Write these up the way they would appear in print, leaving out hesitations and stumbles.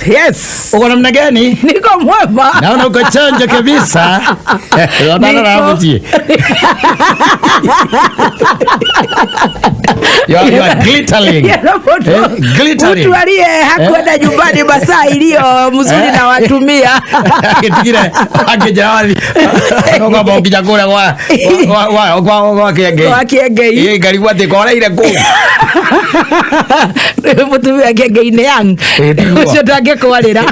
Yes. Uko namna gani? Niko mwema. Naona uko chonjo kabisa. Unaona ramuti. You are glittering. Eh, glittering. Mtu aliye hakwenda nyumbani masaa iliyo mzuri na watumia. Agĩtigire akĩnjĩra no kwamba ũkinya kũrĩa gwa Kĩengei. Gwa Kĩengei. Ĩ ngarigwo atĩ koreire kũu. Mũtumia Kĩengei nĩ young. Ĩ, tiguo. Ũcio ndangĩkwarĩra.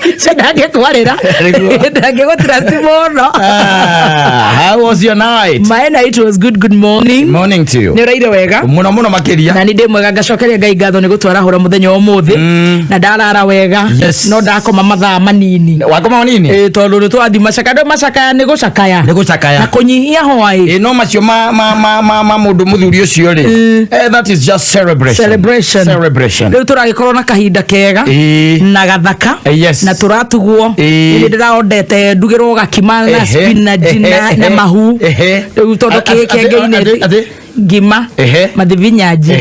Ũcio ndangĩkwarĩra. Nĩguo. Ndangĩgũtrust mũno. Ah, how was your night? My night was good. Good morning. Morning to you. Nĩ ũraire wega? Mũno mũno makĩria. Na nĩ ndĩ mwega, ngacokeria Ngai ngatho nĩ gũtwarahũra mũthenya wa ũmũthĩ na ndarara wega. Yes. No ndakoma mathaa manini. Wakoma nini? Ĩ, tondũ nĩ twathi macakaya, ndũ macakaya nĩ gũcakaya Nĩ gũcakaya. Na kũnyihia hwaĩ. Ĩ, no macio ma mũndũ mũthuri ũcio rĩ, eh, that is just celebration. Celebration. Celebration. Rĩu tũragĩkorwo na kahinda kega Ĩ. na gathaka Yes. na tũratugwo. Ĩ. Nĩ ndĩraondete ndugĩrwo gakima na Ehe. spinach na mahu. Ehe. Rĩu tondũ kĩengei-inĩ Atĩ? ngima, mathivinyanji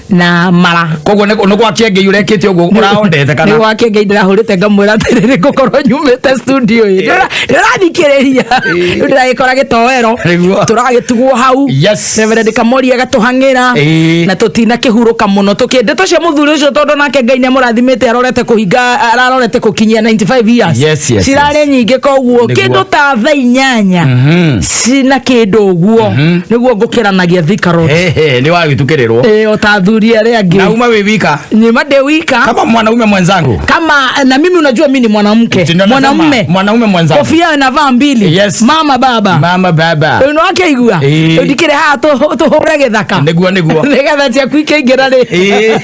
na mara. Koguo nĩ gwa Kĩengei ũrekĩte ũguo ũraondete kana? Nĩ gwa Kĩengei ndĩrahũrĩte ngamwĩra atĩrĩrĩ, ngũkorwo nyumĩte studio ĩ ndĩrathikĩrĩria, rĩu ndĩragĩkora gĩtoero. Nĩguo. Tũragĩtugwo hau. Reverend Kamori agatũhang'ĩra na tũtinakĩhurũka mũno tũkĩndeto cia mũthuri ũcio, tondũ nake Ngai nĩ amũrathimĩte, arorete kũhinga, ararorete kũkinyia 95 years. Cirarĩ nyingĩ, koguo kĩndũ ta thaa 8 cina kĩndũ ũguo nĩguo ngũkĩranagia Thika Road. Ehe, nĩ wagĩtukĩrĩrwo. Ĩ, o ta athuri arĩa angĩ. Na uma wĩ wika? Nyuma ndĩ wika. Kama mwanaume mwenzangu. Kama na mimi, unajua mi ni mwanamke. Ndio nasema, Mwanamume. Mwanaume mwenzangu. Kofia inavaa mbili. Mama, baba. Mama, baba. Rĩu nĩwakĩigua. Ĩ. Rĩu ndikĩrĩ haha tũhũre gĩthaka Nĩguo nĩguo. nĩgetha ciaku ikĩingĩra rĩ. Ĩ.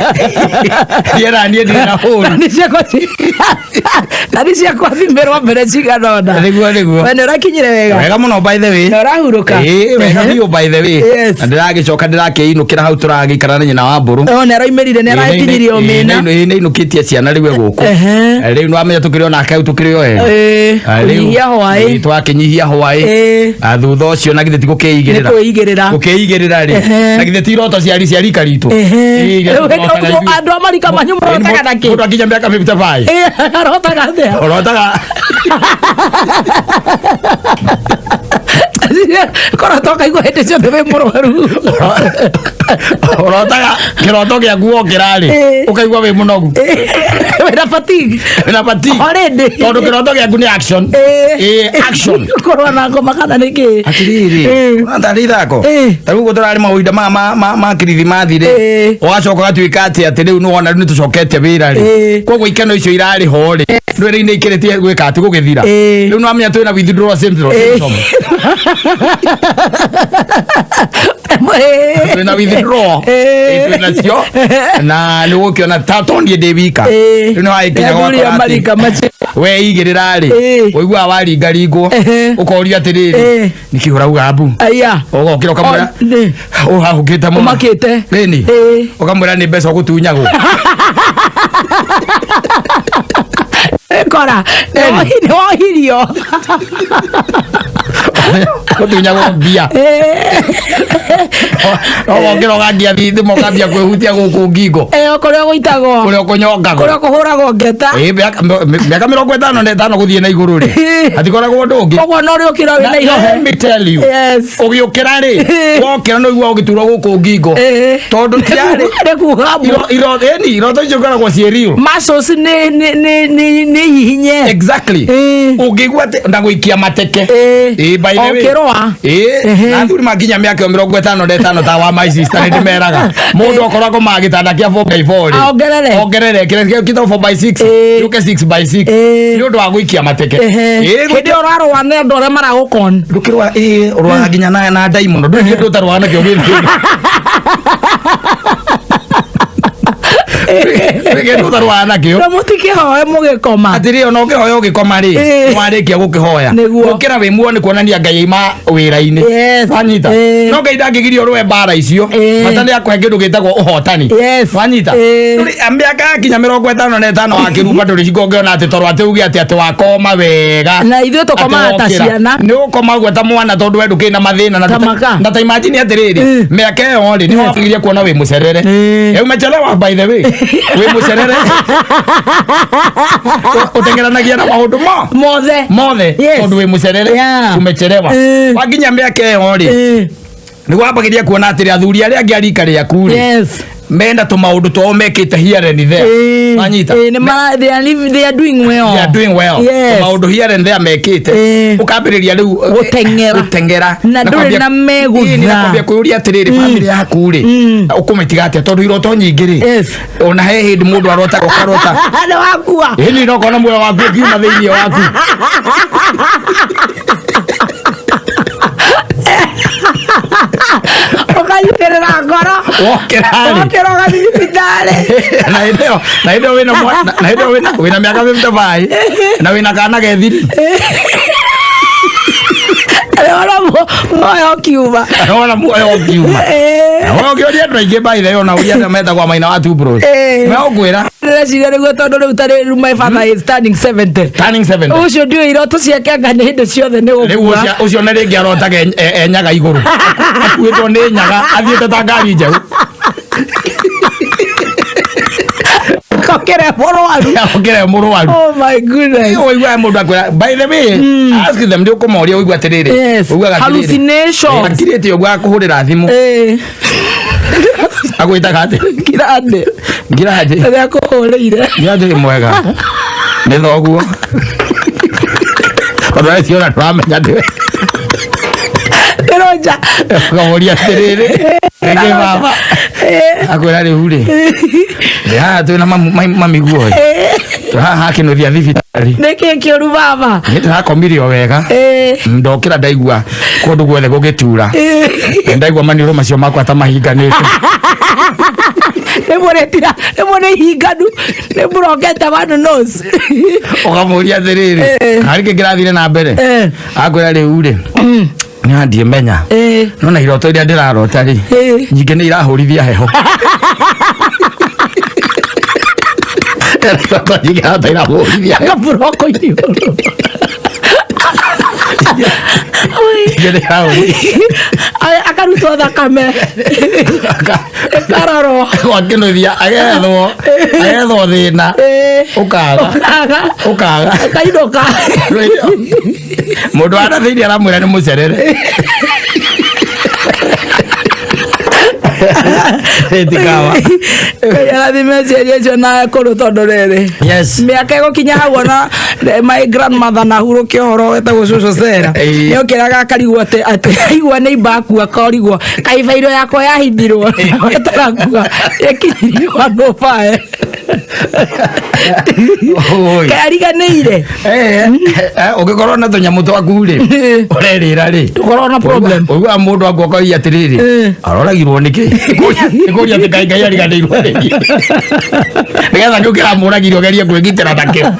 Niĩ niĩ ndirĩ na hũri. Na nĩ ciakwa thimĩrwo mbere cigana ũna. Nĩguo nĩguo. We nĩ ũrakinyire wega? Wega mũno, by the way. Na ũrahurũka? Ĩ, wega biũ, by the way. Na ndĩragĩcoka ndĩrakĩinũkĩra hau tũragĩikara na nyina wa mbũrũ. O nĩ aroimĩrire, nĩ arakinyirie omĩna. Ĩ, nĩ inũkĩtie ciana rĩu gũkũ. Rĩu nĩwamenya tũkĩrĩ o nake hau tũkĩrĩ o erĩ. Ah, rĩu- Kũnyihia hwaĩ. Ĩ, twakĩnyihia hwaĩ. Ah, thutha ũcio na githĩ ti gũkĩigĩrĩra? Nĩ kwĩigĩrĩra. Gũkĩigĩrĩra rĩ, na githĩ ti iroto ciari cia rika ritũ? Ĩ, iria Rĩu tũrotaga ithuĩ. andũ a marika manyu marotaga na kĩ? Mũndũ akinya mĩaka 55 Ĩ, arotaga atĩa? Ũrotaga Korota ũkaigua hĩndĩ ciothe wĩ mũrwaru. Ũrotaga kĩroto gĩaku wokĩra rĩ, ũkaigua wĩ mũnogu. Wĩna fatigue. Wĩna fatigue. Already. Tondũ kĩroto gĩaku nĩ action. Ĩ, action. Kũrũa na ngoma kana nĩ kĩ? Atiriri, tarĩ ithako, ta rĩu ũguo tũrarĩ mahinda ma kirithimathi rĩ, ũgacoka ũgatuĩka atĩ rĩu nĩwona rĩu nĩtũcokete wĩra rĩ, koguo ikeno icio irarĩ ho rĩ, ndũĩ rĩu nĩ ikĩrĩtie gwĩka atĩ gũgĩthira. Rĩu nĩwamenya twĩna withdrawal syndrome. Twĩna withdrawal. Ĩ, twĩnacio na nĩ ũgũkĩona ta to niĩ ndĩ wika. Rĩu nĩwagĩkinya Athuri a gwakora atĩ marika macio. weigĩrĩra rĩ, ũiguaga waringaringwo, ũkorio atĩrĩrĩ, nĩkĩ ũrauga mbu? Aya. Ũgokĩra ũkamwĩra O, nĩ. Ũhahũkĩte mũno. Ũmakĩte. Ĩni. Ũkamwĩra nĩ mbeca ũgũtunyagwo. Kora nĩ wohirio. Gũtunyagwo mbia. No wokĩra ũkangia thitima, ũkambia kwĩhutia gũkũ ngingo. Ĩ, o kũrĩa gũitagwo. Kũrĩa ũkũnyongagwo. Kũrĩa kũhũragwo ngeta. Ĩ, mĩaka 55 gũthiĩ na igũrũ rĩ, hatikoragwo ũndũ ũngĩ. Koguo no ũrĩũkĩra wĩna ihohe. Let me tell you, ũgĩũkĩra rĩ, wokĩra no igua ũgĩturwo gũkũ ngingo, tondũ tiarĩ Nĩ kuga ĩni iroto icio ikoragwo ciĩ real. Muscles nĩ hihinye. Exactly. Ũngĩigua atĩ na gũikia mateke. Ĩ, by the way. Ũkĩrũa. Ĩ, na athuri makinya mĩaka ĩyo 55 ta wa my sister, nĩ ndĩmeraga mũndũ okorwo akomaga gĩtanda kĩa 4 by 4 rĩ, Ongerere. Ongerere kĩrĩa kĩtagwo 4 by 6, gĩũke 6 by 6, nĩ ũndũ wa gũikia mateke. Ĩ, Hĩndĩ ĩyo ũrarũa nĩ andũ arĩa maragũkon. Ndũkĩrũa, ĩ, ũrũaga nginya na ndaimono, ndũrĩ kĩndũ ũtarũaga nakĩo gĩthĩ, ndũrĩ kĩndũ ũtarũaga nakĩo. Na mũtikĩhoe mũgĩkoma? Atĩrĩ, ona ũkĩhoya ũgĩkoma rĩ, warĩkia gũkĩhoya, gũkĩra wĩ muo nĩ kuonania Ngai aima wĩra-inĩ. Wanyita? No Ngai ndangĩgiria ũrũe mbara icio, bata nĩ akũhe kĩndũ gĩtagwo ũhotani. Wanyita? Ndũrĩ mĩaka yakinya 55 wa kĩrumba, ndũrĩ hingo ũngĩona atĩ tondũ atĩ uge atĩ wakoma wega. Na ithuĩ tũkomaga Atĩ ta wokĩra. ciana. Nĩ ũkoma ũguo ta mwana, tondũ we ndũkĩrĩ na mathĩna na Ta maka. na ta imagine atĩrĩrĩ, mĩaka ĩyo rĩ, nĩ wambĩrĩria kuona wĩ mũcerere. Umechelewa, by the way. Wĩ mũcerere, ũteng'eranagia na maũndũ mo mothe. Mothe. Tondũ wĩ mũcerere. Umechelewa. Wakinya mĩaka ĩyo rĩ, nĩ wambagĩria kuona atĩrĩ, athuri arĩa angĩ a rika rĩaku rĩ, mena tũmaũndũ twao mekĩte here and there. Wanyita? Nĩ they are doing well. They are doing well. Tũmaũndũ here and there mekĩte, ũkambĩrĩria rĩu Gũteng'era. Gũteng'era. Na ndũrĩ na megũtha. Ĩĩ, na kwambia kwĩyũria atĩrĩrĩ, bamĩrĩ yaku rĩ, ũkũmĩtiga atĩa? Tondũ iroto nyingĩ rĩ, ona he hĩndĩ mũndũ arotaga, ũkarota Nĩ wakua. Ĩni no kona muoyo waku ũkiuma thĩinĩ waku. Ũkanyitĩrĩra ngoro. Wokĩra rĩ, Wokĩra ũgathiĩ thibitarĩ. Na hĩndĩ ĩyo, na hĩndĩ ĩyo wĩna na hĩndĩ ĩyo wĩna mĩaka 55 na wĩna kana gethiri. Wona muoyo ũkiuma. Wona muoyo ũkiuma. Na wewe ũngĩũria andũ aingĩ, by the way, ona ũria andũ metagwo Maina wa Two Bros, megũkwĩra. Ndĩreciria nĩguo, tondũ rĩu ta rĩu my father is turning 70. Turning 70. Ũcio ndiũĩ iroto ciake anga nĩ hĩndĩ ciothe nĩ Rĩu gũkua. Ũcio na rĩngĩ arotaga enyaga igũrũ, akuĩtwo nĩ nyaga, athiĩte ta ngari njerũ. Kokĩre mũrwaru. Okĩre mũrwaru. Oh my goodness. Ũiguaga mũndũ akwĩra, by the way, ask them, nĩ ũkũmoria, ũigua atĩrĩrĩ, ũiguaga atĩrĩrĩ, Hallucinations. Akirĩte ũguo akũhũrĩra thimũ. Agwĩtaga atĩ? Ngirande. Ngirande. Rĩrĩa kũhũrĩire. Ngirande mwega nĩ thoguo, tondũ aciona ndũramenya ndĩwe. Ndĩronja. Ũkamũria atĩrĩrĩ, rĩngĩ baba, akwĩra, rĩu rĩ, ndĩ haha twĩna mami guoĩ, twĩ haha hakĩnũthia thibitarĩ. Nĩkĩ kĩũru, baba? Nĩ ndĩrakomire o wega. Ndokĩra ndaigua kũndũ guothe gũgĩtura. Ndaigua maniũrũ macio makwa ta mahinganĩte. Rĩmwe rĩtira, rĩmwe nĩ ihinganu, nĩ mburokete one nose. Ũkamũria atĩrĩrĩ, harĩ kĩ kĩrathire na mbere? Akwĩra, rĩu rĩ, nĩ ndiĩmenya, no na iroto iria ndĩrarota rĩ, nyingĩ nĩ irahũrithia heho. Iroto nyingĩ arota irahũrithia heho. Kaburoko igũrũ. Nyingĩ nĩ irahũrithia. Akarutwo thakame ĩkarorwo. Gwakĩnũthia agethwo thĩna, ũkaga. Ũkaga. Ũkaga. Akainũka. Mũndũ wa na thĩinĩ aramwĩra nĩ mũcerere. Tikawa. Arathime aciari acio na akũrũ, tondũ rĩrĩ, mĩaka ĩgũkinya hau, ona my grandmother na hurũke ũhoro, wetagwo cũcũ Sera, nĩokĩraga akarigwo atĩ aigua nĩ imbaku, akarigwo kaĩ bairo yakwa yahithirwo ĩtarakua ĩkinyirio handũ bae. Oi. Kaĩ ariganĩire. Ũngĩkorwo na tũnyamũ twaku rĩ, ũrerĩra rĩ, Ũkorwo na problem. Ũiguaga mũndũ akua akoiga atĩrĩrĩ, aroragirwo nĩkĩ? Nĩkũria atĩ Ngai Ngai ariganĩirwo nĩkĩ, nĩgetha kĩu kĩramũragire ũgerie kwĩgitĩra nakĩo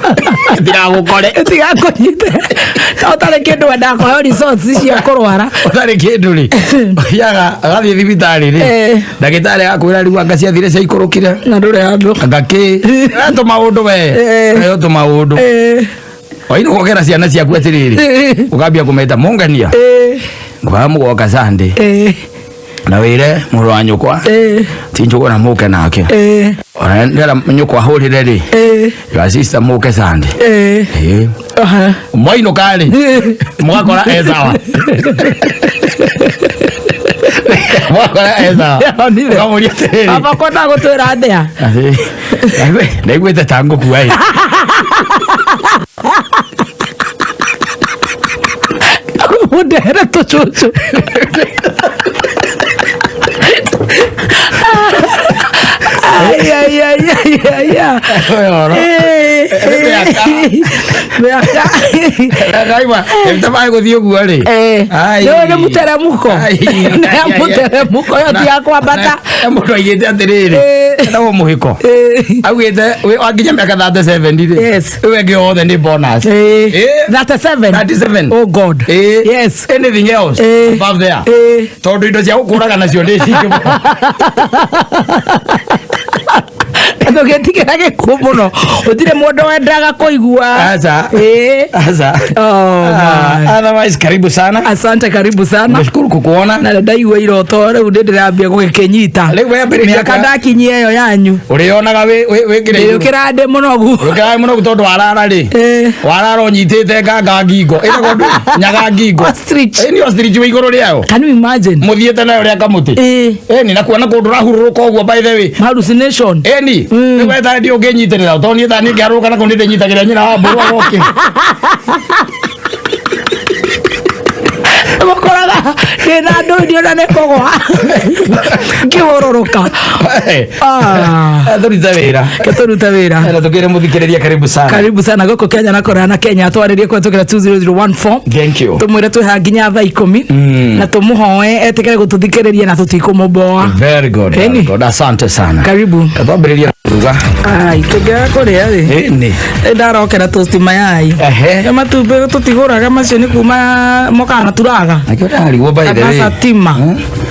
tigagũkore. Tigakũnyite ta ũtarĩ kĩndũ wendaga kũheo results cia kũrwara. Ũtarĩ kĩndũ rĩ, ũthiaga agathiĩ thibitarĩ rĩ, ndagĩtarĩ agakwĩra rĩu anga ciathire ciaikũrũkire. Na ndũrĩ handũ. Anga kĩ tũmaũndũ we, ĩyo tũmaũndũ. Waini gũkera ciana ciaku atĩrĩrĩ, ũkambia kũmeta mũngania, ngwaga mũgoka Sunday, na wĩre mũrũ wa nyũkwa ti njũgũna mũke nake, ona ndera nyũkwa hũrĩre rĩ, your sister mũke Sunday. Mwainũka rĩ, mũgakora e sawa, mũgakora e sawa. Ndĩronire. Ũkamũria atĩrĩrĩ, Baba kwenda gũtwĩra atĩa? Atĩ, ndaiguĩte ta ngũkua ĩ. Mũndere tũcũcũ. Ai, ai, ai, ai, ai, ai. Ũhoro. Mĩaka. Mĩaka. Ndaigua ĩtabaĩ gũthiĩ ũguo rĩ. Ai. Nĩ nĩ mũteremũko. Ai. Nĩ ya mũteremũko ĩyo ti ya kwambata. Na mũndũ aigĩte atĩrĩrĩ, etagwo mũhĩko, augĩte wakinya mĩaka 37 rĩ, rĩu ĩngĩ yothe nĩ bonus. 37. 37. Oh God. Anything else above there, tondũ indo cia gũkũraga nacio nĩ cingĩ mũno. Tũgĩtigĩra gĩkuũ mũno, gũtirĩ mũndũ wendaga kũigua. Aca. Ĩĩ. Aca. Oh, my. Otherwise, karibu sana. Asante, karibu sana. Nashukuru kukuona. Na ndaigua iroto rĩu ndĩ ndĩrambia gũgĩkĩnyita. Rĩu wambĩrĩria mĩaka ndakinyia ĩyo yanyu. Ũrĩonaga wĩ wĩ wĩ kĩrĩa igũrũ. Ndĩũkĩra ndĩ mũnogu. Ũkĩra mũno tondũ warara rĩ. Warara ũnyitĩte nganga ngingo. Ĩtagwo ndũ? Nyaga ngingo. Ostrich. Ĩ ni ostrich wĩ igũrũ rĩayo. Can you imagine? Mũthiĩte nayo rĩa kamũtĩ. Ĩni na kuona kũndũ ũrahurũrũka ũguo, by the way. Hallucination. Ĩni nĩ wetha ndi ũngĩnyitĩrĩra, tondũ niĩ tani ngĩharũrũka na kũu nĩ ndĩnyitagĩrĩra nyina wa mbũrũ agoke. Gũkoraga ndĩna ndũ ndiona nĩ kũgwa ngĩhũrũrũka. Ah. Tũrute wĩra. Ke tũrute wĩra. Na tũkĩre mũthikĩrĩria karibu sana. Karibu sana gũkũ Kenya na Korea na Kenya, twarĩrie kũhetũkĩra 20014. Thank you. Tũmwĩre twĩ nginya thaa 10 na tũmũhoe etĩkĩre gũtũthikĩrĩria na tũtikũmũboa. Very good, very Ĩni. good. Asante sana. Karibu. Twambĩrĩria kũruga. Ai, tũngĩaga kũrĩa rĩ. Ĩni. Ndarokera toast mayai. Ehe. Ya matumbĩ tũtigũraga, macio nĩ kuma mokaga na turaga. Nakĩo ndarigwo, by the way. Satima.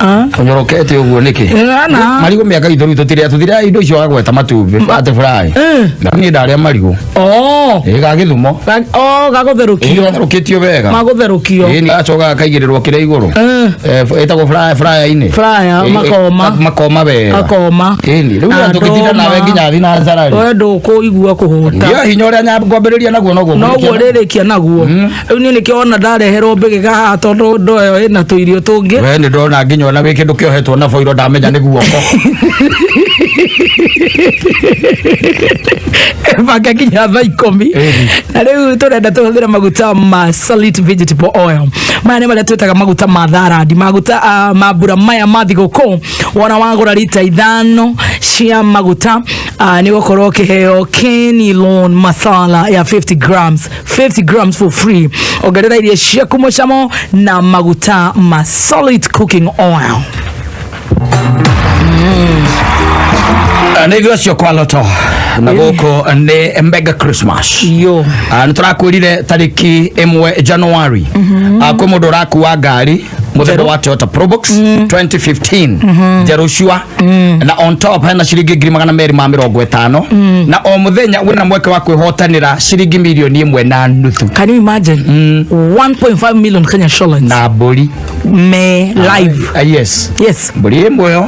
Ah. Ũnyorokete ũguo nĩkĩ? Ana. Marigũ mĩaka itũ rĩu tũtirĩa, tũtirĩa indo icio wagweta, matumbĩ atĩ fry. Na niĩ ndarĩa marigũ. Oh. Ĩ ga gĩthumo. Oh, gagũtherũkio. Ĩ gatherũkĩtio wega. Magũtherũkio. Ĩ nĩ gacoka gakaigĩrĩrwo kĩrĩa igũrũ. Ĩtagwo fryer, fryer-inĩ. Fryer, makoma. Makoma wega. Akoma. Ĩni rĩu Na tũgĩtinda nawe ndũma. nginya thinacara rĩ. We ndũkũigua kũhũta. Ndio hinya ũrĩa ngwambĩrĩria naguo noguo noguo ngũrĩkia. rĩrĩkia naguo. Rĩu niĩ nĩkĩo ona ndareherwo mbĩgĩga haha, tondũ ndoo ĩyo ĩna tũirio tũngĩ. We nĩ ndona nginya ona wĩ kĩndũ kĩohetwo na boiro, ndamenya nĩ guoko. Banga nginya thaa 10. Ĩni. Na rĩu tũrenda tũhũthĩre maguta ma Solid Vegetable Oil. Maya nĩ marĩa twĩtaga maguta ma tharandi, maguta mambura maya ma thigũkũ. Wona wagũra rita 5 cia maguta, nĩ gũkorwo ũkĩheo Kenilon masala ya 50 grams, 50 grams for free. Ongerera irio ciaku mũcamo na maguta ma Solid Cooking Oil. Nĩ ithuĩ acio kwa Loto, na gũkũ nĩ Mega Christmas. Yo. Nĩ tũrakwĩrire tarĩki 1 January, kwĩ mũndũ ũrakua ngari mũthemba wa Toyota Probox 2015 njerũ cua, na on top hena ciringi 250,000, na o mũthenya wĩna mweke wa kwĩhotanĩra ciringi 1.5 mirioni. Can you imagine? 1.5 million Kenya shillings. Na mbũri. Me live. Yes. Yes. Mbũri ĩmwe ĩyo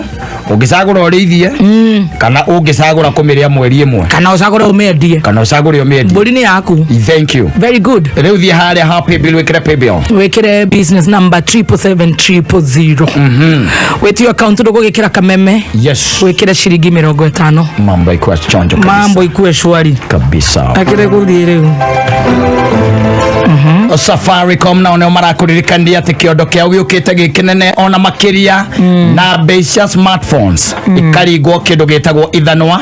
ũngĩcagũra ũrĩithie kana ũngĩcagũra kũmĩrĩa mweri ĩmwe. Kana ũcagũre ũmĩendie. Kana ũcagũre ũmĩendie. Mbũri nĩ yaku. Thank you. Very good. Rĩu thiĩ harĩa ha paybill, wĩkĩre paybill. Wĩkĩre business number 777 000. Wĩtio account, ndũgũgĩkĩra kameme. Wĩkĩre ciringi 50. Mambo ikuwa chonjo kabisa. Mambo ikue shwari. Kabisa. Akĩrĩ gũthiĩ rĩu. Safaricom nao nĩo marakũririkania atĩ kĩondo kĩao gĩũkĩte gĩ kĩnene ona makĩria, na mbei cia smartphones ikaringwo kĩndũ gĩtagwo ithanwa.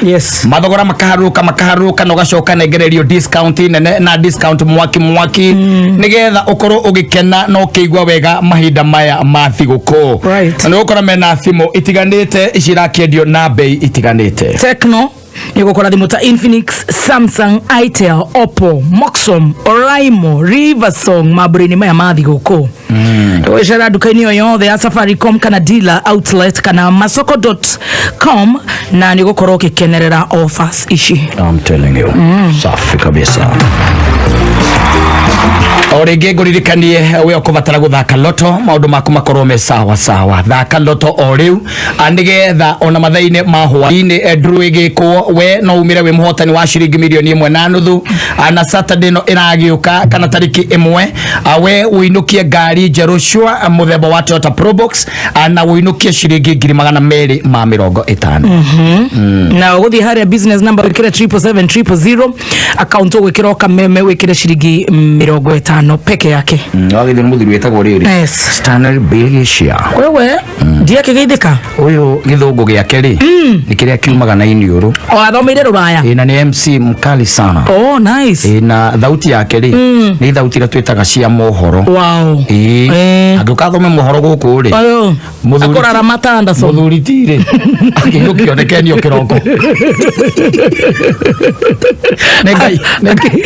Mathogora makaharũrũka, makaharũrũka, na ũgacoka nengererio discount nene na discount mwaki mwaki, nĩgetha ũkorwo ũgĩkena na ũkĩigua wega mahinda maya ma thigũkũ. Na nĩ ũgũkora mena thimũ itiganĩte ici irakĩendio na mbei itiganĩte. Tecno nĩ gũkora thimũ ta Infinix, Samsung, Itel, Oppo, Moxom, Oraimo, Riversong mambũra-inĩ maya ma thigũkũ. Ũgĩcera nduka-inĩ o yothe ya Safaricom kana dealer outlet kana masoko.com, na nĩ ũgũkorwo ũgĩkenerera offers ici. I'm telling you. Safi kabisa. O rĩngĩ ngũririkanie, we ũkũbatara gũthaka loto maũndũ maku makorwo me sawa sawa. Thaka loto o rĩu, nĩgetha ona mathaa-inĩ ma hwaĩ-inĩ draw ĩgĩkwo, we no umĩre wĩ mũhotani wa ciringi 1.5 mirioni. Na Saturday ĩno ĩragĩũka kana tarĩki 1, we ũinũkie ngari njerũ cua mũthemba wa Toyota Probox, na ũinũkie ciringi 250,000. Na ũgũthiĩ harĩa business number, wĩkĩre 777 000, account ũgwĩkĩra o kameme, wĩkĩre ciringi 50 peke yake. Wagĩthĩ nĩ mũthuri wĩtagwo rĩrĩ Stanley Bilgishia. Wewe ndiakĩgeithĩka. Ũyũ gĩthũngũ gĩake rĩ, nĩ kĩrĩa kiumaga na iniũrũ. O athomeire rũraya. Ĩ, na nĩ MC mkali sana. Oh, nice. Ĩ, na thauti yake rĩ, nĩ thauti iria twĩtaga cia mohoro. Ĩ, angĩũka athome mohoro gũkũ rĩ, Ayo. Mũthuri Akũrara Mata Anderson. Mũthuri ti rĩ, akĩinũkio nĩkenio kĩroko. Nĩ Ngai,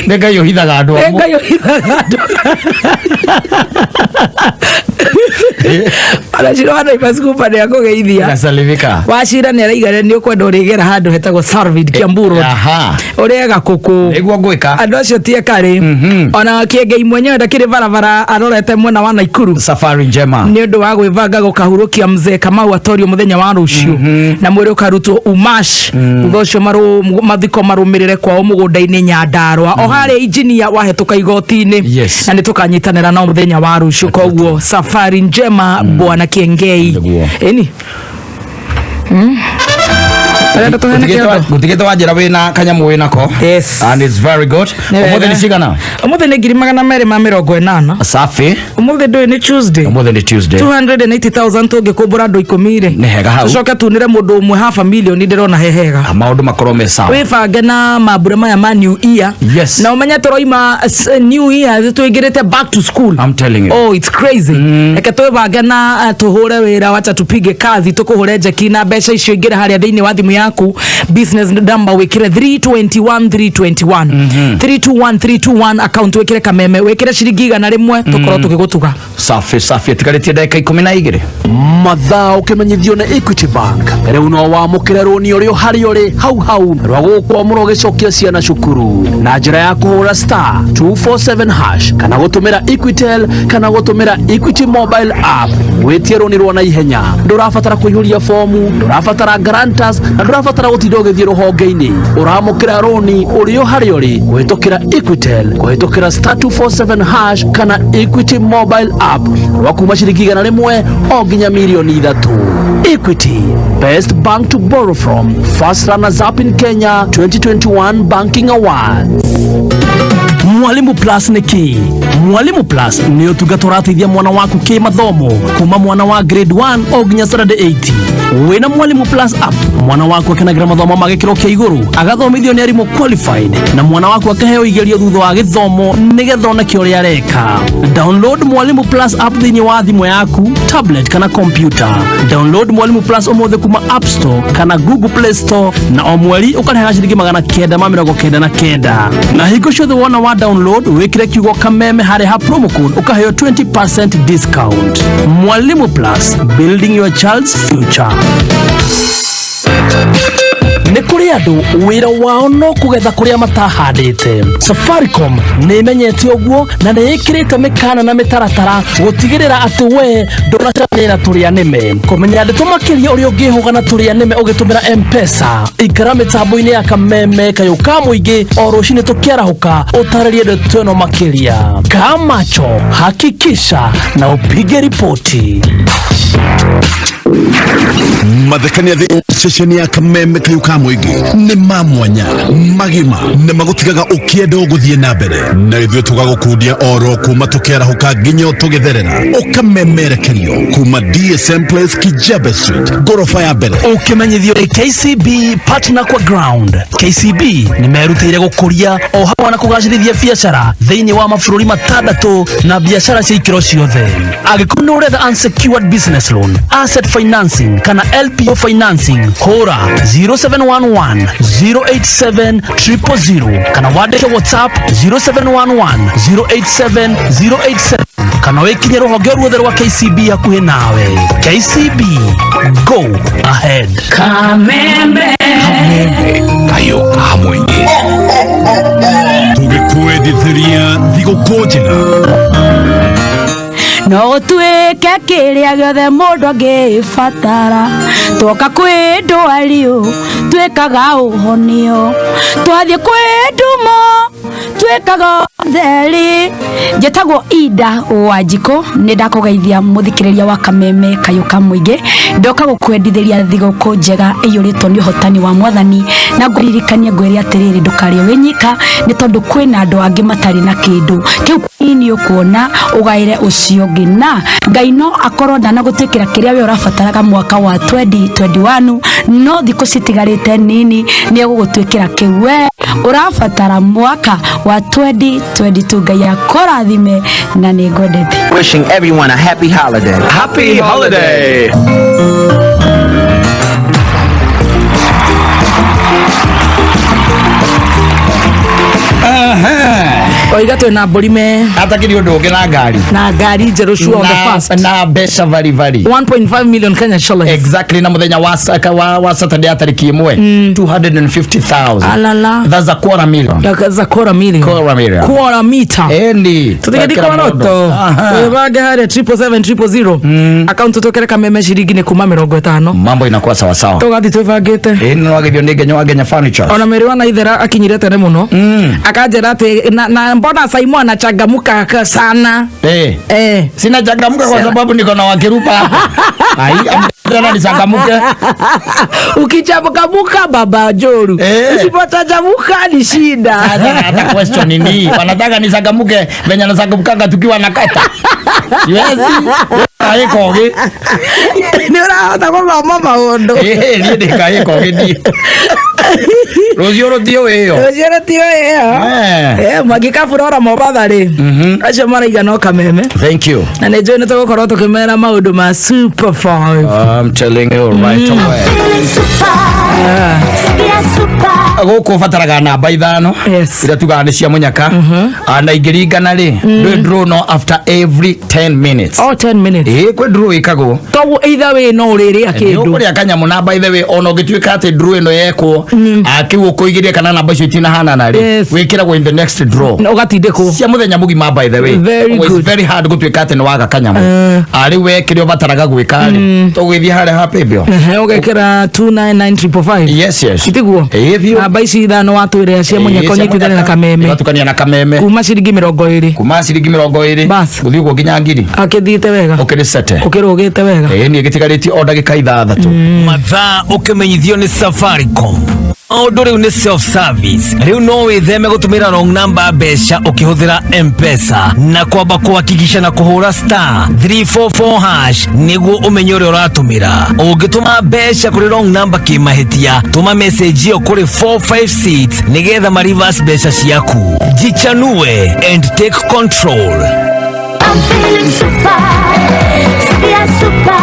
nĩ Ngai ũhithaga andũ Nĩ amwe. Ngai ũhithaga andũ. Ona Cira wa Naivas Cooper nĩ akũgeithia. Nasalimika. Wacira nĩ araiga nĩ ũkwenda ũrĩgera handũ hetagwo Sarvid Kiambu Road. Aha. Ũrĩe gakũkũ. Nĩguo ngwĩka. Andũ acio ti ekarĩ. Ona Kĩengei mwenyewe ndakĩrĩ barabara arorete mwena wa Naikuru. Safari njema. Nĩ ũndũ wa gwĩbanga gũkahurũkia mzee Kamau Atorio mũthenya wa rũciũ na mwĩrĩ ũkarutwo umash thutha ũcio mathiko marũmĩrĩre kwao mũgũnda-inĩ Nyandarua o harĩa injinia wahetũka igoti-inĩ. Yes. Na nĩ tũkanyitanĩra nao mũthenya wa rũciũ, koguo safari njema bwana Kĩengei. Nĩguo. Ĩni Ũrenda tũheane kĩondo? Gutigĩte wanjĩra wĩna kanyamũ wĩnako. Yes. And it's very good. Nĩ wega. Ũmũthĩ nĩ cigana? Ũmũthĩ nĩ 280,000. Safi. Ũmũthĩ ndũĩ nĩ Tuesday. Ũmũthĩ nĩ Tuesday. 280,000 tũngĩkũmbũra andũ 10 rĩ. Nĩ hega hau. Tũcoke tunĩre mũndũ ũmwe half a million ndĩrona he hega. Maũndũ makorwo me sawa. Wĩbange na mambura maya ma new year. Yes. Na ũmenye tũroima new year tũingĩrĩte back to school. I'm telling you. Oh, it's crazy. Reke twĩbange na tũhũre wĩra, wacha tupige kazi, tũkũhũre njeki na mbeca icio ingĩre harĩa thĩinĩ wa thimũ yaku. Business number wĩkĩre 321 321 321 321, account wĩkĩre Kameme, wĩkĩre ciringi 100 tũkorwo tũgĩgũtuga. Safi safi, tigarĩtie ndagĩka 12. Mathaa ũkĩmenyithio nĩ Equity Bank, rĩu no wamũkĩre rũni ũrĩ o harĩa ũrĩ hau hau rwa gũkwamũra ũgĩcokia ciana cukuru na njĩra ya kũhũra star 247 hash kana gũtũmĩra Equitel kana gũtũmĩra Equity mobile app wĩtie rũni rwa naihenya. Ndũrabatara kũihũria fomu, ndũrabatara guarantors na ndũrabatara gũtinda ũgĩthiĩ rũhonge-inĩ. Ũramũkĩra rũni ũrĩ o harĩa ũrĩ kũhĩtũkĩra Equitel, kũhĩtũkĩra star 247 hash kana Equity mobile app rwa kuma ciringi 100 o nginya mirioni 3. Equity, best bank to borrow from, first runners up in Kenya 2021 Banking Awards. Mwalimu Plus nĩ kĩ? Mwalimu Plus nĩ ũtungata ũrateithia mwana waku kĩmathomo kuma mwana wa grade 1 o nginya standard 8. Wĩna Mwalimu Plus app, mwana waku akenagĩra mathomo ma gĩkĩro kĩa igũrũ, agathomithio nĩ arimũ qualified, na mwana waku akaheo igerio thutha wa gĩthomo nĩgetha oneke ũrĩa areka. Download Mwalimu Plus app thĩinĩ wa thimũ yaku, tablet kana computer. Download Mwalimu Plus ũmũthĩ kuma App Store kana Google Play Store, na o mweri ũkarĩhaga ciringi 999, na hingo ciothe wona wa download wĩkĩre kiugo Kameme harĩ ha promo code ũkaheo 20% discount. Mwalimu Plus, building your child's future. Nĩ kũrĩ andũ wĩra wao no kũgetha kũrĩa matahandĩte. Safaricom nĩ ĩmenyete ũguo na nĩ ĩkĩrĩte mĩkana na mĩtaratara gũtigĩrĩra atĩ we ndũnacemania na tũrĩa nĩme. Kũmenya ndeto makĩria ũrĩa ũngĩhũga na tũrĩa nĩme ũgĩtũmĩra M-Pesa, ikara mĩtambo-inĩ ya Kameme kayũ ka mũingĩ o rũcinĩ tũkĩarahũka ũtarĩrie ndeto ĩno makĩria. Kaa macho, hakikisha na upige ripoti. Mathekania thĩ ceceni ya Kameme kayũ ka mũingĩ nĩ ma mwanya magima na magũtigaga ũkĩenda ũgũthiĩ na mbere, na ithuĩ tũgagũkundia oro kuma tũkĩarahũka nginya tũgĩtherera ũkamemerekerio kuma DSM Place, Kijabe Street, ngoroba ya mbere. Ũkĩmenyithio nĩ KCB, partner kwa ground. KCB nĩ merutĩire gũkũria o hamwe na kũgacĩrithia biacara thĩinĩ wa mabũrũri matandatũ na biacara cia ikĩro ciothe. Angĩkorwo nĩ ũretha unsecured business loan, asset financing kana LPO financing, hũra 0711 087 000 kana wandĩke WhatsApp 0711 087 087 kana wĩkinye rũhonge ruothe rwa KCB hakuhĩ nawe. KCB, go ahead. Kameme. Kayo ka mũingĩ tũgĩkwendithĩria thigũkũ njega. No gũtuĩke kĩrĩa gĩothe mũndũ angĩbatara, twoka kwĩ ndwariũ twĩkaga ũhonio, twathiĩ kwĩ ndumo twĩkaga ũtheri. Njĩtagwo Ida Wanjikũ, nĩ ndakũgeithia mũthikĩrĩria wa Kameme kayũ ka mũingĩ. Ndoka gũkwendithĩria thigũkũ njega ĩiyũrĩtwo nĩ ũhotani wa mwathani, na ngũririkanie ngwĩre atĩrĩrĩ, ndũkarĩe wĩ nyika nĩ tondũ kwĩna andũ angĩ matarĩ na kĩndũ kĩu kĩnini ũkuona ũgaĩre ũcio ũngĩ, na Ngai no akorwo ndanagũtuĩkĩra kĩrĩa we ũrabataraga mwaka wa 2021, no thikũ citigarĩte nini nĩ egũgũtuĩkĩra kĩu we ũrabatara mwaka wa 2022. Ngai akũrathime na nĩ ngwendete. Wishing everyone a happy holiday. Happy holiday. Aha. Oiga twĩna mbũri me Atakĩrĩ ũndũ ũngĩ na ngari. Na ngari njerũ sure on the first. Na mbeca vari vari. 1.5 million Kenya shillings. Exactly, na muthenya wa Saturday ya tariki ĩmwe, 250,000. Alala. That's a quarter million. That's a quarter million. Quarter million. Quarter meter. Endi. Tũtigĩthi Kila kwa mũndũ. roto. Twĩbange harĩa 777 000 akaunti tũkere kameme ciringi nĩ kuma 50. Mambo inakuwa sawa sawa. Tũgathiĩ twĩbangĩte. Ĩĩ, nĩ wagithio nĩ Ngenya wa Ngenya Furniture. Ona Meri wa Naithera akinyire tene mũno, akanjĩra atĩ na mbona Saimo anachangamuka sana. Eh. Sina changamuka kwa sababu niko na wakirupa hapa. Ai, tena nichangamuke. Ukichangamuka baba Joru, usipochangamuka ni shida. Sasa hata question ni nini? Wanataka nichangamuke venye nachangamkanga tukiwa na kata. Siwezi. Kaĩ kogi. Nĩ ũrahota gũthoma maũndũ. Eh, niĩ ndĩ kaĩ kogi niĩ. Rũciũ rũtiũĩ ĩyo. Rũciũ rũtiũĩ ĩyo. Eh, mangĩkaburora Mombatha rĩ, acio maraiga no kameme. Thank you. Na nĩ njũĩ nĩ tũgũkorwo tũkĩmera maũndũ ma Super 5. I'm telling you right away. Gũkũ ũbataraga namba ithano iria tugaga nĩ cia mũnyaka. Ah, na ingĩringana rĩ, ndwĩ draw no after every 10 minutes. Oh, 10 minutes. Ĩĩ, kwĩ draw ĩkagwo. Toguo either way no ũrĩrĩa Nĩ kĩndũ. ũkũrĩa kanyamũ na by the way, ona ũngĩtuĩka atĩ draw ĩno yekwo, kĩu ũkũigĩrie kana namba icio itinahanana rĩ, wĩkĩragwo in the next draw. Ũgatindĩkwo. Cia mũthenya mũgima, by the way. Very It's good. very hard gũtuĩka atĩ nĩ waga kanyamũ. Ah, rĩu we kĩrĩa ũbataraga gwĩka rĩ, tũgũgĩthiĩ harĩa ha paybill. Ehe, ũgekĩra 299555. Yes. Itiguo. Ĩĩ, biũ. Namba ici ithano watwĩra cia mũnyaka, ũnyitithanie na kameme. Ũgatukania na kameme. Kuma ciringi 20. Kuma ciringi 20. Bas. Gũthiĩ ũguo nginya ngiri. Akĩthiĩte wega. Ũkĩrĩ sete. Ũkĩrũgĩte wega. Ĩĩ, niĩ gĩtigarĩtie o ndagĩka 6. Mathaa ũkĩmenyithio nĩ Safaricom, maũndũ rĩu nĩ self service. Rĩu no wĩtheme gũtũmĩra wrong number mbeca ũkĩhũthĩra M-Pesa na kwamba kũhakikisha na kũhũra *344# nĩguo ũmenye ũrĩa ũratũmĩra. Ũngĩtũma mbeca kũrĩ wrong number kĩmahĩtia, tũma message ĩyo kũrĩ 456 nĩgetha ma reverse mbeca ciaku. Jichanue and take control. I'm feeling super. Yeah, super.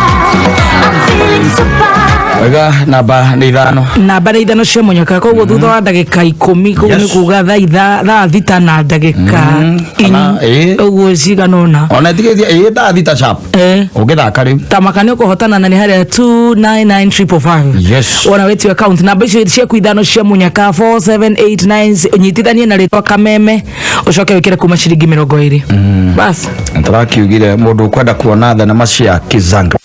I'm feeling super. Wega, namba nĩ ithano. Namba nĩ ithano cia mũnyaka, koguo thutha wa ndagĩka 10, koguo nĩ kuga thaa 6 na ndagĩka Kana, ĩĩ. ũguo cigana ũna. Ona ĩtigĩtie ĩĩ thaa 6 sharp. Ũngĩthaka rĩu. Tamaka nĩ ũkũhotana na nĩ harĩa 299555. Wona wĩtio account namba icio ciaku ithano cia mũnyaka, 4789, nyitithanie na rĩtwa kameme, ũcoke wĩkĩre kuma ciringi 20, bas. Tũrakiugire mũndũ ũkwenda kuona thenema cia Kizanga.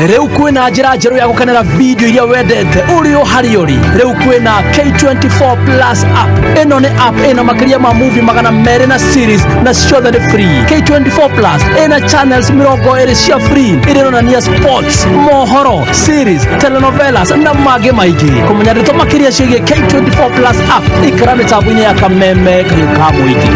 Rĩu kwĩna njĩra njerũ ya gũkenera video iria wendete ũrĩ o harĩa ũrĩ. Rĩu kwĩna K24 Plus app. Ĩno nĩ app ĩna makĩria ma movie 200 na series, na ciothe nĩ free. K24 Plus ĩna channels 20 cia free iria ironania sports, mohoro, series, telenovelas na mangĩ maingĩ. Kũmenya ndeto makĩria ciĩgiĩ K24 Plus app, ikara mĩtambo-inĩ ya kameme kayũ ka mũingĩ.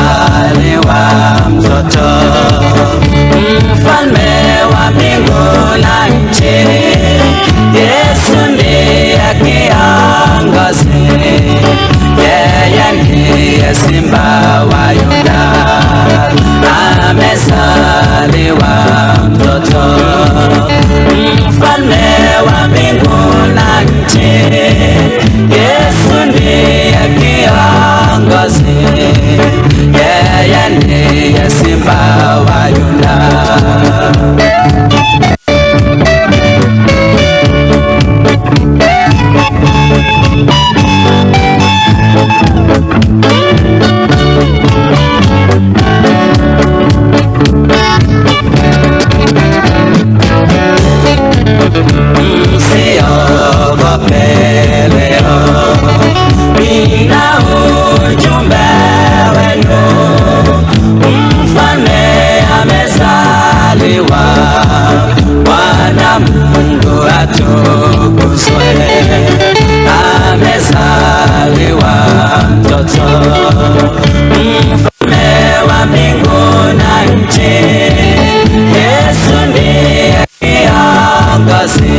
Amezaliwa mtoto, mfalme wa mbingu na nchi. Yesu ndiye kiongozi, yeye ndiye simba wa Yuda. Amezaliwa mtoto, mfalme wa mbingu na nchi. Yesu ndiye kiongozi, yeye ndiye simba wa Yuda. Msiogope leo, nina ujumbe wenu. Mfalme amezaliwa, Bwana Mungu atukuzwe. Amezaliwa mtoto, mfalme wa mbingu na nchi. Yesu ndiye kiongozi,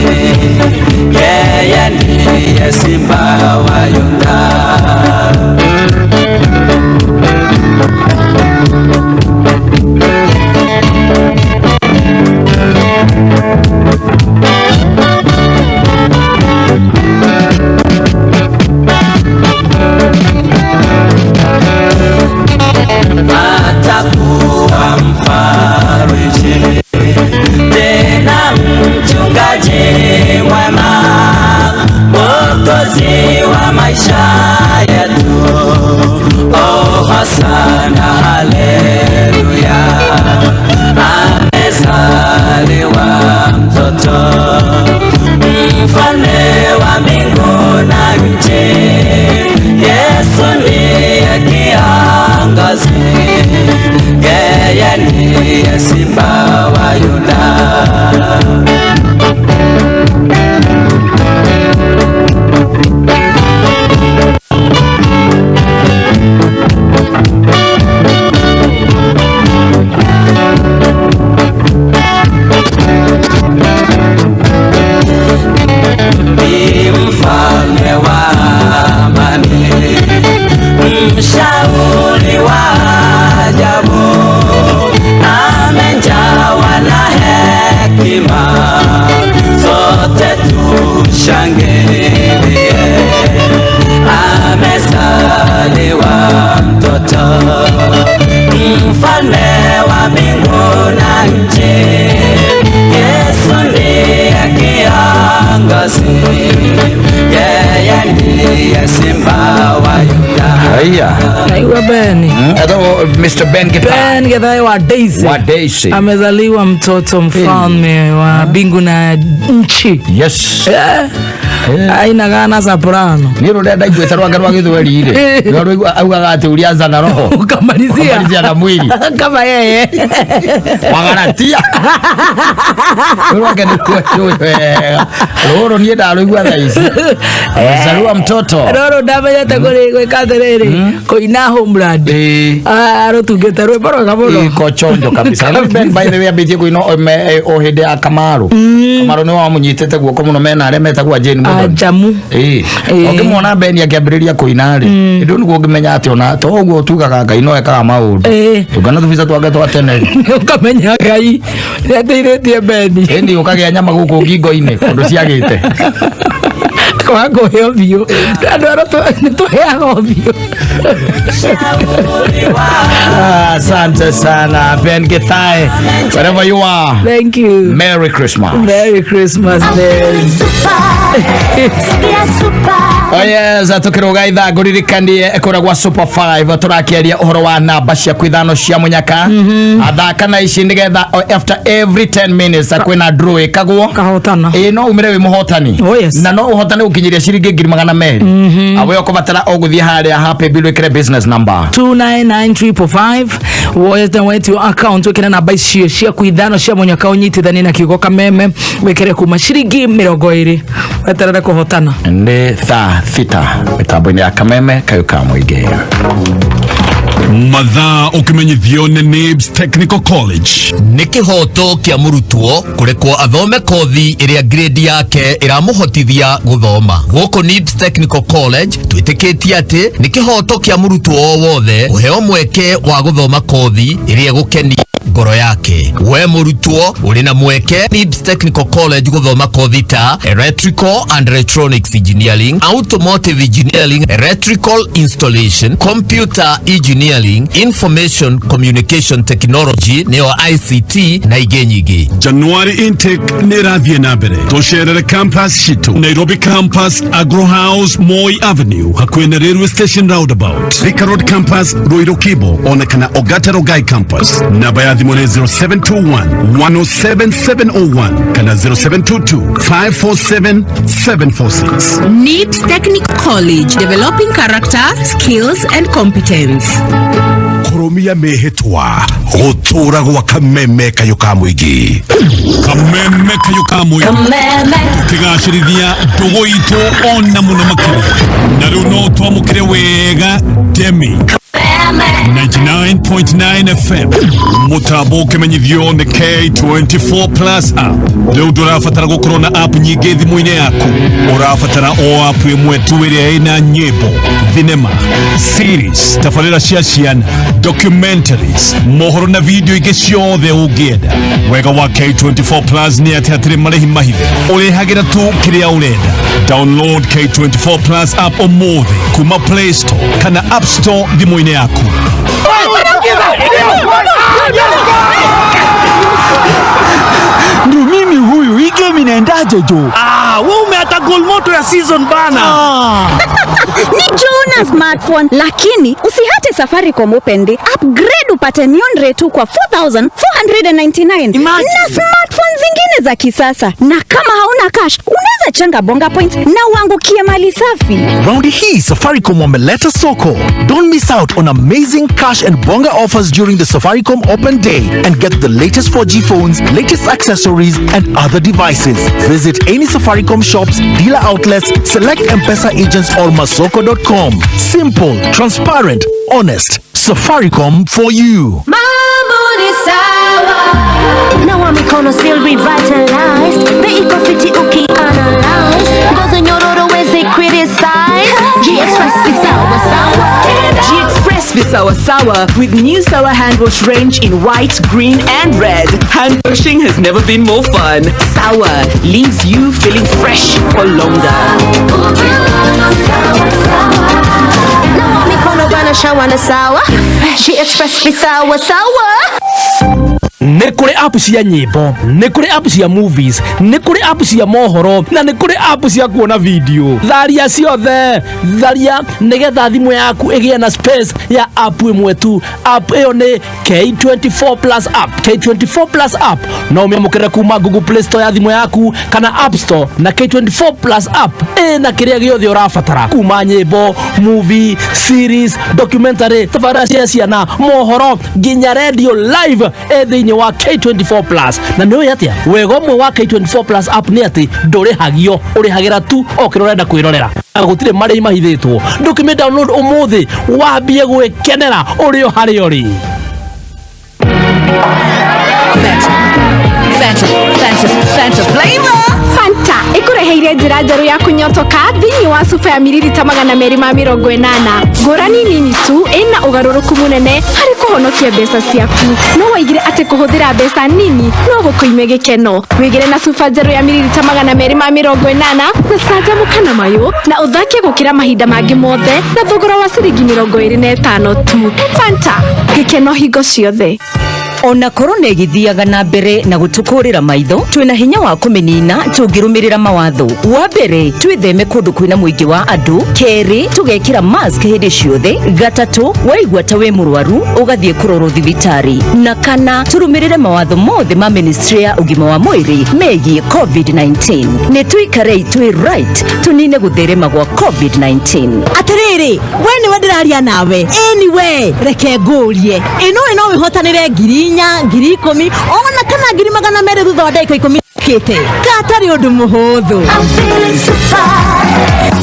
yeye ndiye simba. Mwokozi wa maisha yetu. Oh, hosana, haleluya. Amezaliwa mtoto, mfalme wa mbingu na nchi. Yesu ndiye kiangazi, yeye ndiye simba wa Yuda. Ni mfalme wa amani, mshauri wa ajabu, amejawa na hekima, sote tushangilie. Amezaliwa mtoto, mfalme wa mbingu na nchi. Yesu ndiye kiangazi, yeye ndiye simba wa Yuda. Haya. Naigua Ben. Etagwo Mr. Ben Githae. Ben Githae wa Daisy. Wa Daisy. Amezaliwa mtoto mfalme wa mbingu na nchi. Yes. Ainaga na soprano. Niĩ rũrĩa ndaiguĩte rwake rwa gĩthweri rĩ, nĩruo rũigua augaga atĩ ulianza na roho ukamalizia ukamalizia na mwili kama yeye wagaratia. Rũrũ rwake nĩruo njũĩ wega. Rũrũ niĩ ndarũigua thaa ici. Amezaliwa mtoto. Rũrũ ndamenyete gwĩka atĩrĩrĩ, kũina Homeland. Arũtungĩte rwĩmbo rwega mũno. Iko chonjo kabisa. Na Ben, by the way, ambĩtie kũina o hĩndĩ ya Kamaru. Kamaru nĩwe wamũnyitĩte guoko mũno mena arĩa metagwo Jane Muthoni. Ajamu. Ũngĩmuona Ben akĩambĩrĩria kũina rĩ, hĩndĩ ĩyo nĩguo ũngĩmenya atĩ ona to ũguo tugaga Ngai no ekaga maũndũ. Ũngĩona tũbica twake twa tene rĩ, ũkamenya Ngai nĩateithĩtie Ben. Ĩni ũkagĩa nyama gũkũ ngingo-inĩ kũndũ ciagĩte. Kwaga kũhe ũthiũ. Andũ arĩa nĩtũheaga ũthiũ. Asante sana Ben Githae. Wherever you are. Thank you. Merry Christmas. Merry Christmas, Ben. Oh yes, tukiruga ithaa ngũririkanie ĩkoragwa Super 5 tũrakĩaria ũhoro wa namba ciaku ithano cia mũnyaka. Athaka na ici nĩgetha after every 10 minutes kwĩna draw ĩkagwo. Kahotana. Ĩĩ no umĩre wĩ mũhotani. Oh yes. Na no ũhotane gũkinyĩria ciringi 200,000. Awe ũkũbatara o gũthiĩ harĩa ha paybill wĩkĩre business number 299345 woyete wete your account wikire namba icio ciaku ithano cia mũnyaka ũnyitithanie na kiugo kameme wikire kuma ciringi 20 weterere kũhotana. Nĩ thaa 6 mĩtambo-inĩ ya Kameme kayũ ka mũingĩ. Mathaa ũkĩmenyithio nĩ Nibs Technical College. Nĩ kĩhoto kĩa mũrutwo kũrekwo athome kothi ĩrĩa grade yake ĩramũhotithia gũthoma. Gũkũ Nibs Technical College twĩtĩkĩtie atĩ nĩ kĩhoto kĩa mũrutwo o wothe kũheo mweke wa gũthoma kothi ĩrĩa ĩgũkenia ngoro yake. We mũrutwo ũrĩ na mweke Nibs Technical College gũthoma kothi ta Electrical and Electronics Engineering, Automotive Engineering, Electrical Installation, Computer Engineering, Information Communication Technology nĩyo ICT na ingĩ nyingĩ. January intake nĩ ĩrathiĩ na mbere. Tũcerere campus citũ Nairobi campus, Agro House, Moi Avenue, hakuhĩ na Railway Station roundabout, Thika Road campus, Ruiru Kibo, ona kana Ogata Rongai campus. Namba ya thimũ nĩ 0721 107 701 kana 0722 547 746. NIBS Technical College, developing character, skills and competence. Kũrũmia mĩhĩtwa gũtũra gwa Kameme kayũ ka mũingĩ. Kameme kayũ ka mũingĩ kĩgacĩrithia ndũgũ itũ ona mũno makĩria. Na rĩu no twamũkĩre wega Demi 99.9 FM mũtambo ũkĩmenyithio nĩ K24 Plus app. Rĩu ndũrabatara gũkorwo na app nyingĩ thimũ-inĩ yaku, ũrabatara o app ĩmwe tu ĩrĩa ĩna nyĩmbo, thinema, series, tabarĩra cia ciana, documentaries, mohoro na video ingĩ ciothe ũngĩenda. Wega wa K24 Plus nĩ atĩ hatirĩ marĩhi mahithe, ũrĩhagĩra tu kĩrĩa ũrenda. Download K24 Plus app ũmũthĩ kuma Play Store kana App Store thimũ-inĩ yaku. Ndio mimi huyu. Hii game inaendaje jo? Ah, wewe umeata goal moto ya season bana. Ni juu na smartphone, lakini usihate Safaricom Open Day. Upgrade upate Neon Ray 2 kwa 4499 na smartphone zingine za kisasa. Na kama hauna cash, unaweza changa bonga points na uangukie mali safi. Raundi hii Safaricom wameleta soko. Don't miss out on amazing cash and bonga offers during the Safaricom Open Day and get the latest 4G phones, latest accessories and other devices. Visit any Safaricom shops, dealer outlets, select M-Pesa agents or masoko.com. Simple, transparent, honest. Safaricom for you. Mambo ni sawa. Nawa mikono still revitalized. Bei iko fiti ukianalyze. Ngozi nyororo wezi criticize. G-Express visawa sawa. G-Express Visawa Sawa with new Sawa hand wash range in white, green and red. Hand washing has never been more fun. Sawa leaves you feeling fresh for longer. Nawa mikono bana shawa na sawa. G-Express visawa sawa. Nĩ kũrĩ app cia nyĩmbo, nĩ kũrĩ app cia movies, nĩ kũrĩ app cia mohoro na nĩ kũrĩ app cia kuona video. Tharia ciothe, tharia nĩgetha thimũ yaku ĩgĩe na space ya app ĩmwe tu. App ĩyo nĩ K24 Plus app. K24 Plus app no ũmĩamũkĩre kuma Google Play Store ya thimũ yaku kana App Store, na K24 Plus app ĩna kĩrĩa gĩothe ũrabatara kuma nyĩmbo, movie, series, documentary, tabarĩra cia ciana, mohoro nginya radio live ĩ thĩinĩ wa K24 Plus. Na nĩ ũĩ atĩa wega ũmwe wa K24 Plus app nĩ atĩ ndũrĩhagio, ũrĩhagĩra tu o kĩrĩa ũrenda kwĩrorera na gũtirĩ marĩhi mahithĩtwo. Ndũkĩmĩ download ũmũthĩ wambie gwĩkenera ũrĩ o harĩa ũrĩ. Fanta, Fanta, Fanta, Fanta flavor. Fanta ĩkũreheire njĩra njerũ ya kũnyotoka thĩinĩ wa cuba ya miririta 280. Ngũrani nini tu ĩna ũgarũrũku mũnene harĩ kũhonokia mbeca ciaku. No waigire atĩ kũhũthĩra mbeca nini no gũkũime gĩkeno. Wĩgĩre na cuba njerũ ya miririta 280 na canjamũka na mayũ na ũthake gũkĩra mahinda mangĩ mothe na thogora wa ciringi 25 tu. Fanta, gĩkeno hingo ciothe. Ona korona ĩgĩthiaga na mbere na gũtũkũrĩra maitho, twĩna hinya wa kũmĩnina tũngĩrũmĩrĩra mawatho. Wa mbere, twĩtheme kũndũ kwĩna mũingĩ wa andũ. Kerĩ, tũgekĩra mask hĩndĩ ciothe. Gatatũ, waigua ta wĩ mũrwaru ũgathiĩ kũrorwo thibitarĩ. Na kana, tũrũmĩrĩre mawatho mothe ma ministry ya ũgima wa mwĩrĩ megiĩ COVID-19. Nĩ tũikarei twĩ right tũnine gũtherema gwa COVID-19. Atĩrĩrĩ, we nĩwe ndĩraria nawe. Ĩni we, reke ngũrie, ĩno ĩno wĩhotanĩre 4,000, 10,000 ona kana 200,000 thutha wa ndagĩka 10 kĩte katarĩ ũndũ mũhũthũ.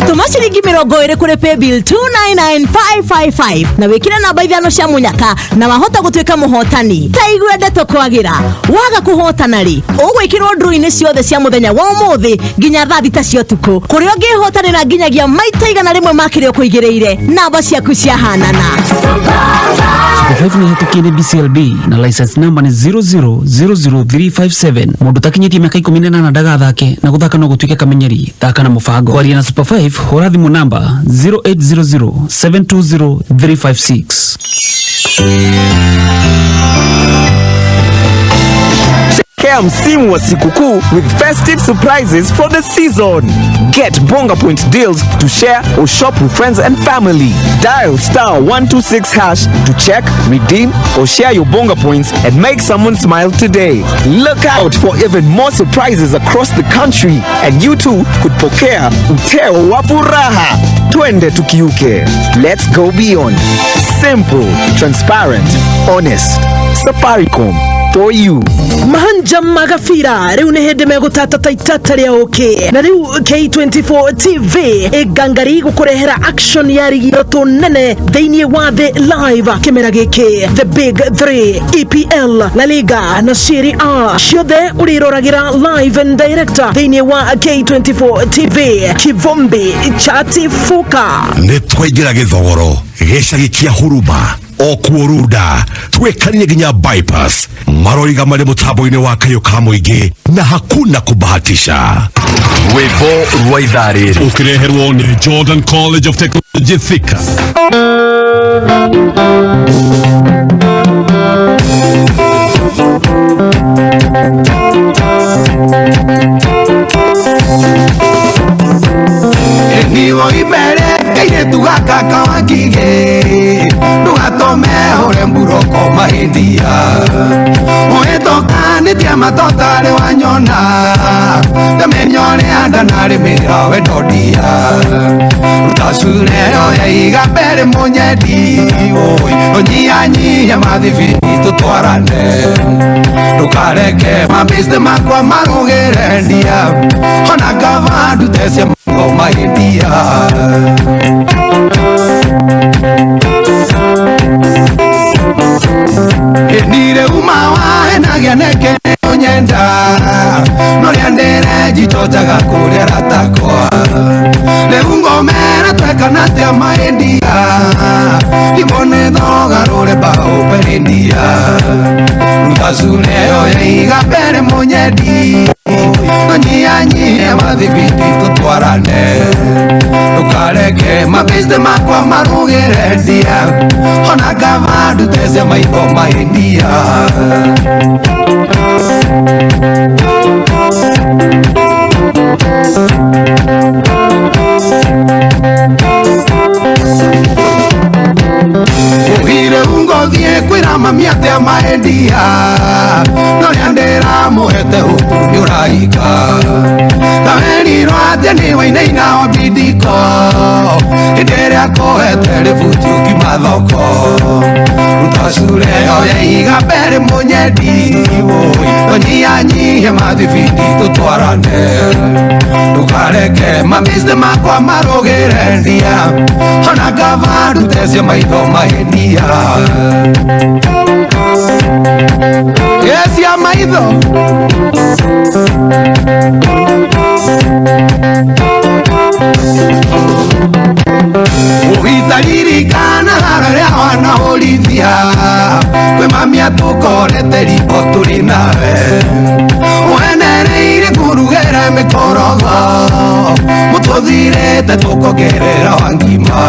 Tũma ciringi 20 kũrĩ paybill 299555 na wĩkĩre namba 5 cia mũnyaka na wahota gũtuĩka mũhotani. Ta igue ndeto kwagĩra, waga kũhotana rĩ, ũgwĩkĩrwo ndũrũ-inĩ ciothe cia mũthenya wa ũmũthĩ nginya thaa 6 cia ũtukũ, kũrĩa ũngĩhotanĩra nginyagia maita 100 ma kĩrĩa ũkũigĩrĩire. Namba ciaku ciahanana. Super 5 nĩ hetũkie nĩ BCLB na license number nĩ 0000357. Mũndũ takinyĩtie mĩaka 18 ndagathake na gũthaka no gũtuĩke kamenyeri. Thaka na mũbango. Kwaria na Super 5 hũra thimũ namba 0800 720 356. Share msimu wa sikukuu with festive surprises for the season. Get Bonga Point deals to share or shop with friends and family. Dial star 126 hash to check, redeem, or share your Bonga Points and make someone smile today. Look out for even more surprises across the country, and you too could pokea uteo wa furaha. Twende tukiuke. Let's go beyond. Simple, transparent, honest. Safaricom for you. Mahanja magabira riu ni hindi megutata ta itata ria uki na riu K24 TV ĩngangari gũkũrehera action ya rigi ithatũ nene thĩinĩ wa thĩ live kĩmera gĩkĩ, The Big 3, EPL, La Liga na Serie A, ciothe ũrĩroragĩra live and direct thĩinĩ wa K24 TV. Kivumbi chatifuka. Nĩ twaingĩra gĩthogoro gĩcagi kĩa huruma o kuo Runda twĩkanire nginya bypass maroiga marĩ mũtambo-inĩ wa kayũ ka mũingĩ na hakuna kubahatisha. Rwĩmbo rwa ithaa rĩrĩ ũkĩreherwo nĩ Jordan College of Technology Thika. Niwo ibere kairetu gaka kawangige ndugatome hure mburoko mahindia uhĩtũkanĩtie matotarĩ wanyona ndamenya ũrĩa ndanarĩmĩra wendo ndia ruta cure yoya iga mbere mũnyendi ũnyihanyihie mathibiti tũtwarane ndũkareke mabĩcte makwa marũgĩre ndia ona kaba ndute cia mahindia nire uma wahenagia neke nyenda noria ndere jichojaga kuria ratakwa riu ngomera twekana atia mahindia imone thogarure bao perindia ruta cure yoya iga mbere mũnyendi tũnyihanyihie mathibiti tũtwarane ndũkareke mabĩcte makwa marũgĩre ndia ona kaba ndute cia maitho mahindia Uhire ungothie kwĩra mami atĩa maendia noria ndĩramũhete huku nĩ ũrahika tawerirwo atĩ nĩ wainaina wambindiko hĩndĩ ĩrĩa kũhete rĩbuti ũkiuma thoko ruta cure yoya iga mbere mũnyendi tũnyihanyihie mathibiti tũtwarane ndũkareke mabĩcte makwa marũgĩre ndia ona kaba ndute cia maitho mahindia cia maitho ũgĩtaririkana harĩa wanahũrithia kwĩ mami atũkorete riko tũrĩ nawe wenereire kũrugĩra mĩkorogo mũtũthirĩte tũkongerera wa ngima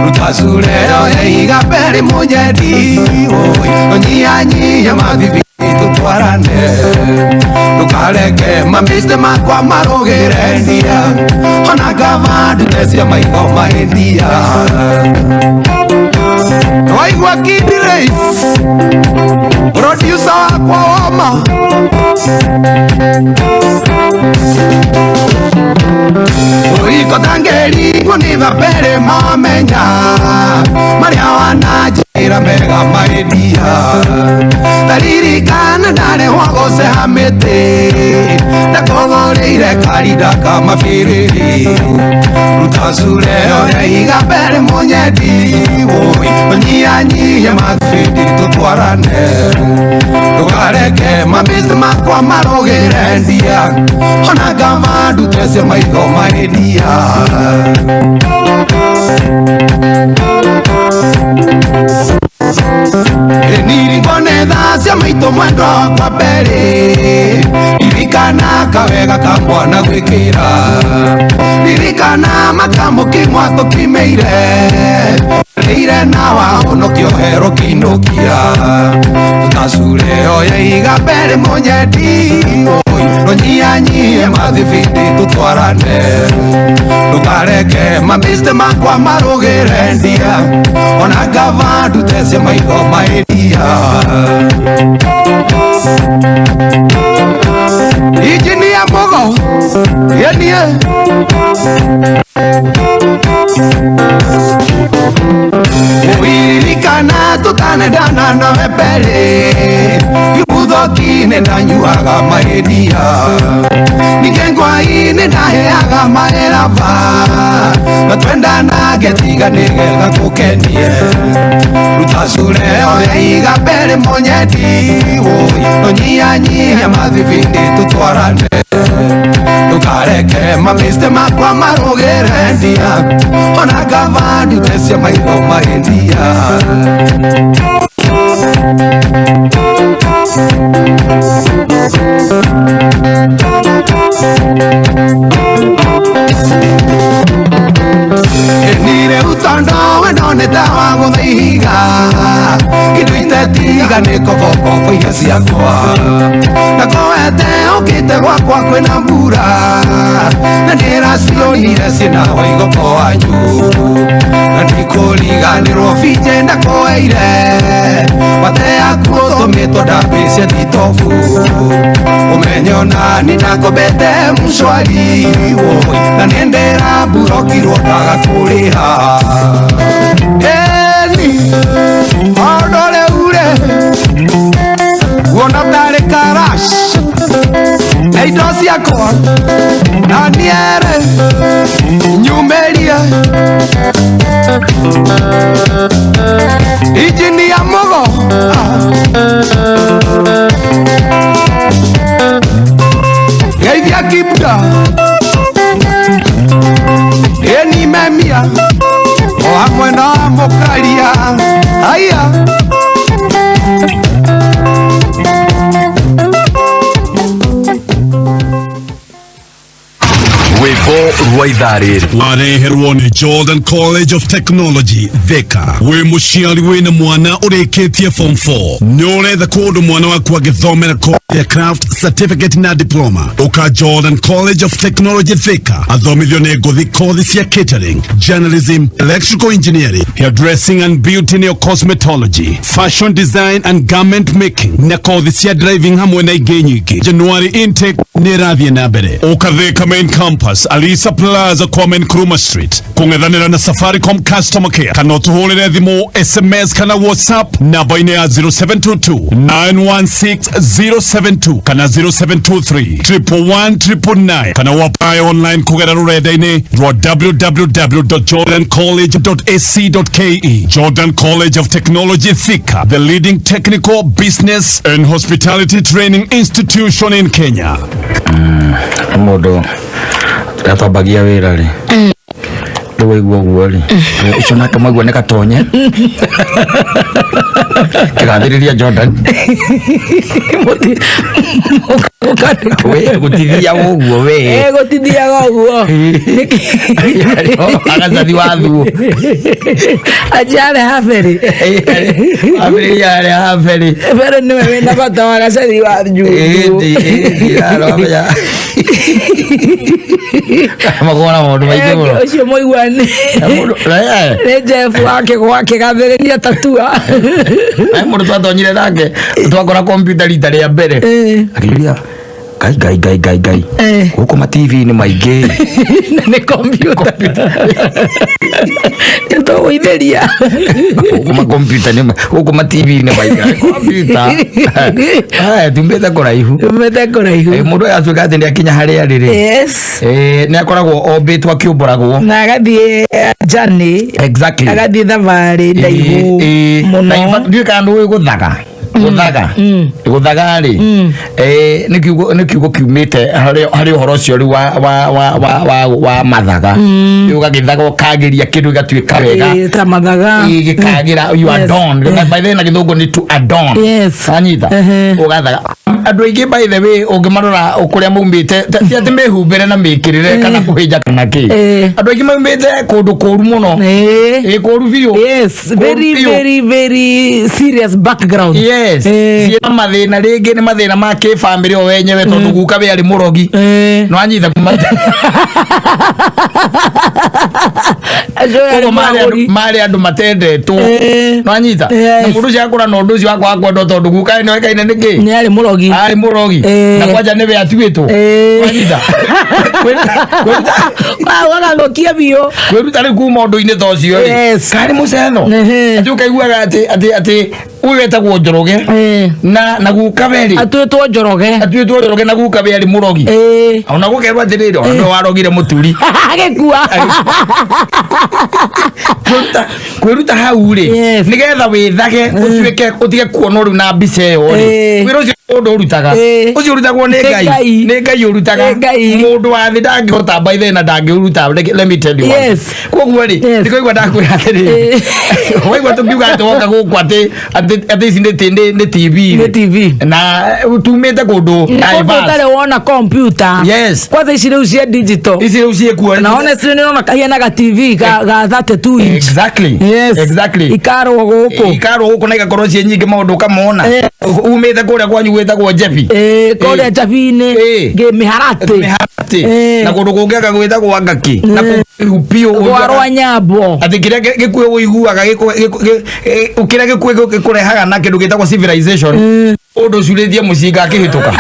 ruta cure yoya iga mbere mũnyendi ũnyihanyihie mathibiti tũtwarane ndũkareke mabĩcte makwa marũgĩre ndia ona kaba ndute cia maitho mahindia waigua Kid Race producer wakwa wama Ũhiko tangĩringwo nĩ thabere mamenya marĩa wananjĩra mega mahindia taririkana ndarĩ wa gũceha mĩtĩ ndakũgũrĩire karinda ka mabĩrĩri ruta cure yoya iga mbere mũnyendi ũnyihanyihie mathibiti tũtwarane ndũkareke mabĩcte makwa marũgĩre ndia ona kaba ndute cia maitho mahindia nirikwo nĩ thaa cia maitũ mwendwa wakwa mbere ririkana kawega ka mwana gwĩkĩra ririkana makamũkimwa tũkimĩire rĩire na wahonokio hero kĩinũkia tũtacure yoya iga mbere mũnyendi tũnyihanyihie mathibiti tũtwarane ndũkareke mabĩcte makwa marũgĩre ndia ona kaba ndute cia maitho mahindia Injinia Mugo yenie Uririkana tũtanendana nawe mbere Gĩbuthoki-inĩ ndanyuaga mahindia ningĩ ngwai-inĩ ndaheaga maeraba na twendana ngetiga nĩgetha ngũkenie ruta cure yoya iga mbere mũnyendi tũnyihanyihie mathibiti tũtwarane ndũkareke mabĩcte makwa marũgĩre ndia ona kaba ndute cia maitho mahindia Nire utondo Wendo nĩ ta wa gũtha ihiga Kĩndũ itetiga nĩ kobokobo irio ciakwa Ndakowete ũkĩte gwakwa kwĩna mbura Na ndĩracionire ciĩna waigoko wanyu Na ndikũriganĩrwo binje ndakoeire Wate yaku ũtũmĩtwo ndambĩcie thitobu Ũmenye ona nĩndakobete mshwari Na nĩndĩramburokirwo ndaga kũrĩha Eni maũndũ rĩu rĩ Guona tarĩ karash Na indo ciakwa na niere nyumĩrie Injinia Mugo Geithia Kibda Eni memia O hamwe na mũkaria Aya Rwĩmbo rwa ithaa rĩrĩ wareherwo nĩ Jordan College of Technology Thika wĩ mũciari wĩna mwana ũrĩkĩtie form 4 nĩ ũretha kũndũ mwana waku angĩthomera kothi ya craft certificate na diploma ũka Jordan College of Technology Thika athomithio nĩ ngũthi kothi cia catering journalism electrical engineering hairdressing and beauty nĩyo cosmetology fashion design and garment making na kothi cia driving hamwe na ingĩ nyingĩ January intake nĩ ĩrathiĩ na mbere ũka Thika main campus Alisa Plaza Kwame Nkrumah Street kũng'ethanĩra na Safaricom customer care kana ũtũhũrĩre thimũ SMS kana WhatsApp namba-inĩ ya 0722 916 072 kana 0723 111 999 kana ũapply online kũgerera rũrenda-inĩ rwa www.jordancollege.ac.ke Jordan College of Technology Thika the leading technical business and hospitality training institution in Kenya Mũndũ atwambagia wĩra rĩ rĩu waigua ũguo rĩ ũcio nake mwaigua nĩ gatonye kĩgathĩrĩria Jordan we gũtithiaga ũguo we gũtithiaga ũguo agacathi wa thuo anjare habere ambĩrĩria harĩa habere bere nĩwe wĩna bata wa gacathi wa ĩndĩ ĩndĩ aramenya makona maũndũ maingĩ mũno ũcio mũigua nĩ nĩ Jeff wakĩgathĩrĩria tatua mũndũ twatonyire nake twakora kompiuta rita rĩa mbere akĩũria ngai ngai ngai ngai ngai gũkũ ma TV nĩ maingĩ nĩ kompiuta nĩtũgũithĩria gũkũ ma kompiuta nĩ gũkũ ma TV nĩ maingĩ kompiuta tumĩte kũraihu tumĩte kũraihu mũndũ ũyũ atuĩka atĩ nĩakinya harĩa arĩ rĩ yes nĩ akoragwo ombĩtwo akĩũmbũragwo na agathiĩ journey exactly agathiĩ thabarĩ ndaihu mũno ndiũĩ kana nĩũĩ gũthaga gũthaga gũthaga rĩ nĩ kiugo nĩ kiugo kiumĩte harĩ harĩ ũhoro ũcio rĩu wa wa wa wa wa wa mathaga ũgagĩthaga ũkagĩria kĩndũ gĩgatuĩka wega ta mathaga gĩkagĩra you adorn by the way na gĩthũngũ nĩ to adorn yes anyita ũgathaga andũ aingĩ by the way ũngĩmarora kũrĩa maumĩte ti atĩ mĩhumbĩre na mĩkĩrĩre kana kũhĩnja kana kĩ andũ aingĩ maumĩte kũndũ kũru mũno ĩ kũru biũ yes very very very serious background yes ciĩna mathĩna rĩngĩ nĩ mathĩna ma kĩbamĩrĩ o wenyewe tondũ guka we arĩ mũrogi no anyita kuma Koguo marĩ andũ matendetwo no anyita na mũndũ ũcio akũra na ũndũ ũcio wa kwaga kwendwo tondũ guka nĩ oĩkaine nĩkĩ nĩ arĩ mũrogi arĩ mũrogi na kwanja nĩwe atuĩtwo anyita ũgathũkia biũ kwĩruta rĩu kuma ũndũ-inĩ ta ũcio rĩ karĩ mũcetho atĩ ũkaiguaga atĩ atĩ atĩ ũyũ wetagwo Njoroge na na guka we rĩ atuĩtwo Njoroge atuĩtwo Njoroge na guka we arĩ mũrogi ona gũkerwo atĩrĩrĩ ona nĩwe warogire mũturi agĩkua kwĩruta hau rĩ nĩgetha wĩthage ũtuĩke ũtige kuonwo rĩu na mbica ĩyo rĩ wĩra ũcio Mũndũ ũrutaga. Ũcio ũrutagwo nĩ Nĩ Ngai. Ngai. Nĩ Ngai ũrutaga. Nĩ Ngai. Mũndũ wa thĩ ndangĩhota by then na ndangĩũruta. Let me tell you one. Yes. Koguo rĩ, ndikũigua ndakwĩra atĩrĩrĩ. Waigua tũkiuga atĩ woka gũkũ atĩ atĩ atĩ ici nĩ nĩ nĩ TV. Nĩ TV. Na tumĩte kũndũ Nĩ kũndũ diverse. ũtarĩ wona computer. Yes. Kwanza ici rĩu cia digital. Ici rĩu ciĩkuo. Na honestly nĩ ũrona kahiana ga TV ga 32 inch. Exactly. Yes. Exactly. Ikarwo gũkũ. Ikarwo gũkũ na igakorwo ciĩ nyingĩ maũndũ ũkamona. Umĩte kũrĩa kwanyu gwĩtagwo Njebi. Kũrĩa Njabi-inĩ. Mĩharatĩ. Mĩharatĩ. Na kũndũ kũngĩ anga gwĩtagwo Ngaki. Na kũu biũ. Gwa Rwanyambo. Atĩ kĩrĩa gĩkuĩ ũiguaga kĩrĩa gĩkuĩ gĩkũrehaga na kĩndũ gĩtagwo civilization. Ũndũ ũcurĩtie mũcinga akĩhĩtũka.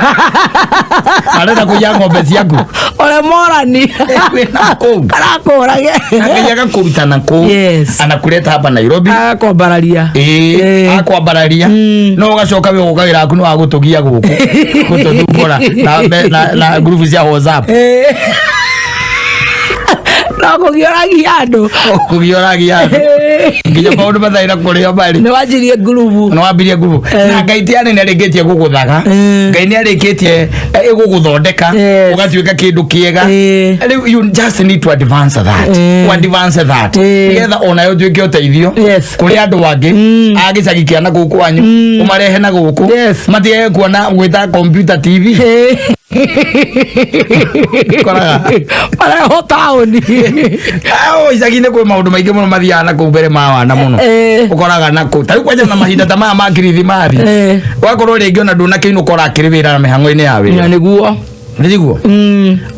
Arenda kũiya ng'ombe ciaku. Ũrĩa morani. Wĩna kũu. Arakũrage. Ngai agakũruta na kũu. Yes. Anakuleta hapa Nairobi. Agakwambararia. Ĩĩ, akwambararia. No ũgacoka we ũka wĩra waku nĩ wa gũtũgia gũkũ. Gũtũthumbũra na na ngurubu cia WhatsApp. No kũgiũragia andũ. Kũgiũragia andũ. Nginya maũndũ matarĩ na kũrĩa marĩ. Nĩ wanjirie ngurubu. Nĩ wambirie ngurubu. Na Ngai ti arĩ nĩ arĩkĩtie gũgũthaga. Ngai nĩ arĩkĩtie gũgũthondeka. Ũgatuĩka kĩndũ kĩega. Rĩu you just need to advance that. To advance that. Nĩgetha onawe ũtuĩke ũteithio. Kũrĩ andũ angĩ a gĩcagi kĩa na kũu kwanyu. Ũmarehe na gũkũ. Matige kuona gwĩta computer TV. Koraga. Marehwo taũni. Ao icagi-inĩ kwĩ maũndũ maingĩ mũno mathiaga na kũu mbere ma wana mũno. Ũkoraga na kũu. Ta rĩu kwanja na mahinda ta maya ma kirithimathi. Ũgakorwo rĩngĩ ona ndũnakĩinũka ũrakĩrĩ wĩra na mĩhang'o-inĩ ya wĩra. Na nĩguo. Nĩguo.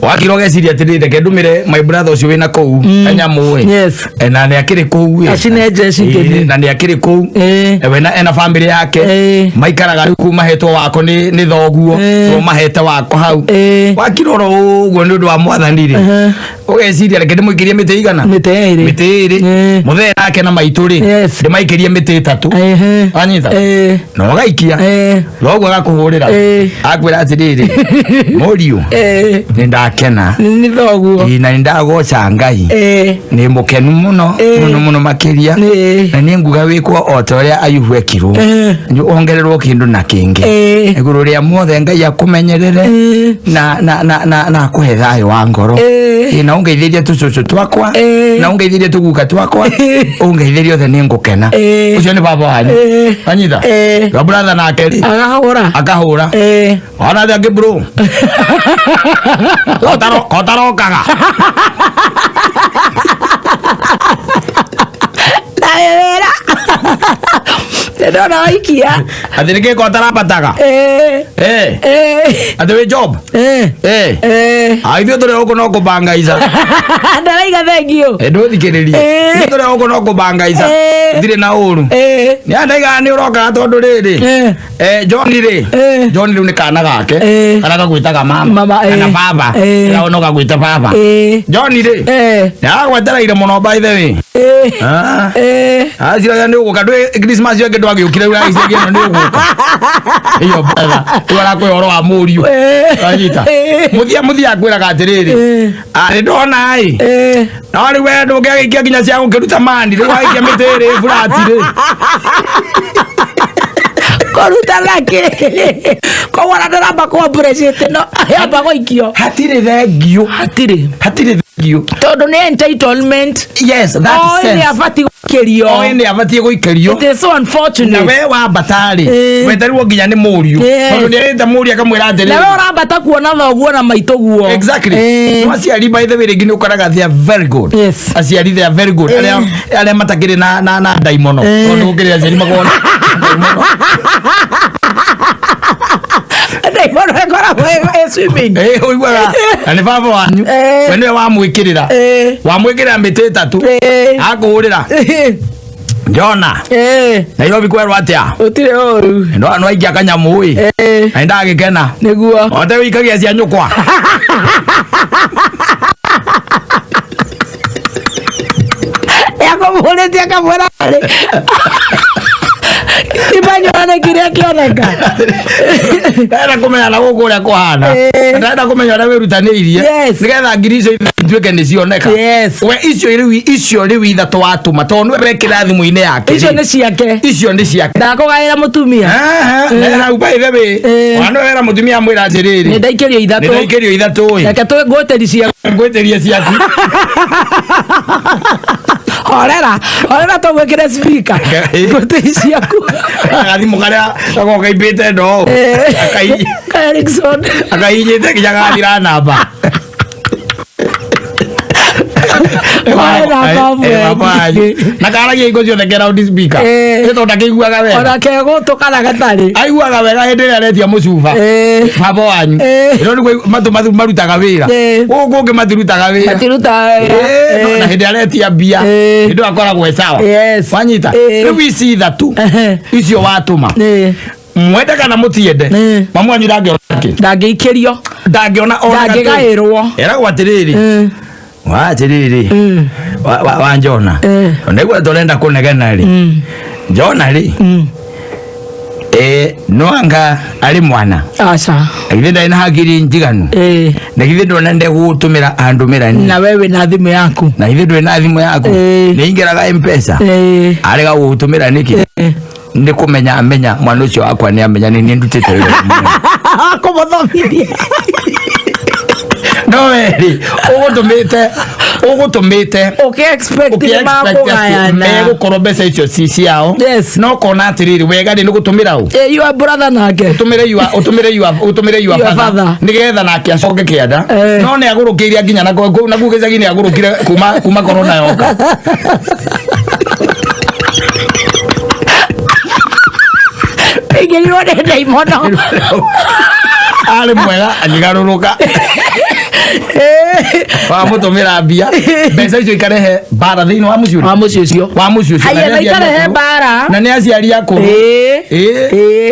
Wakira ũgeciria atĩrĩrĩ reke ndũmĩre my brother ũcio wĩna kũu kanyamũ ĩ. Yes. Na nĩ akĩrĩ kũu ĩ. Acine njeci Ĩ, na nĩ akĩrĩ kũu. We na ena family yake. Maikaraga rĩu kũu mahetwo wako nĩ thoguo. Nĩo mahete wako hau. Wakira oro ũguo nĩ ũndũ wa mwathani rĩ. Ũgeciria reke ndĩmũikĩrie mĩtĩ igana. Mĩtĩ ĩrĩ. Mĩtĩ ĩrĩ. Mũthee nake na maitũ rĩ. Ndĩmaikĩrie mĩtĩ ĩtatũ. Wanyita? Na ũgaikia. Thoguo agakũhũrĩra. Akwĩra atĩrĩrĩ. Mũriũ. Nĩ ndakena. Nĩ thoguo. Ĩ, na nĩ ndagoca Ngai. Nĩ mũkenu mũno mũno mũno makĩria. Na nĩ nguga wĩkwo o ta ũrĩa Ayubu ekirwo. Ongererwo kĩndũ na kĩngĩ. Igũrũ rĩa mothe Ngai akũmenyerere na na na na na akũhe thayũ wa ngoro. Ĩ, na ũngeithĩrie tũcũcũ twakwa na ũngeithĩrie tũguka twakwa ũngeithĩrie othe nĩ ngũkena. Ũcio nĩ baba wanyu. Wanyita? Your brother nake rĩ. Akahũra. Akahũra. Ona thĩ angĩ bro. Kotarokaga. Nawe wĩra. Ndona waikia. Atĩ nĩkĩ kotarambataga? Atĩ wĩ job? Ah, ithuĩ tũrĩ gũkũ no kũbangaica. Ndaraiga thengio. Ndũthikĩrĩrie. Ithuĩ tũrĩ gũkũ no kũbangaica. Ndirĩ na ũru. Nĩ ndaigaga nĩ ũrokaga tondũ rĩrĩ. John rĩ. John rĩu nĩ kana gake. Kana gagwĩtaga mama. Kana baba. Kana no gagwĩta baba. John rĩ. Nĩ agwetereire mũno by the way. Ah. Aciraga nĩ ũgũka ndũĩ Christmas ĩyo ĩngĩ ndwagĩũkire rĩu agĩciria ĩno nĩ ũgũka. Iyo brother, rĩu arakũhe ũhoro wa mũriũ. Wanyita. Mũthia mũthia akwĩraga atĩrĩrĩ. Arĩ ndona ĩ. No rĩu we ndũngĩagĩikia nginya cia gũkĩruta mani rĩu wagĩikia mĩtĩ ĩrĩ burati rĩ. Kũruta nakĩ? Koguo ona ndũramba kũ appreciate no yamba gũikio. Hatirĩ thengio. Hatirĩ. Hatirĩ thengio. Tondũ nĩ entitlement. Yes, that Oĩ sense. nĩ abatiĩ gũikĩrio. Oĩ nĩ abatiĩ gũikĩrio. It is so unfortunate. Na we wambata rĩ, weterirwo nginya nĩ mũriũ. Tondũ nĩ arĩte mũriũ akamwĩra atĩrĩrĩ. Na we ũrambata kuona thoguo na maitũguo. Exactly. No aciari by the way rĩngĩ nĩ ũkoraga they are very good. Yes. Aciari they are very good. Arĩa arĩa matakĩrĩ na na na ndaimono. Tondũ gũkĩrĩ aciari makoragwo na Ndaimono ĩkoragwo ĩ swimming. Ũiguaga na nĩ baba wanyu. We nĩwe wamwĩkĩrĩra. Wamwĩkĩrĩra mĩtĩ ĩtatũ. Akũhũrĩra. Ndona. Nairobi kwerwo atĩa? Gũtirĩ ũru. Ndona no aikia kanyamũ ĩ. Na nĩndagĩkena. Nĩguo. Ote wĩikagia cia nyũkwa. Yakũmũrĩtie akamwĩra rĩ. Timanyona nĩ kĩrĩa Ndangĩkĩoneka. Ndenda kũmenya na gũkũ ũrĩa kũhana. Ndenda kũmenya ũrĩa wĩrutanĩirie. Nĩgetha ngiri icio ituĩke nĩ cioneka. We icio rĩu, icio rĩu ithatũ watũma, tondũ nĩwe wekĩra thimũ-inĩ yake. Icio nĩ ciake. Icio nĩ ciake. Ndakũgaĩra mũtumia. Na hau by the way, ona nĩwe wera mũtumia amwĩra atĩrĩrĩ, Nĩ ndaikĩrio ithatũ. Nĩ ndaikĩrio ithatũ ĩ. Reke ngwĩtĩri ciaku. Ngwĩtĩrie ciaku. Horera, horera tũgwĩkĩre speaker. Ngwĩtĩri ciaku. Gathimũ karĩa gakoragwo kaimbĩte ndoo. Erickson. Akahinyĩte nginya gathira namba. Na karagia hingo ciothe ke round speaker. Nĩ tondũ ndakĩiguaga wega. Ona ke gũtũ kana gatarĩ. Aiguaga wega hĩndĩ ĩrĩa aretia mũcuba. Baba wanyu. Ĩno nĩguo matũ marutaga wĩra. Gũkũ kũngĩ matirutaga wĩra. Matirutaga wĩra. Na hĩndĩ aretia mbia. Hĩndĩ ĩyo akoragwo e sawa. Wanyita. Rĩu ici ithatũ icio watũma. Mwende kana mũtiende. Mamu wanyu ndangĩona kĩ. Ndangĩikĩrio. Ndangĩona ona gatũ. Ndangĩgaĩrwo. Eragwo atĩrĩrĩ. Wa atĩrĩrĩ. Wa Njona. Nĩguo tũrenda kũnegena rĩ. Njona rĩ. No anga arĩ mwana. Aca. Githĩ ndarĩ na hakiri njiganu. Na githĩ ndona ndegũtũmĩra andũmĩra ni. Na we wĩna thimũ yaku. Na githĩ ndũrĩ na thimũ yaku. Nĩ ingĩraga M-Pesa. Arega gũgũtũmĩra nĩkĩ? Nĩ kũmenya amenya mwana ũcio wakwa nĩ amenya nĩ niĩ ndutĩte wĩra mũnene. Kũmũthomithia. No we rĩ, ũgũtũmĩte Ũkĩ-expect ũkĩ-expect atĩ nĩmakũgayana. megũkorwo mbeca icio ci ciao. No kona atĩrĩrĩ, wega rĩ nĩ gũtũmĩra ũ? Your brother nake. Ũtũmĩre your, ũtũmĩre your, ũtũmĩre your Your father. father. Nĩgetha nake acoke kĩanda. No nĩ agũrũkĩire nginya na kũu, na kũu gĩcagi nĩ agũrũkire kuma corona yoka. Aingĩrirwo nĩ ndaimono. Arĩ mwega akĩgarũrũka. Wamũtũmĩra mbia, mbeca icio ikarehe mbara thĩinĩ wa mũciĩ ũrĩkũ? Wa mũciĩ ũcio. Wa mũciĩ ũcio. Haya, Na na nĩ ikarehe aciari akũrũ. mbara. Na nĩ aciari akũrũ.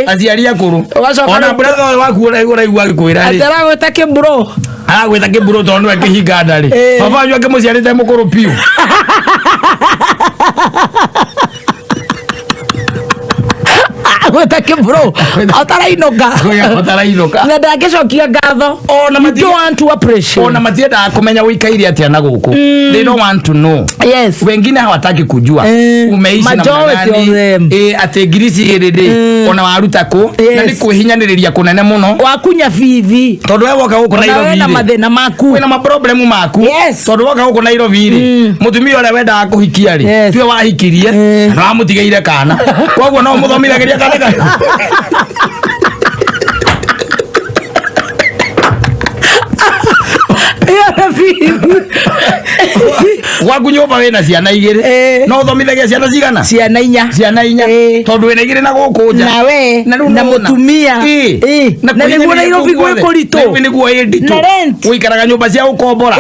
Aciari akũrũ. Ũgacoka Ona rĩu- brother ũyũ waku ũraigua agĩkwĩra rĩ. Atĩ aragwĩta kĩmbũrũ. Aragwĩta kĩmbũrũ tondũ nĩwe kĩhinga nda rĩ. Baba wanyu akĩmũciarĩte mũkũrũ biũ. Agwĩta kĩmbũrũ. Ũtarainũka. Ũtarainũka. Na ndangĩcokia ngatho. Ona You don't want to appreciate. Ona matiendaga kũmenya ũikaire atĩa na gũkũ. They don't want to know. Yes. Wengine hawataki kujua. Umeishi na Majority gani? of them. Atĩ ngiri ici igĩrĩ rĩ, ona waruta kũ? Na nĩ kwĩhinyanĩrĩria kũnene mũno. Wakunya bithi. Tondũ we woka gũkũ Ona Nairobi wĩna rĩ, mathĩna maku. Wĩna maproblemu maku. Tondũ woka gũkũ Nairobi rĩ, mũtumia ũrĩa wendaga kũhikia rĩ, tiwe wahikirie, na wamũtigĩire kana. Koguo no mũthomithagĩria kana kana. Gwaku nyũmba wĩna ciana igĩrĩ, no ũthomithagia ciana cigana? Ciana inya. Ciana inya. Tondũ wĩna igĩrĩ na gũkũ nja. Na we, Na rĩu na nĩwona. mũtumia. Na Na nĩguo kwĩhinyĩrĩria Nairobi kũu guothe. gwĩ kũritũ. Nairobi nĩguo ĩ nditũ. Na rent. Ũikaraga nyũmba cia gũkombora.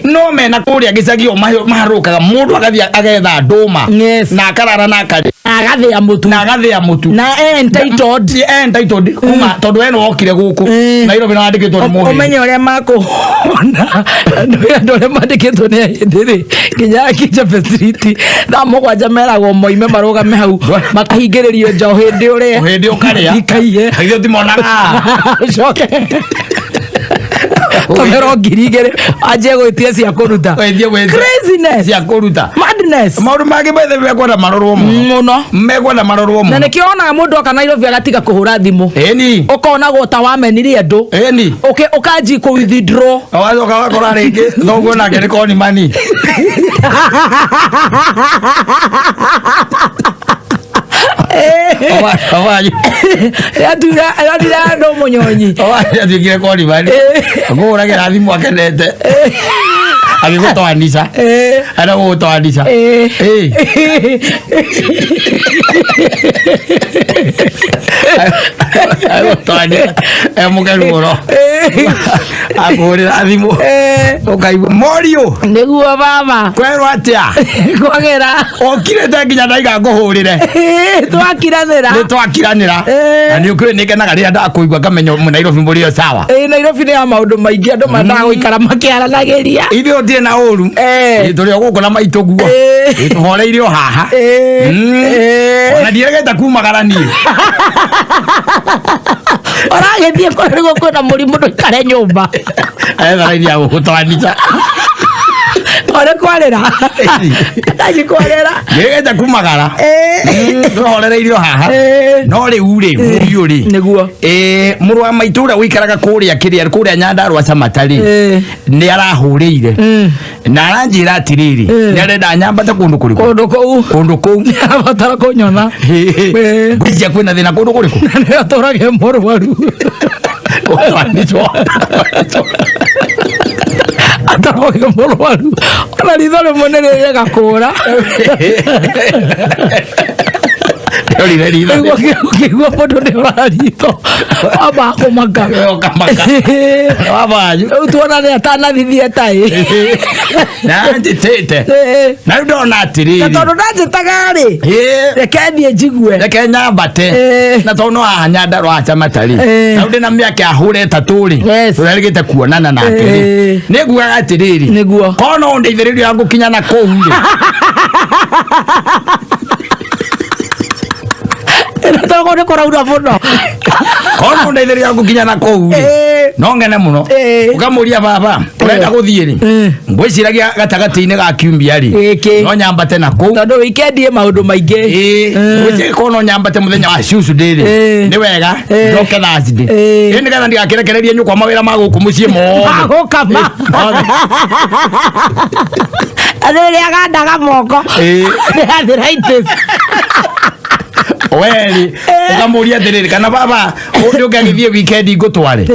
No mena kũrĩa gĩcagi o maharũkaga mũndũ agathiĩ agetha ndũma. Na akarara na akarĩa. Na agathĩa mũtu. Na agathĩa mũtu. Na entitled. Entitled. Kuma tondũ we nĩwokire gũkũ. Nairobi nĩwandĩkĩtwo nĩ mũhĩndĩ. Ũmenye ũrĩa makũhona. Andũ arĩa mandĩkĩtwo nĩ ahĩndĩ rĩ, nginya Kijabe Street, thaa mũgwanja meragwo moime marũgame hau, makahingĩrĩrio nja o hĩndĩ ũrĩa. O hĩndĩ ũkarĩa. Ikaiye. Githĩ ũtimonaga? Ũcoke. Tũmĩrwo ngiri igĩrĩ, anjie gwĩtia cia kũruta. Wĩtie gwĩtia. Craziness. Cia kũruta. Madness. Maũndũ mangĩ bethe mekwenda marorwo mũno. Mũno. Mekwenda marorwo mũno. Na nĩkĩo wonaga mũndũ oka Nairobi agatiga kũhũra thimũ. Ĩni. Ũkonagwo ta wamenire andũ. Ĩni. Ũkanji kũ withdraw. Wacoka wakora rĩngĩ thoguo nake nĩ koni mani. Yatuire andũ mũnyonyi. Atuĩkire koni mani. Akũhũragĩra thimũ akenete. Agĩgũtoanica. Arĩa gũgũtoanica. Agĩgũtoanica. E mũkenu mũno. Akũhũrĩra thimũ. Ũkaigua Moriũ. Nĩguo baba. Kwerwo atĩa? Kwagĩra. Ũkirĩte nginya ndaiga ngũhũrĩre. Twakiranĩra. Nĩ twakiranĩra. Na nĩ ũkĩũĩ nĩ ngenaga rĩrĩa ndakũigua ngamenya Nairobi mũrĩ o sawa. Nairobi nĩ ya maũndũ maingĩ andũ mendaga gũikara makĩaranagĩria. Ithuĩ Tũtirĩ na ũru. Ĩ, tũrĩ o gũkũ na maitũ guo. Ĩ, tũhoreire o haha. Ona ndiregete kumagara niĩ. Ũragĩthiĩ kũrĩa nĩguo kwĩna mũrimũ ndũikare nyũmba. Etha raini ya gũgũtwanita. Ore kwarĩra. Ndaci kwarĩra. Ndiregete kumagara. Tũhorereirio haha. No rĩu rĩ, mũriũ rĩ. Nĩguo. Mũrũ wa maitũ ũrĩa ũikaraga kũrĩa kĩrĩa kũrĩa Nyandarũa Camata rĩ, nĩ arahũrĩire na aranjĩra atĩrĩrĩ, nĩ arenda nyambate kũndũ kũrĩkũ? Kũndũ kũu. Kũndũ kũu. Nĩ arabatara kũnyona. Ngwĩciria kwĩna thĩna kũndũ kũrĩkũ? Na nĩ atũrage mũrwaru. Atarage mũrwaru. Ona ritho rĩmwe nĩ rĩrega kũra. Rĩorire ritho. Ũkĩigua mũndũ nĩ ora ritho. Wamba kũmaka. Ũkamaka. Wamba. Rĩu tuona nĩ atanathithie tai. Na njĩtĩte. Na rĩu ndona atĩrĩrĩ. Na tondũ ndanjĩtaga rĩ. Reke thiĩ njigue. Reke nyambate. Na tondũ no haha Nyandarũa Camata rĩ. Na rĩu ndĩna mĩaka ya hũra ĩtatũ rĩ. Tũrerĩgĩte kuonana nake rĩ. Nĩ ngugaga atĩrĩrĩ. Nĩguo. Korwo no ũndeithĩrĩrie ya gũkinya na kũu rĩ. Tondũ nĩ kũraura mũno. Korwo no ũndeithĩrĩrie ya gũkinya na kũu rĩ. No ngene mũno. Ũkamũria baba, ũrenda gũthiĩ rĩ? Ngwĩciragia gatagatĩ-inĩ ga kiumia rĩ. No nyambate na kũu. Tondũ weekend ĩ maũndũ maingĩ. Ngwĩciria korwo no nyambate mũthenya wa Tuesday rĩ. Nĩ wega njoke Thursday. Ĩ nĩgetha ndigakĩrekererie nyũkwa mawĩra ma gũkũ mũciĩ mothe. Magũkama. Rĩrĩa agandaga moko. Nĩ arthritis. Weri ũkamũria atĩrĩrĩ, kana baba nĩ ũngĩagĩthiĩ weekend ngũtware?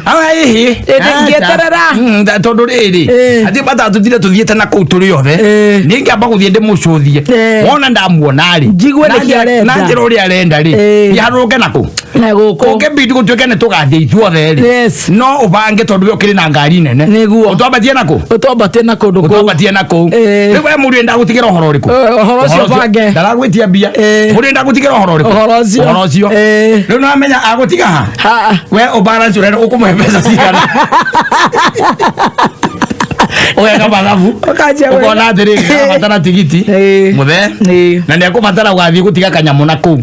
Aa, ĩhĩ. Ndingĩeterera. Tondũ rĩrĩ atĩ bata tũtire tũthiĩte na kũu tũrĩ othe, nĩ ngĩamba gũthiĩ ndĩmũcũthie wona ndamuona rĩ, Njigue nĩkĩ arenda. Na njĩra ũrĩa arenda rĩ, iharũrũke na kũ Na gũkũ. Ũngĩbidi gũtuĩke nĩ tũgathiĩ ithuothe rĩ, no ũbange tondũ we ũkĩrĩ na ngari nene. Nĩguo. Ũtwambatie na kũ? Ũtwambatie na kũndũ kũu. Ũtwambatie na kũu. Rĩu we mũriũ ndagũtigĩra ũhoro ũrĩkũ? Ũhoro ũcio bange. Ndaragwĩtia mbia. Mũriũ ndagũtigĩra ũhoro ũrĩkũ? Ũhoro ũcio. Ũhoro ũcio. Rĩu nĩwamenya agũtiga ha? We ũbalance ũrenda ũkũmũhe mbeca cigana? Ũgeka mathabu. Ũkanjia wega. Ũkona atĩrĩrĩ, nĩarabatara tigiti mũthee na nĩekũbatara gũgathiĩ gũtiga kanyamũ na kũu.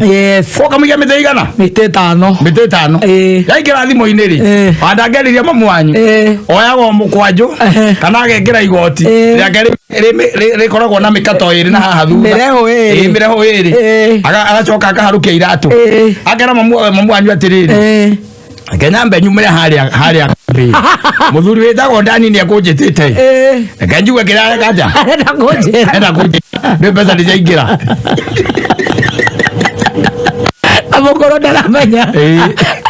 Ũkamũiga mĩtĩ igana? Mĩtĩ ĩtano. Mĩtĩ ĩtano. Yaingĩra thimũ-inĩ rĩ, wandangĩrĩria mamu wanyu oyaga o mũkwanjũ kana agekĩra igoti rĩake rĩkoragwo na mĩkato ĩrĩ na haha thutha. Mĩreho ĩrĩ. Mĩreho ĩrĩ. Agacoka akaharũkia iratũ. Akera mamu wanyu atĩrĩrĩ, reke nyambe nyumĩre harĩa harĩa kambĩ. Mũthuri wĩtagwo Dani nĩ ekũnjĩtĩte. Reke njigue kĩrĩa areka nja. Arenda kũnjĩra. Arenda kũnjĩra. Nĩ mbeca nĩ ciaingĩra. Amũkorwo ndaramenya.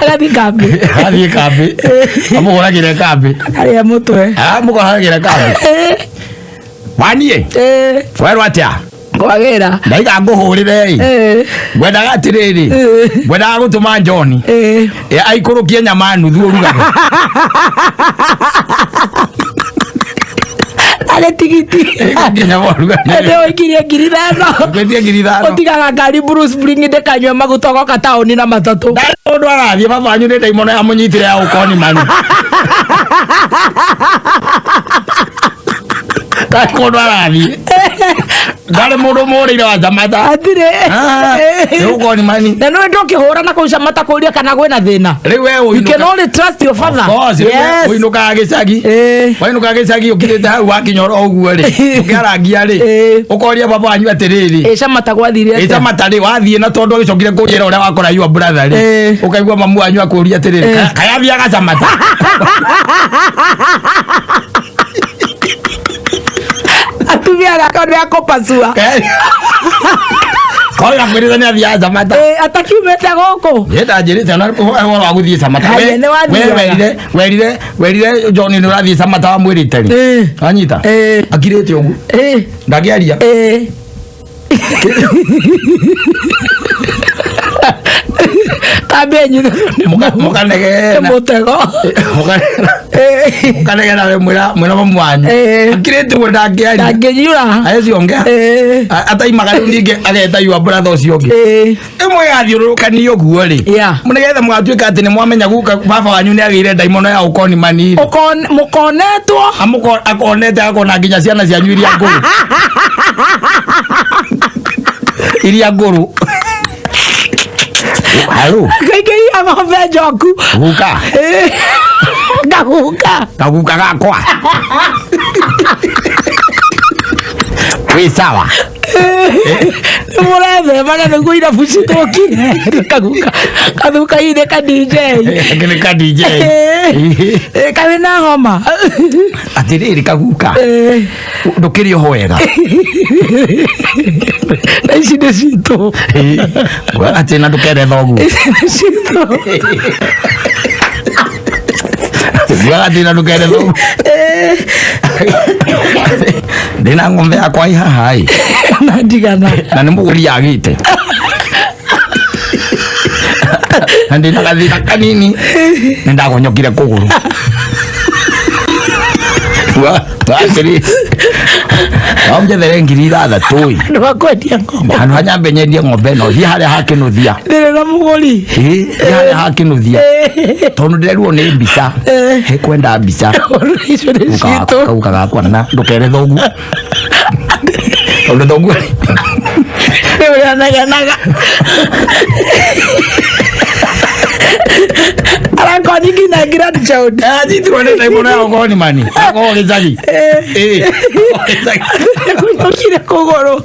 Agathiĩ kambĩ. Agathiĩ kambĩ. Amũhũragĩre kambĩ. Arĩa mũtwe. Amũhũragĩre kambĩ. Waniĩ. Werwo atĩa? Kwagĩra. Ndaiga ngũhũrĩre ĩ. Ngwendaga atĩrĩrĩ. Ngwendaga gũtũma John. Aikũrũkie nyama nuthu ũrugage. Arĩ tigiti. Nginya ũrugage. Nĩ ũikirie 5,000. Ngwĩtie 5,000. Ũtigaga ngari Bruce Spring ndĩkanyue maguta ũgoka taũni na matatũ. Ndarĩ mũndũ arathiĩ baba wanyu nĩ ndaimono yamũnyitire ya ũkoni mani. Ndarĩ mũndũ arathiĩ. Ndarĩ mũndũ mũrĩire wa Samata. Hatirĩ. Nĩ ũkoni mani. Na nĩ ndũkĩhũra na kũu Samata kũria kana kwĩna thĩna. Rĩu we You can only trust your father. Of course, rĩu we Yes. ũinũkaga gĩcagi. Wainũkaga gĩcagi ũkirĩte hau wakinya oro ũguo rĩ. Ũkĩarangia rĩ. Ũkoria baba wanyu atĩrĩrĩ. Ĩ Samata gwathire atĩa? Ĩ Samata rĩ wathiĩ na tondũ agĩcokire kũnjĩra ũrĩa wakora your brother rĩ. Ũkaigua mamu wanyu akũria atĩrĩrĩ. Kayathiaga Samata. Atumia gakwa nĩ akũpacua. Korwo akwĩrĩte nĩ athiaga Samata. Atakiumĩte gũkũ. Niĩ ndanjĩrĩte ona ũhoro wa gũthiĩ Samata. Haya, nĩ wathiaga. We werire werire John nĩ ũrathiĩ Samata wamwĩrĩte rĩ. Wanyita? Akirĩte ũguo. Ndangĩaria. Ta Ambe anyitĩtwo nĩ Mũkanegena. nĩ mũtego. Mũkanegena we mwĩra mamu wanyu. Akirĩte ũguo ndangĩaria. Ndangĩnyura. Hawezi ongea. Ataimaga rĩu ningĩ ageta yua brother ũcio ũngĩ. Ĩmwe ĩgathiũrũrũkanio ũguo rĩ. Nĩgetha mũgatuĩka atĩ nĩ mwamenya guka baba wanyu nĩ agĩire ndaimono ya ũkoni mani. Mũkonetwo. Akonete akona nginya ciana cianyu iria ngũrũ. Iria ngũrũ. Halo. Ngaingĩria ng'ombe njoku. Guka. Ngaguka. Kaguka gakwa. Wĩ sawa. Nĩ mũrethemana nĩguo irabu citũkire. Kaguka kathuka-inĩ ka DJ. Nĩ ka DJ. Karĩ na homa. Atĩrĩrĩ kaguka. Ndũkĩrĩ oho wega. Na ici nĩ citũ. Atĩ na ndũkere thoguo. Ici nĩ citũ. Ngugaga atĩ na ndũkere thoguo. Ndĩna ng'ombe yakwa ĩ haha ĩ. Na ndigana. Na nĩ mũgũri yagĩte. Na ndĩna gathĩna kanini. Nĩ ndagonyokire kũgũrũ. Atĩrĩ. No njethere 6,000 ĩ. Nĩ wakwendia ng'ombe. Handũ ha nyambe nyendie ng'ombe ĩno thiĩ harĩa ha Kĩnũthia. Ndĩrĩ na mũgũri. Ĩ, thiĩ harĩa ha Kĩnũthia. Tondũ ndĩrerirwo nĩ mbica. Ĩkwenda mbica. Icio nĩ citũ. Kauka gakwa na ndũkere thoguo. Tondũ thoguo Nĩ ũrĩa anegenaga. Arakoni nginya grandchild. Anyitirwo nĩ ndaimono ya ũkoni mani. Akorwo gĩcagi. Ĩ. Nĩkũinũkire kũgũrũ.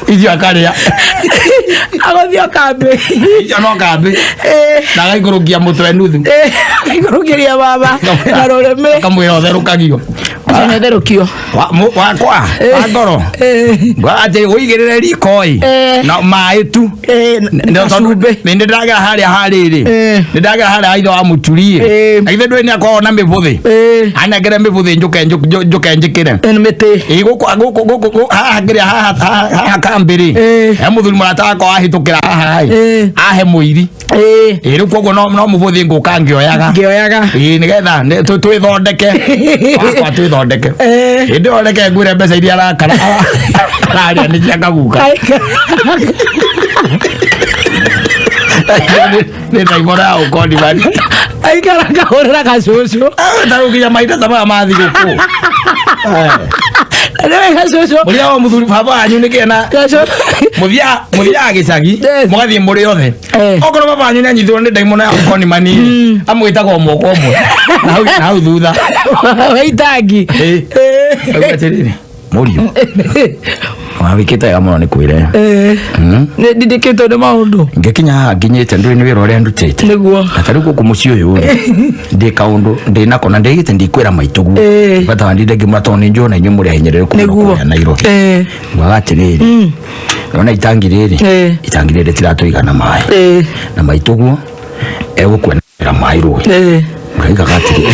Icio akarĩa. Agũthiĩ o kambĩ. Icio no kambĩ. Na agaikũrũkia mũtwe nuthu. Agaikũrũkĩria baba na rũrĩmĩ. Akamwĩra ũtherũkagio. Ũcio nĩ ũtherũkio. Wakwa wa ngoro. Atĩ ũigĩrĩre riko ĩ. Na maĩ tu. Nĩ ndĩragera harĩa harĩrĩ. Nĩ ndagera harĩa ithe wa mũturi ĩ. Na ithe ndũĩ nĩ akoragwo na mĩbũthĩ. Anengere mĩbũthĩ njũke njũke njĩkĩre. Mĩtĩ. Ĩ gũkũ gũkũ haha ngĩrĩa haha haha kambĩ rĩ. He mũthuri mũrata wakwa wahĩtũkĩra haha ĩ. Ahe mũiri. Ĩ rĩu koguo no mũbũthĩ ngũka ngĩoyaga. Ngĩoyaga. Ĩ nĩgetha twĩthondeke. Wakwa twĩthondeke. Hĩndĩ ĩyo reke ngwĩre mbeca iria arakara ararĩa nĩ cia kaguka. Nĩ ndaimono ya ũkoni mani. Aikara kahũrĩra gacũcũ. Ta rĩu nginya mahinda ta maya ma thigũkũ. Nĩwe gacũcũ. Mũrĩa wa mũthuri baba wanyu nĩ kĩena. Mũthiaga gĩcagi mũgathiĩ mũrĩ othe. Okorwo baba wanyu nĩ anyitirwo nĩ ndaimono ya ũkoni mani amwĩtaga ũmwe kwa ũmwe. Na hau thutha. Wa itangi. Auga atĩrĩrĩ, mũriũ. Wawĩkĩte wega mũno nĩ kwĩre. Nĩ ndindĩkĩtwo nĩ maũndũ. Ngĩkinya haha nginyĩte ndũĩ nĩ wĩra ũrĩa ndutĩte. Nĩguo. Na ta rĩu gũkũ mũciĩ ũyũ rĩ, ndĩ kaũndũ ndĩ nako na ndĩgĩte ndikwĩra maitũ guo. Bata wa ndinde ngĩmwĩra tondũ nĩ njũĩ ona inyuĩ mũrĩ ahinyĩrĩrĩku mũno kũrĩa Nairobi. Ngugaga atĩrĩrĩ, ndona itangi rĩrĩ, itangi rĩrĩ rĩtiratũigana maĩ. Na maitũ guo egũkwenera maĩ rũĩ. Ngaigaga atĩrĩrĩ.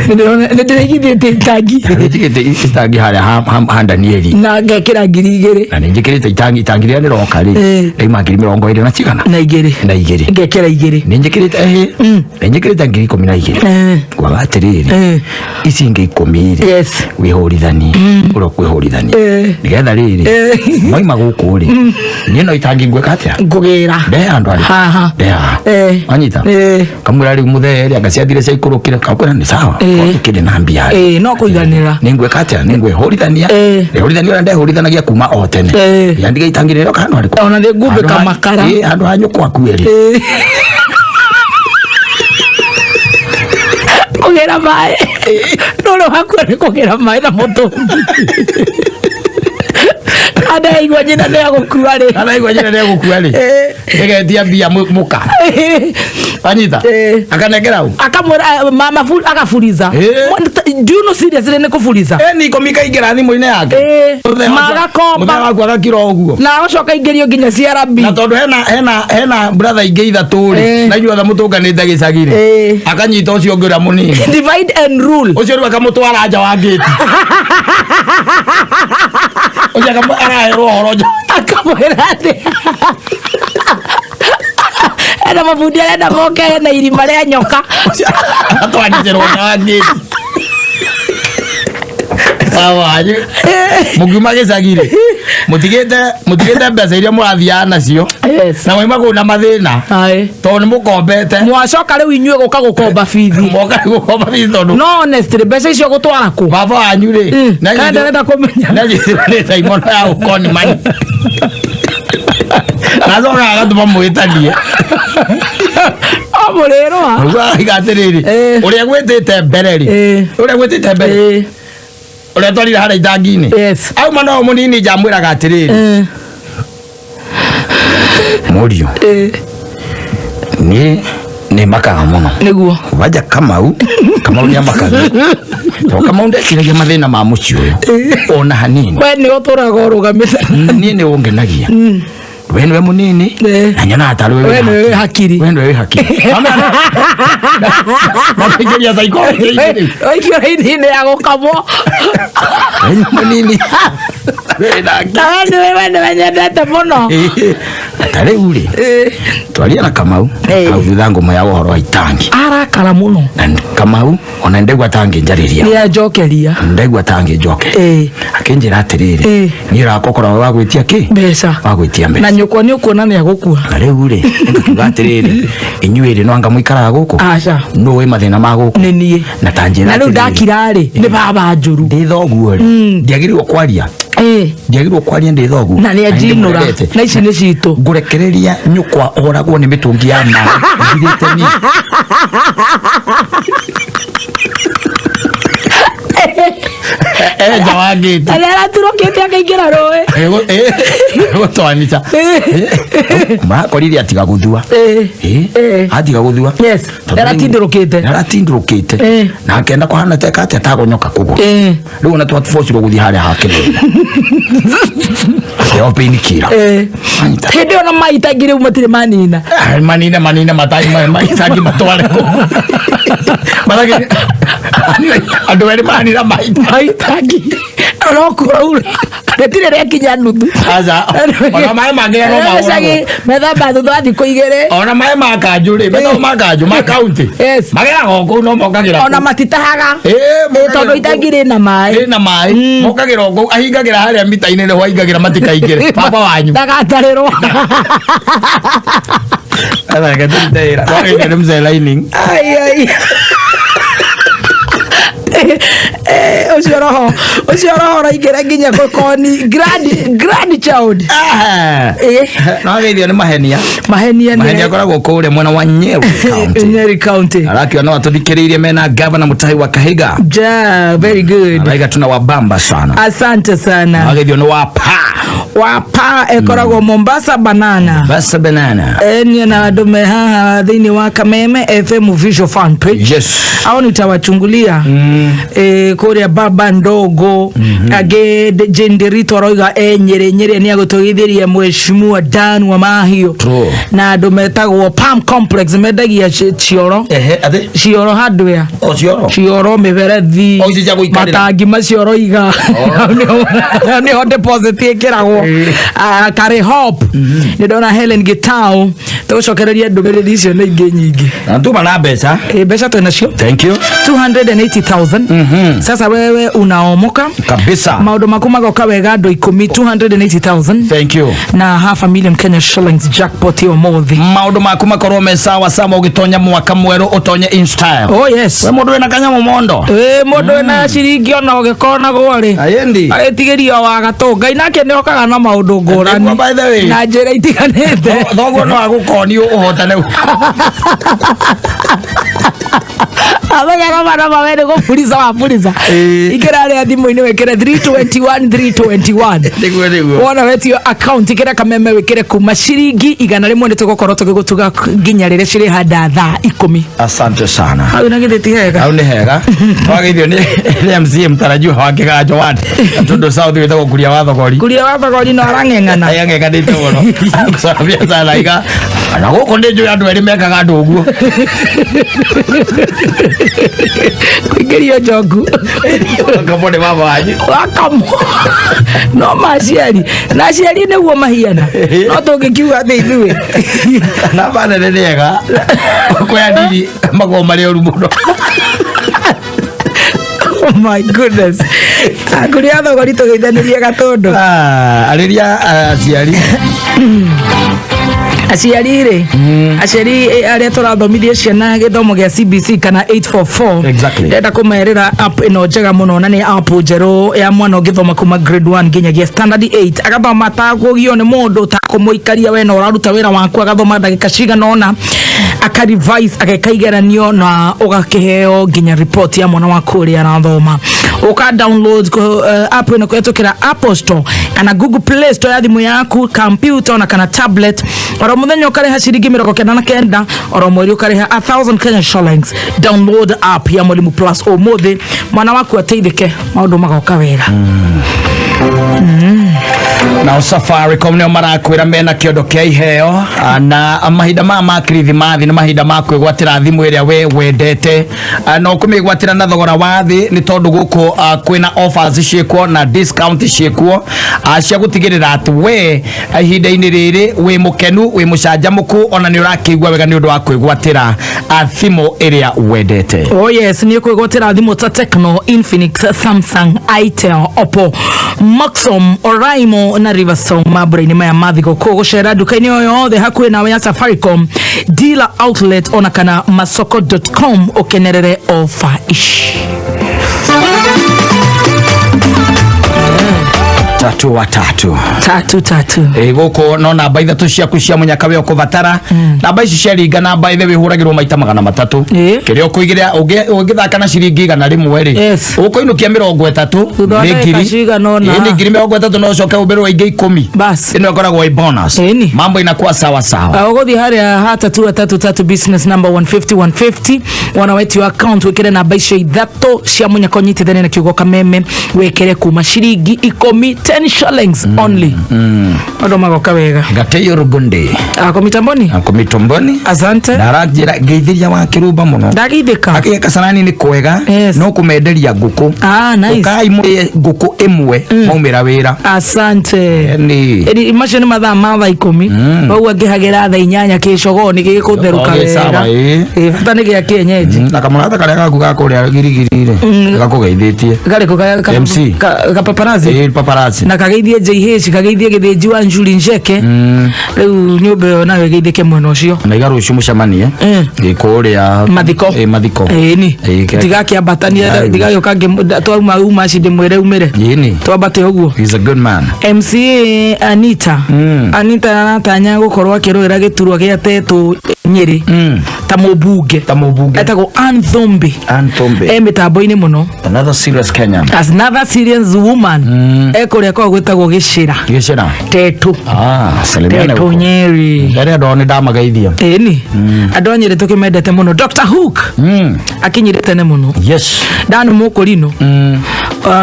Nĩ ndĩraigithĩtie itangi. Nĩnjigĩte itangi harĩa ha Danieli. Na ngekĩra 2,000. Na nĩnjĩkĩrĩte itangi itangi rĩrĩa rĩroka rĩ, rĩauma 22,000 na cigana? Na igĩrĩ. Na igĩrĩ. Ngekĩra igĩrĩ. Nĩnjĩkĩrĩte ĩhĩ. Nĩnjĩkĩrĩte 12,000. Ngugaga atĩrĩrĩ, ici ingĩ 10 rĩ, wĩhũrithanie, ũrĩa ũkwĩhũrithania. Nĩgetha rĩrĩ, mwaima gũkũ rĩ, niĩ no itangi ngwĩka atĩa? Ngũgĩra. Ndehe handũ harĩkũ? Haha. Ndehe haha. Wanyita? Kamwĩra rĩu mũthee rĩ, anga ciathire ciaikũrũkire, kakwĩra nĩ sawa, tondũ kĩrĩ na mbia rĩ. No kũiganĩra. Nĩ ngwĩka atĩa? Nĩ ngwĩhũrithania. Ndehũrithania ũrĩa ndehũrithanagia kuma o tene. Yandiga itangi rĩrĩa handũ harĩkũ? Ona nĩ ngumbĩka makara. Handũ ha nyũkwa akue rĩ. Kũgĩra maĩ. No rĩu hakua nĩ kũgĩra maĩ na mũtũngi. Adaigua nyina nĩ agũkua rĩ. Adaigua nyina nĩ agũkua rĩ. Ĩgetia mbia mũka. Wanyita? Akanengera u? Akamwĩra mama agaburiza. Do you know seriously nĩ kũburiza? Ni ikũmi ikaingĩra thimũ-inĩ yake. Magakomba. Mũthee waku agakira ũguo. Na agacoka aingĩrio nginya CRB. Na tondũ hena brother ingĩ ithatũ rĩ, na inyuothe mũtũnganĩte gĩcagi rĩ, akanyita ũcio ũngĩ ũrĩa mũnini. Divide and rule. Ũcio rĩu akamũtwara nja wa gate. Ũcio araherwo ũhoro nja. Akamwĩra atĩ ena mabundi arenda moke na irima rĩa nyoka. Atwandĩkĩrwo nja wa ngĩti. Sawa wanyu mũkiuma gĩcagi rĩ, mũtigĩte mbeca iria mũrathiaga nacio na mwauma kũu na mathĩna tondũ nĩ mũkombete. Mwacoka rĩu inyuĩ gũka gũkomba bithi. Moka gũkomba bithi tondũ no honestly mbeca icio gũtwara kũ? Baba wanyu rĩ, Kana ndarenda kũmenya. Nĩanyitirwo nĩ ndaimono ya ũkoni mani nacoka agatũma mwĩtanie. O mũrĩrwa. Ũguo araiga atĩrĩrĩ, ũrĩa gwĩtĩte mbere rĩ, ũrĩa gwĩtĩte mbere, ũrĩa twarire harĩa itangi-inĩ, auma no mũnini njamwĩraga atĩrĩrĩ, mũriũ, niĩ nĩ makaga mũno. Nĩguo. Wanja Kamau, Kamau nĩ amakaga tondũ Kamau ndeciragia mathĩna ma mũciĩ ũyũ ona hanini. We nĩ ũtũraga ũrũgamĩte. Niĩ nĩ ũngenagia, we nĩwe mũnini na nyonaga tarĩ we. We nĩwe wĩ hakiri. We nĩwe wĩ hakiri. Maingĩria psychology-inĩ rĩu. Waikio raini-inĩ ya gũkamwo. We nĩ mũnini. We nake. Na we nĩwe, we nĩwe nyendete mũno. Ta rĩu rĩ, twaria na Kamau hau thutha ngumo ya ũhoro wa itangi. Arakara mũno. Na Kamau ona ndaigua atangĩnjarĩria. Nĩ anjokeria. Ndaigua atangĩnjokeria, akĩnjĩra atĩrĩrĩ, niĩ ũrakwa wa gwĩtia kĩ? Mbeca. Wa gwĩtia mbeca. Na nyũkwa nĩ ũkuona nĩ agũkua. Na rĩu rĩ, nĩngakiuga atĩrĩrĩ, inyuĩ rĩ, no anga mũikaraga gũkũ? Aca. Nũ wĩ mathĩna ma gũkũ? Nĩ niĩ. Na ta njĩra Na rĩu atĩrĩrĩ, ndakira rĩ, nĩ baba njũru. Ndĩ thoguo rĩ, ndiagĩrĩirwo kwaria. Ndiagĩrĩirwo kwaria ndĩ thoguo. Na nĩ anjinũra. Nĩndĩmwendete. Na ici nĩ citũ. Ngũrekereria nyũkwa oragwo nĩ mĩtũngi ya maĩ thirĩte niĩ. Enja wa ngĩti. Na nĩ araturũkĩte akaingĩra rũĩ. Gũtwanica marakorire atiga gũthua. Atiga gũthua. Yes. Aratindũrũkĩte. Aratindũrũkĩte na akenda kũhana teka atĩ atagũnyoka kũgũrũ. Rĩu ona twabocirwo gũthiĩ harĩa hakĩrĩ akĩheo painkiller. Hĩndĩ ĩyo na maitangi rĩu matirĩ manina. Manine manine matangi maitangi matware kũ? Matangi andũ erĩ maranina maitangi no kũraura rĩtirĩ rĩakinya nuthu. Aca, ona maĩ mangĩ no mahũragwo. Methamba thutha wa thikũ igĩrĩ. Ona maĩ ma kanjũ rĩ, metagwo ma kanjũ ma kaunti, mageraga o kũu no mokagĩra. Ona matitahaga tondũ itangi rĩna maĩ. Rĩna maĩ, mokagĩra o kũu, ahingagĩra harĩa mita-inĩ nĩho aingagĩra matikaingĩre baba wanyu. Ndagatarĩrwo. Reke tũrute wĩra. Twagĩrĩire nĩ mzee lining. Ai, ai. Ũcio roho, ũcio roho ũraingĩra nginya gũkoni grand child. Nwagĩithio nĩ Mahenia. Mahenia nĩ Mahenia akoragwo kũrĩa mwena wa Nyeri County. Nyeri County. Arakiona watũthikĩrĩirie mena gavana Mutahi wa Kahiga. Ja, very good. Araiga tuna wabamba sana. Asante sana. Nwagĩithio nĩ wa pa. Wapa ĩkoragwo Mombasa Banana. Mombasa Banana. Niĩ na andũ me haha thĩinĩ wa Kameme FM official fan page. Yes. Au nitawachungulia kũrĩa baba ndogo angĩ Jane Ndiritu aroiga Nyĩrĩ Nyĩrĩ nĩ agũtũgithĩria mheshimiwa Dan wa Mahiũ. True. Na andũ metagwo Palm Complex mendagia cioro. Ehe, atĩ? Cioro hardware. O cioro? Cioro mĩberethi. O ici cia gũikarĩra. Matangi macio ũroiga. Nĩho deposit ĩkĩragwo. Karĩ Hop. Nĩ ndona Helen Gitau. Tũgũcokereria ndũmĩrĩri icio na ingĩ nyingĩ. Na tuma na mbeca. Mbeca twĩ nacio. Thank you. 280,000. Sasa wewe unaomoka kabisa. Maũndũ maku magoka wega andũ ikũmi 280,000. Thank you. Na half a million Kenya shillings jackpot ya ũmũthĩ. Maũndũ maku makorwo me sawa sawa ũgĩtonya mwaka mwerũ ũtonye in style. Oh yes. We mũndũ wĩna kanyamũ mondo. Mũndũ wĩna ciringi ona ũgĩkonagwo rĩ. Ayendi. Agĩtigĩria wa gatũ. Ngai nake nĩ okaga na maũndũ ngũrani. Nĩguo, by the way. Na njĩra itiganĩte. Thoguo no agũkoni ũhotane. Amenya no mana mawe nĩ gũburiza waburiza. Ingĩra rĩa thimũ-inĩ wĩkĩre 321 321. Nĩguo nĩguo. Wona wetio account ĩkĩra Kameme wĩkĩre kuma ciringi 100 nĩ tũgũkorwo tũgĩgũtuga nginya rĩrĩa cirĩ handa thaa 10. Asante sana. Hau na githĩ ti hega? Hau nĩ hega. Twagĩithio nĩ MCA mtarajiwa wa Kĩganjo ward. Tondũ South wĩtagwo Kuria wa Thogori. Kuria wa Thogori no arang'eng'ana. Ang'eng'anĩte mũno. Gũcora biacara iga. Na gũkũ nĩ njũĩ andũ erĩ mekaga andũ ũguo. Kũingĩrio njogu. Wakamo nĩ baba wanyu. Wakamo. No maciari. Na aciari nĩguo mahiana. No tũngĩkiuga atĩ ithuĩ. Namba nene nĩ ega. Kwĩ anini makoragwo marĩ oru mũno. Oh my goodness. Kũrĩa thogori tũgeithanĩrie gatũndũ. Ah, arĩria aciari. Aciari rĩ, aciari arĩa tũrathomithia ciana gĩthomo gĩa CBC kana 844. Exactly. Ndĩrenda kũmerĩra app ĩno njega mũno na nĩ app njerũ ya mwana ũngĩthoma kuma grade 1 nginyagia standard 8, agathoma atakũgio nĩ mũndũ, takũmũikaria we na ũraruta wĩra waku, agathoma ndagĩka cigana ũna, aka revise, ageka igeranio na ũgakĩheo nginya report ya mwana waku ũrĩa arathoma. Ũka download app ĩno kũhetũkĩra Apple Store kana Google Play Store ya thimũ yaku, computer ona kana tablet. Oro mũthenya ũkarĩha ciringi 99, oro mweri ũkarĩha 1000 Kenya shillings. Download app ya Mwalimu Plus ũmũthĩ, mwana waku ateithĩke, maũndũ magoka wega. Nao Safaricom nĩo marakwĩra mena kĩondo kĩa iheo, na mahinda maya ma kirithimathi nĩ mahinda ma kwĩgwatĩra thimũ ĩrĩa we wendete, na ũkũmĩgwatĩra na thogora wa thĩ, nĩ tondũ gũkũ kwĩna offers ciĩkuo na discount ciĩkuo, cia gũtigĩrĩra atĩ we ihinda-inĩ rĩrĩ wĩ mũkenu, wĩ mũcanjamũku, ona nĩ ũrakĩigua wega nĩ ũndũ wa kwĩgwatĩra thimũ ĩrĩa wendete. Oh yes, nĩ kwĩgwatĩra thimũ ta Tecno, Infinix, Samsung, Itel, Oppo, Maxon, Oraimo na Riverstone mambura-inĩ maya ma thigũkũ. Gũcera nduka-inĩ o yothe hakuhĩ nawe ya Safaricom dealer outlet ona kana masoko.com ũkenerere offer ici. Tatu wa tatu. Tatu tatu. Gũkũ no namba ithatũ ciaku cia mũnyaka we ũkũbatara. Namba ici ciaringa namba ithe wĩhũragĩrwo maita 300. Kĩrĩa ũkũigĩrĩra, ũngĩthaka na ciringi 100 rĩ, ũkũinũkia 30, Thutha wa nĩ ndagĩka ngiri. cigana ũna. Nĩ ngiri 30, no ũcoke ũmbĩrwo ingĩ 10. Bas. Ĩno ĩkoragwo ĩ bonus. Mambo inakuwa sawa sawa. Ũgũthiĩ harĩa ha tatu wa tatu tatu business number 150 150, wana wetio account, wĩkĩre namba icio ithatũ cia mũnyaka ũnyitithanie na kiugo kameme, wĩkĩre kuma ciringi 10, 10 shillings only. Andũ magoka wega. Gateyo Rugunde. Ako mitamboni? Ako mitamboni. Asante. Na aranjĩra ngeithĩria wa kĩrumba mũno. Ndageithĩka. Akĩge Kasarani nĩ kwega. No kũmenderia ngũkũ. Ah, nice. Ũkai mũrĩe ngũkũ ĩmwe maumĩra wĩra. Asante. Eni. Eni, macio nĩ mathaa ma thaa 10. Koguo ngĩhagĩra thaa 8 kĩcogoo nĩ gĩgũtherũka Gĩ sawa, wega. ĩ. Ĩ, bata nĩ gĩa kĩenyenji. Na kamũrata karĩa gaku ga kũrĩa girigiri rĩ, gakũgeithĩtie. Karĩkũ MC. ka paparazzi? Ĩ, paparazzi. Na kageithie JH, kageithie Gĩthĩnji wa Njuri Njeke. Rĩu nyũmba ĩyo nayo ĩgeithĩke mwena ũcio. Na iga rũciũ mũcemanie. Ĩ, kũrĩa Mathiko. Ĩ, mathiko. Ĩni. Ĩ, Ndigakĩambatania, Ai. ndigagĩũka twauma uma ci ndĩmwĩre umĩre. Ĩni. Twambate ũguo. He's a good man. MCA Anita. Anita aratanya gũkorwo akĩrũĩra gĩturwa gĩa Tetũ Nyĩrĩ. Ta mũmbunge. Ta mũmbunge. Etagwo Ann Thumbi. Ann Thumbi. E mĩtambo-inĩ mũno. Another serious Kenyan. Another serious woman. E kũrĩa kwao gwĩtagwo Gĩcĩra. Gĩcĩra. Tetũ. Ah, salimiane Tetũ huko. Nyeri. Rĩrĩa andũ ao nĩ ndamageithia. Ĩni. Andũ a Nyĩrĩ tũkĩmendete mũno. Dr. Hook. Akinyire tene mũno. Yes. Dan Mũkũrinũ.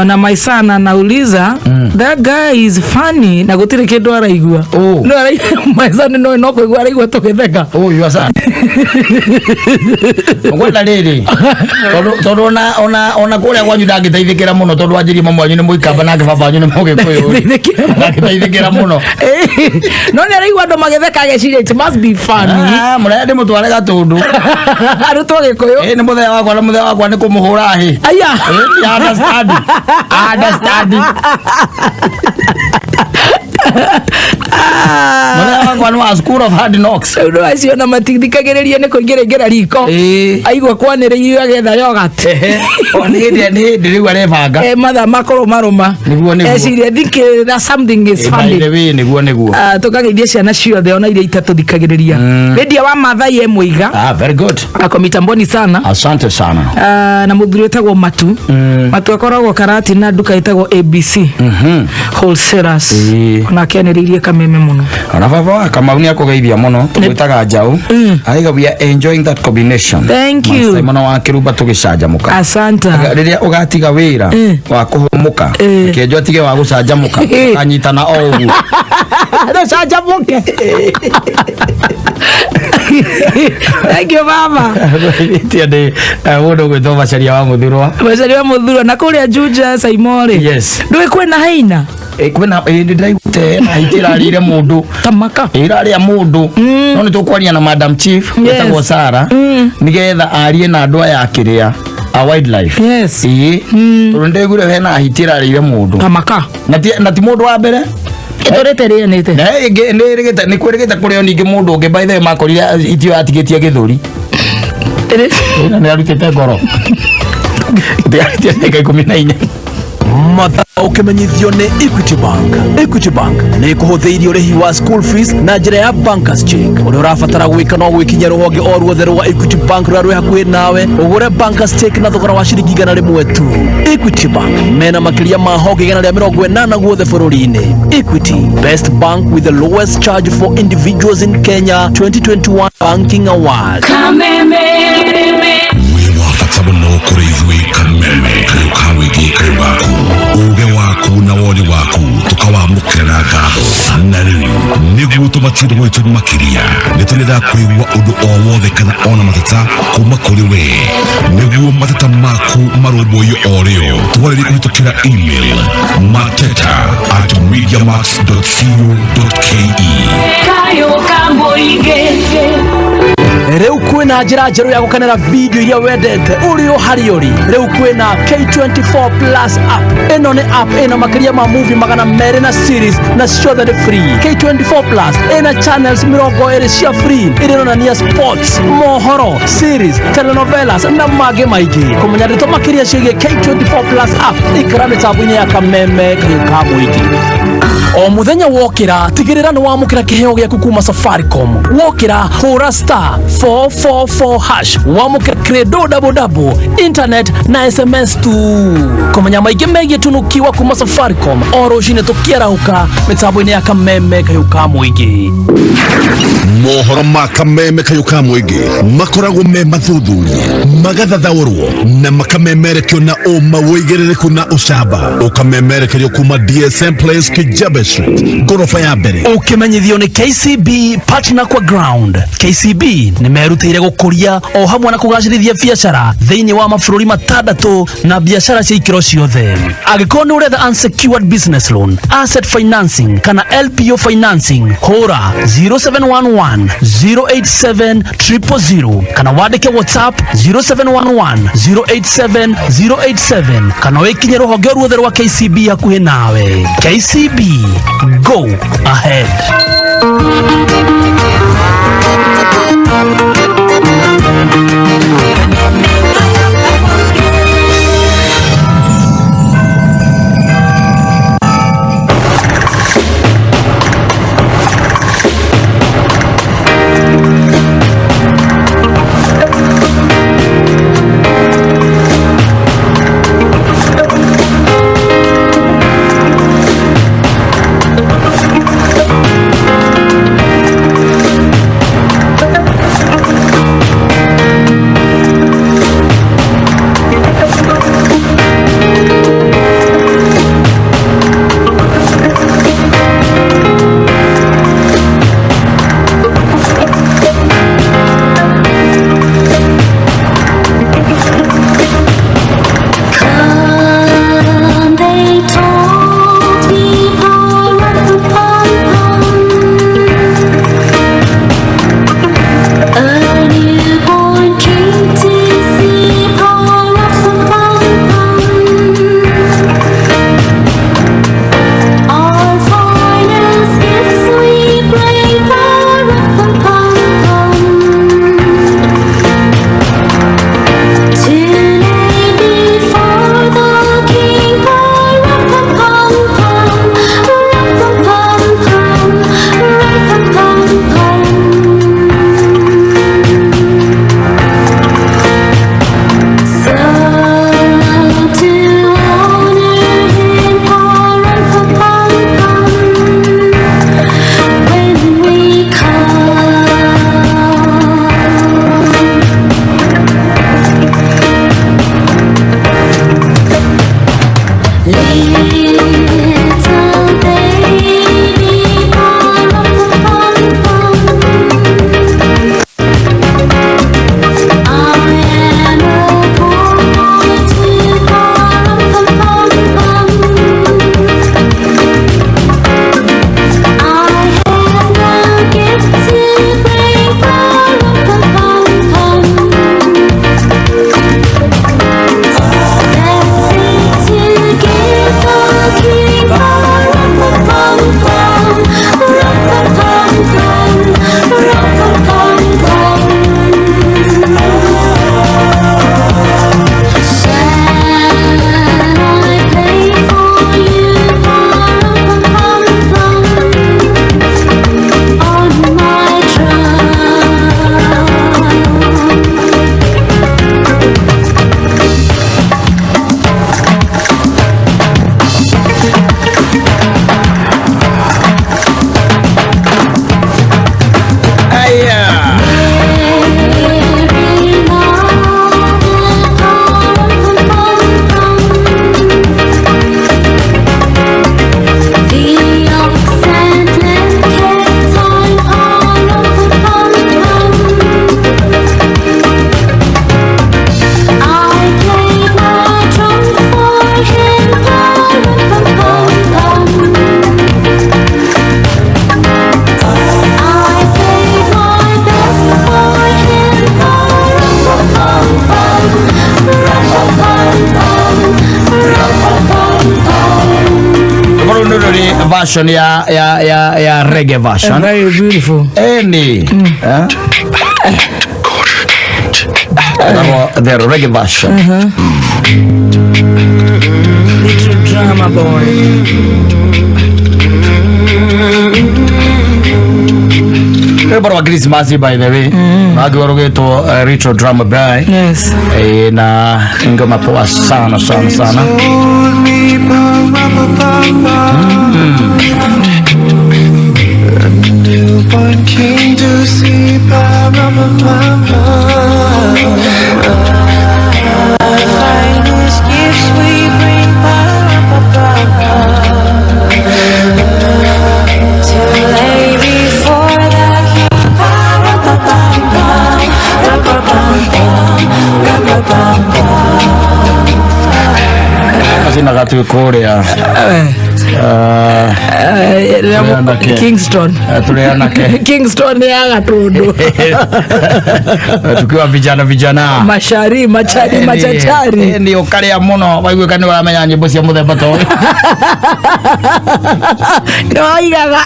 Na my son anauliza, that guy is funny, na gũtirĩ kĩndũ araigua. No araigua, my son no kũigua araigua tũgĩtheka. Oh, your son. Ngwenda rĩrĩ, tondũ ona kũrĩa kwanyu ndangĩteithĩkĩra mũno, tondũ wanjĩrie mamu wanyu nĩ mũikamba nake baba wanyu nĩ mũgĩkũyũ. Ndangĩteithĩkĩra mũno. No nĩ araigua andũ magĩtheka ageciria it must be funny. Ah, mũrĩa ndĩmũtware Gatũndũ. Arutwo Gĩkũyũ. Ĩ, nĩ mũthenya wakwa, na mũthenya wakwa nĩ kũmũhũra hĩ. Aya. Ĩ, understand. Understand. Mũthenya wakwa nĩ wa School of Hard Knocks. Rĩu andũ acio na matithikagĩrĩria nĩ kũingĩra ingĩra riko. Aigua kwanĩrĩirio agetha yogurt. O, nĩ hĩndĩ, nĩ hĩndĩ rĩu arebanga. Mathaa makorwo marũma. Nĩguo, nĩguo. Eciria, think that something is By funny. the way, nĩguo, nĩguo. Tũkageithia ciana ciothe ona iria itatũthikagĩrĩria. Lydia wa Maathai e Mũiga. Ah, very good. Ako mitamboni sana. Asante sana. Na mũthuri wĩtagwo Matu. Matu akoragwo Karati na nduka ĩtagwo ABC. Wholesalers. Onake anĩrĩirie kameme mũno. Ona baba wa Kamau nĩ akũgeithia mũno, tũgwĩtaga Njaũ. Aiga we are enjoying that combination. Thank you. Simon wa Kĩrumba tũgĩcanjamũka. Asante. Rĩrĩa ũgatiga wĩra wa kũhũmũka, kĩenjo atige wa gũcanjamũka, ũkanyitana o ũguo. Tũcanjamũke. Thank you baba. Tia nĩ mũndũ ũgwĩtwo Macharia wa Mũthurwa. Macharia wa Mũthurwa na kũrĩa Juja Saimore. Yes. Ndũĩ kwĩna haina? Kwĩna nĩ ndĩraiguĩte hena hiti ĩrarĩire mũndũ. Tamaka. Ĩrarĩa mũndũ. No nĩ tũkwaria na Madam Chief wĩtagwo Sara nĩgetha arie na andũ aya akĩrĩa a wildlife. Yes. Ĩĩ. Tondũ nĩndĩraiguire hena hiti ĩrarĩire mũndũ. Tamaka. Na ti mũndũ wa mbere. Ĩtũrĩte rĩanĩte. Nĩ kwĩrĩgĩte kũrĩo ningĩ mũndũ ũngĩ, by the way makorire itio yatigĩtie gĩthũri. Ĩna nĩ arutĩte ngoro. Ĩtigarĩtie ndagĩka 14. Mathaa ũkĩmenyithio nĩ Equity Bank. Equity Bank nĩ ĩkũhũthĩirie ũrĩhi wa school fees na njĩra ya bankers check. Ũrĩa ũrabatara gwĩka no gwĩkinyia rũhonge o ruothe rwa Equity Bank rũrĩa rwĩ hakuhĩ nawe, ũgũre bankers check na thogora wa ciringi 100 tu. Equity Bank mena makĩria ma honge 180 guothe bũrũri-inĩ. Equity, best bank with the lowest charge for individuals in Kenya 2021 Banking Award. Kameme. Wa bata mũno kũrĩ ithuĩ Kameme kayũ ka mũingĩ kayũ gaku uge waku na woni waku tũkawamũkĩra na ngatho. Na rĩu nĩguo tũmatire gwitũ makĩria nĩ tũrenda kũigua ũndũ o wothe kana ona mateta kuma kũrĩ we nĩguo mateta maku marũmbũiyo o rĩo. Twarĩrie kũhĩtũkĩra email mateta@mediamax.co.ke. Kayũ ka mũingĩ. Rĩu kwĩna njĩra njerũ ya gũkenera video iria wendete ũrĩ o harĩa ũrĩ. Rĩu kwĩna K24 Plus app. Ĩno nĩ app ĩna makĩria ma movie 200 na series na ciothe nĩ free. K24 Plus ĩna channels 20 cia free iria ironania sports, mohoro, series, telenovelas na mangĩ maingĩ. Kũmenya ndeto makĩria ciĩgiĩ K24 Plus app, ikara mĩtambo-inĩ ya Kameme kayũ ka mũingĩ. O mũthenya wokĩra, tigĩrĩra nĩ wamũkĩra kĩheo gĩaku kuma Safaricom. Wokĩra, hũra star 444 hash, wamũkĩra credo double double, internet na SMS tu. Kũmenya maingĩ megiĩ tunukiwa kuma Safaricom o rũcinĩ tũkĩarahũka mĩtambo-inĩ ya Kameme kayũ ka mũingĩ. Mohoro ma Kameme kayũ ka mũingĩ makoragwo me mathuthurie, magathathaũrwo na makamemerekio na ũma wĩigĩrĩrĩku na ũcamba. Ũkamemerekerio kuma DSM Place, Kijabe Street, ngoroba ya mbere. Ũkĩmenyithio nĩ KCB partner kwa ground. KCB nĩ merutĩire gũkũria o hamwe na kũgacĩrithia biacara thĩinĩ wa mabũrũri 6 na biacara cia ikĩro ciothe. Angĩkorwo nĩ ũretha unsecured business loan, asset financing kana LPO financing, hũra 0711 087 000 kana wandĩke WhatsApp 0711 087 087 kana wĩkinye rũhonge ruothe rwa KCB hakuhĩ nawe. KCB, go ahead. Rũrũ rũrĩ version ya reggae version. Very beautiful. Eni. Eh? Ĩtagwo the reggae version. Little drama boy. Rwĩmbo rwa Christmas, by the way, rwakiuga rũgĩtwo Little Drama Boy. Yes. Eh, na ngoma poa sana sana sana. Newborn king to see, pa pa pa pa pa. Finest gifts we bring, pa pa pa pa. To lay before the king, pa pa pa pa pa, pa pa pa pa, pa pa pa. Acinaga twĩ kũrĩa tũrĩ anake. Kingston. Tũrĩ anake. Kingston nĩ ya Gatundu. Tukiwa vijana vijana. Mashari, machari, machachari. Nĩ ũkarĩa mũno waiguĩka nĩ ũramenya nyĩmbo cia mũthemba ta ũyũ. Nĩ waigaga.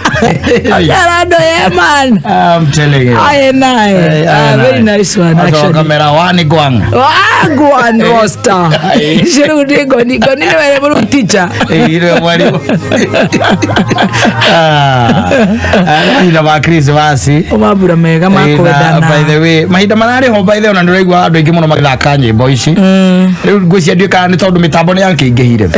Arando, yeah man. I'm telling you. I and I. Eh, Ah, I and very I. nice one Acoka actually. mera wani gwang. Wagwan roster. Shiru ndi ngoni ngoni nĩ were mũru teacher. Ire mwarimu. Ah, ah, mahinda ma Christmas. Mambura mega ma Eh, na, kwendana. by the way, mahinda mararĩ ho, by the way, ona ndĩraigua andũ aingĩ mũno magĩthaka nyĩmbo ici rĩu. Ngwĩciria ndiũĩ kana nĩ tondũ mĩtambo nĩ yakĩingĩhire.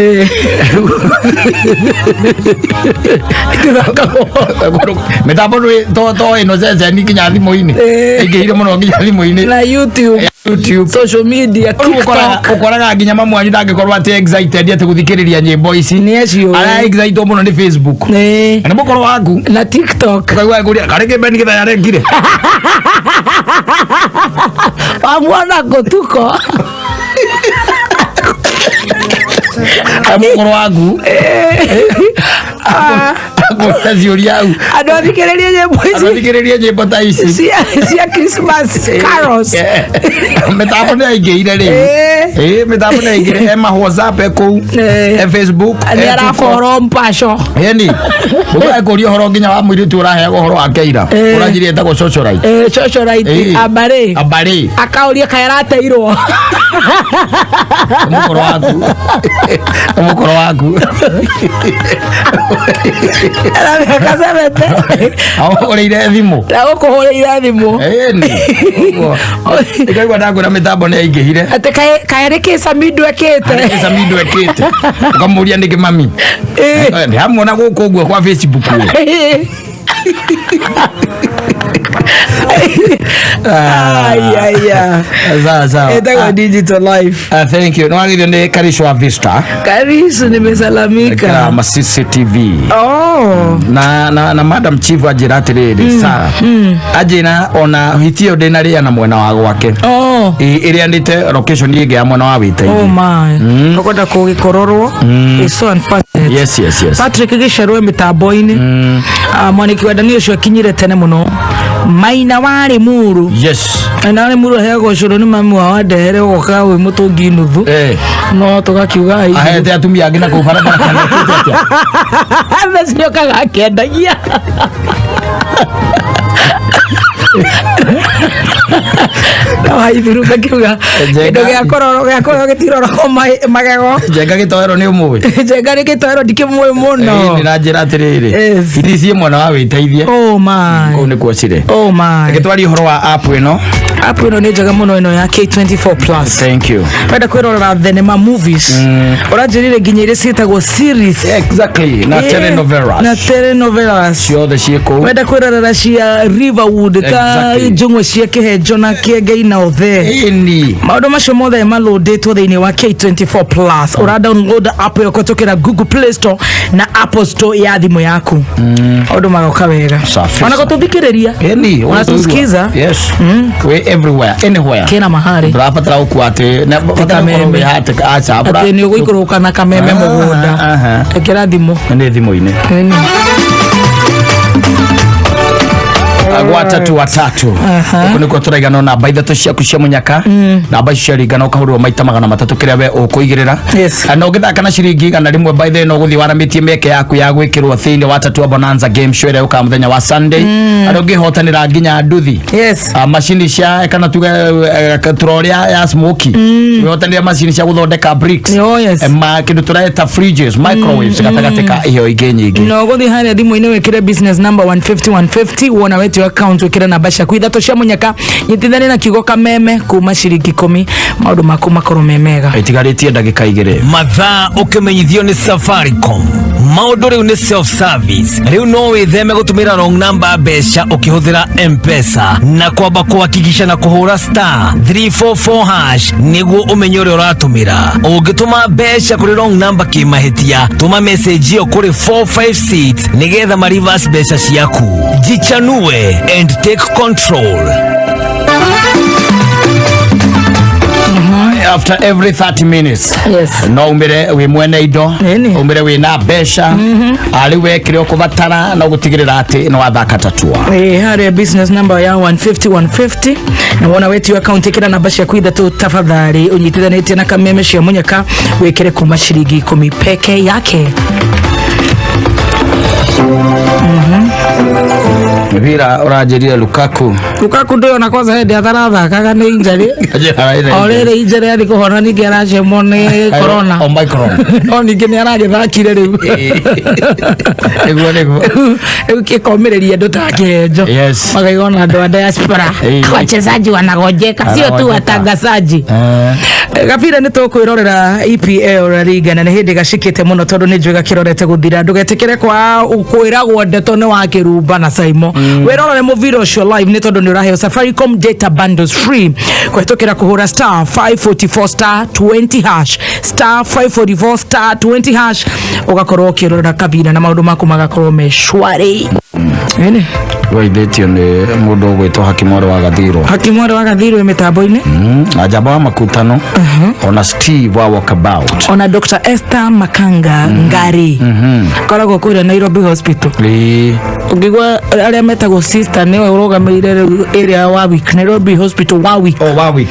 Mĩtambo to ĩno ceceni nginya thimũ-inĩ ĩingĩhire mũno nginya thimũ-inĩ na YouTube. YouTube, social media. Rĩu TikTok. Ũkoraga nginya mamu wanyu ndangĩkorwo atĩ excited atĩ gũthikĩrĩria nyĩmbo ici. Nĩ acio. Ara excited mũno nĩ Facebook na nĩ mũkoro waku na TikTok. Ũkaigua akĩũria, karĩ kĩmbeni gĩthaya arekire. Wamwona kũtuko. Mũkoro waku akũria ciũria au. Andũ athikĩrĩrie nyĩmbo ici. Andũ athikĩrĩrie nyĩmbo ta ici cia Christmas carols. Mĩtambo nĩ yaingĩire rĩu. Ĩ, mĩtambo nĩ yaingĩire, ema WhatsApp, e kũu, e Facebook, nĩ e TikTok. araboro mpaco. Ĩni ũgakũria ũhoro nginya wa mũirĩtu ũraheagwo ũhoro wa keira ũranjirie etagwo socialite. Socialite. Ambarĩ. Ambarĩ. Akaũria kaĩ arateirwo. Mũkoro waku, mũkoro waku. Era mĩaka 70. Ahũrĩire thimũ. Na gũkũhũrĩire thimũ. Ĩni ikaigua ndakwĩra mĩtambo nĩ yaingĩhire. Atĩ kaĩ nĩ kĩ Samido ekĩte. Harĩ Samido ekĩte, ũkamũria nĩkĩ mami ndĩramuona gũkũ ũguo kwa Facebook ũyũ. Ai, ai, ai. Sawa sawa. Ĩtagwo digital life. Ah, thank you. Nĩwagĩrĩire nĩ Karisho wa Vista. Karisu, nimesalamika. Kama CCTV. Oh. Na Madam Chief anjĩra atĩrĩrĩ, Sara anjĩra ona hiti ĩyo ndĩnarĩa na mwena wa gwake. Oh. Ĩrĩanĩte location ĩngĩ ya mwena wa wĩteithio. Oh my. Ũkwenda kũgĩkororwo. It's so unfortunate. Yes. Patrick Gĩcerwe mĩtambo-inĩ. Ah, mwaniki wa Dani ũcio akinyire tene mũno. Maina warĩ muru. Maina warĩ muru aheagwo ũcũrũ nĩ mami wao andehere ũgoka wĩ mũtũngi nuthu. No tũgakiuga ai. Ahete atumia angĩ na kũu barabara kana ekĩte atĩa? Mbeca nĩokaga akĩendagia. No haithuru ngakiuga kĩndũ gĩa kũrorwo gĩa kũrorwo gĩtiroragwo magego. Njenga gĩtoero nĩ ũmũĩ? Njenga nĩ gĩtoero ndikĩmũĩ mũno. Ĩĩ, na njĩra atĩrĩrĩ, hiti ciĩ mwena wa wĩteithie. Oh my. Kũu nĩkuo cirĩ. Oh my. Reke twarie ũhoro wa app ĩno. App ĩno nĩ njega mũno, ĩno ya K24 Plus. Thank you. Wenda kwĩrorera thenema, movies, ũranjĩrire nginya iria ciĩtagwo series. Exactly, na telenovelas. Na telenovelas ciothe ciĩ kũu. Wenda kwĩrorera cia Riverwood ta njũng'we cia kĩhenjo na kĩengei na othe. Ĩni. Maũndũ macio mothe malũndĩtwo thĩinĩ wa K24 Plus. Ũra download app ĩyo kũhetũkĩra Google Play Store na Apple Store ya thimũ yaku, maũndũ magoka wega. Safi. Ona gũtũthikĩrĩria. Ĩni. Unatusikiza? Yes, we everywhere, anywhere. Kĩna mahari. Ndũrabatara gũkua atĩ na batara gũkorwo Kameme. wĩ hatĩ aca. Atĩ nĩ ũgũikũrũka na kameme mũgũnda. Ĩkĩra thimũ. Nĩ thimũ-inĩ. Ĩni. Gwatatu watatu. Huku nikuo tũraigana namba ithatũ ciaku cia mũnyaka. Namba icio ciaringana ũkahũrĩrwo maita 300 kĩrĩa we ũkũigĩrĩra. Na ũngĩthaka na ciringi 100 by the no ũgũthiĩ waramĩtie mĩeke yaku ya gwĩkĩrwo thĩinĩ wa Tatua Bonanza game show ĩrĩa yũkaga mũthenya wa Sunday. Arĩa ũngĩhotanĩra nginya nduthi. Macini cia kana tuge troli ya smoky. Wĩhotanĩre macini cia gũthondeka bricks. Kĩndũ tũreta fridges, microwaves gatagatĩ ka iheo ingĩ nyingĩ. No gũthiĩ harĩa thimũ-inĩ wĩkĩre business number 150 150 wona wetio account wĩkĩre namba ciaku ithatũ cia mũnyaka nyitithanie na kiugo kameme kuma ciringi 10 maũndũ maku makorwo me mega. Itigarĩtie ndagĩka 2. Mathaa ũkĩmenyithio nĩ Safaricom. Maũndũ rĩu nĩ self service. Rĩu no wĩtheme gũtũmĩra wrong number mbeca ũkĩhũthĩra M-Pesa na kwamba kũhakikisha na kũhũra star 344 hash nĩguo ũmenye ũrĩa ũratũmĩra. Ũngĩtũma mbeca kũrĩ wrong number kĩmahĩtia, tũma message ĩyo kũrĩ 456 nĩgetha ma reverse mbeca ciaku. Jichanue and take control. After every 30 minutes. Yes. No umire wi mwene indo, umire wi na mbeca, ari we kire ukubatara na gutigirira ati no wathaka Tatua. Harĩa business number ya 150 150 na wona wetio account ikira namba ciaku ithatũ tafadhali ũnyitithanĩtie na kameme cia mũnyaka wĩkĩre kuma ciringi 10 peke yake. Mibira uranjĩrire Lukaku. Lukaku ndũyona kwanza hĩndĩ atarathakaga nĩ injury. O rĩrĩ injury athi kũhona ningĩ aracemwo nĩ corona. Omicron. No ningĩ nĩ aragĩthakire rĩu. Nĩguo nĩguo. Rĩu kĩkomĩrĩria andũ ta kĩenjo. Makaigua ona andũ a diaspora. Wachezaji wanagonjeka sio tu watangazaji. Gabira nĩ tũkwĩrorera EPL La Liga na nĩ hĩndĩ gacikĩte mũno tondũ nĩ njũĩ gakĩrorete gũthira. Ndũgetĩkĩre kwa kwĩragwo ndeto nĩ wa kĩrumba na Saimo. Wĩrorere mũbira ũcio live nĩ tondũ nĩ ũraheo Safaricom data bundles free kũhetũkĩra kũhũra star 544 star 20 hash star 544 star 20 hash ũgakorwo ũkĩrorera kabira na maũndũ maku magakorwo me shwari. Ene waithĩtio nĩ mũndũ ũgwĩtwo Hakimwari wa Gathirwo. Hakimwari wa Gathirwo mĩtambo-inĩ. Na Njamba wa Makutano. Ona Steve wa Walkabout. Ona Dr. Esther Makanga Ngari. Koragwo kũrĩa Nairobi Hospital. Ũngĩigua arĩa metagwo sister nĩwe ũrũgamĩrĩire area Warwick, Nairobi Hospital Warwick. Oh, Warwick.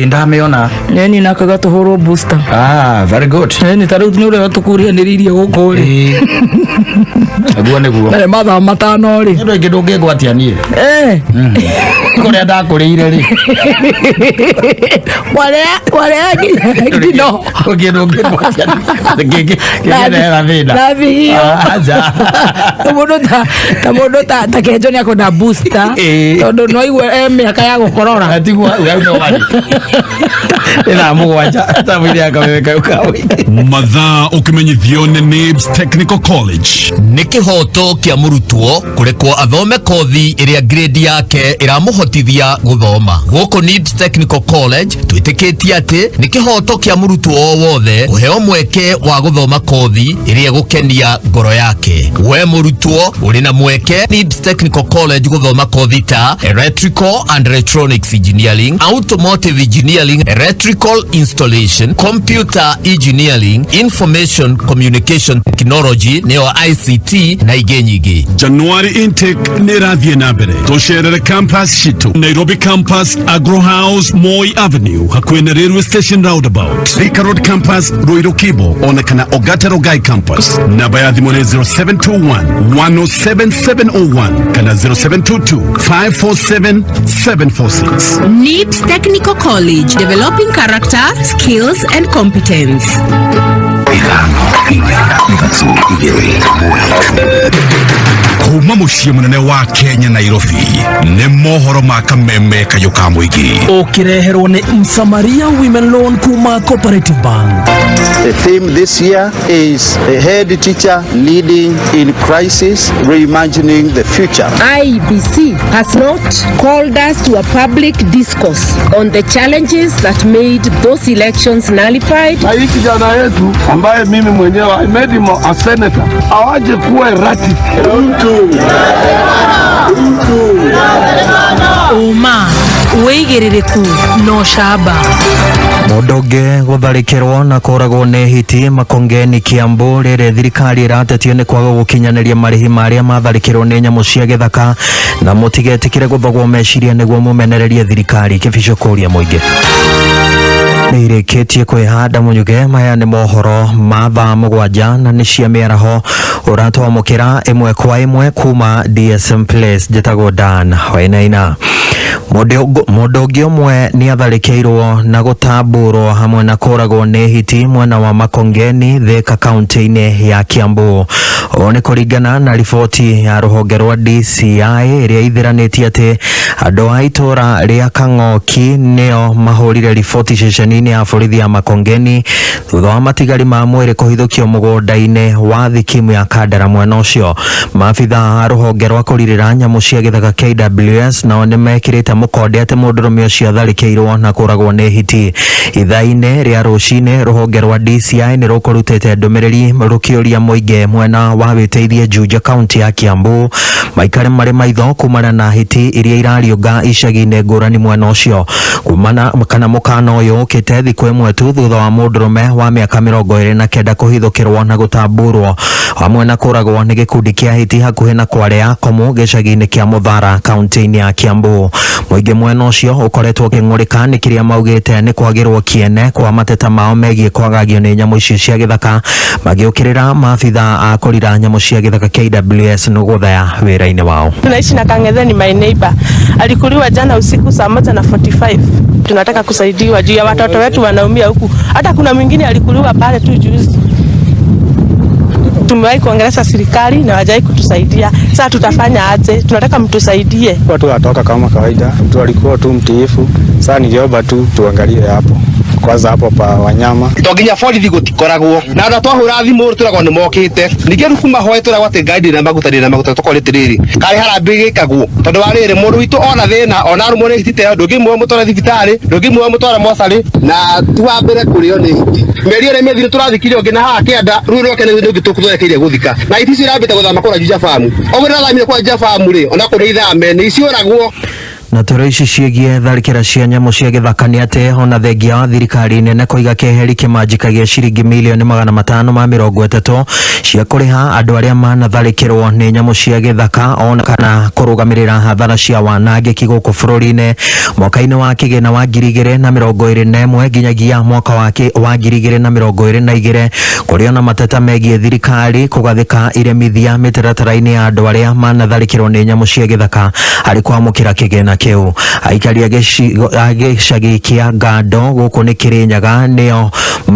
Ndamĩona. Nĩ nako gatũhũrwo booster. Ah, very good. Nĩ ta rĩu nĩ ũrĩa tũkũrianĩrĩirie gũkũ rĩ. Nĩguo nĩguo. Na mathaa 5 rĩ. Nĩ ndũ ndũngĩngwatia niĩ. Kũrĩa ndakũrĩire rĩ. Warĩa ngino. Ũngĩ ndũngĩngwatia niĩ. Kĩngĩnehera thĩna. Na thigio. Ta mũndũ ta Kenjo nĩ akwenda booster. Tondũ no aigue mĩaka ya gũkorora. Tiguo hau no wari. Ĩthaa 7 tabu-inĩ ya Kameme kayũ ka mũingĩ. Mathaa ũkĩmenyithio nĩ NIBS Technical College. Nĩ kĩhoto kĩa mũrutwo kũrekwo athome kothi ĩrĩa grade yake ĩramũhotithia gũthoma. Gũkũ NIBS Technical College twĩtĩkĩtie atĩ nĩ kĩhoto kĩa mũrutwo o wothe kũheo mweke wa gũthoma kothi ĩrĩa ĩgũkenia ngoro yake. We mũrutwo ũrĩ na mweke NIBS Technical College gũthoma kothi ta Electrical and Electronics Engineering, Automotive Engineering, Electrical Installation, Computer Engineering, Information Communication Technology nĩyo ICT na ingĩ nyingĩ. January intake nĩ ĩrathiĩ na mbere. Tũcerere campus citũ Nairobi campus, Agro House, Moi Avenue, hakuhĩ na railway station roundabout, Thika Road campus, Ruiru Kibo, ona kana Ogata Rongai campus. Namba ya thimũ nĩ 0721 107701 kana 0722 547 746. NIBS Technical College, developing character, skills and competence. Kuma mũciĩ mũnene wa Kenya Nairobi nĩ mohoro ma Kameme kayũ ka mũingĩ. Ũkĩreherwo nĩ Msamaria Women Loan kuma Cooperative Bank. The theme this year is a head teacher leading in crisis, reimagining the future. IEBC has not called us to a public discourse on the challenges that made those elections nullified. Na hii kijana yetu ambaye mimi mwenyewe I made him a senator, awaje kuwa erratic. Uma. Wĩigĩrĩrĩku na ũcamba. Mũndũ ũngĩ gũtharĩkĩrwo na kũragwo nĩ hiti Makongeni Kiambu rĩrĩ thirikari ĩratetio nĩ kwaga gũkinyanĩria marĩhi ma arĩa matharĩkĩrwo nĩ nyamũ cia gĩthaka na mũtigetĩkĩre gũthogwo meciria nĩguo mũmenererie thirikari. Kĩbico kũria mũingĩ nĩ irĩkĩtie kwĩhanda mũnyuge. Maya nĩ mohoro ma thaa 7 na nĩ cia mĩaraho ũratwamũkĩra ĩmwe kwa ĩmwe kuma DSM Place. Njĩtagwo Dan Wainaina. Mũndũ ũngĩ ũmwe nĩ atharĩkĩirwo na gũtamburwo hamwe na kũragwo nĩ hiti mwena wa Makongeni Thika kaunti-inĩ ya Kiambu. Ũũ nĩ kũringana na riboti ya rũhonge rwa DCI ĩrĩa ithĩranĩtie atĩ andũ a itũra rĩa Kang'oki nĩo mahũrire riboti ceceni-inĩ ya borithi ya Makongeni thutha wa matigari ma mwĩrĩ kũhithũkio mũgũnda-inĩ wa thikimu ya Kandara mwena ũcio. Maabitha a rũhonge rwa kũrirĩra nyamũ cia gĩthaka KWS nao nĩ mekĩrĩte mũkonde atĩ mũndũrũme ũcio atharĩkĩirwo na kũragwo nĩ hiti. Ithaa-inĩ rĩa rũcinĩ rũhonge rwa DCI nĩ rũkũrutĩte ndũmĩrĩri rũkĩũria mũingĩ mwena wa wĩteithie Juja kaunti ya Kiambu maikare marĩ maitho kumana na hiti iria irariũnga icagi-inĩ ngũrani mwena ũcio. Kumana kana mũkana ũyũ ũkĩte thikũ ĩmwe tu thutha wa mũndũrũme wa mĩaka 29 kũhithũkĩrwo na gũtamburwo hamwe na kũragwo nĩ gĩkundi kĩa hiti hakuhĩ na Kware ya Komu gĩcagi-inĩ kĩa Mũthara kaunti-inĩ ya Kiambu. Mũingĩ mwena ũcio ũkoretwo ũkĩng'ũrĩka nĩ kĩrĩa maugĩte nĩ kwagĩrwo kĩene kwa mateta mao megiĩ kwagagio nĩ nyamũ icio cia gĩthaka magĩũkĩrĩra maabitha a kũrira nyamũ cia gĩthaka KWS nĩ gũthaya wĩra-inĩ wao. Tunaishi na Kang'etheni, my neighbor alikuliwa jana usiku saa 1:45. Tunataka kusaidiwa juu ya watoto wetu wanaumia huku. Hata kuna mwingine alikuliwa pale tu juzi. Tumewahi kuongelesha serikali na hawajai kutusaidia. Sasa tutafanya aje? Tunataka mtusaidie. Watu watoka kama kawaida, mtu alikuwa tu mtiifu. Sasa ningeomba tu tuangalie hapo kwanza hapo pa wanyama. To nginya borithi gutikoragwo na ona twahura thimu turagwo ni mokite ninge ruku mahoe turagwo ati ngai ndina maguta ndina maguta tukore tiriri kari harambĩ gikagwo tondu wa riri mundu witu ona thina ona arumwo ni hiti teo ndungimwe mutware thibitari ndungimwe mutware mocarĩ na ti wa mbere kurio ni hiti mĩeri ĩrĩa mĩthiru tũrathikire ũngĩ na haha kĩanda rũĩ rwake nĩ ũngĩ tũkũthwerekeire gũthika na hiti icio irambĩte gũthama kũrĩa Juja Farm ũguo nĩrathamire kũrĩa Juja Farm rĩ ona kũrĩ ithame nĩ iciũragwo. Na toro ici ciĩgiĩ tharĩkĩra cia nyamũ cia gĩthaka nĩ atĩ ona thengia wa thirikari nene kũiga keheri kĩmanjĩka gĩa ciringi milioni 530 cia kũrĩha andũ arĩa manatharĩkĩrwo nĩ nyamũ cia gĩthaka ona kana kũrũgamĩrĩra hathara cia wanangĩki gũkũ bũrũri-inĩ mwaka-inĩ wa kĩgĩna wa 2021 nginyagia mwaka wa 2022 kũrĩ ona mateta megiĩ thirikari kũgathĩka iremithia mĩtaratara-inĩ ya andũ arĩa manatharĩkĩrwo nĩ nyamũ cia gĩthaka harĩ kwamũkĩra kĩgĩna kĩu. Aikari a gĩcagi kĩa Ngando gũkũ nĩ Kĩrĩnyaga nĩo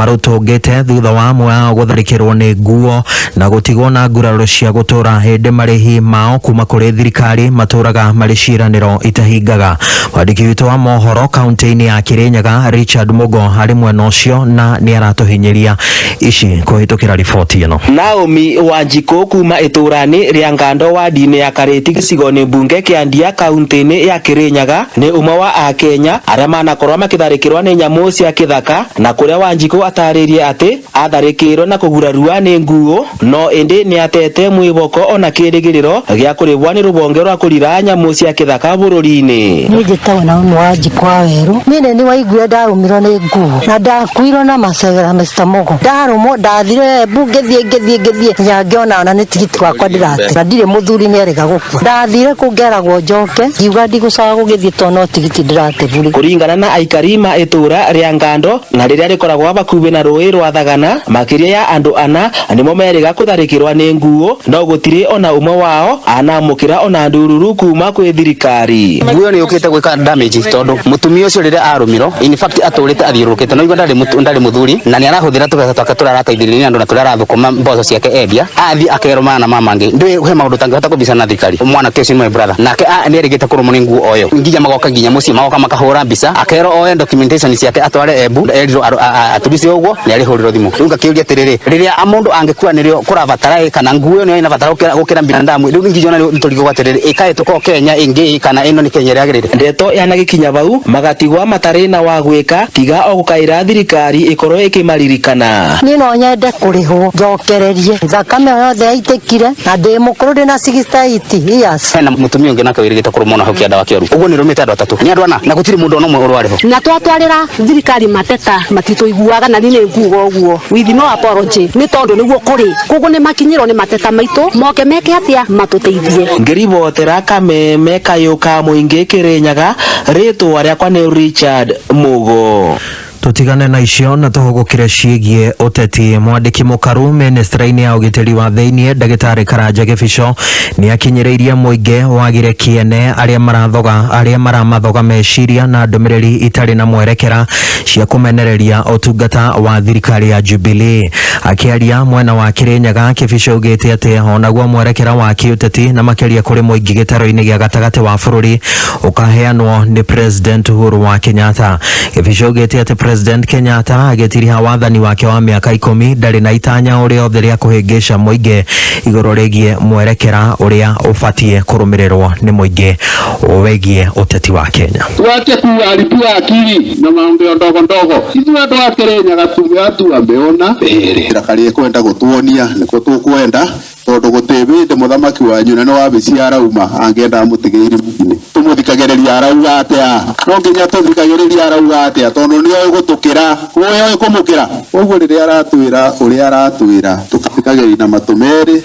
marũtũngĩte thutha wa amwe ao gũtharĩkĩrwo nĩ nguo na gũtigwo na nguraro cia gũtũra hĩndĩ marĩhi mao kuma kũrĩ thirikari matũraga marĩ ciĩranĩro itahingaga. Mwandĩki witũ wa mohoro kaunti-inĩ ya Kĩrĩnyaga Richard Mugo harĩ mwena ũcio na nĩ aratũhinyĩria ici kũhĩtũkĩra riboti ĩno. Naomi Wanjikũ kuma itũra-inĩ rĩa Ngando wadi-inĩ ya Karĩti gĩcigo-inĩ mbunge kĩa Ndia kaunti-inĩ ya Kĩrĩnyaga nĩ ũmwe wa akenya arĩa manakorwo makĩtharĩkĩrwo nĩ nyamũ cia kĩthaka na kũrĩa Wanjikũ atarĩrie atĩ atharĩkĩirwo na kũgurarua nĩ nguo no ĩndĩ nĩ atete mwĩboko ona kĩrĩgĩrĩro gĩa kũrĩbwa nĩ rũbonge rwa kũrira nyamũ cia kĩthaka bũrũri-inĩ. Niĩ njĩtagwo Naomi Wanjikũ wa Werũ. Niĩ nĩ waiguire ndarũmirwo nĩ nguo na ndakuirwo na macegera Mr. Mugo. Ndarũmwo ndathire Embu ngĩthiĩ ngĩthiĩ ngĩthiĩ nginya ngĩona ona nĩ tigiti wakwa ndĩrate na ndirĩ mũthuri nĩ erĩga gũkua. Ndathire kũu ngeragwo njoke ngiuga ndigũcoka gũgĩthiĩ tondũ no tigiti ndĩrate bure. Kũringana na aikari ma itũra rĩa Ngando na rĩrĩa rĩkoragwo hakuhĩ na rũĩ rwa Thagana makĩria ya andũ ana nĩmo merĩga kũtharĩkĩrwa nĩ nguo no gũtirĩ ona ũmwe wao anamũkĩra ona ndururu kuma kwĩ thirikari. Nguo nĩ yũkĩte gwĩka damage tondũ mũtumia ũcio rĩrĩa arũmirwo in fact atũrĩte athiũrũrũkĩte no igua ndarĩ mũthuri na nĩ arahũthĩra tũbeca twake tũrĩa arateithĩrĩria nĩ andũ na tũrĩa arathũkũma mboco ciake endia athiĩ akerwo mana ma mangĩ ndũĩ he maũndũ tangĩhota kũbicana na thirikari. Mwanake ũcio nĩ my brother nake nĩ erĩgĩte kũrũmwo nĩ nguo oyo nginya magoka nginya mũciĩ magoka makahũra mbica akerwo oe documentation ciake atware Embu erirwo at least ũguo nĩ arĩhũrĩrwo thimũ. Rĩu ngakĩũria atĩrĩrĩ, rĩrĩa mũndũ angĩkua nĩrĩo kũrabatara ĩ, kana nguo ĩyo nĩyo ĩnabatara gũkĩra binadamu. Rĩu ningĩona nĩ tũrigwo atĩrĩrĩ, ĩkaĩ tũkorwo Kenya ĩngĩ kana ĩno nĩ Kenya ĩrĩa yagĩrĩire. Ndeto yanagĩkinya vau magatigwa matarĩ na wa gwĩka tiga o gũkaĩra thirikari ĩkorwo ĩkĩmaririkana. Niĩ no nyende kũrĩhwo njokererie thakame ĩyo yothe yaitĩkire na ndĩ mũkũrũ ndĩ na 68 years. Hena mũtumia ũngĩ nake wĩrĩgĩte kũrũmwo na hau kĩanda wa Kĩoru. Ũguo nĩ rũmĩte andũ atatũ, nĩ andũ ana, na gũtirĩ mũndũ ona ũmwe ũrwarĩ ho. Na twatwarĩra thirikari mateta matitũiguaga, na niĩ nĩ nguga ũguo with no apology, nĩ tondũ nĩguo kũrĩ koguo nĩ makinyĩrwo nĩ mateta maitũ, moke meke atĩa matũteithie. Ngĩribotera Kameme kayũ ka mũingĩ Kĩrĩnyaga, rĩtwa rĩakwa nĩ Richard Mugo. Tutigane na icio na tuhugukire ciĩgiĩ ũteti. Mwandĩki mũkaru ministry-inĩ ya ũgitĩri wa thĩiniĩ ndagĩtarĩ Karanja Gĩbico nĩ akinyĩrĩirie mũingĩ wagire kĩene arĩa marathoga arĩa maramathoga meciria na ndũmĩrĩri itarĩ na mwerekera cia kũmenereria ũtungata wa thirikari ya Jubilee. Akĩaria mwena wa Kĩrĩnyaga, Kĩbico augĩte atĩ onaguo mwerekera wa kĩũteti na makĩria kũrĩ mũingĩ gĩtaro-inĩ gĩa gatagatĩ wa bũrũri ũkaheanwo nĩ President Uhuru wa Kenyatta. Kĩbico augĩte atĩ President Kenyatta agĩtiriha wathani wake wa mĩaka 10 ndarĩ na itanya o rĩothe rĩa kũhĩngĩca mũingĩ igũrũ rĩgiĩ mwerekera ũrĩa ũbatiĩ kũrũmĩrĩrwo nĩ mũingĩ wĩgiĩ ũteti wa Kenya. Tuache kuharibiwa akili na maũndũ ndogo ndogo. Ithuĩ andũ a Kĩrĩnyaga tuge atu ameona mbere. Thirikari ĩkwenda gũtuonia nĩkũ tũkwenda, tondũ gũtĩ hĩndĩ mũthamaki wanyu na nĩ wabici arauma angĩenda amũtigĩire mũtine. Tũmũthikagĩrĩria arauga atĩa? No nginya tũthikagĩrĩria arauga atĩa, tondũ nĩoĩ gũtũkĩra, nĩoĩ kũmũkĩra. Koguo rĩrĩa aratwĩra ũrĩa aratwĩra, tũkathikagĩrĩria na matũ merĩ.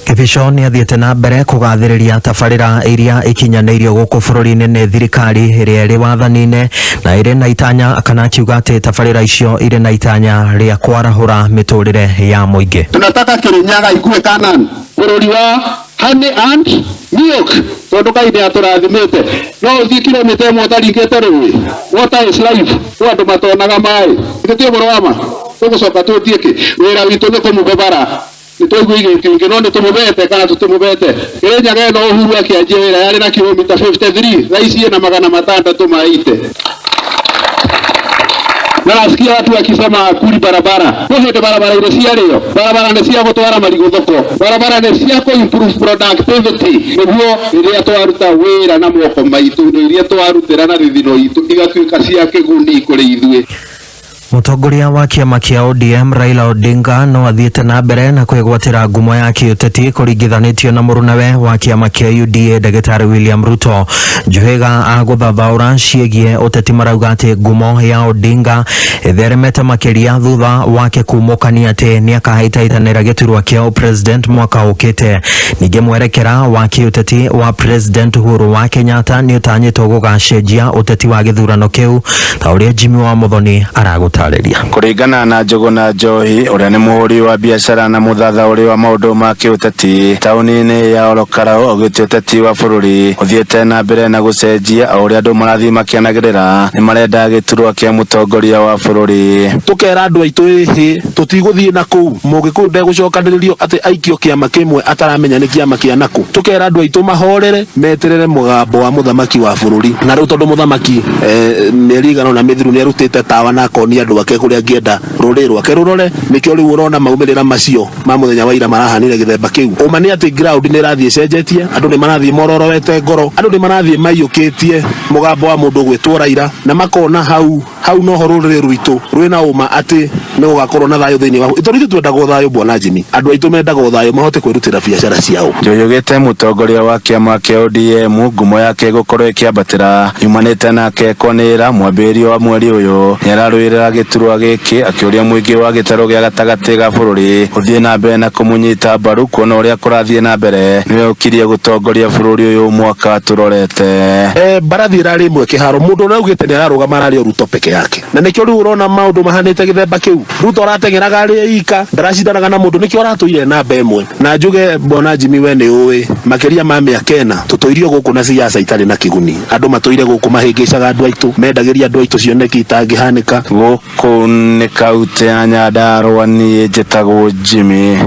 Kĩbico nĩ athiĩte na mbere kũgathĩrĩria tabarĩra iria ikinyanĩirio gũkũ bũrũri-inĩ nĩ thirikari ĩrĩa ĩrĩ wathani-inĩ na ĩrĩ na itanya, kana akiuga atĩ tabarĩra icio irĩ na itanya rĩa kwarahũra mĩtũrĩre ya mũingĩ. Tunataka Kĩrĩnyaga ikue Canaan, bũrũri wa honey and milk, tondũ Ngai nĩ atũrathimĩte. No ũthiĩ kilomita ĩmwe ũtaringĩte rũĩ, water is life, kwĩ andũ matonaga maĩ. Githĩ ti ũhoro wa ma? Tũgũcoka tũtie kĩ? Wĩra witũ nĩ kũmũhe bara. Nĩ twaigua igĩtio ingĩ, no nĩ tũmũbete kana tũtimũbete? Kĩrĩnyaga ĩno Uhuru akĩanjia wĩra yarĩ na kilomita 53, thaa ici ĩna magana matandatũ ma 80. Na nasikia watu wakisema kuri barabara. Kwĩ hĩndĩ barabara irĩ ciarĩo. Barabara nĩ cia gũtwara marigũ thoko. Barabara nĩ cia kũ improve productivity. Nĩguo rĩrĩa twaruta wĩra na moko maitũ, indo iria twarutĩra na thithino itũ igatuĩka cia kĩguni kũrĩ ithuĩ. Mũtongoria wa kĩama kĩa ODM Raila Odinga no athiĩte na mbere na kwĩgwatĩra ngumo ya kĩũteti kũringithanĩtio na mũrunawe wa kĩama kĩa UDA ndagĩtarĩ William Ruto. Njuhĩga a gũthathaũra ciĩgiĩ ũteti marauga atĩ ngumo ya Odinga ĩtheremete makĩria thutha wake kumũkania atĩ nĩakahĩtahĩtanĩra gĩturwa kĩa president mwaka ũkĩte. Ningĩ mwerekera wa kĩũteti wa President Uhuru wa Kenyatta nĩũtanyĩtwo gũgacenjia ũteti wa gĩthurano kĩu ta ũrĩa Jimmy wa Muthoni aragũtarĩria. Kũringana na Njũgũna Njohi ũrĩa nĩ mũhũri wa biacara na mũthathaũri wa maũndũ ma kĩũteti taũni-inĩ ya Olokarao, augĩte ũteti wa bũrũri ũthiĩte na mbere na gũcenjia o ũrĩa andũ marathiĩ makĩanagĩrĩra nĩ marenda gĩturwa kĩa mũtongoria wa bũrũri. Tũkera andũ aitũ ĩhĩ tũtigũthiĩ na kũu, mũgĩkũyũ ndegũcokanĩrĩrio atĩ aikio kĩama kĩmwe ataramenya nĩ kĩama kĩa nakũ. Tũkera andũ aitũ mahorere meterere mũgambo wa mũthamaki wa bũrũri. Na rĩu tondũ mũthamaki mĩeri ĩigana ũna mĩthiru nĩ arutĩte tawa na akonia andũ ake kũrĩa angĩenda rũrĩrĩ rwake rũrore, nĩkĩo rĩu ũrona maumĩrĩra macio ma mũthenya wa ira marahanire gĩthemba kĩu. Ũma nĩ atĩ ground nĩ ĩrathiĩ ĩcenjetie, andũ nĩ marathiĩ mororowete ngoro, andũ nĩ marathiĩ maiyũkĩtie mũgambo wa mũndũ ũgwĩtwo Raila, na makona hau hau noho rũrĩrĩ rwitũ rwĩna ũma atĩ nĩ gũgakorwo na thayũ thĩinĩ wa tondũ ithuĩ twendagwo thayũ bwana Jimmy, andũ aitũ mendagwo thayũ mahote kwĩrutĩra biacara ciao. Njoyũgĩte mũtongoria wa kĩama kĩa ODM ngumo yake gũkorwo ĩkĩambatĩra yumanĩte nake kwanĩrĩra mwambĩrĩrio wa mweri ũyũ nĩararũĩrĩra gĩturwa gĩkĩ akĩũria mũingĩ wa gĩtarũ gĩa gatagatĩ ga bũrũri ũthiĩ na mbere na kũmũnyita mbaru kuona ũrĩa kũrathiĩ na mbere nĩwe ũkirie gũtongoria bũrũri ũyũ mwaka tũrorete. Mbarathi ĩrarĩ ĩmwe kĩharo, mũndũ ũrĩa augĩte nĩ ararũgama ararĩ o Ruto peke yake, na nĩkĩo rĩu ũrona maũndũ mahanĩte gĩthemba kĩu. Ruto arateng'eraga arĩ ika, ndaracindanaga na mũndũ, nĩkĩo aratũire namba ĩmwe. Na njuge bwana Jimmy, we nĩ ũĩ makĩria ma mĩaka ĩna tũtũirio gũkũ na siasa itarĩ na kĩguni, andũ matũire gũkũ mahĩngĩcaga andũ aitũ, mendagĩria andũ aitũ cioneki itangĩhanĩka. Gũkũ nĩ kaunti ya Nyandarũa, niĩ njĩtagwo Jimmy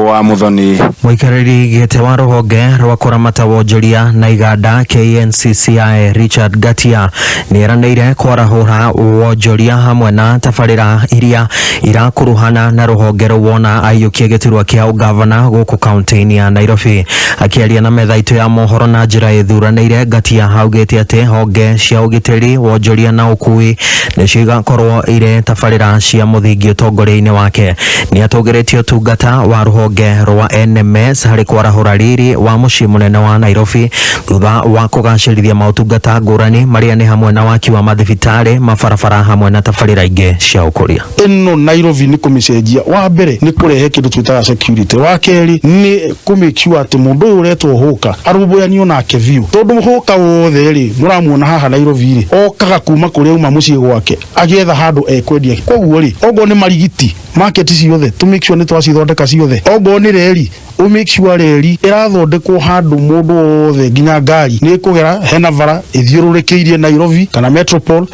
wa Muthoni. Mũikarĩri gĩtĩ wa rũhonge rwa kũramata wonjoria na iganda KNCCI Richard Ngatia nĩeranĩire kwarahũra Wonjoria hamwe na tabarĩra iria irakuruhana na rũhonge rũu wona aiyũkia gĩturwa kĩa ũgavana gũkũ kaunti-inĩ ya Nairobi. Akĩaria na metha itũ ya mohoro na njĩra ĩthuranĩire, Ngatia augĩte atĩ honge cia ũgitĩri, wonjoria na ũkui nĩcio igakorwo irĩ tabarĩra cia mũthingi ũtongoria-inĩ wake. Nĩ atũgĩrĩtie ũtungata wa rũhonge rwa NMS harĩ kwarahũra riri wa mũciĩ mũnene wa Nairobi thutha wa kũgacĩrithia maũtungata ngũrani marĩa nĩ hamwe na waki wa mathibitarĩ, mabarabara hamwe na tabarĩra ingĩ cia ũkũria. Ĩno Nairobi nĩ kũmĩcenjia. Wa mbere nĩ kũrehe kĩndũ twĩtaga security, wa kerĩ nĩ kũ make sure atĩ mũndũ ũyũ ũretwo hũka arũmbũyanio nake biũ, tondũ hũka wothe rĩ mũramuona haha Nairobi rĩ okaga kuma kũrĩa auma mũciĩ gwake agĩetha handũ ekwendia. Koguo rĩ, okorwo nĩ marigiti, market ciothe tũ make sure nĩ twacithondeka ciothe. Okorwo nĩ reri, ũ make sure reri ĩrathondekwo handũ mũndũ wothe nginya ngari nĩ ĩkũgera, hena bara ĩthiũrũrĩkĩirie Nairobi kana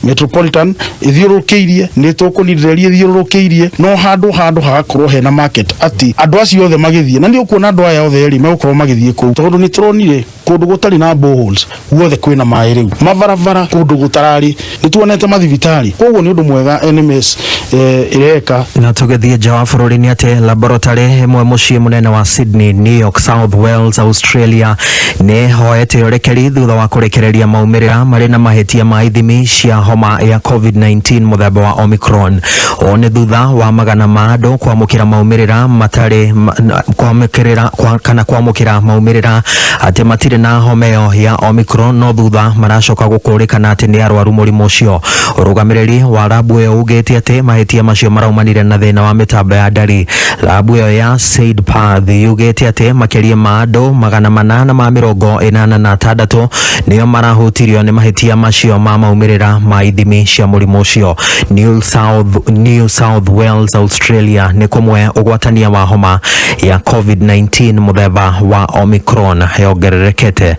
metropolitan ĩthiũrũrũkĩirie, nĩ tũkũni reri ĩthiũrũrũkĩirie no handũ handũ hagakorwo hena market atĩ andũ acio othe magĩthiĩ, na nĩ ũkuona andũ aya othe rĩ megũkorwo magĩthiĩ kũu, tondũ nĩ tũronire kũndũ gũtarĩ na boreholes guothe kwĩna maĩ rĩu, mabarabara kũndũ gũtararĩ, nĩ tuonete mathibitarĩ. Koguo nĩ ũndũ mwega NMS ĩreka. Na tũgĩthiĩ nja wa bũrũri nĩ atĩ laboratory ĩmwe mũciĩ mũnene wa Sydney, New South Wales, Australia nĩ hoete ũrekeri thutha wa kũrekereria maumĩrĩra marĩ na mahĩtia ma ithimi cia homa ya COVID-19 mũthemba wa Omicron. Ũũ nĩ thutha wa magana ma andũ kwamũkĩra maumĩrĩra matarĩ kwamũkĩrĩra kana kwamũkĩra maumĩrĩra atĩ matirĩ na homa ĩyo ya Omicron, no thutha maracoka gũkũrĩkana atĩ nĩ arwaru mũrimũ ũcio. Ũrũgamĩrĩri wa rabu ĩyo ugĩte atĩ mahĩtia macio maraumanire na thĩna wa mĩtambo ya ndari. Rabu ĩyo ya Saidpath yugĩte atĩ makĩria ma andũ 886 nĩo marahutirio nĩ mahĩtia macio ma maumĩrĩra ma ithimi cia mũrimũ ũcio. New South Wales, Australia nĩ kũmwe ũgwatania wa homa ya COVID-19 mũthemba wa Omicron yongererekete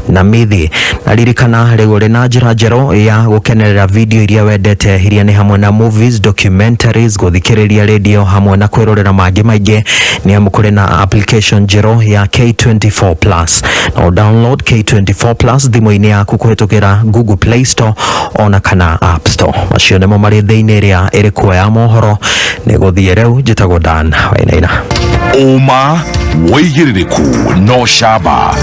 na mithi. Na ririkana rĩu ũrĩ na njĩra njerũ ya gũkenerera video iria wendete, iria nĩ hamwe na movies, documentaries, gũthikĩrĩria radio hamwe na kwĩrorera mangĩ maingĩ, nĩ amu kũrĩ na application njerũ ya K24 Plus. No download K24 Plus thimũ-inĩ yaku kũhĩtũkĩra Google Play Store ona kana App Store. Macio nĩmo marĩ thĩinĩ ĩrĩa ĩrĩ kuo ya mohoro. Nĩ gũthiĩ rĩu, njĩtagwo Dan Wainaina. Ũma wĩigĩrĩrĩku no camba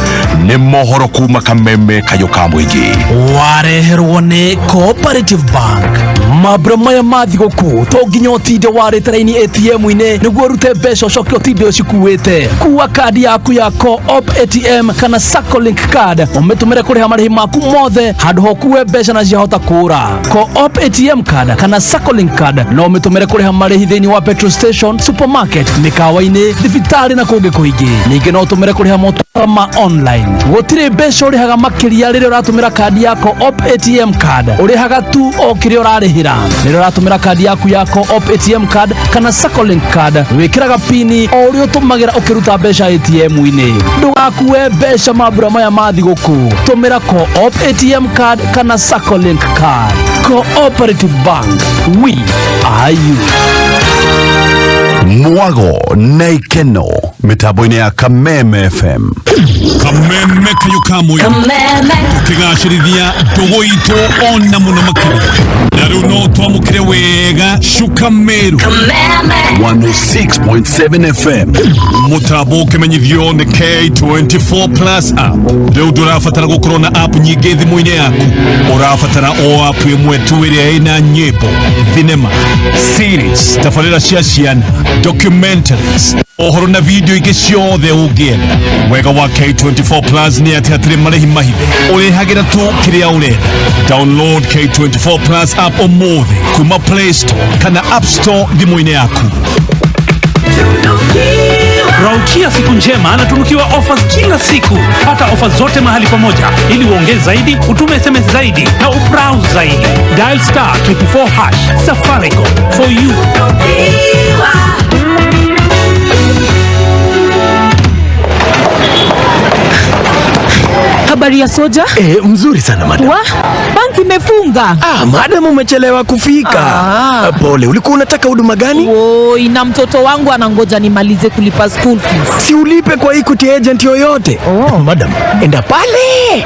nĩ mohoro kuma Kameme kayũ ka mũingĩ. Wareherwo nĩ Cooperative Bank. Mambura maya ma thigũkũ to nginya ũtinde warĩte raini ATM-inĩ nĩguo ũrute mbeca ũcoke ũtinde ũcikuĩte. Kua kandi yaku ya Co-op ATM kana Sacco Link card ũmĩtũmĩre kũrĩha marĩhi maku mothe handũ ha ũkue mbeca na ciahota kũra. Co-op ATM card kana Sacco Link card no ũmĩtũmĩre kũrĩha marĩhi thĩinĩ wa petrol station, supermarket, mĩkawa-inĩ, thibitarĩ na kũngĩ kũingĩ. Ningĩ no ũtũmĩre kũrĩha motungata ma online. Gũtirĩ mbeca ũrĩhaga makĩria rĩrĩa ũratũmĩra kandi ya Co-op ATM card, ũrĩhaga tu o kĩrĩa ũrarĩhĩra. Rĩrĩa ũratũmĩra kandi yaku ya Co-op ATM card kana Sacco Link card, wĩkĩraga pini o ũrĩa ũtũmagĩra ũkĩruta mbeca ATM-inĩ. Ndũgakue mbeca mambura maya ma thigũkũ, tũmĩra Co-op ATM card kana Sacco Link card. Cooperative Bank, we are you. Mwago na ikeno mitambo-inĩ ya Kameme FM. Kameme kayũ ka mũingĩ tũkĩgacĩrithia ndũgũ itũ ona mũno makĩria, na rĩu no twamũkĩre wega cuka Meru 106.7 FM. Mũtambo ũkĩmenyithio nĩ K24 Plus app. Rĩu ndũrabatara gũkorwo na app nyingĩ thimũ-inĩ yaku, ũrabatara o app ĩmwe tu ĩrĩa ĩna nyĩmbo, thinema, series, tabarĩra cia ciana, documentaries, ũhoro na video ingĩ ciothe ũngĩenda. Wega wa K24 Plus nĩ atĩ hatirĩ marĩhi mahithe, ũrĩhagĩra tu kĩrĩa ũrenda. Download K24 Plus app ũmũthĩ kuma Play Store kana App Store thimũ-inĩ yaku. Raukia siku njema na tunukiwa offers kila siku. Pata offers zote mahali pamoja ili uongee zaidi, utume SMS zaidi na ubrowse zaidi. Dial star 24 hash. Safaricom for you. Habari ya soja? Mzuri sana madam. Wa? Bank imefunga. Ah, madam umechelewa kufika. Ah. Pole, ulikuwa unataka huduma gani? Oi, na mtoto wangu anangoja nimalize kulipa school fees. Si ulipe kwa Equity agent yoyote. Oh. Madam, enda pale.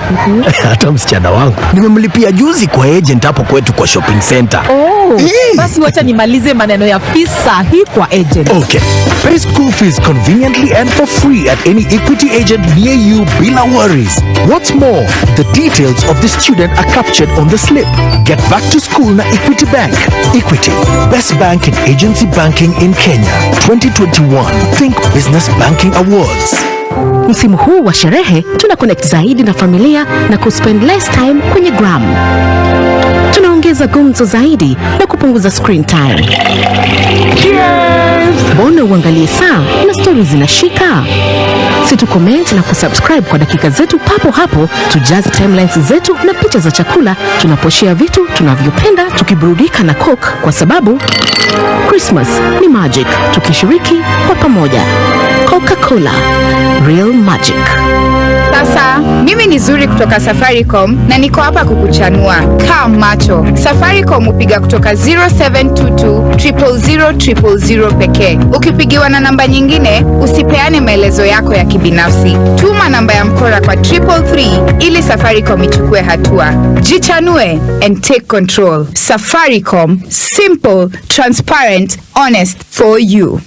Hata msichana wangu nimemlipia juzi kwa agent hapo kwetu kwa shopping center. Oh, basi wacha nimalize maneno ya fees sahi kwa agent. Okay. Pay school fees conveniently and for free at any Equity agent near you bila worries. What's more, the details of the student are captured on the slip. Get back to school na Equity Bank. Equity, best bank in agency banking in Kenya. 2021 Think Business Banking Awards. Msimu huu wa sherehe tuna connect zaidi na familia na kuspend less time kwenye gram. Tunaongeza gumzo zaidi na kupunguza screen time. Mbona uangalie saa na stori zinashika? Si tu comment na kusubscribe kwa dakika zetu papo hapo, tujaze timelines zetu na picha za chakula tunaposhare vitu tunavyopenda, tukiburudika na Coke kwa sababu Christmas ni magic, tukishiriki kwa pamoja. Coca-Cola, real magic. Sasa mimi ni Zuri kutoka Safaricom na niko hapa kukuchanua. Kaa macho. Safaricom hupiga kutoka 0722 000 000 pekee. Ukipigiwa na namba nyingine, usipeane maelezo yako ya kibinafsi. Tuma namba ya mkora kwa 333 ili Safaricom ichukue hatua. Jichanue and take control. Safaricom, simple, transparent, honest for you.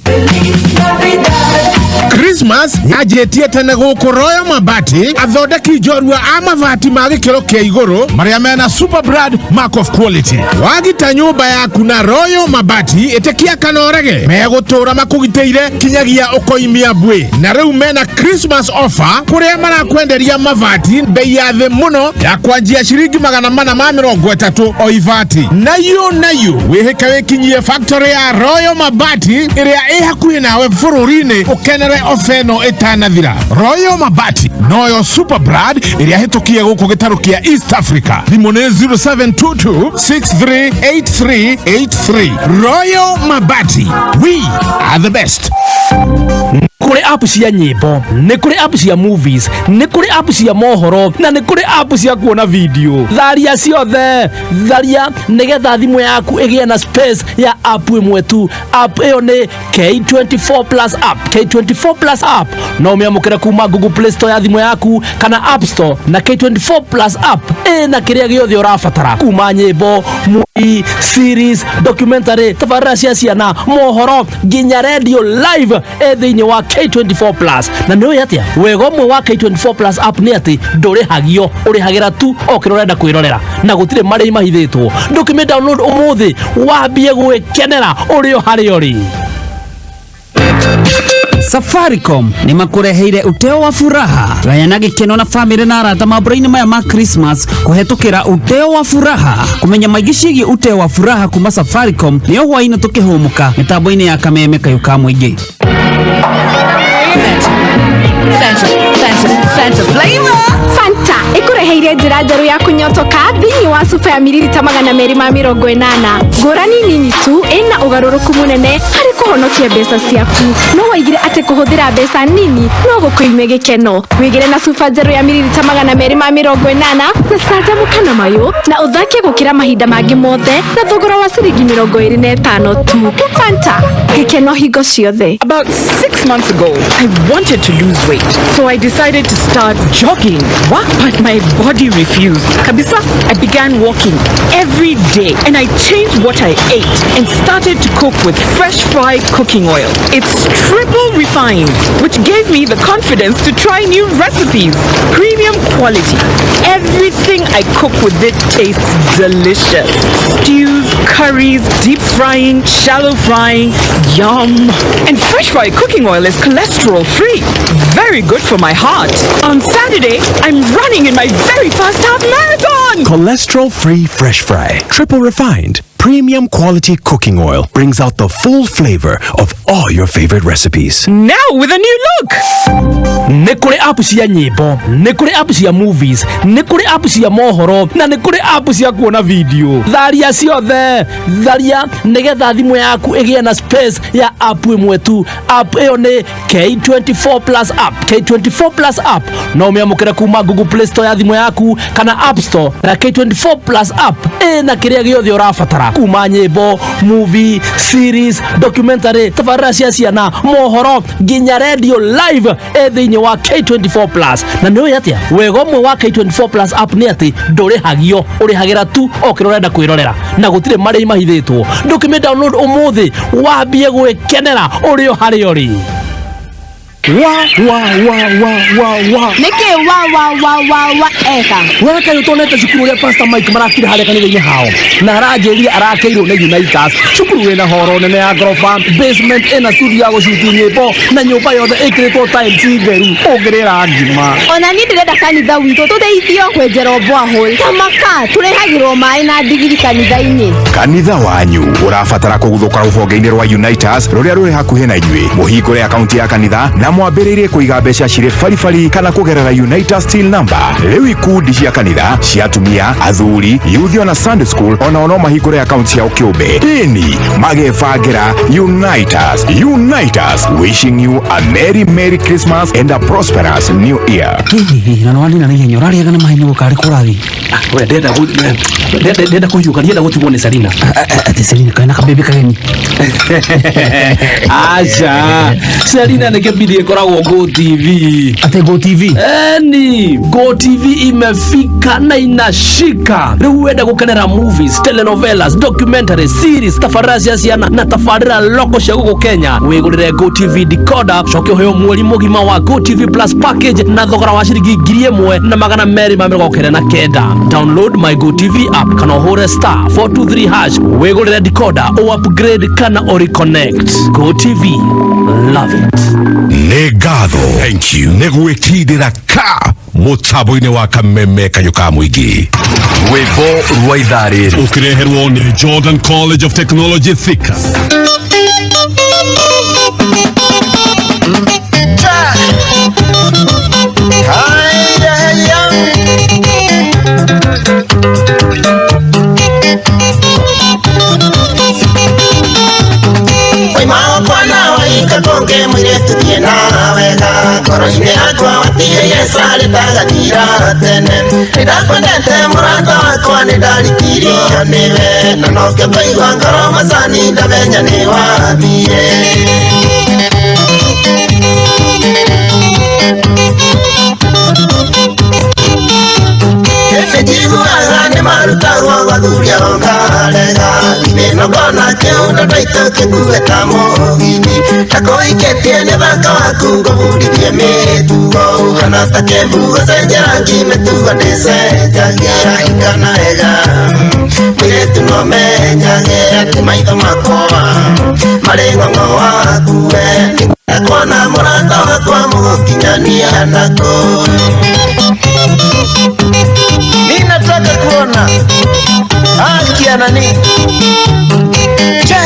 Christmas yanjĩtie tene gũkũ Royal Mabati, athondeki njorua a mabati ma gĩkĩro kĩa igũrũ marĩa mena super brand mark of quality. Wagita nyũmba yaku na Royal Mabati, ĩtĩkia kana ũrege, megũtũra makũgitĩire kinyagia ũkoimia mbwe. Na rĩu mena Christmas offer kũrĩa marakwenderia mabati bei ya thĩ mũno ya kwanjia ciringi 430 o ibati. Nayo nayo wĩhĩke wĩkinyie factory ya Royal Mabati ĩrĩa ĩ hakuhĩ nawe bũrũri-inĩ, ũkenere ofa ĩno ĩtanathira. Royal Mabati noyo super brand ĩrĩa hĩtũkie gũkũ gĩtarũ kĩa East Africa. Thimũ nĩ 0722 638383. Royal Mabati, we are the best. Kũrĩ app cia nyĩmbo, nĩ kũrĩ app cia movies, nĩ kũrĩ app cia mohoro, na nĩ kũrĩ app cia kuona video. Tharia ciothe, tharia nĩgetha thimũ yaku ĩgĩe na space ya app ĩmwe tu. App ĩyo nĩ K24 Plus app. K24 Plus app no ũmĩamũkĩre kuma Google Play Store ya thimũ yaku kana App Store, na K24 Plus app ĩna kĩrĩa gĩothe ũrabatara, kuma nyĩmbo, movie, series, documentary, tabarĩra cia ciana, mohoro, nginya radio live ĩ thĩinĩ wa K24 Plus. Na nĩ ũĩ atĩa wega ũmwe wa K24 Plus app nĩ atĩ ndũrĩhagio, ũrĩhagĩra tu o kĩrĩa ũrenda kwĩrorera na gũtirĩ marĩhi mahithĩtwo. Ndũkĩmĩ download ũmũthĩ wambie gwĩkenera ũrĩ o harĩa ũrĩ. Safaricom nĩ makũreheire uteo wa furaha. Gayana gĩkeno na famĩlĩ na arata mambura-inĩ maya ma Christmas kũhetũkĩra uteo wa furaha. Kũmenya maingĩ ciĩgiĩ uteo wa furaha kuma Safaricom nĩyo hwaĩ-inĩ tũkĩhũmũka mĩtambo-inĩ ya Kameme Kayũ ka Mũingĩ. Fanta, Fanta, Fanta flavor. Fanta ĩkũreheire njĩra njerũ ya kũnyotoka thĩinĩ wa cuba ya mililita 280. Ngũrani nini tu ĩna ũgarũrũku mũnene harĩ kũhonokia mbeca ciaku. No waigire atĩ kũhũthĩra mbeca nini no gũkũime gĩkeno. Wĩgĩre na cuba njerũ ya mililita 280 na canjamũka na mayũ na ũthake gũkĩra mahinda mangĩ mothe na thogora wa ciringi 25 tu. Fanta, gĩkeno hingo ciothe. About 6 months ago, I wanted to lose weight, so I decided to start jogging. What? But my body refused. Kabisa, I began walking every day and I changed what I ate and started to cook with Fresh Fry cooking oil. It's triple refined, which gave me the confidence to try new recipes. Premium quality. Everything I cook with it tastes delicious. Stews, curries, deep frying, shallow frying, yum. And Fresh Fry cooking oil is cholesterol free. Very good for my heart. On Saturday, I'm running in my very first half marathon. Cholesterol-free Fresh Fry, triple refined, premium quality cooking oil brings out the full flavor of all your favorite recipes. Now with a new look. Nĩ kũrĩ app cia nyĩmbo, nĩ kũrĩ app cia movies, nĩ kũrĩ app cia mohoro, na nĩ kũrĩ app cia kuona video. Tharia ciothe, tharia nĩgetha thimũ yaku ĩgĩe na space ya app ĩmwe tu. App ĩyo nĩ K24 Plus app. K24 Plus app no ũmĩamũkĩre kuma Google Play Store ya thimũ yaku kana App Store, na K24 Plus app ĩna kĩrĩa gĩothe ũrabatara, kuma nyĩmbo, movie, series, documentary, tabarĩra cia ciana, mohoro, nginya radio live ĩ thĩinĩ wa K24 Plus. Na nĩ ũĩ atĩa, wega ũmwe wa K24 Plus app nĩ atĩ ndũrĩhagio, ũrĩhagĩra tu o kĩrĩa ũrenda kwĩrorera, na gũtirĩ marĩhi mahithĩtwo. Ndũkĩmĩ download ũmũthĩ, wambie gwĩkenera ũrĩ o harĩa ũrĩ. Wa wa wa wa wa wa. Nĩkĩ wa wa wa wa wa eka? We kaĩ ũtonete cukuru ũrĩa Pastor Mike marakire harĩa kanitha-inĩ hao, na aranjĩrire arakeirwo nĩ Unitas, cukuru wĩna horo nene ya ngoroba, basement ĩna studio ya gũcuti nyĩmbo, na nyũmba yothe ĩkĩrĩtwo tiles theru, ũngĩrĩra ngima. Ona niĩ ndĩrenda kanitha witũ tũteithio kwenjerwo borehole. Tamaka tũrehagĩrwo maĩ na ndigiri kanitha-inĩ. Kanitha wanyu ũrabatara kũguthũka rũhonge-inĩ rwa Unitas rũrĩa rũrĩ hakuhĩ na inyuĩ. Mũhingũre akaunti ya kanitha na mwambĩrĩrie kũiga mbeca cirĩ baribari kana kũgerera Unitas till number. Rĩu ikundi cia kanitha cia atumia, athuri, youth ona Sunday school onao no mahingũre akaunti ciao kĩũmbe. Ĩni magebangĩra Unitas. Unitas wishing you a merry merry Christmas and a prosperous new year. Na nĩwanina na ihenya, ũrarĩaga na mahenya gũkarĩ kũrathiĩ. We ndenda ndenda kũhiũka, ndienda gũtigwo nĩ Selina. Atĩ Selina kana kabebe kageni? Aca, Selina nĩ kĩbindi gĩkoragwo Go TV. Atĩ Go TV? Eni Go TV imefika na inashika. Rĩu wenda gũkenera movies, telenovelas, documentary series, tabarĩra cia ciana na tabarĩra loko cia gũkũ Kenya, wĩgũrĩre Go TV decoder, coke ũheo mweri mũgima wa Go TV Plus package na thogora wa ciringi 1299. Download my Go TV app kana ũhũre *423# wĩgũrĩre decoder, o upgrade kana o reconnect. Go TV, love it. Nĩ ngatho, thank you, nĩ gwĩkindĩra ka mũtambo-inĩ wa kameme kayũ ka mũingĩ. Rwĩmbo rwa ithaa rĩrĩ ũkĩreherwo nĩ Jordan College of Technology, Thika. Konge mwĩrĩtu thiĩ na wega, ngoro-inĩ yakwa watigĩire carĩ ndagathira tene. Nĩndakwendete mũrata wakwa, nĩndarikirio nĩwe, na nokĩo ngaigua ngoro macani ndamenya nĩ wathiĩ. Njiguaga nĩ marutagwo gwathuria ũkarega, ithĩno ngona kĩũndũ ndaitũ kĩngue ta mũgithi, ndakũhikĩtie nĩ thaka waku ngũbundithie mĩtugo, ũhana ta kĩmbu gũcenjia rangi mĩtugo ndĩcenjagia. Ikana wega mũirĩtu no menyage atĩ maitho makwa marĩ ng'ong'o waku, we nĩkuona mũrata wakwa mũgũkinyania nako. Ninataka kuona haki ya nani? Cha.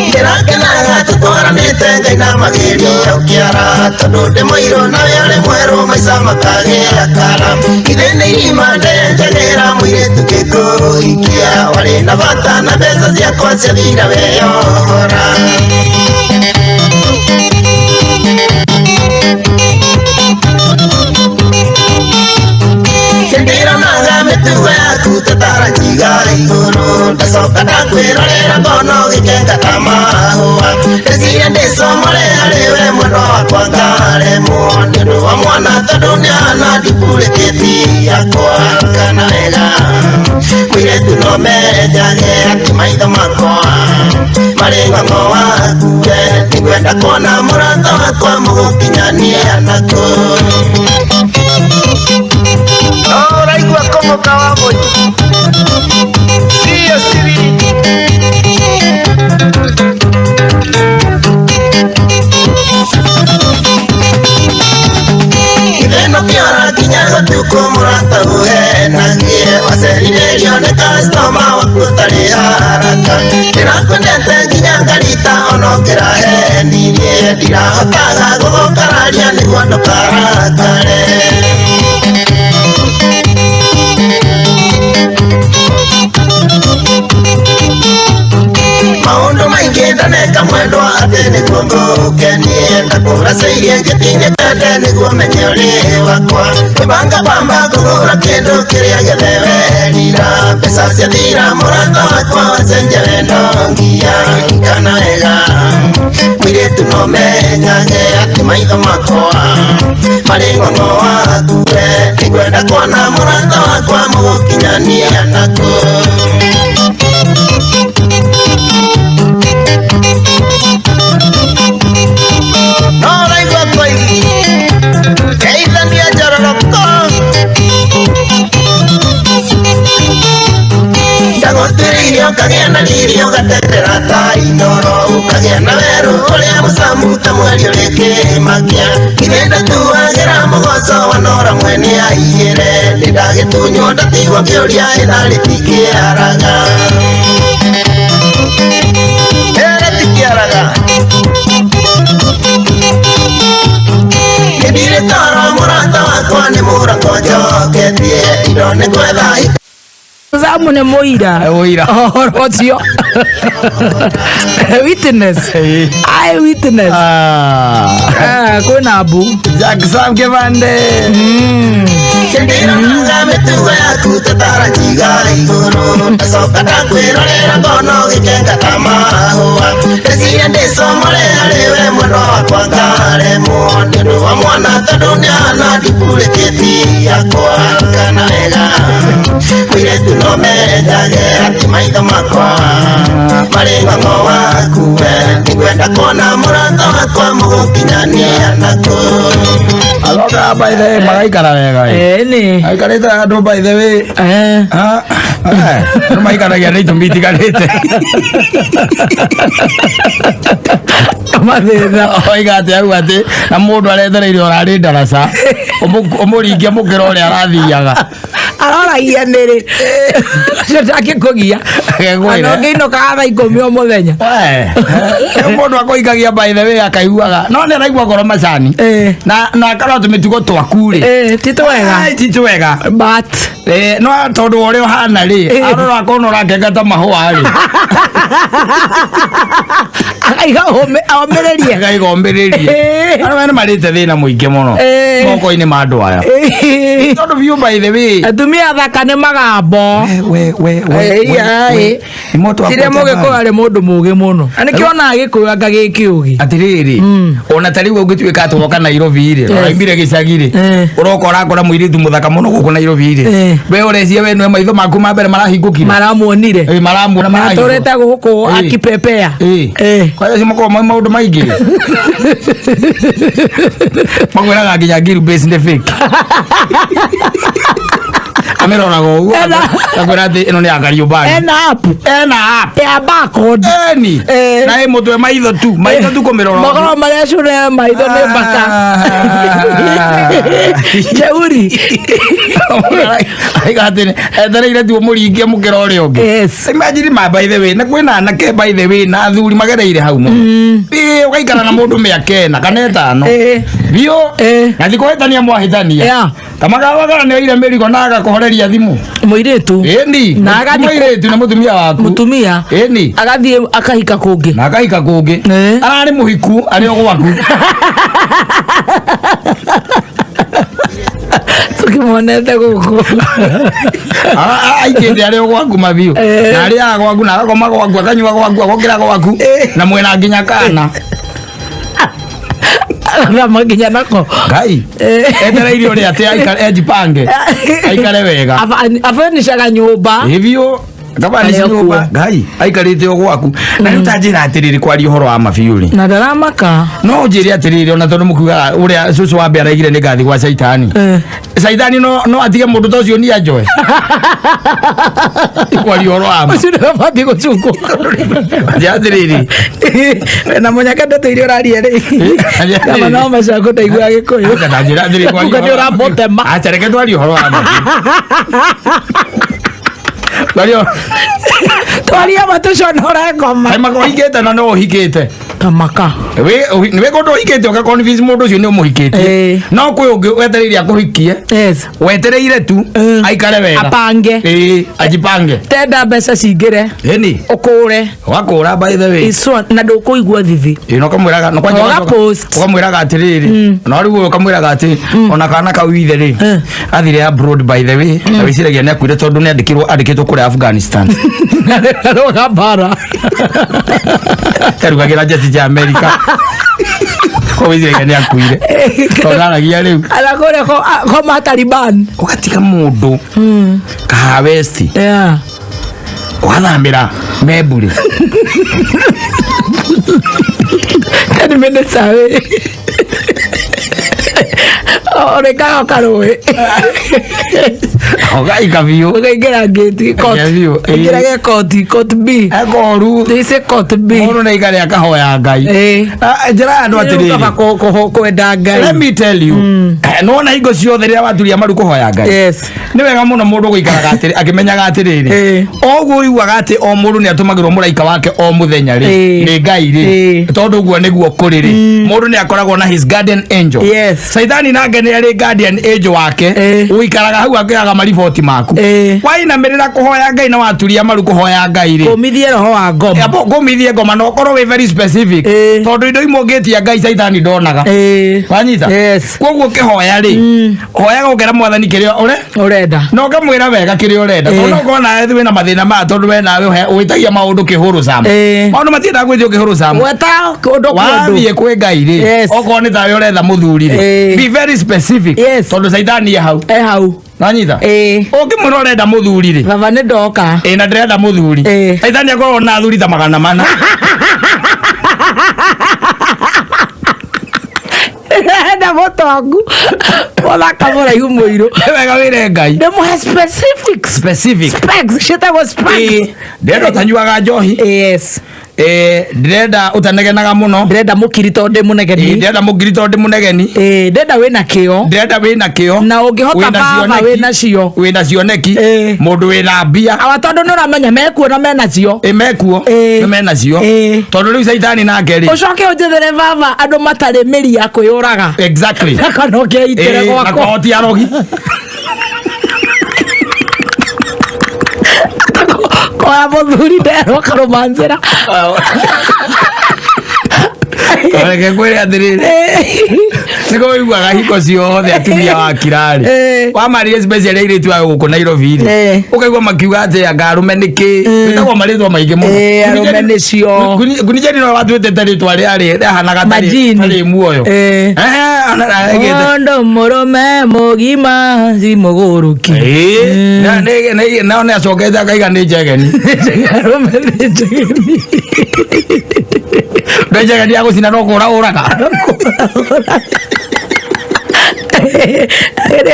Ndĩrakenaga tũtwaranĩte Ngai na magerio kĩara, tondũ ndĩ mũirũ nawe ũrĩ mwerũ, maica makagĩa kara. Ithe nĩ irima ndenjagĩra mũirĩtu ngĩkũhikia, warĩ na bata na mbeca ciakwa ciathira weyohora. Ndĩronaga mĩtugo yaku tũtarajiga igũrũ, ndacoka ndakwĩrorera ngona ũgĩkenga ta mahũa, ndĩciria ndĩcomore harĩ we mwendwa wakwa ngaremwo nĩ ũndũ wa mwana tondũ nĩahana ndupurĩkĩti yakwa. Kana wega mũirĩtu no menyage atĩ maitho makwa marĩ ng'ong'o waku, we nĩngwenda kuona mũrata wakwa mũgũkinyania nako. Ũraigua kũmũka wa mũi siyo siri. Itheno kĩora nginya gũtukũ mũrata. Ũhenagie wacerithĩrio nĩ customer waku ũtarĩ haraka. Ndĩrakwendete nginya ngarita ona ũkĩrahenirie. Ndirahotaga gũgũkararia nĩguo ndũkarakare. Maũndũ maingĩ ndaneka mwendwa atĩ nĩguo ngũkenie. Ndakũracĩirie ngĩtinye kende nĩguo menye ũrĩ wakwa. Ngĩbanga kwamba kũgũra kĩndũ kĩrĩa gĩothe werira. Mbeca ciathira mũrata wakwa wacenjia wendo nginya kana wega. Mũirĩtu no menyage atĩ maitho makwa marĩ ng'ong'o waku we. Nĩngwenda kuona mũrata wakwa mũgũkinyania nakũ. No ũraigua koigi geithania njororoko. Ndagũtuĩrĩirie ũkagĩa na riri ũgaterera ta inoro. Ũkagĩa na werũ ũrĩa mũcamu ta mweri ũrĩ kĩmakia. Githĩ ndatuagĩra mũgoco wanora mwene aiyĩre. Nĩndagĩtunywo ndatigwo ngĩũria ĩthaa rĩtikĩaraga. Rĩtikĩaraga. Nĩndirĩ toro mũrata wakwa nĩ mũrango njoketie. Indo nĩ gwetha Zamu nĩ mũira. Mũira. Ũhoro ũcio. Witness. Eye witness. Ah, kwĩna mbu. Jack Sam Kĩbande. Ndĩronaga mĩtugo yaku tũtarajiga igũrũ. Ndacoka ndakwĩrorera ngona ũgĩkenga ta mahũa. Ndeciria ndĩcomore harĩ we mwendwa wakwa ngaremwo. Nĩ ũndũ wa mwana tondũ nĩahana ndipurĩkĩti yakwa kana wega. Mũirĩtu no mendage atĩ maitho makwa marĩ ng'ong'o waku we. Nĩngwenda kuona mũrata wakwa mũgũkinyania nakũ. Aloka by the way magaikara wega. Ĩni. Aikarĩte andũ by the way. Andũ maikaragia na itũmi itiganĩte. Mathĩna. Oiga atĩ auga atĩ na mũndũ arethereire orarĩ ndaraca ũmũringie mũkĩra ũrĩa arathiaga. Aroragia nĩrĩ. Ũcio ndangĩkũgia. Akegwĩre. Ona ũngĩinũkaga thaa ikũmi o mũthenya. Mũndũ akũikagia by the way akaiguaga no nĩ araigua ngoro macani na akarora tũmĩtugo twaku rĩ ti twega. Ti twega. But no tondũ wa ũrĩa ũhana rĩ arora akona ũrakenga ta mahũa rĩ akaiga omĩrĩrie. Akaiga omĩrĩrie. Arĩa nĩ marĩte thĩna mũingĩ mũno moko-inĩ ma andũ aya. Tondũ biũ by the way Atumia athaka nĩ magambo. We we we we. Tiria mũgĩkũyũ arĩ mũndũ mũgĩ mũno. Na nĩkĩo onaga gĩkũyũ anga gĩ kĩũgĩ. Atĩrĩrĩ ona ta rĩu ũngĩtuĩka atĩ woka Nairobi rĩ ũraimire gĩcagi rĩ ũroka ũrakora mũirĩtu mũthaka mũno gũkũ Nairobi rĩ we ũrecia we nĩwe maitho maku ma mbere marahingũkire. Maramuonire. Maramuona marahingũka. Atũrĩte gũkũ akipepea. Kwanja acio makoragwo moĩ maũndũ maingĩ. Makwĩraga nginya ngiru base nĩ fake. Amĩroraga ũguo akwĩra atĩ ĩno nĩ ya Kariobangi. Ena app. Ena app. Ya barcode. Eni. Na ĩ mũtwe maitho tu. Maitho tu kũmĩrora. Makoragwo marĩa cũre maitho nĩ mbaka. Jeuri. Aiga atĩ etereire tu ũmũringie mũkĩra ũrĩa ũngĩ. Imagine ma by the way na kwĩna anake by the way na athuri magereire hau mũno. Ĩĩ ũgaikara na mũndũ mĩaka ĩna kana ĩtano. Biũ. Na thikũ hĩtania mwahĩtania. Tamagawagara nĩ oire mĩrigo na agakũhoreria thimũ. Mũirĩtu. Ĩni. Na agathiĩ Mũirĩtu na mũtumia waku. Mũtumia. Ĩni. Agathiĩ akahika kũngĩ. Na akahika kũngĩ. Ararĩ mũhiku arĩ o gwaku. Tũkĩmuonete gũkũ. Aikĩte arĩ o gwaku mabiũ. Na arĩaga gwaku na agakoma gwaku akanyua gwaku agokĩra gwaku na mwĩna nginya kana. Athama nginya nako. Ngai. Etereire ũrĩa atĩ aikare ejipange. Aikare wega. Abanicaga nyũmba. Ĩ biũ. Ngavanish Arĩ o nyũmba kuo. Ngai aikarĩte o gwaku na rĩu ta njĩra atĩrĩrĩ kwaria ũhoro wa mabiũ rĩ Na ndaramaka. No njĩre atĩrĩrĩ, ona tondũ mũkiugaga ũrĩa cũcũ wa mbere araigire nĩ ngathi gwa caitani, caitani no atige mũndũ ta ũcio ni anjoe kwaria ũhoro wa ma. Ũcio nĩwe ũbatiĩ gũcungwo. Njĩra atĩrĩrĩ. Na mũnyaka ndeto iria ũraria rĩ. Kama no macango ndaigua Gĩkũyũ. Aca, na njĩra atĩrĩrĩ kwaria Kuga nĩ ũhoro wa- ũramũtema. Aca, reke twarie ũhoro wa ma. Twarie. Twarie ma tũconore ngoma. Kaĩ makohikĩte na no ũhikĩte. Tamaka. Nĩ kũndũ ũhikĩte ũka convince mũndũ ũcio nĩ ũmũhikĩtie, no kwĩ ũngĩ wetereire akũhikie, wetereire tu aikare wega. Apange. Ĩĩ, ajipange. Tenda mbeca cingĩre. Ĩni. Ũkũre. Wakũra, by the way. Iswa na ndũkũigua thithi. Ĩĩ, na ũkamwĩraga na kwanja Ũga ũgacoka- post. ũkamwĩraga atĩrĩrĩ, na rĩu ũyũ ũkamwĩraga atĩ ona kana kau ithe rĩ athire abroad, by the way, na wĩciragia nĩ akuire tondũ nĩ andĩkirwo andĩkĩtwo kũrĩa Afghanistan. Arũga mbara. Karugagĩra njeci cia Amerika ko wĩciragia nĩ akuire tondũ aragia rĩu. Ala kũrĩa ko ma Taliban. Ũgatiga mũndũ kaha west, ũgathamĩra memburi. 10 minutes away. Ũrĩkaga karũĩ. Ũgaika biũ. Ũkaingĩra ngĩti court. Biũ, ĩĩ. Ingĩrage court, court B. Ekoru. They say court B. Mũndũ nĩ aikare akahoya Ngai. Ah, njĩra ya andũ Rĩu kaba atĩrĩrĩ, kwenda Ngai. Let me tell you, nona hingo ciothe rĩrĩa waturia maru kũhoya Ngai, Yes. nĩ wega mũno mũndũ gũikaraga atĩrĩ akĩmenyaga atĩrĩrĩ, oguo ũiguaga atĩ o mũndũ nĩ atũmagĩrwo mũraika wake o mũthenya rĩ, nĩ Ngai rĩ, tondũ ũguo nĩguo kũrĩ rĩ, mũndũ nĩ akoragwo na his guardian angel. Yes. Caitani nake nĩ arĩ guardian angel wake ũikaraga hau akĩoyaga mariboti maku. Wainamĩrĩra kũhoya Ngai na waturia maru kũhoya Ngai rĩ, Kũmithie roho wa ngoma. Abo, ngũmithie ngoma na ũkorwo wĩ very specific, tondũ indo imwe ũngĩtia Ngai caitani ndonaga. Wanyita? Yes. Koguo ũkĩhoya rĩ, hoyaga ũkera Mwathani kĩrĩa ũre Ũrenda. Na ũkamwĩra wega kĩrĩa ũrenda, tondũ no ũkorwo nawe wĩna mathĩna maya, tondũ we nawe wĩtagia maũndũ kĩhũrũ cama. Maũndũ matiendaga gwĩtio kĩhũrũ cama. Gweta ũndũ kwa ũndũ. Wathiĩ kwĩ Ngai rĩ, Yes. okorwo nĩ tawe ũretha mũthuri rĩ, be very specific, tondũ caitani e hau. E hau. Nanyita? Ũngĩmwĩra ũrenda mũthuri rĩ, Baba nĩ ndoka. Ĩ, na ndĩrenda mũthuri, caitani akorwo na athuri ta 400. Ndĩrenda mũtongu mũthaka mũraihu mũirũ. Nĩ wega wĩre Ngai. Ndĩmũhe specifics. Specific. Specs ciĩtagwo specs. Ĩĩ, ndĩrenda ũtanyuaga njohi. Yes. Ndĩrenda ũtanegenaga mũno. Ndĩrenda mũkiri tondũ ndĩ mũnegeni. Ndĩrenda mũkiri tondũ ndĩ mũnegeni. Ndĩrenda wĩna kĩo. Ndĩrenda wĩna kĩo. Na ũngĩhota Wĩna baba cioneki. wĩna cio. Wĩna cioneki, mũndũ wĩna mbia. Awa, tondũ nĩ ũramenya mekuo na menacio. Ĩ, mekuo nĩ menacio, tondũ rĩu caitani nake rĩ, Ũcoke ũnjethere baba andũ matarĩ mĩri ya kwĩyũraga. Exactly. Na kana ũkeitĩre Ĩ, na gwakwa. kwao ti arogi. Koya mũthuri nderwo karũma njĩra. Reke ngwĩre atĩrĩrĩ, nĩko wĩiguaga hingo ciothe atumia wa kirarĩ wamarire especially airĩtu a gũkũ Nairobi rĩ, ũkaigua makiuga atĩ anga arũme nĩkĩ wĩtagwo marĩtwa maingĩ mũno. Ĩ, arũme nĩcio. Ngunijeri no watuĩte ta rĩtwa rĩarĩ rĩahanaga Majini. tarĩ muoyo. Mũndũ mũrũme mũgima si mũgũrũki. Nao nĩ acokete akaiga nĩ njegeni. Arũme nĩ njegeni. Ndå njegeni ya gũcina no kũra ũraga.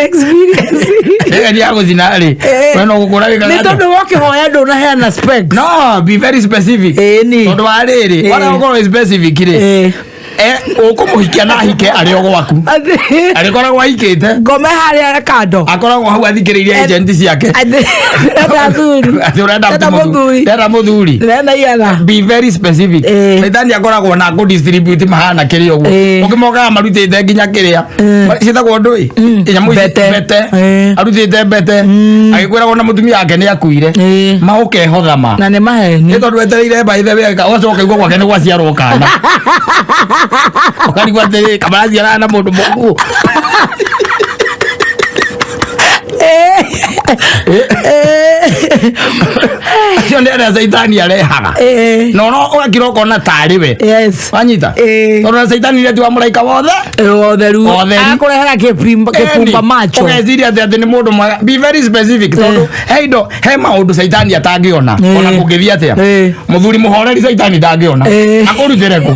Experience. Njegeni ya gũcina rĩ, we no gũkũra wĩkaga Nĩ atĩa? tondũ wokĩhoya ndũnaheana specs. No, be very specific. Tondũ wa rĩrĩ, wara ũkorwo wĩ specific rĩ, ũkũmũhikia na ahike arĩ o gwaku, arĩkoragwo ahikĩte. Ngome harĩa kando. Akoragwo hau athikĩrĩirie agent ciake. Ndĩrenda athuri. Atĩ ũrenda Ndĩrenda mũthuri. Ndĩrenda mũthuri. Ndĩrenda igana. Be very specific. Caitani akoragwo na kũ distribute mahana kĩrĩa ũguo ũkĩmokaga marutĩte nginya kĩrĩa ciĩtagwo ndũĩ nyamũ ici, mbete, arutĩte mbete agĩkwĩragwo na mũtumia wake nĩ akuire ma ũkehotha ma. Na nĩ maheni. Nĩ tondũ wetereire by the way, ũgacoka ũkaigua gwake nĩ gwaciarwo kana, ũkarigwo atĩrĩ kamaraciarana na mũndũ mũkuũ. Acio nĩ arĩa caitani arehaga. No no ũgakira ũkona tarĩ we. Wanyita? Tondũ na caitani nĩ wa mũraika wothe. Wotheru. Wotheru. Akũrehera kĩpimba kĩbumba macho. Ũgeciria atĩ atĩ nĩ mũndũ mwega. Be very specific tondũ he indo he maũndũ caitani atangĩona ona kũngĩthiĩ atĩa. Mũthuri mũhoreri caitani ndangĩona. Akũrutĩre kũ?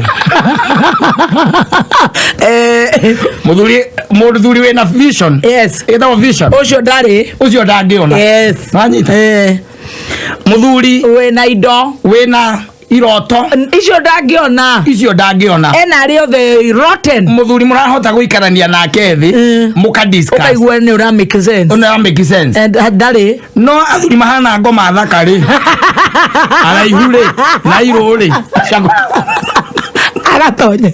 Mũthuri mũthuri wĩna vision. Yes. Ĩtagwo vision. Ũcio ndarĩ. Ũcio ndangĩona. Yes. Wanyita? Mũthuri wĩna indo wĩna iroto icio ndangĩona icio ndangĩona ena arĩa othe rotten mũthuri mũrahota gũikarania nake thĩ mũka discuss ũkaigua nĩ ũra make sense ũra make sense And ndarĩ no athuri mahana ngoma thaka rĩ araihu rĩ na irũ rĩ agatonye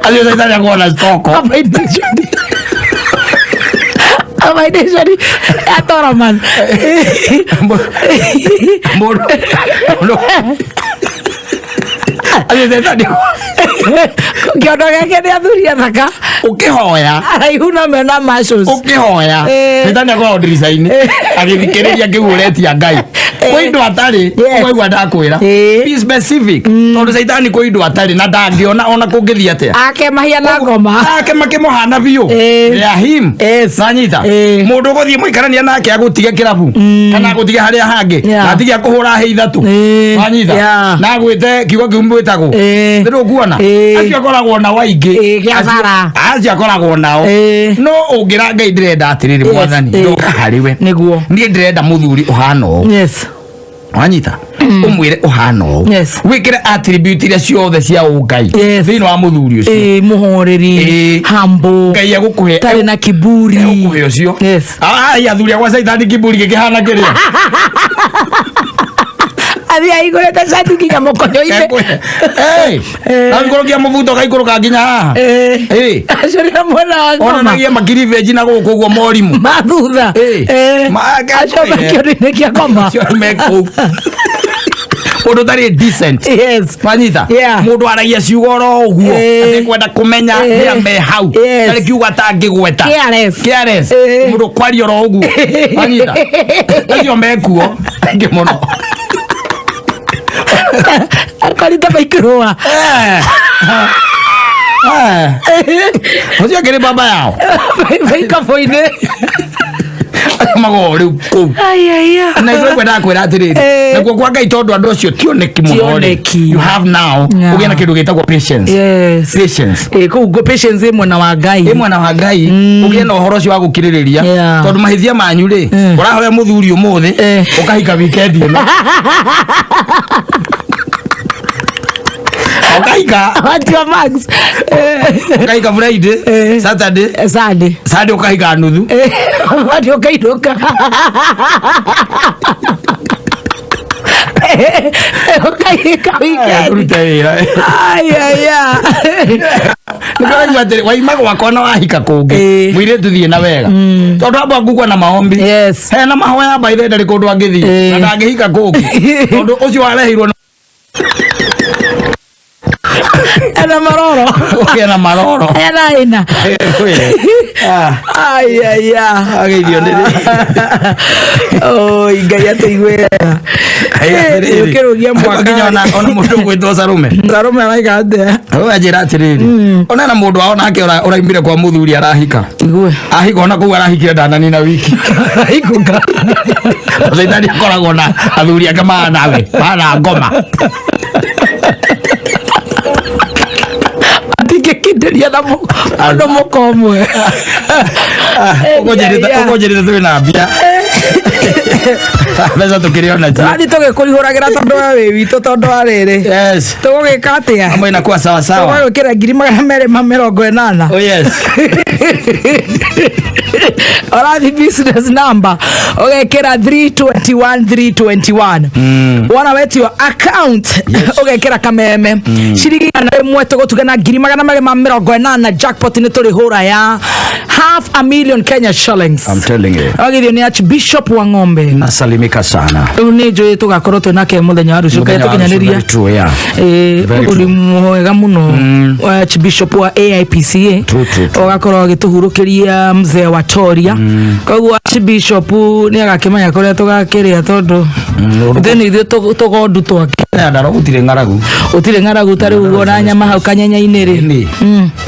acio caitani akuona stoko Combination ya Toroman. Mũndũ acio caitani Kĩondo gĩake nĩ athuri athaka ũkĩhoya araihu na mena muscles. Ũkĩhoya caitani akoragwo ndirica-inĩ agĩthikĩrĩria kĩu ũretia Ngai kwĩ indo atarĩ ũkaigua ndakwĩra be specific tondũ caitani kwĩ indo atarĩ na ndangĩona ona kũngĩthiĩ atĩa Ake mahiana ngoma. Ake makĩmũhana biũ ya him nanyita mũndũ ũgũthiĩ mũikarania nake agũtige kĩrabu kana agũtige harĩa hangĩ na atige akũhũra hĩ ithatũ wanyita na agwĩte kiugo kĩu mwĩtagwo nĩ ndũkuona acio akoragwo nao aingĩ gĩathara. Acio akoragwo nao no ũngĩra Ngai ndĩrenda atĩrĩrĩ mwathani ndoka harĩ we nĩguo niĩ ndĩrenda mũthuri ũhana ũũ Yes. wanyita ũmwĩre ũhana ũũ wĩkĩre attribute iria ciothe cia ũngai thĩinĩ wa mũthuri ũcio Ĩĩ, mũhoreri humble Ngai egũkũhe tarĩ na kiburi egũkũhe ũcio ai athuri akwa caitani kiburi gĩkĩhana kĩrĩa athiĩ ahingũrĩte cati nginya mũkonyo-inĩ agikũrũkia mũbuto gaikũrũka nginya haha acio nĩ mwena wa ngoma onanagia makiribenji na gũkũ ũguo morimũ ma thutha acio makĩondo-inĩ kĩa ngoma acio me kũu mũndũ ũtarĩ decent yes wanyita mũndũ aragia ciugo oro ũguo atekwenda kũmenya nĩa me hau tarĩ kiugo atangĩgweta Careless. Careless. mũndũ kwaria oro ũguo wanyita acio mekuo aingĩ mũno akorite maikĩrũa ũcio akĩrĩ baba yao maikabũ-inĩ magoo rĩu kũu na ithuĩ kwendaga kwĩra atĩrĩrĩ nakuo kwa Ngai tondũ andũ acio ti oneki mũno rĩ you have now Yeah. ũgĩe na kĩndũ gĩtagwo patience Yes. patience Ĩ, kũu patience ĩ mwena wa Ngai ĩ mwena wa Ngai ũgĩe na ũhoro ũcio wa gũkirĩrĩria Yeah. tondũ mahĩtia manyu rĩ ũrahoya mũthuri ũmũthĩ ũkahika wikendi ĩno ũkahika watua max ũkahika Friday Saturday Sunday Sunday ũkahika nuthu wati ũkainũka ũkahika weekend Kũruta wĩra ayaya nĩkĩraigua atĩrĩ waima gwakwa na wahika kũngĩ mũirĩtu thiĩ na wega tondũ amba ngukwa na maombi hena mahoya mbaithe ndarĩ kũndũ angĩthiĩ na ndangĩhika kũngĩ tondũ ũcio wareheirwo ena maroro ena maroro ena ina ayaya ageithio nĩ oi Ngai atũiguĩre ũkĩrũgia mwaka nginya ona ona mũndũ ũgwĩtwo Sarume Sarume araiga atĩa Sarume anjĩra atĩrĩrĩ ona na mũndũ wao nake ũraimire kwa mũthuri arahika ahika ona kũu arahikire ndananina wiki arahikũka caitani akoragwo na athuri ake mahana we mahana ngoma atingĩkindĩria na mũndũ mũka ũmwe ũkũnjĩrĩte twĩ na mbia mbeca tũkĩrĩ ona cio tũrathiĩ tũgĩkũihũragĩra tondũ we wĩ witũ tondũ wa rĩrĩ tũgũgĩka atĩa Mambo inakuwa sawa sawa. Tũgũgĩkĩra 280,000. Oh yes. Ũrathiĩ business number ũgekĩra 321 321 wona wetio account ũgekĩra kameme ciringi 100 tũgũtuga na 280,000 jackpot nĩ tũrĩhũra ya 500,000 Kenya shillings. I'm telling you. Wagithio nĩ Archbishop wa Ng'ombe. Nasalimika sana. Rĩu nĩ njũĩ tũgakorwo twĩ nake mũthenya wa rũciũ Mũthenya kĩrĩa wa rũciũ, tũkinyanĩria very true, yeah. Very ũndũ true. mwega mũno Archbishop wa AIPCA True, true, true. ũgakorwo agĩtũhurũkĩria mzee wa Victoria. Koguo Archbishop nĩ agakĩmenya kũrĩa tũgakĩrĩa tondũ ithuĩ nĩ ithuĩ tũgondu twake. Nyandarua gũtirĩ ng'aragu. Gũtirĩ ng'aragu ta rĩu ona nyama hau kanyenya-inĩ rĩ. Ĩni.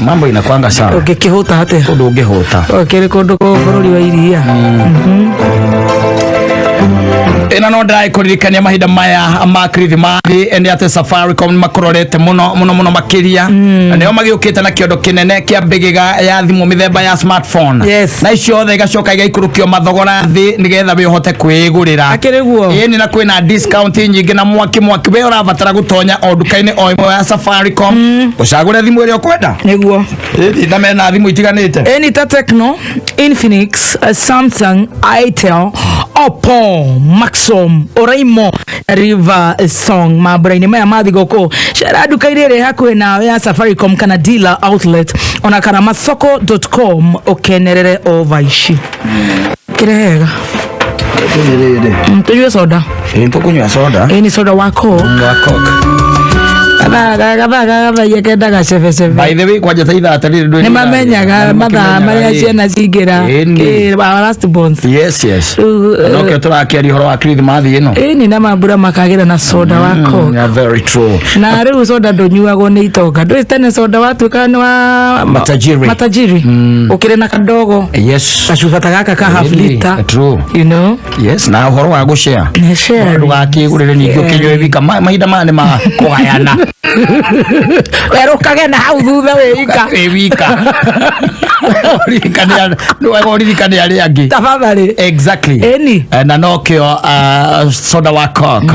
Mambo inakwanga sawa. Ũngĩkĩhũta atĩa? Kũndũ ũngĩhũta. Ũkĩrĩ kũndũ kũ bũrũri wa iria. Ĩno no ndĩragĩkũririkania mahinda maya ma kirithimathi nĩ atĩ Safaricom nĩ makũrorete mũno mũno mũno makĩria, na nĩo magĩũkĩte na kĩondo kĩnene kĩa mbĩgĩga ya thimũ mĩthemba ya smartphone. Yes. Na icio othe igacoka igaikũrũkio mathogora thĩ nĩgetha we ũhote kwĩgũrĩra. Akĩrĩ guo. Ĩni, na kwĩna discount nyingĩ na mwaki mwaki. We ũrabatara gũtonya o nduka-inĩ o ĩmwe ya Safaricom, ũcagũre thimũ ĩrĩa ũkwenda. Nĩguo. Ĩni, na mena thimũ itiganĩte. Ĩni ta Tecno, Infinix, Samsung, Itel, Oppo, Maxom, Oraimo, River Song. Mambura-inĩ maya ma thigũkũ, cera nduka-inĩ ĩrĩa hakuhĩ nawe ya Safaricom kana dealer outlet ona kana masoko.com ũkenerere ova ici. Kĩrĩ hega. Tũnyue soda. Ĩni, tũkũnyua soda. Ĩni, soda wa Coke. Wa Coke. Gathaa kendaga cebecebe. By the way, kwanja ta ithaa tarĩrĩ ndũĩ. Nĩ mamenyaga mathaa marĩa ciana cingĩra. Ĩni. Our last borns. Yes. Rĩu, Nokĩo tũrakĩaria ũhoro wa kirithimathi ĩno. Ĩni, na mambura makagĩra na soda wa Coke. Yeah, very true. Na rĩu soda ndũnyuagwo nĩ itonga. Ndũĩ tene soda watuĩka nĩ wa Matajiri. Matajiri, ũkĩrĩ na kadogo gacuba ta gaka ka half Really? liter. True. You know. Yes, na ũhoro wa gũshare. Nĩ sharing. Ndũgakĩgũrĩre ningĩ ũkĩnyue wika. Mahinda maya nĩ ma kũgayana. Werũkage na hau thutha wĩ wika. Wĩ wika. Nĩwega ũririkane arĩa angĩ. Tafadhali. Exactly. Ĩni. Na nokĩo soda wa Coke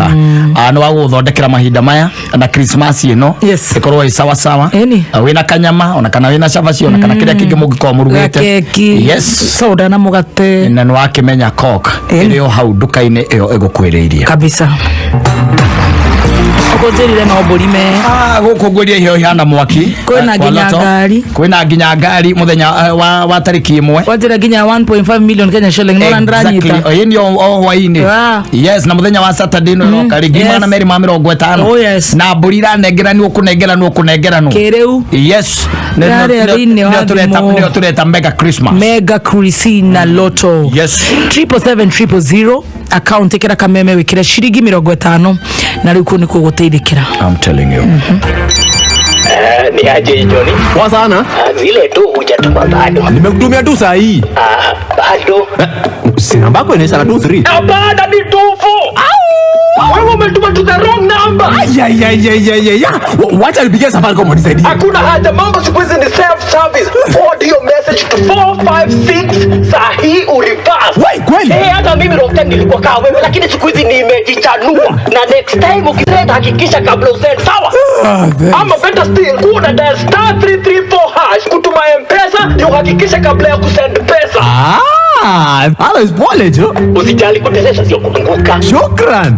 nĩ wa gũgũthondekera mahinda maya na Christmas ĩno. Yes. Ĩkorwo ĩ sawa sawa. Ĩni. Wĩna kanyama ona kana wĩna cabaci ona kana kĩrĩa kĩngĩ mũngĩkorwo mũrugĩte. Gakeki. Yes. Soda na mũgate. Na nĩ wakĩmenya Coke Ĩni. ĩrĩ o hau nduka-inĩ ĩyo ĩgũkwĩrĩirie. Kabisa. Ũkũnjĩrire no mbũri me. Ah, gũkũ ngwĩria iheo ihana mwaki. Kwĩna Eh, kwa nginya Loto. ngari. Kwĩna nginya ngari mũthenya wa tarĩki 1. Wanjĩra nginya 1.5 million Kenya shilling no ndĩranyita. Exactly. Ĩĩ, nĩ o hwainĩ. Ah. Yes, na mũthenya wa Saturday no ĩroka rĩngĩ 250. Oh, yes. Na mbũri iranengeranwo kũnengeranwo kũnengeranwo. Kĩrĩu. Yes. Yarĩa thĩinĩ wa Nĩo thimũ. nĩo tũreta mega Christmas. Mega Christina Lotto. Yes. 777 000 account, ĩkĩra kameme wĩkĩre ciringi 50 na rĩu kũu nĩkuo gũteithĩkĩra. I'm telling you. Ni aje Johnny? Poa sana. Zile tu hujatuma bado. Nimekutumia tu saa hii. Ah, bado. Si namba yako inaisha na 23. Hapana, ni 24. Wewe umetuma to the wrong number. Ayayayayaya. Wacha nipigie Safaricom wanisaidie. Hakuna haja, mambo siku hizi ni self service. Forward your message to 456 saa hii ureverse. Wai, kweli? Eh, hata mimi wrong time nilikuwa kaa wewe, lakini siku hizi nimejichanua. Na next time ukisend hakikisha kabla usend, sawa? Ah, thanks. Ama better still, kuwa dial *334# kutuma M-Pesa ndio uhakikishe kabla ya kusend pesa. Ah, halo pole jo. Usijali, kuteleza sio kuanguka. Shukran.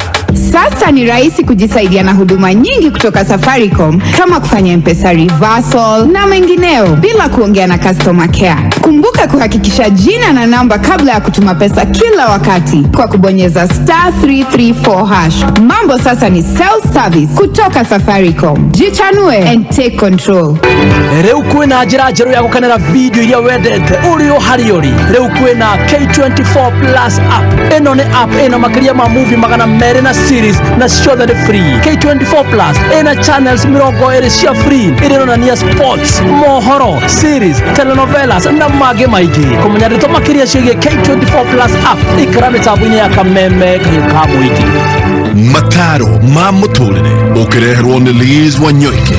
Sasa ni rahisi kujisaidia na huduma nyingi kutoka Safaricom kama kufanya M-Pesa reversal na mengineo bila kuongea na customer care. Kumbuka kuhakikisha jina na namba kabla ya kutuma pesa kila wakati kwa kubonyeza *334#. Mambo sasa ni self service kutoka Safaricom. Jichanue and take control. Rĩu kwĩna njĩra njerũ ya gũkenera video iria wendete ũrĩ o harĩa ũrĩ. Rĩu kwĩna K24 Plus app. Ĩno nĩ app ĩna makĩria ma movie 200 na series na ciothe nĩ free. K24 Plus ĩna channels 20 cia free iria ironania sports, mohoro, series, telenovelas na mangĩ maingĩ. Kũmenya ndeto makĩria ciĩgiĩ K24 Plus app, ikara mĩtambo-inĩ ya kameme kahiũ ka mũingĩ. Mataro ma mũtũrĩre ũkĩreherwo nĩ Liz Wanyoike.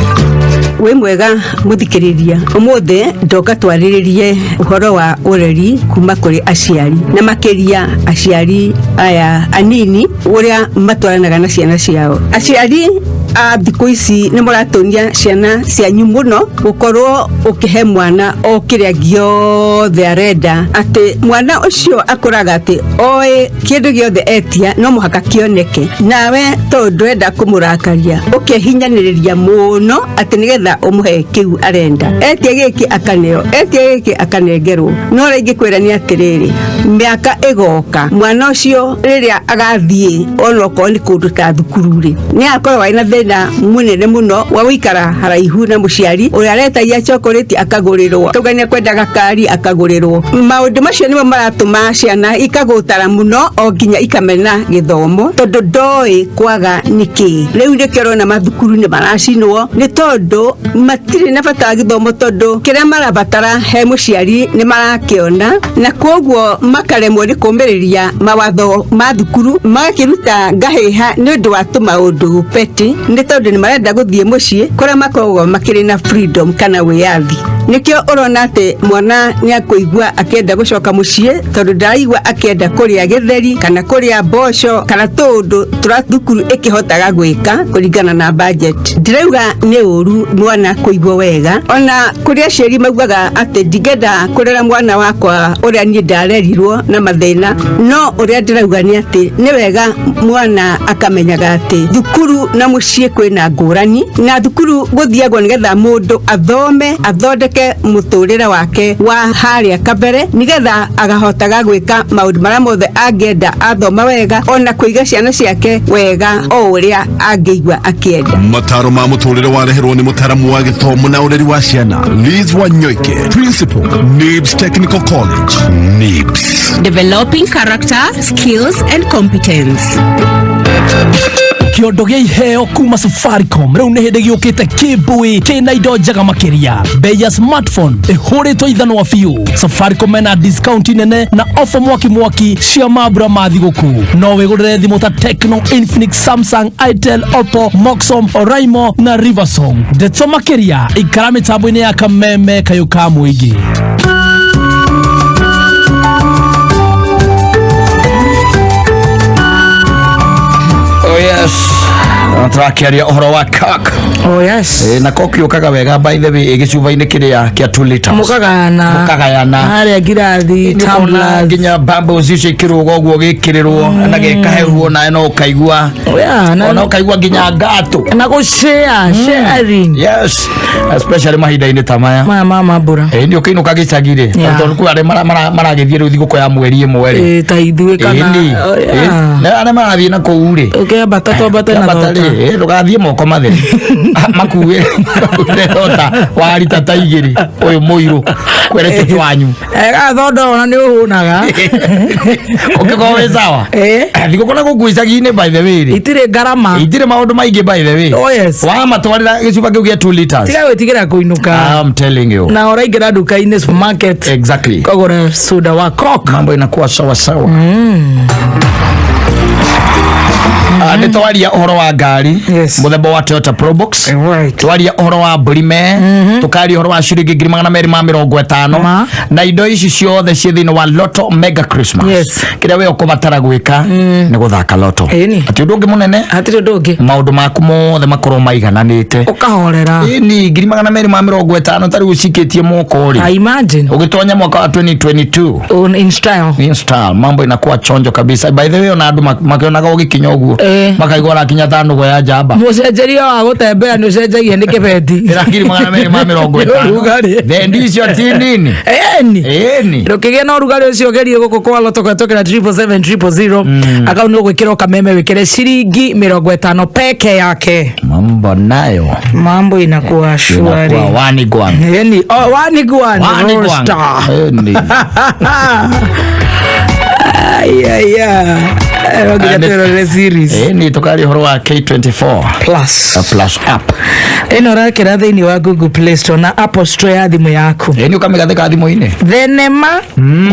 Wĩ mwega mũthikĩrĩria, ũmũthĩ ndoka twarĩrĩrie ũhoro wa ũreri kuma kũrĩ aciari na makĩria aciari aya anini, ũrĩa matwaranaga na ciana ciao. Aciari a thikũ ici nĩ mũratũnia ciana cianyu mũno, gũkorwo ũkĩhe mwana o kĩrĩa gĩothe arenda, atĩ mwana ũcio akũraga atĩ oĩ kĩndũ gĩothe etia no mũhaka kĩoneke, nawe tondũ ndũrenda kũmũrakaria ũkehinyanĩrĩria mũno atĩ nĩgetha ũmũhe kĩu arenda. Etia gĩkĩ akaneo, etia gĩkĩ akanengerwo. No ũrĩa ingĩkwĩra nĩ atĩrĩrĩ, mĩaka ĩgoka mwana ũcio rĩrĩa agathiĩ onokorwo nĩ kũndũ ta thukuru rĩ, nĩ agakorwo arĩ na thĩna. thĩna mũnene mũno wa gũikara haraihu na mũciari ũrĩa aretagia chocolate akagũrĩrwo tauga nĩ akwendaga kari akagũrĩrwo. Maũndũ macio nĩmo maratũma ciana ikagũtara mũno o nginya ikamena gĩthomo tondũ ndoĩ kwaga nĩkĩ. Rĩu nĩkĩo ũrona mathukuru nĩ maracinwo nĩ tondũ matirĩ na bata wa gĩthomo tondũ kĩrĩa marabatara he mũciari nĩ marakĩona na koguo makaremwo nĩ kũmĩrĩria mawatho ma thukuru magakĩruta ngahĩha nĩ ũndũ wa tũmaũndũ peti nĩ tondũ nĩ marenda gũthiĩ mũciĩ kũrĩa makoragwo makĩrĩ na freedom kana wĩyathi. Nĩkĩo ũrona atĩ mwana nĩ akũigua akĩenda gũcoka mũciĩ tondũ ndaraigua akĩenda kũrĩa gĩtheri kana kũrĩa mboco kana tũũndũ tũrĩa thukuru ĩkĩhotaga gwĩka kũringana na budget. Ndirauga nĩ ũru mwana kũigua wega ona kũrĩ aciari maugaga atĩ ndingĩenda kũrera mwana wakwa ũrĩa niĩ ndarerirwo na mathĩna, no ũrĩa ndĩrauga nĩ atĩ nĩ wega mwana akamenyaga atĩ thukuru na mũciĩ kwĩna ngũrani na thukuru gũthiagwo nĩgetha mũndũ athome athondeke mũtũrĩre wake wa harĩa kabere nĩgetha agahotaga gwĩka maũndũ marĩa mothe angĩenda athoma wega ona kũiga ciana ciake wega o ũrĩa angĩigua akĩenda. Mataro ma mũtũrĩre wareherwo nĩ mũtaramu wa gĩthomo na ũreri wa ciana Liz Wanyoike, Principal, NIBS Technical College. NIBS. Developing character, skills and competence. Kĩondo gĩa iheo kuma Safaricom rĩu nĩ hĩndĩ gĩũkĩte kĩmbũĩ kĩna indo njega makĩria. Bei ya smartphone ĩhũrĩtwo ithanwa biũ. Safaricom mena discount nene na offer mwaki mwaki cia mambura ma thigũkũ. No wĩgũrĩre thimũ ta Tecno, Infinix, Samsung, Itel, Oppo, Moxom, Oraimo na Riversong. Ndeto makĩria ikara mĩtambo-inĩ ya Kameme kayũ ka mũingĩ. Oh yes. Tũrakĩaria ũhoro wa coke. Oh yes. Na coke yũkaga wega by the way gĩcuba-inĩ kĩrĩa kĩa 2 liters. Mũkagayana. Mũkagayana. Harĩa ngirathi, tumblers. Nginya bubbles icio ikĩrũga ũguo gĩkĩrĩrwo na gĩkahehuo nawe no ũkaigua. Ona ũkaigua nginya ngatũ. Na gũ share, sharing. Yes. Especially mahinda-inĩ ta maya. Maya ma mambura. Nĩ ũkĩinũka gĩcagi rĩ. Tondũ kwĩ arĩa maragĩthiĩ rĩu thigũkũ ya mweri ĩmwe rĩ. Ta ithuĩ kana. Na arĩa marathiĩ na kũu rĩ. Ũkĩambata twambate na thota. Ndũgathiĩ moko matheri. Makuĩre thota wa rita ta igĩrĩ ũyũ mũirũ kwere cũcũ wanyu. Gathondo ona nĩ ũhũnaga. Ũngĩkorwo wĩ sawa. Thigũkũ na gũkũ icagi-inĩ by the way rĩ. Itirĩ ngarama. Itirĩ maũndũ maingĩ by the way. Oh yes. Wamatwarĩra gĩcuba kĩu gĩa 2 liters. Tiga gwĩtigĩra kũinũka. I'm telling you. Na ũraingĩra nduka-inĩ supermarket. Exactly. Kũgũra soda wa Coke. Mambo inakuwa sawa sawa. Nĩ twaria ũhoro wa ngari mũthemba wa Toyota Probox, twaria ũhoro wa mbũri me, tũkaria ũhoro wa ciringi 250,000 na indo ici ciothe ciĩ thĩinĩ wa Lotto Mega Christmas. Kĩrĩa we ũkũbatara gwĩka nĩ gũthaka Lotto. Atĩ ũndũ ũngĩ mũnene, hatirĩ ũndũ ũngĩ, maũndũ maku mothe makorwo maigananĩte, ũkahorera. Ĩni 250,000 ta rĩu ũcikĩtie moko rĩ, imagine ũgĩtonya mwaka wa 2022 in style, in style, mambo inakuwa chonjo kabisa. By the way ona andũ makĩonaga ũgĩkinya ũguo makaigua ũrakinya ta nũgũ ya njamba. Mũcenjerie wa gũtembea nĩ ũcenjagia nĩ kĩbeti. Ĩra 250,000. Thendi icio ti nini. Ĩni. Ĩni. Ndũkĩgĩe na ũrugarĩ ũcio ũgerie gũkũ kwa Lotto kũhetũkĩra 777 0 akaunti nĩ ũgwĩkĩra kameme wĩkĩre ciringi 50 peke yake. Mambo nayo. Mambo inakuwa shwari. Inakuwa wani gwang. Ĩni. Oh, wani gwang. Wani gwang. Ĩni. Aya. Ni tukaria ũhoro wa K24 plus plus app ĩno ũrekĩra thĩinĩ wa Google Play Store na Apple Store ya thimũ yaku. Ĩni ũkamĩgathĩka thimũ-inĩ thenema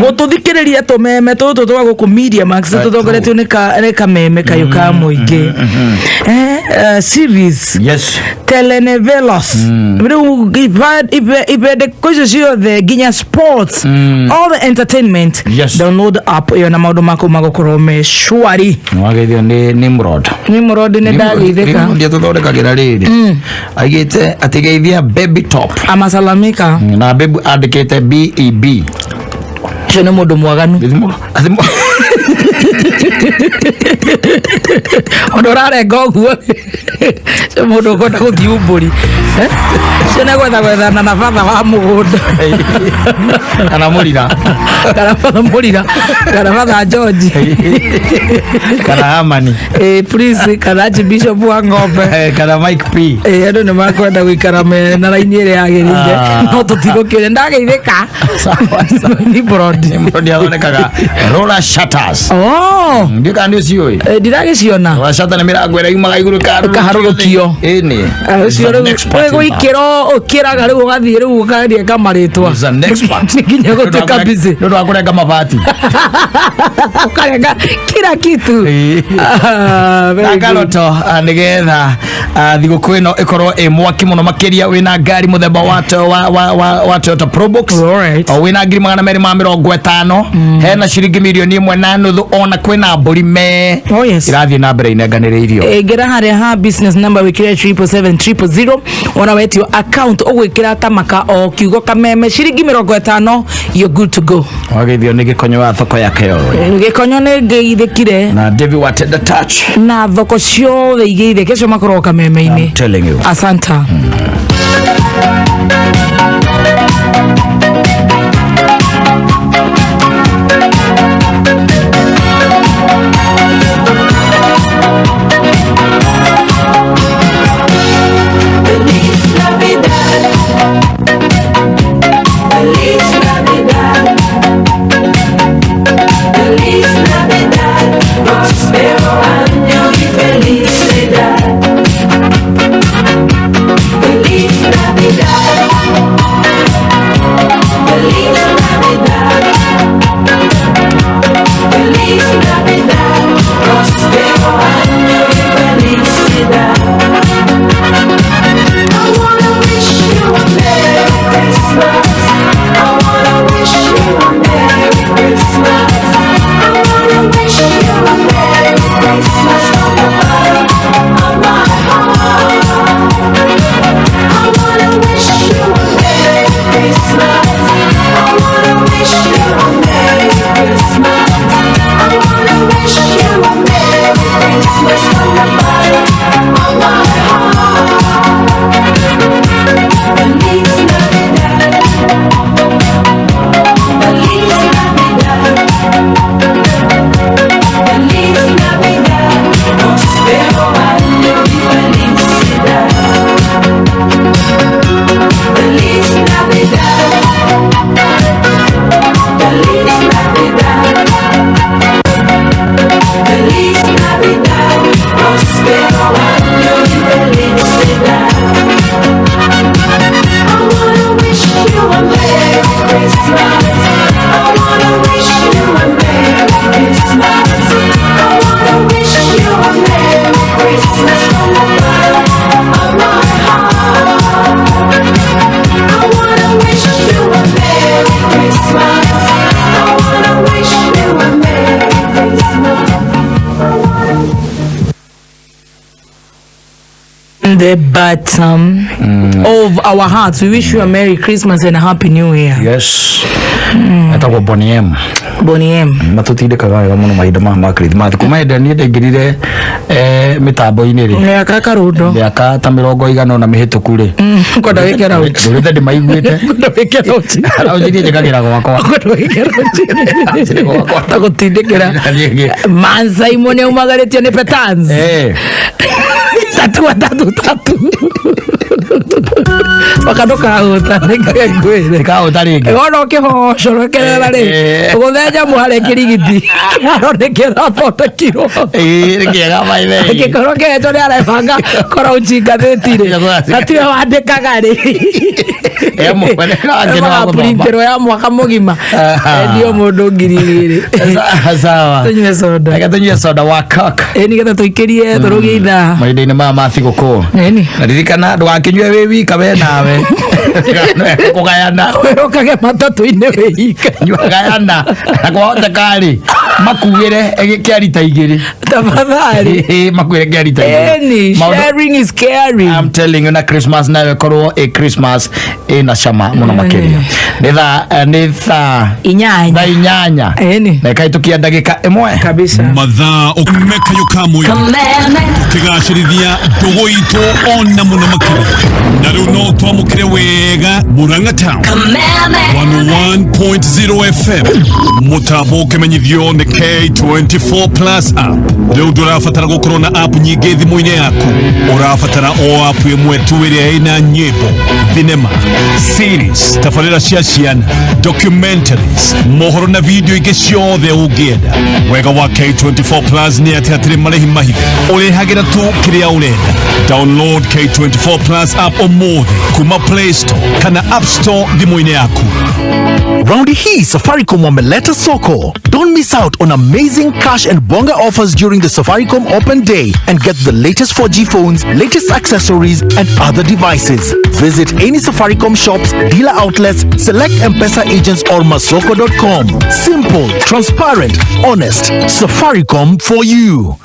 gũtũthikĩrĩria tũmeme tũtũ twa gũkũ Media Max tũtongoretio nĩ kameme kayũ ka mũingĩ. Series, yes, telenovelas, rĩu ibendeko icio ciothe nginya sports, all the entertainment. Yes. Download app ĩyo na maũndũ maku magũkorwo me shwari. Nĩwageithio nĩ Nimrod. Nimrod nĩ ndageithĩka. Nimrod atũthondekagĩra rĩrĩ aigĩte atĩgeithia baby top amasalamika na baby andĩkĩte BEB. Ũcio nĩ mũndũ mwaganu. Ũndũ ũrarenga ũguo cio mũndũ ũkwenda gũthiĩ umbũri. Eh? Cio nĩ gwetha gwethana na batha wa mũgũnda. Kana mũrira. Kana batha mũrira. Kana batha George. Kana Hamani. Eh, please, kana Archbishop wa ng'ombe. Eh, kana Mike P. Eh, andũ nĩ makwenda gũikara me na raini ĩrĩa yagĩrĩire. Ah. No tũtigũkĩũria ndageithĩka. Nimrod. Nimrod athondekaga roller shutters. Oh. Ndiũ kana nĩ ũciũĩ? Eh, ndiragĩciona. Roller shutter nĩ mĩrango ĩrĩa yumaga igũrũ ĩkaharũrũkio. Ĩni. Ũcio rĩu gwĩkĩra ũkĩraga rĩu ũgathiĩ rĩu ũkaria marĩtwa. He's an expert. Nĩ nginya gũtuĩka busy. Nĩ ũndũ wa kũrenga mabati. Ũkarenga kila kitu. Ah, very Na good. karoto nĩgetha thigũkũ ĩno ĩkorwo ĩ mwaki mũno makĩria wĩna ngari mũthemba wa wa Toyota Probox o wĩna 250,000 hena ciringi 1.5 million ona kwĩna mbũri me Oh, yes. irathiĩ na mbere inenganĩrĩirio. Ingĩra harĩa ha business number wĩkĩre 777 000 ona wetio account ũgwĩkĩra tamaka o kiugo kameme ciringi 50, you're good to go. Wageithio nĩ gĩkonyo wa thoko ya Keoro. Gĩkonyo nĩ ngeithĩkire. Na David wa Tender Touch. Na thoko ciothe igeithĩke acio makoragwo kameme-inĩ. Telling you. Asanta. Feliz Navidad. Feliz Navidad. Feliz Navidad. Próspero año y felicidad. Feliz Navidad. Feliz Navidad. Feliz Navidad. Próspero año y felicidad. I wanna wish you a Merry Christmas. I wanna wish you a Merry Christmas. I wanna wish you a Merry Christmas from the bottom of my heart. I wanna wish you a Merry Christmas. I wanna wish you a Merry Christmas. I wanna wish you a Merry Christmas from the bottom of my heart. Feliz Navidad. Feliz Navidad. Feliz Navidad. Prospero año y felicidad. Feliz Navidad. Feliz Navidad. Feliz Navidad. Prospero año y felicidad. I wanna wish you a Merry Christmas. I wanna wish you a Merry Christmas. I wanna wish you a Merry Christmas from the bottom of my heart. I wanna wish you a Merry Christmas. I wanna wish you a Merry Christmas. The bottom of our hearts, we wish you a Merry Christmas and a Happy New Year. Yes. Etagwo Boney M. Boney M. Matũtindĩkaga wega mũno mahinda maya ma Christmas kuma hĩndĩ ĩrĩa niĩ ndaingĩrire mĩtambo-inĩ rĩ. Mĩaka karundo. Mĩaka ta 40 mĩhĩtũku rĩ. Kwenda wĩke raundi. Ndũrĩte ndĩmaiguĩte. Kwenda wĩke raundi. Raundi niĩ njĩkagĩra gwakwa. Kwenda wĩke raundi. Ta gũtindĩkĩra. Mansaimo nĩ aumagarĩtio nĩ Petans. Tatu tatu tatu. Waka ndũkahũta nĩngwĩre. Ndikahũta rĩngĩ. Wona ũkĩhocorokerera rĩ ũgũthenja mũhare kĩrigiti kĩharo nĩ kĩrathondekirwo. Ĩĩ nĩ kĩega by the way. Angĩkorwo kĩhetwo nĩ arebanga korauchi ngathĩti rĩ na tiwe wandĩkaga rĩ Printĩrwo ya mwaka mũgima endio mũndũ 2,000. Sawa. Tũnyue soda. Reke tũnyue soda wa Coke. Ĩ nĩgetha tũikĩrie tũrũgie ithaa. Mahinda-inĩ maya ma thigũkũ. Ĩni. Na ririkana ndũgakĩnyue wĩ wika we nawe. Kũgayana. Wĩrũkage matatũ-inĩ wĩ ika. Nyua gayana. Na kwahoteka rĩ makuĩre kĩa rita 2. Tafadhali. Makuĩre kĩa rita 2. Ĩni, sharing is caring. I'm telling you na Christmas nayo ĩkorwo ĩ Christmas Ĩna cama mũno makĩria. Nĩ thaa nĩ thaa 8. Thaa 8 na ĩkahĩtũkia ndagĩka 1 kabisa. Mathaa ũmekayo ka mwĩrĩ tũkĩgacĩrithia ndũgũ itũ ona mũno makĩria, na rĩu no twamũkĩre wega Murang'a Town 101.0 FM, mũtambo ũkĩmenyithio nĩ K24 Plus app. Rĩu ndũrabatara gũkorwo na app nyingĩ thimũ-inĩ yaku, ũrabatara o app ĩmwe tu ĩrĩa ĩna nyĩmbo, thinema, series, tabarĩra cia ciana, documentaries, mohoro na video ingĩ ciothe ũngĩenda. Wega wa K24 Plus nĩ atĩ hatirĩ marĩhi mahithe, ũrĩhagĩra tu kĩrĩa ũrenda. Download K24 Plus app ũmũthĩ kuma Play Store kana App Store thimũ-inĩ yaku. Raundi hii Safaricom wameleta soko. Don't miss out on amazing cash and bonga offers during the Safaricom Open Day and get the latest 4G phones, latest accessories and other devices. Visit any Safaricom shops, dealer outlets, select M-Pesa agents or masoko.com. Simple, transparent, honest. Safaricom for you.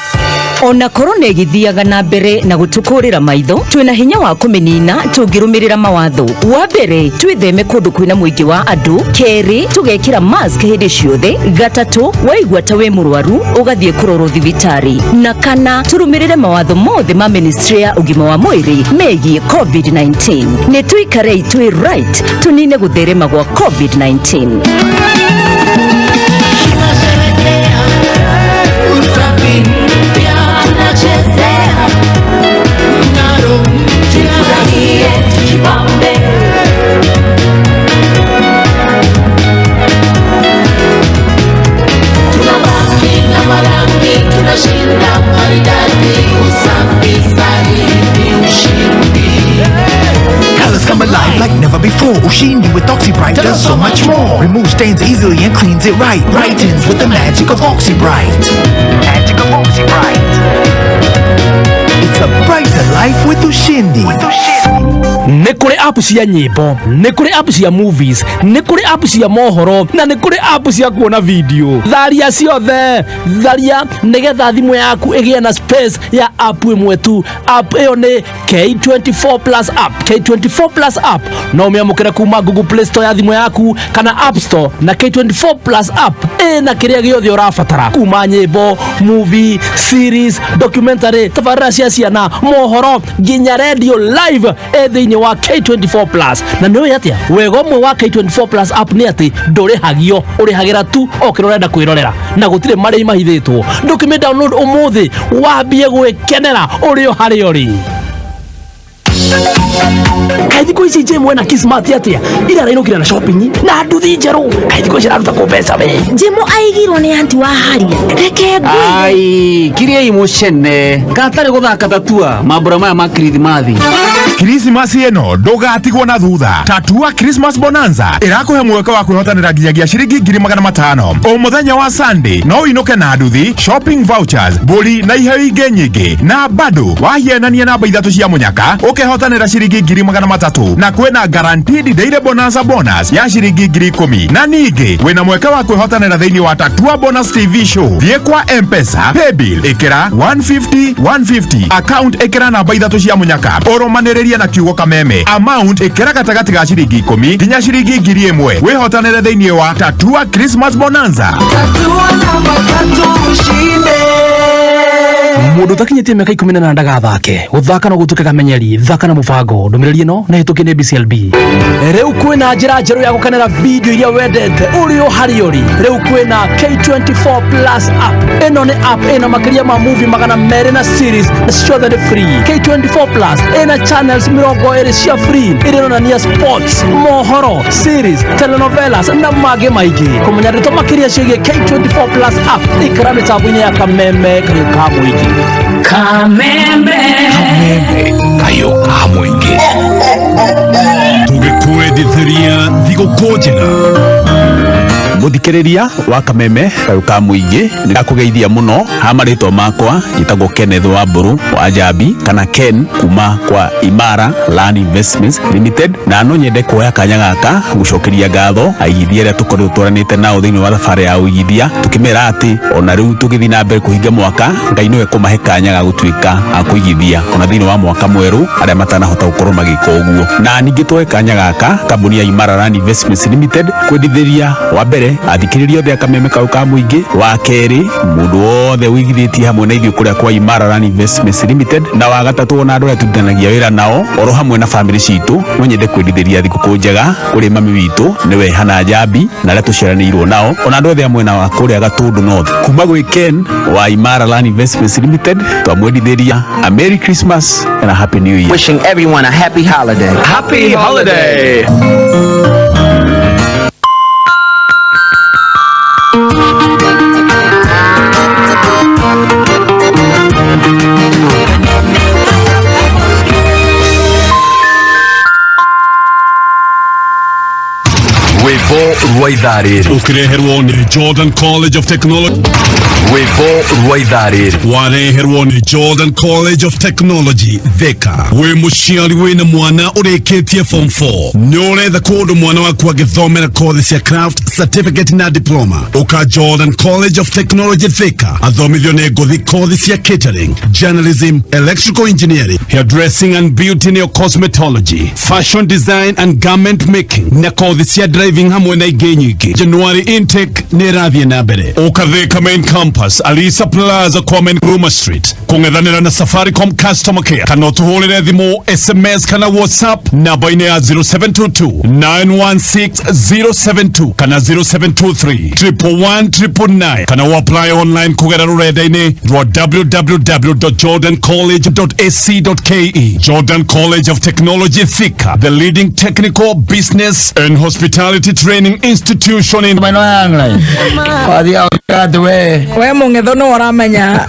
Ona korona ĩgĩthiaga na mbere na gũtũkũrĩra maitho, twĩna hinya wa kũmĩnina tũngĩrũmĩrĩra mawatho. Wa mbere, twĩtheme kũndũ kwĩna mũingĩ wa andũ. Kerĩ, tũgekĩra mask hĩndĩ ciothe. Gatatũ, waigua ta wĩ mũrwaru ũgathiĩ kũrorwo thibitarĩ. Na kana, tũrũmĩrĩre mawatho mothe ma ministry ya ũgima wa mwĩrĩ megiĩ COVID-19. Nĩ tũikarei twĩ right tũnine gũtherema gwa COVID-19. Usafi mpya tunachezea, mng'aro mpya, tufurahie tujibambe. Tunabaki na marangi, tunashinda maridadi, usafi sahihi ushindi. Colors come alive like never before. Ushindi with OxyBright does so much more. Removes stains easily and cleans it right. Brightens with the magic of OxyBright. Magic of OxyBright. It's a brighter life with Ushindi. Nĩ kũrĩ app cia nyĩmbo, nĩ kũrĩ app cia movies, nĩ kũrĩ app cia mohoro na nĩ kũrĩ app cia kuona video. Tharia ciothe, tharia nĩgetha thimũ yaku ĩgĩe na space ya app ĩmwe tu. App ĩyo nĩ K24 Plus app. K24 Plus app no ũmĩamũkĩre kuma Google Play Store ya thimũ yaku kana App Store, na K24 Plus app ĩna kĩrĩa gĩothe ũrabatara kuma nyĩmbo, movie, series, documentary, tabarĩra cia ciana, mohoro nginya radio live ĩ thĩinĩ wa K24 Plus. Na nĩ ũĩ atĩa, wega ũmwe wa K24 Plus app nĩ atĩ ndũrĩhagio, ũrĩhagĩra tu o kĩrĩa ũrenda kwĩrorera na gũtirĩ marĩhi mahithĩtwo. Ndũkĩmĩ download ũmũthĩ wambie gwĩkenera ũrĩ o harĩa ũrĩ. Kaĩ thikũ ici Jim wena Kismat atĩa ira arainũkire na shopping na nduthi njerũ? Kaĩ thikũ ici araruta kũ mbeca we? Jimu aigirwo nĩ anti wa haria, reke ngwĩre. Ai, kiriai mucene katarĩ gũthaka tatua mambura maya ma Kirithimathi. Krismasi ĩno ndũgatigwo na thutha. Tatua Christmas Bonanza ĩrakũhe mweke wa kwĩhotanĩra nginyagia ciringi 500,000 o mũthenya wa Sunday. No ũinũke na nduthi, shopping vouchers, mbũri na iheo ingĩ nyingĩ, na bado wahianania namba 3 cia mũnyaka ũkehotanĩra ciringi 300,000, na kwĩna guaranteed daily bonanza bonus ya ciringi 10,000, na ningĩ wĩna mweke wa kwĩhotanĩra thĩinĩ wa Tatua Bonus TV show. Thiĩ kwa M-Pesa paybill ĩkĩra 150 150, account ĩkĩra namba 3 cia mũnyaka, ũrũmanĩrĩrie na kiugo kameme, amount ĩkĩra gatagatĩ ga ciringi 10 nginya ciringi 1,000, wĩhotanĩre thĩinĩ wa Tatua Christmas Bonanza. Tatua namba 3 ushinde. Mũndũ ũtakinyĩtie mĩaka 18 ndagathake. Gũthaka no gũtuĩke kamenyeri, thaka na mũbango. Ndũmĩrĩri ĩno nĩ hĩtũkie nĩ BCLB. Rĩu kwĩna njĩra njerũ ya gũkenera video iria wendete ũrĩ o harĩa ũrĩ. Rĩu kwĩna K24 Plus app. Ĩno nĩ app ĩna makĩria ma movie 200 na series na ciothe nĩ free. K24 Plus ĩna channels 20 cia free iria ironania sports, mohoro, series, telenovelas na mangĩ maingĩ. Kũmenya ndeto makĩria ciĩgiĩ K24 Plus app, ikara mĩtambo-inĩ ya Kameme Kayũ ka Mũingĩ. Kameme. Kameme Kayũ ka Mũingĩ, tũgĩkwendithĩria thigũkũ njega. Muthikiriria wa kameme kayũ ka mũingĩ nĩndakũgeithia mũno ha marĩtwa makwa njĩtagwo Kenneth Wambũrũ wa Njambi kana Ken kuma kwa Imara Land Investments Limited, na no nyende kuoya kanya gaka gũcokeria ngatho aigithia arĩa tũkoretwo twaranĩte nao thĩinĩ wa thabarĩ ya ũigithia, tũkĩmera atĩ ona rĩu tũgĩthiĩ na mbere kũhinga mwaka Ngai nĩwe kũmahe kanya ga gũtuĩka a kũigithia ona thĩinĩ wa mwaka mwerũ arĩa matanahota gũkorwo magĩka ũguo. Na ningĩ tuoe kanya gaka kambuni ya Imara Land Investments Limited kwendithĩria wa mbere athikĩrĩria othe a kameme kau ka mũingĩ, wa kerĩ mũndũ wothe ũigithĩtie hamwe na ithuĩ kũrĩa kwa Imara Land Investments Limited, na wa gatatũ ona andũ arĩa tũrutithanagia wĩra nao oro hamwe na bamĩrĩ citũ. No nyende kwendithĩria thigũkũ njega kũrĩ mami witũ nĩwe Hana Njambi na arĩa tũciaranĩirwo nao ona andũ othe a mwena wa kũrĩa Gatũndũ North. Kuma gwĩ Ken wa Imara Land Investments Limited twamwendithĩria a Merry Christmas and a Happy New Year. Wishing everyone a happy holiday. Happy holiday. Rwĩmbo rwa ithaa rĩrĩ Ũkĩreherwo nĩ Jordan College of Technology. Rwĩmbo rwa ithaa rĩrĩ Wareherwo nĩ Jordan College of Technology Thika. Wĩ mũciari wĩna mwana ũrĩkĩtie form 4, nĩ ũretha kũndũ mwana waku agĩthomera kothi cia craft certificate na diploma, ũka Jordan College of Technology Thika athomithio nĩ ngũthi kothi cia catering, journalism, electrical engineering, hairdressing and beauty nĩyo cosmetology, fashion design and garment making na kothi cia driving hamwe na ingĩ nyingĩ. January intake nĩ ĩrathiĩ na mbere. Ũka Thika main campus, Alisa Plaza, Kwame Nkrumah Street, kũng'ethanĩra na Safaricom customer care, kana ũtũhũrĩre thimũ, SMS kana WhatsApp namba-inĩ ya 0722 916 072 kana 0723 111 999 kana ũapply online kũgerera rũrenda-inĩ rwa www.jordancollege.ac.ke. Jordan College of Technology Thika, the leading technical business and hospitality training institution in We mũng'etho nĩ ũramenya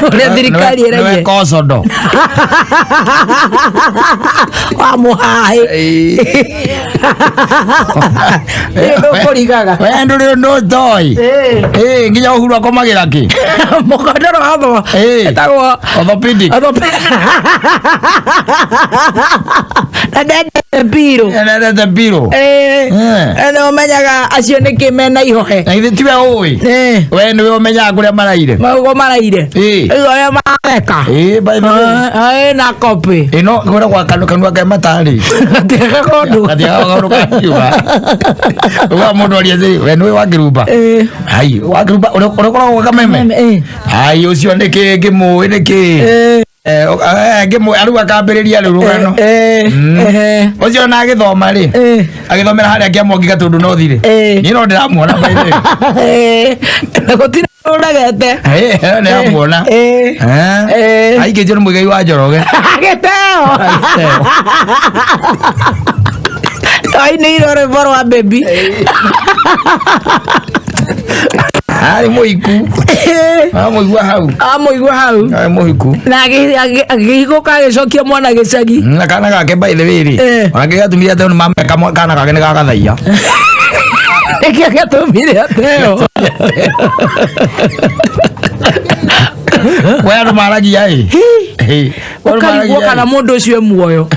ũrĩa thirikari ĩragia kocondo wa mũhaĩ ndũkũrigaga we ndũrĩ ũndũ ũtoĩ Ĩ, nginya Uhuru akomagĩra kĩ mũkondoro watho ĩtagwo orthopedic na ndendete mbirũ ndendete mbirũ nĩ ũmenyaga acio nĩkĩ mena ihohe na ithe tiwe ũĩ we nĩwe ũmenyaga kũrĩa maraire maũguo maraire rĩu arĩa mareka na copy ĩno kwĩra gwa kanua ke matarĩ gatiaga kũndũ gatiaga kaũndũ kakiuga uga mũndũ aria atĩrĩ we nĩwe wakĩrumba ai wakĩrumba ũrĩa ũkoragwo gwa kameme ai ũcio nĩkĩ ngĩmũĩ nĩkĩ ngĩmũĩ arĩu akambĩrĩria rĩu rũgano ũcio ona agĩthoma rĩ agĩthomera harĩa kĩamwangi Gatũndũ North rĩ niĩ no ndĩramuona by the way. Na gũtirĩ ũregete nĩamuona aikĩtio nĩ Mũigai wa Njoroge gĩteo twainĩirwo rwĩmbo rwa baby arĩ mũhiku amũigua hau amũigua hau arĩ mũhiku na agĩhigũka agĩcokia mwana gĩcagi na kana gake by the way rĩ ona kĩrĩa gĩatũmire ateo nĩ mame kana gake nĩ gagathaia nĩkĩo gĩatũmire ateo we andũ maragia ĩ ũkarigwo kana mũndũ ũcio e muoyo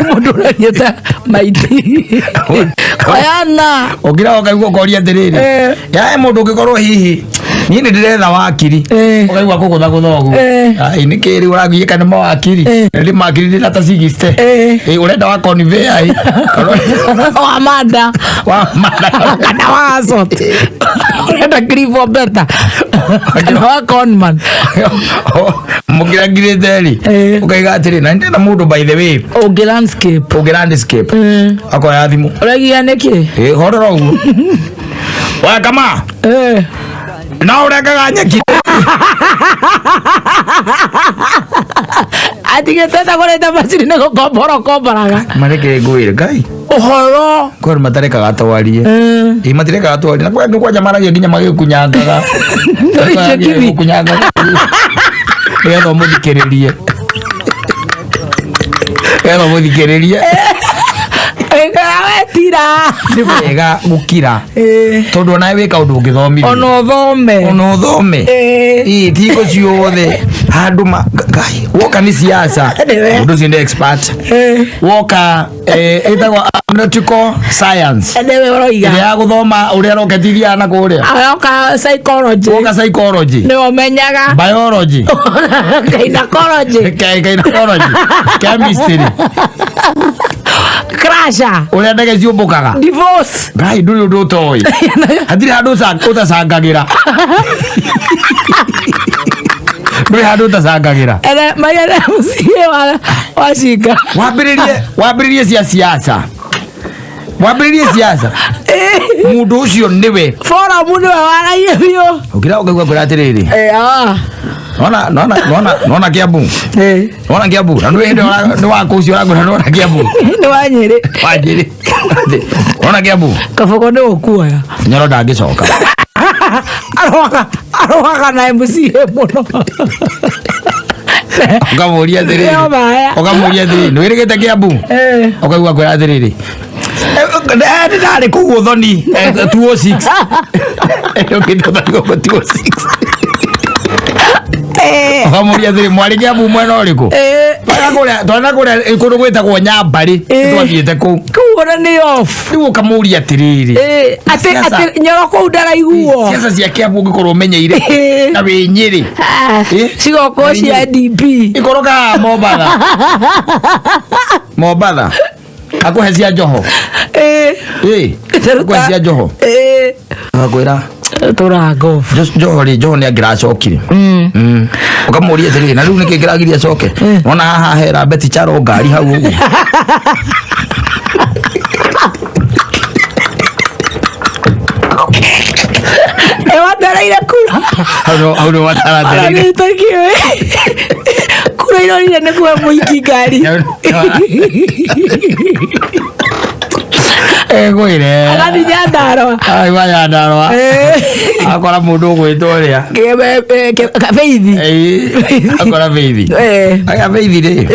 mũndũ ũraria ta maiti oyana ũkira ũkaigua ũkoria atĩrĩrĩ yae mũndũ ũngĩkorwo hihi niĩ nĩ ndĩretha wakiri ũkaigua kũgũthagũtha ũguo ai nĩ kĩrĩ ũragiĩka nĩ mawakiri ndĩ makiri ndĩ na ta 60 ũrenda wa conveyor ĩ wa manda wa manda kana wa asot ũrenda clivo beta kana wa conman mũkĩrangirĩte rĩ ũkaiga atĩrĩ na ndĩna mũndũ by the way ũngĩ landscape ũngĩ landscape akoya thimũ ũragia nĩkĩ ĩ horera ũguo wa kama no ũrengaga nyeki atigĩte tagũrĩte macini nĩ gũkombora ũkomboraga mareke ngwĩre ngai ũhoro kwĩ andũ matarekaga twarie ĩ matirekaga twarie na kwĩ kwanja maragia nginya magĩkunyangaga gũkunyangaga nĩgetha ũmũthikĩrĩrie nĩgetha ũmũthikĩrĩrie Wetira. Nĩ wega gũkira tondũ onawe wĩ kaũndũ ũngĩthomithio. Ona ũthome. Ona ũthome. Ĩĩ, ti hingo ciothe handũ ma Ngai, woka nĩ siasa mũndũ ũcio nĩ expert. Woka ĩtagwo aeronautical science. Nĩwe ũroiga. Ĩrĩa ya gũthoma ũrĩa rocket ithiaga na kũrĩa. Aroka psychology. Woka psychology. Nĩwe ũmenyaga. Biology. Gynecology. Gynecology. Chemistry. Crasher. Ũrĩa ndege ciũmbũkaga. Divorce. Ngai, ndũrĩ ũndũ ũtoĩ. Hatirĩ handũ ũtacangagĩra. Ndũrĩ handũ ũtacangagĩra. Ere Mariana mũciĩ wa cinga. Wambĩrĩrie cia siasa. Wambĩrĩrie siasa. Mũndũ ũcio nĩwe. Forum nĩwe waragia biũ. Ũkĩra ũkaigua kwĩra atĩrĩrĩ. Nona nona nona nona Kiambu. Nona Kiambu. Na nĩ hĩndĩ nĩ wa kũu ũcio ũrakwĩra nona Kiambu. Nĩ wa Nyĩrĩ. Wa Nyĩrĩ. Nona Kiambu. Kabogo nĩ ũkuoya. Nyoro ndangĩcoka. Arũaga na MCA mũno. Ũkamũria atĩrĩrĩ. Nĩo maya. Ũkamũria atĩrĩrĩ, nĩ wĩrĩgĩte Kiambu? Ũkaigua kwĩra atĩrĩrĩ. Nĩ ndarĩ kũu ũthoni 206. Ũkĩte ũthoni gũkũ 206. Ũkamũria atĩrĩ, mwarĩ Kiambu mwena ũrĩkũ? Twana kũrĩa kũndũ gwĩtagwo Nyambarĩ, twathiĩte kũu. Kũu ona nĩ off. Rĩu ũkamũria atĩrĩrĩ. Atĩ Nyoro kũu ndaraiguo. Siasa cia Kiambu ũngĩkorwo ũmenyeire na wĩ Nyĩrĩ. Cigoko cia DP. Ikoroka Mombatha. Mombatha. Akũhe cia Joho. Akũhe cia Joho. Agakwĩra tũrango. Joho rĩ, Joho nĩ angĩracokire. Ũkamũria atĩrĩrĩ, na rĩu nĩkĩ kĩragiria acoke? Wona haha hera Betty Charo ngari hau ũguo. Watereire kura. Hau nĩ wataratereire. Ona kura irorire nĩ kuhe mũingĩ ngari. Egwire. Agathiĩ Nyandarũa. Arauma Nyandarũa. Akora mũndũ ũgwĩtwo ũrĩa. Beithi. Akora Beithi. Aya Beithi rĩ.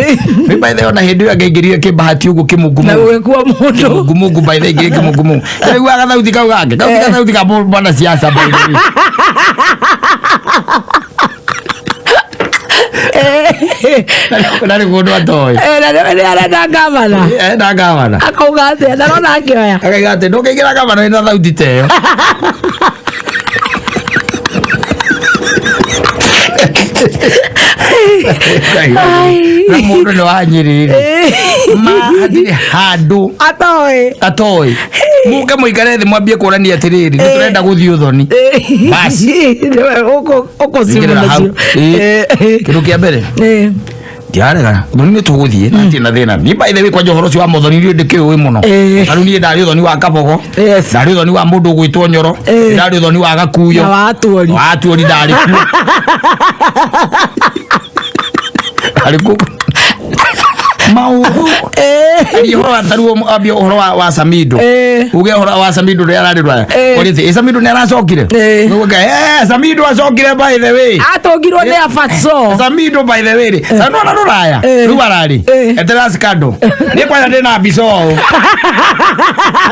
Nĩ by the way ona hĩndĩ ĩyo angĩaingĩrire kĩmbahati ũguo kĩmungumungu. Na gũgĩkua mũndũ. Kĩmungumungu by the way aingĩrire kĩmungumungu. Nĩaiguaga gathauti kau gake. Kau ti gathauti ka mwana siasa by the way. Na rĩ mũndũ atoĩ. Na nĩ arenda ngavana. Arenda ngavana. Akauga atĩa, ndarona akĩoya. Akauga atĩ ndũngĩingĩra ngavana wĩna thauti ta ĩyo. Na mũndũ nĩ wa Nyĩrĩ rĩ. Ma hatirĩ handũ atoĩ. Atoĩ. Mũke mũikare thĩ mwambie kũrania atĩrĩrĩ, nĩ tũrenda gũthiĩ ũthoni. Basi. Ũkũcimũ Hau. Kĩndũ kĩa mbere. Ndiarega ũthoni nĩ tũgũthiĩ na hatirĩ na thĩna. Niĩ by the way kwanja ũhoro ũcio wa mũthoni niĩ ndĩkĩũĩ mũno. Na rĩu niĩ ndarĩ ũthoni wa Kabogo. Ndarĩ ũthoni wa mũndũ ũgwĩtwo Nyoro. Ndarĩ ũthoni wa Gakuyo. Na wa Atuori. Wa Atuori ndarĩ kuo. Ndarĩ kuo. Maũndũ. Aria ũhoro wa taruo ambia ũhoro wa Samido. Uge ũhoro wa Samido ũrĩa ararĩ rũraya. Ũrĩte, Samido nĩ aracokire? Uge, Samido acokire by the way. Atũngirwo nĩ Afatso. Samido by the way rĩ. Samido ara rũraya. Rĩu ararĩ. Eterera scandal. Niĩ kwanja ndĩna mbica ũũ.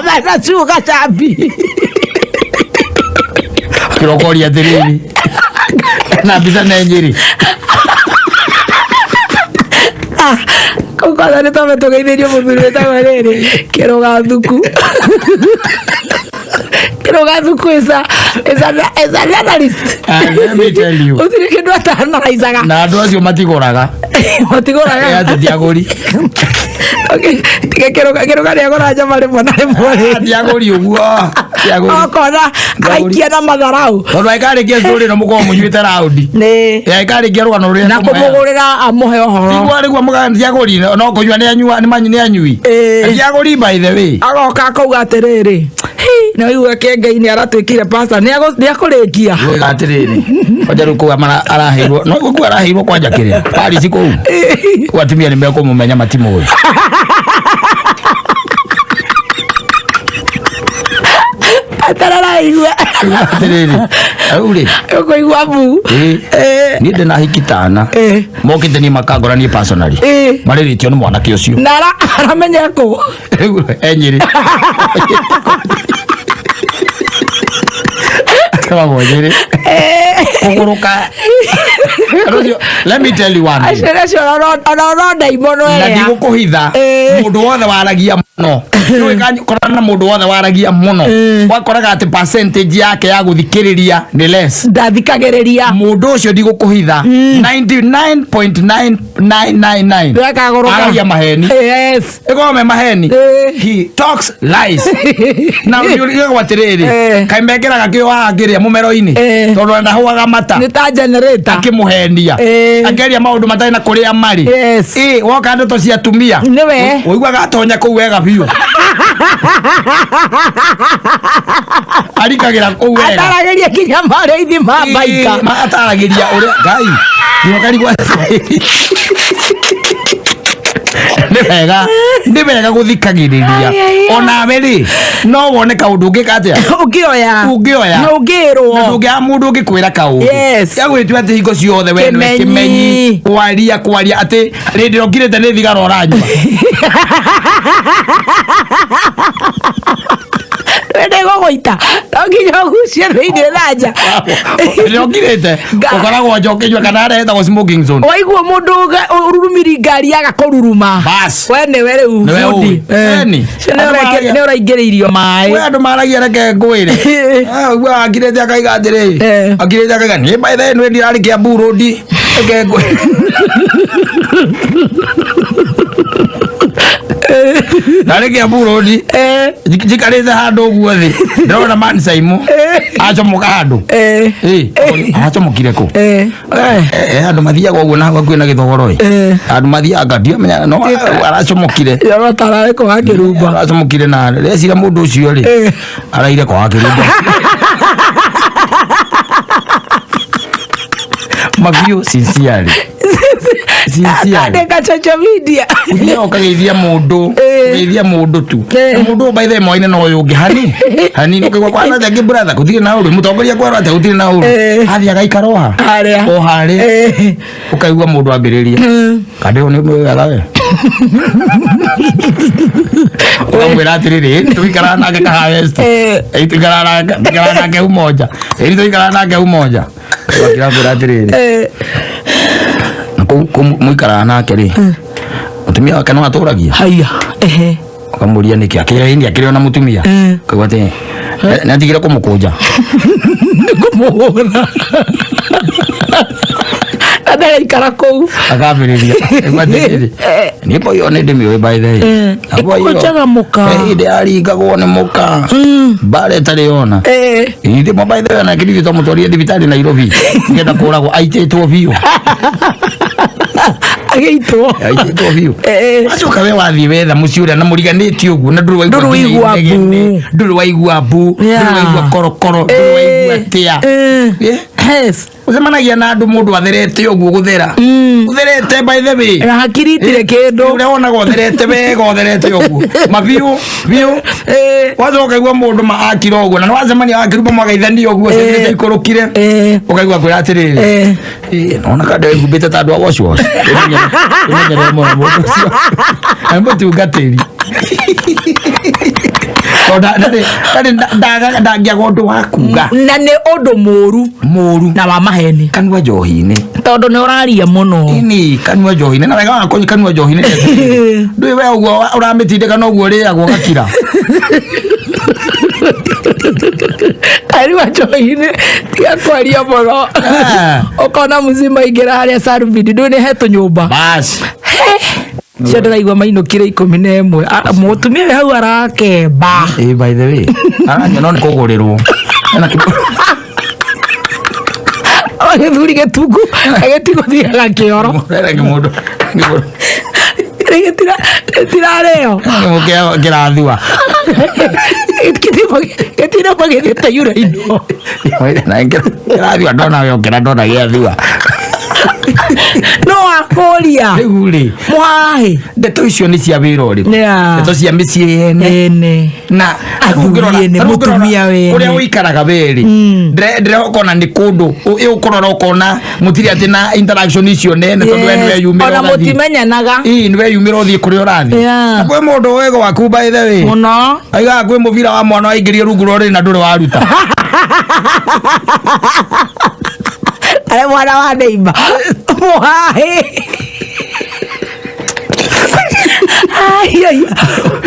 Mena cuga cambi. Kĩrokoria atĩrĩrĩ. Na mbica nĩ Nyĩrĩ. Kũu kwanza nĩ twambe tũgeithĩrio mũthuri wĩtagwo rĩrĩ Kĩrũga Thuku. Kĩrũga Thuku is an analyst. Let me tell you. Gũtirĩ kĩndũ atanaraicaga. Na andũ acio matigũraga. Matigũraga. Atĩ ti agũri. Okay, tiga Kĩrũga nĩ agũra nyama rĩmwe na rĩmwe rĩ. Ti agũri ũguo. Ti agũri. Okona araikia na matharau. Tondũ angĩkarĩkia story ĩno mũkorwo mũnyuĩte raundi. Nĩ. Angĩkarĩkia rũgano rũrĩa Na kũmũgũrĩra amũhe ũhoro. Tiguo rĩguo mũgana ti agũri no kũnyua nĩ anyua nĩ manyu nĩ anyui. Ti agũri by the way. Agoka akauga atĩrĩrĩ. Nĩ waigua Kĩengei nĩ aratwĩkire pastor nĩ akũrĩkia. Uga atĩrĩrĩ. Kwanja rĩu kũu araheirwo. No kũu araheirwo kwanja kĩrĩa. Paris kũu. Kũu atumia nĩ mekũmũmenya matimũĩ. Atararaigua. Atĩrĩrĩ, rĩu rĩ Ũkũigua bu. Ĩĩ. Niĩ ndĩ na hiki tana mokĩte niĩ makangora niĩ personally marĩrĩtio nĩ mwanake ũcio. Na aramenya kũ? Rĩu e Nyĩrĩ. Akoragwo Nyĩrĩ kũgũrũka. Rũcio, let me tell you one thing. Acio acio ona ũronda imono Na ĩrĩa. ndigũkũhitha, mũndũ wothe waragia mũno, korana na mũndũ wothe waragia mũno, wakoraga atĩ percentage yake ya gũthikĩrĩria nĩ less. Ndathikagĩrĩria. Mũndũ ũcio ndigũkũhitha, 99.9999 Ndakagũrũka. aragia maheni. Yes. Ĩkorwo me maheni, he talks lies. Na ũriũrigagwo atĩrĩrĩ, kaĩ mekĩraga kĩo haha kĩrĩa mũmero-inĩ, tondũ ndahũaga mata. Nĩ ta generator. Akĩmũhenia, akeria maũndũ matarĩ na kũrĩa marĩ. Yes. Ĩ woka ndeto cia atumia, Nĩwe. ũiguaga atonya kũu wega biũ, arikagĩra kũu wega. Ataragĩria nginya marĩithi ma baika. Ĩ, ataragĩria ũrĩa ngai nginya karigwo. Nĩ wega, nĩ wega gũthikagĩrĩria. Ai, ai, ai. Onawe rĩ, no wone kaũndũ ũngĩka atĩa. Ũngĩoya. Ũngĩoya. Na ũngĩrwo. Na ndũngĩaga mũndũ ũngĩkwĩra kaũndũ. Yes. Ya gwĩtua atĩ hingo ciothe we nĩwe Kĩmenyi. kĩmenyi, kwaria kwaria atĩ rĩndĩ ĩrĩa ũkirĩte nĩ thigara ũranyua. Wende gũgũita. No nginya ũgucie thĩinĩ na nja. Rĩrĩa ũkirĩte ũkoragwo nja ũkĩnyua kana harĩa hetagwo smoking zone. Waigua mũndũ ũrurumiri ngari yaga kũruruma. Bas. We nĩwe rĩu Nĩwe bundi. ũĩ. Eni. Ũcio nĩ ũraingĩrĩirio maĩ. We andũ maragia, reke ngwĩre. Ũguo akirĩte akaiga atĩrĩ, akirĩte akaiga niĩ by the way nĩ ndirarĩ Kiambu Road, reke ngwĩre ndarĩ Kiambu Road, njikarĩte handũ ũguo thĩ, ndĩrona man Saimu acomoka handũ. Ĩ, aracomokire kũ? Andũ mathiaga ũguo na hakuhĩ na gĩthogoro ĩ, andũ mathiaga ndiamenya no aracomokire. Yoro tararĩ kwa kĩrumba. Aracomokire na reciria mũndũ ũcio rĩ araire kwa kĩrumba mabiũ. Sincerely, sincerely. Akandĩka social media. Ũthiaga ũkageithia mũndũ, ũgeithia mũndũ tu. Na mũndũ ũyũ by the way moine na ũyũ ũngĩ hani hani, ũkaigua kwana atĩa brother, gũtirĩ na ũru, mũtongoria kwerwo atĩa, gũtirĩ na ũru, athiĩ agaikara o ha Harĩa. o harĩa, ũkaigua mũndũ ambĩrĩria kandĩ ũyũ nĩ mwega we, ũkamwĩra atĩrĩrĩ, ĩĩ tũikaraga nake Kahawa West, ĩĩ tũikaraga nake Umoja, ĩĩ tũikaraga nake Umoja. Ũgakĩra atĩrĩrĩ, na kũu kũu mũikaraga nake rĩ, mũtumia wake no atũragia. Haiya. Ehe. Ũkamũria nĩkĩ akĩrĩ ĩni akĩrĩ ona mũtumia, kaigua atĩ nĩ atigire kũmũkũnja. Nĩ kũmũhũra. Na ndaraikara kũu. Akambĩrĩria kaigua atĩrĩrĩ, niĩ boy ĩyo nĩ ndĩmĩũĩ by the way. Na boy ĩyo, Ĩkũnjaga mũka. Hĩndĩ yaringagwo nĩ mũka mbara ĩtarĩ ona ithe mo by the way, na kĩrigĩ twamũtwarire thibitarĩ Nairobi nĩgetha kũragwo, aitĩtwo biũ. Agĩitwo. Aitĩtwo biũ. Wacoka we wathiĩ wetha mũciĩ ũrĩa na mũriganĩtie ũguo na ndũrĩ waigua Ndũrĩ nginya waigua inegene, mbu. ndũrĩ waigua mbu, ndũrĩ waigua korokoro, ndũrĩ waigua atĩa. Yes. Ũcemanagia na andũ mũndũ atherete ũguo, gũthera ũtherete by the way. Na hakiri itirĩ kĩndũ. Ũrĩa wonaga ũtherete wega, ũtherete ũguo mabiũ biũ, wacoka ũkaigua mũndũ ma akira ũguo, na nĩwacemania wakĩrumba mwagaithania ũguo, ciana ikũrũkire, ũkaigua kwĩra atĩrĩrĩ, "Ĩ, nona kanda ĩhumbĩte ta andũ a wash wash." Ĩmenyerere mũno mũndũ ũcio nĩ mũtungatĩri. Tondũ ndangĩaga ũndũ wa kuga. Na nĩ ũndũ mũru. Mũru. Na wa maheni. Kanua njohi-inĩ. Tondũ nĩ ũraria mũno. Ini kanua njohi-inĩ, na wega wa kanua njohi-inĩ nĩ atĩrĩrĩ, ndũĩ we ũguo ũramĩtindĩka noguo ũrĩagwo ũgakira. Kanua njohi-inĩ, tiga kwaria mũno. Ũkona mzima ingĩra harĩa Salvin, ndũĩ nĩ he tũnyũmba. Bas. Cio ndĩraigua mainũkire 11. Ah, mũtumia wĩ hau arakemba. Ĩ, by the way aranyua no nĩ kũgũrĩrwo. Ena Gĩthuri gĩtungu gĩtigũthiaga kĩoro. Ena kĩmũndũ Gĩtirarĩo. Kĩrathua. Gĩtiragwo gĩthiĩte yuraino. Kĩrathua ndona we ũkĩra ndona gĩathua. No akũria. Rĩu rĩ, Mũhahe. Ndeto icio nĩ cia wĩra ũrĩkũ? Yeah. Ndeto cia mĩciĩ yene. Ene. Na Athuri ene, mũtumia wene. Kũrĩa ũikaraga werĩ. Ndĩrehokona ona nĩ kũndũ ũkũrora ũkona mũtirĩ atĩ na interaction icio nene tondũ we nĩwe yumĩra Ona ũgathiĩ. mũtimenyanaga. Ĩĩ nĩwe yumĩra ũthiĩ kũrĩa ũrathiĩ. Yeah. Na kwĩ mũndũ wĩ gwaku by the way. Mũno. Aigaga kwĩ mũbira wa mwana waingĩrio rungu rwa ũrĩrĩ na ndũrĩ waruta. Arĩ mwana wa neighbor. Mũhahe. Ai, ai.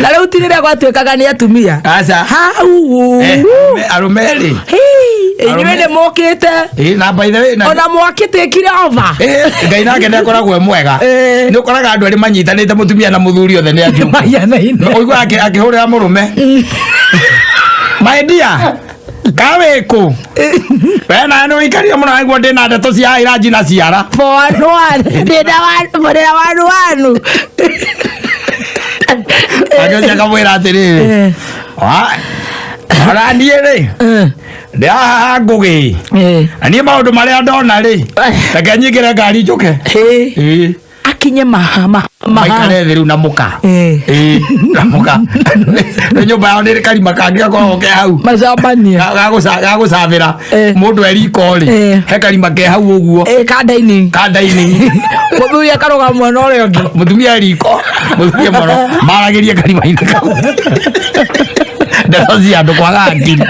Na rĩu ti rĩrĩa gwatuĩkaga nĩ atumia. Aca. Hau. Eh, arũme rĩ. Inyuĩ nĩ mũkĩte. Ĩĩ na by the way na Ona mwakĩtĩkire over. Eh, Ngai nake nĩ akoragwo e mwega. Nĩ ũkoraga andũ arĩa manyitanĩte mũtumia na mũthuri othe nĩ anjũ. Mahianaine. Ũigua akĩhũrĩra mũrũme. My dear, ka wĩ kũ? We nawe nĩ ũikarie mũno aigua ndĩna ndeto cia iranji na ciara. 4-1. Ndĩna mũrĩra 1-1. Agĩũcia akamwĩra atĩrĩrĩ. Ona niĩ rĩ, ndĩ haha ngũgĩ. Na niĩ maũndũ marĩa ndona rĩ, reke nyingĩre ngari njũke. Ĩĩ. Akinye maha maha. Maikare thĩ rĩu na mũka. Ĩĩ, na mũka. Nĩ nyũmba yao nĩ karima kangĩ gakoragwo ke hau. Macambanie. Gagũcabĩra mũndũ e riko rĩ, he karima ke hau ũguo. Kanda-inĩ. Kanda-inĩ. Mũthuri akarũgama mwena ũrĩa ũngĩ. Mũtumia e riko, mũthuri e mwena, maragĩrie karima-inĩ kau. Ndeto cia andũ kwaga akiri.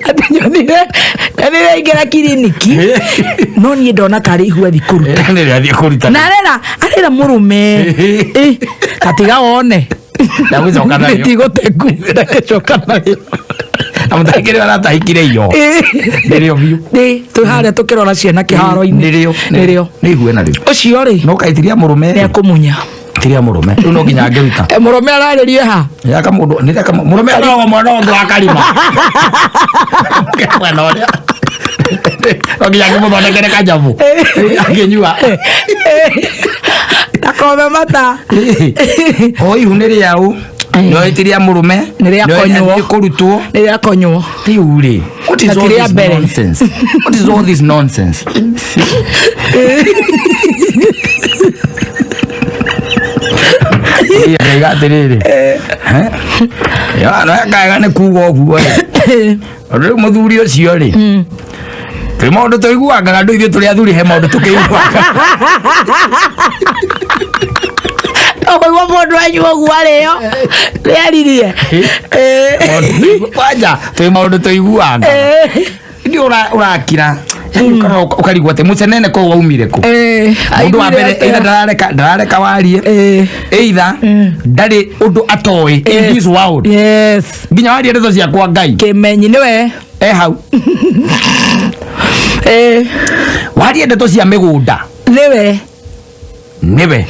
Atĩ nyonire aingĩra kiriniki no niĩ ndona tarĩ ihu athiĩ kũruta. Nĩ rĩrĩa athiĩ kũruta. Na arera mũrũme. Katiga wone. Ndagũcoka narĩo. Nĩtigũteku ndagĩcoka narĩo. Na mũtahikire aratahikire iyo. Nĩrĩo biũ. Nĩ twĩ harĩa tũkĩrora ciana kĩharo-inĩ. Nĩrĩo. Nĩrĩo. Nĩ ihue narĩo. Ũcio rĩ. No kaitiria mũrũme. Nĩ akũmunya. Tiria mũrũme. Rĩu no nginya angĩruta. Mũrũme ararĩrie ha? Yaka mũndũ, nĩ reka mũrũme ararora mwena ũngĩ wa karima. Mwena ũrĩa. No nginya angĩmũthondekere kanyamũ. Angĩnyua. Ndakome mata. O ihu nĩ rĩaũ. No itiria mũrũme. Nĩ rĩa konywo. Nĩ kũrutwo. Nĩ rĩa konywo. Rĩu rĩ. What is Na all ti rĩa this mbere. nonsense? What is all this nonsense? Ngaiga atĩrĩrĩ. Ya, no kaega nĩ kuga ũguo ĩ. Tondũ rĩu mũthuri ũcio rĩ. Twĩ maũndũ tũiguangaga andũ ithuĩ tũrĩ athuri he maũndũ tũkĩiguangaga. Ũkũigua mũndũ anyua ũguo arĩo. Nĩaririe. Kwanja twĩ maũndũ tũiguangaga. Nĩ ũrakira. Yaani ũkarigwo atĩ mũcenene kũu waumire kũ. Mũndũ wa mbere either ndarareka warie. Either ndarĩ ũndũ atoĩ in this world. Yes. Nginya warie ndeto ciakwa Ngai. Kĩmenyi nĩwe. E hau. Warie ndeto cia mĩgũnda. Nĩwe. Nĩwe.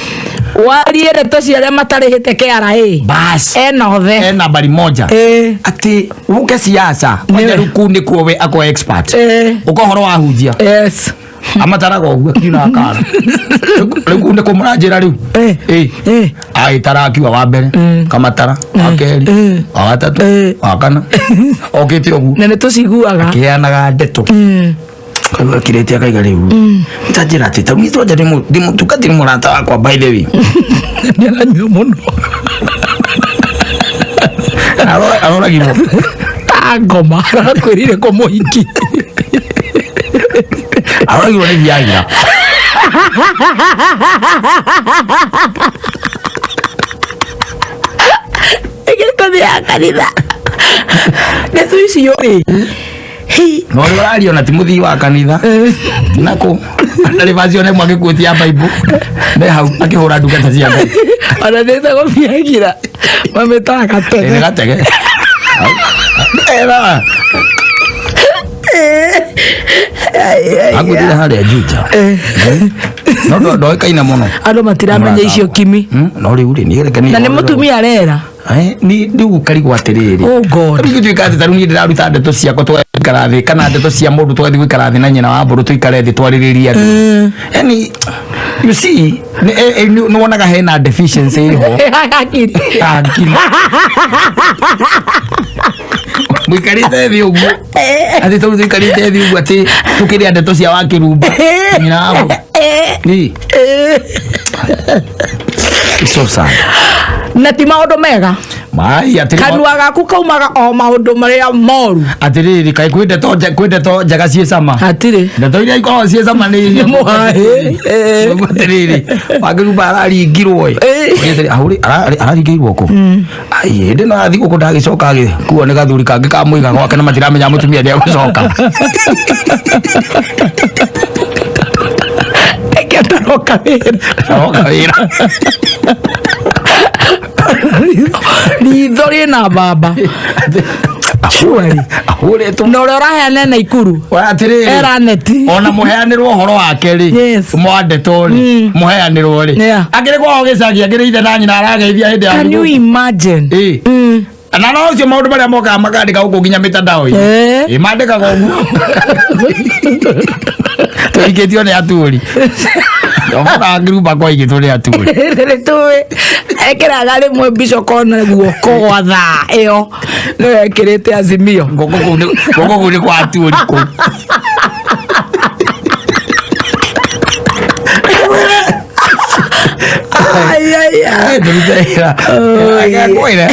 Warie ndeto cia arĩa matarĩhĩte KRA. Bas. Ena othe. E nambari moja. Atĩ ũke siasa. Kwanja rĩu kũu nĩkuo we ako expert. Ũka ũhoro wa hunjia. Yes. Amataraga ũguo akiuna akara. Rĩu kũu nĩkuo mũranjĩra rĩu. Agĩtara akiuga wa mbere, kamatara, wa kerĩ, wa gatatũ, wa kana. Okĩte ũguo. Na nĩ tũciguaga. Akĩheanaga ndeto. Kaigua akirĩte akaiga rĩu. Tanjĩra atĩ tau niĩ twanja ndĩ mũrata wakwa by the way. Nĩ aranyua mũno. Aroragirwo. Ta ngoma arakwĩrire kũmũhiki. Aroragirwo nĩ Viagra. Ĩgĩtũthia kanitha. Ndeto icio rĩ. No ũrĩa ũraria ona ti mũthii wa kanitha. Nakũ. Ndarĩ version ĩmwe agĩkuĩtie ya Bible. Me hau akĩhũra ndungata cia Ngai. Ona ndĩtagwo Viagra. Mamĩtaga gatege. Nĩ gatege. Era. Agwĩrire harĩa Juja. No ndoĩkaine mũno. Andũ matiramenya icio kimi. No rĩu rĩ nĩ reke Na nĩ mũtumia arera. Ni rĩu ũkarigwo atĩrĩrĩ. Oh God. Rĩu gĩtuĩka atĩ ta rĩu niĩ ndĩraruta ndeto ciakwa tũgaikara thĩ kana ndeto cia mũndũ tũgathiĩ gũikara thĩ na nyina wa mbũrũ tũikare thĩ twarĩrĩrie andũ. Yaani you see nĩ wonaga hena deficiency ĩho. Hakiri. Hakiri. Mũikarĩte thĩ ũguo atĩ tondũ tũikarĩte thĩ ũguo atĩ tũkĩrĩa ndeto cia wakĩrumba nyina wa mbũrũ. Ĩ. It's so sad. Na ti maũndũ mega. Mai atĩrĩ Kanua gaku kaumaga o maũndũ marĩa moru. Atĩrĩrĩ, kaĩ kwĩ ndeto njega ciĩ cama? Hatirĩ. Ndeto iria ikoragwo ciĩ cama nĩ iria Mũhaĩ. Ũguo atĩrĩrĩ, wakĩrumba araringirwo ĩ. Atĩrĩ, ahũrĩ araringĩirwo kũ? Ai, hĩndĩ ĩno athiĩ gũkũ ndagĩcoka agĩkuo nĩ gathuri kangĩ ka mũiga gwake na matiramenya mũtumia nĩegũcoka. Eke ataroka wĩra. Aroka wĩra. Ritho rĩna mbamba. Surely. Ahũrĩtwo. Na ũrĩa ũraheana na ikuru. Atĩrĩrĩ. Era neti. Ona mũheanĩrwo ũhoro wake rĩ, mwa ndeto rĩ, mũheanĩrwo rĩ, akĩrĩ kwao gĩcagi, akĩrĩ ithe na nyina arageithia hĩndĩ ya Can you thigũkũ. imagine? Ĩ. Na no ũcio maũndũ marĩa mokaga makandĩka gũkũ nginya mĩtandao-inĩ. Ĩ, mandĩkaga ũguo tũhikĩtio nĩ aturi omokaga ngirumba kwaigĩtwo nĩ aturi. Nĩtũĩ ekĩraga rĩmwe mbica ũkona guoko gwa thaa ĩyo nĩyo ekĩrĩte Azimio. Guoko kũu nĩ kwa aturi kũu. Ai, ai, ai. Kwĩre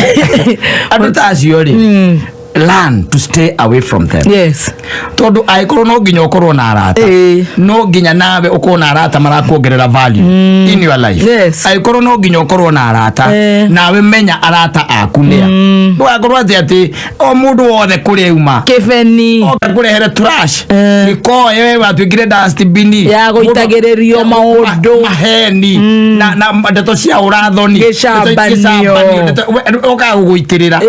andũ ta acio rĩ, learn to stay away from them. Tondũ angĩkorwo no nginya ũkorwo na arata, no nginya nawe ũkorwo na arata marakuongerera value in your life. Angĩkorwo no nginya ũkorwo na arata, nawe menya arata aku nĩa. Ndũgakorwo atĩ o mũndũ wothe kũrĩa uma kĩbeni oka kũrehere trash gĩkoe we watuĩkire dustbin ya gũitagĩrĩrio maũndũ. Maheni na ndeto cia ũrathoni. Gĩcambanio. Okaga gũgũitĩrĩra.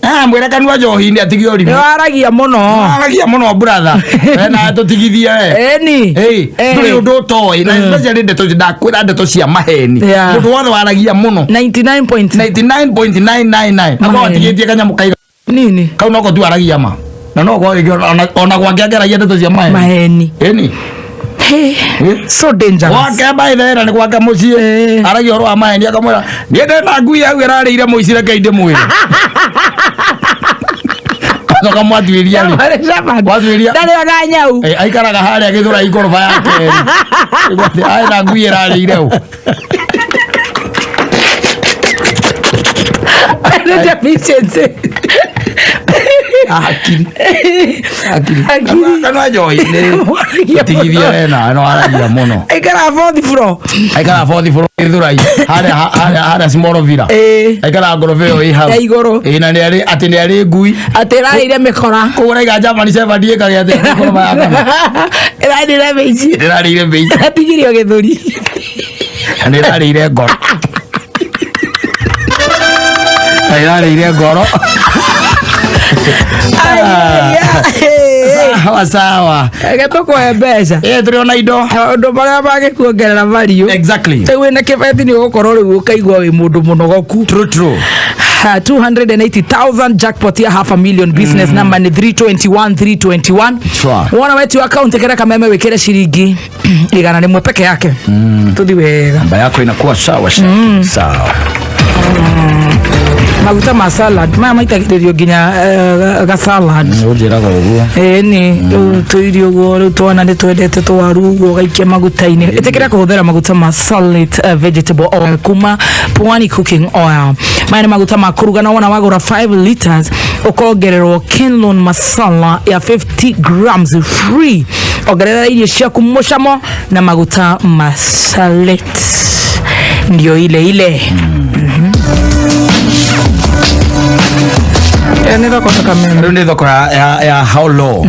Ah, mwĩre kanua njohi-inĩ atige ũrimũ. Nĩwaragia mũno. Waragia mũno, brother. We nawe tũtigithie we. Ĩni. Ĩ, ndũrĩ ũndũ ũtoĩ na especially ndeto ndakwĩra ndeto cia maheni. Mũndũ wothe waragia mũno 99.999 akorwo atigĩtie kanyamũ kaiga nini kau noko tu aragia ma na no kwa rĩngĩ ona gwake angĩaragia ndeto cia maheni. Maheni. Ĩni. Hey, so dangerous. Gwake maithe nĩ gwake mũciĩ aragia ũhoro wa maheni akamwĩra niĩ ndĩna ngui hau ĩrarĩire mũici, reke ndĩmwĩre. Acoka mwatuĩria rĩ, mwatuĩria ndarĩ ona nyau. Eh, aikaraga harĩa gĩthũra ikoroba ya kerĩ. Ĩgwate, arĩ na ngui ĩrarĩire ũ. Nĩ deficiency. Hakiri hakiri kanua njohi-inĩ tigithie we nawe no aragia mũno. Aikaraga fourth floor. Aikaraga fourth floor gĩthũrai harĩa small villa. Aikaraga ngoroba ĩyo ĩ hau Ya igũrũ. Ĩ, na nĩ arĩ atĩ nĩ arĩ ngui. Atĩ ĩrarĩire mĩkora. Koguo raiga German Shepherd ĩkagĩa atĩ ngoroba ya kana. Ĩrarĩire mĩici. Ĩrarĩire mĩici. Ĩratigirio gĩthũri. Na nĩ ĩrarĩire ngoro. Na ĩrarĩire ngoro. Sawa sawa. Reke tũkũhe mbeca. Ĩ, tũrĩ ona indo. Maũndũ marĩa mangĩkuongerera value. Rĩu wĩna kĩbeti nĩ ũgũkorwo rĩu ũkaigua wĩ mũndũ mũnogoku. True, true. 280,000 jackpot ya half a million business number ni 321 321. Wona wetio account kera kameme wikire ciringi 100 peke yake. Tuthi wega. Namba yako inakuwa sawa sawa. Sawa. Maguta ma salad maya maitagĩrĩrio nginya ga salad. Ũnjĩraga ũguo. Ĩni rĩu tũirio ũguo rĩu twana nĩ twendete twaru ũguo ũgaikia maguta-inĩ. Ĩtĩkĩra kũhũthĩra maguta ma solid vegetable oil kuma Pwani Cooking Oil. Maya nĩ maguta ma kũruga na wona wagũra 5 liters ũkongererwo Kenlon masala ya 50 grams free. Ongerera irio ciaku mũcamo na maguta ma salad ndio ile ile. Ĩyo nĩ thoko ta Kameme. Rĩu nĩ thoko ya how low.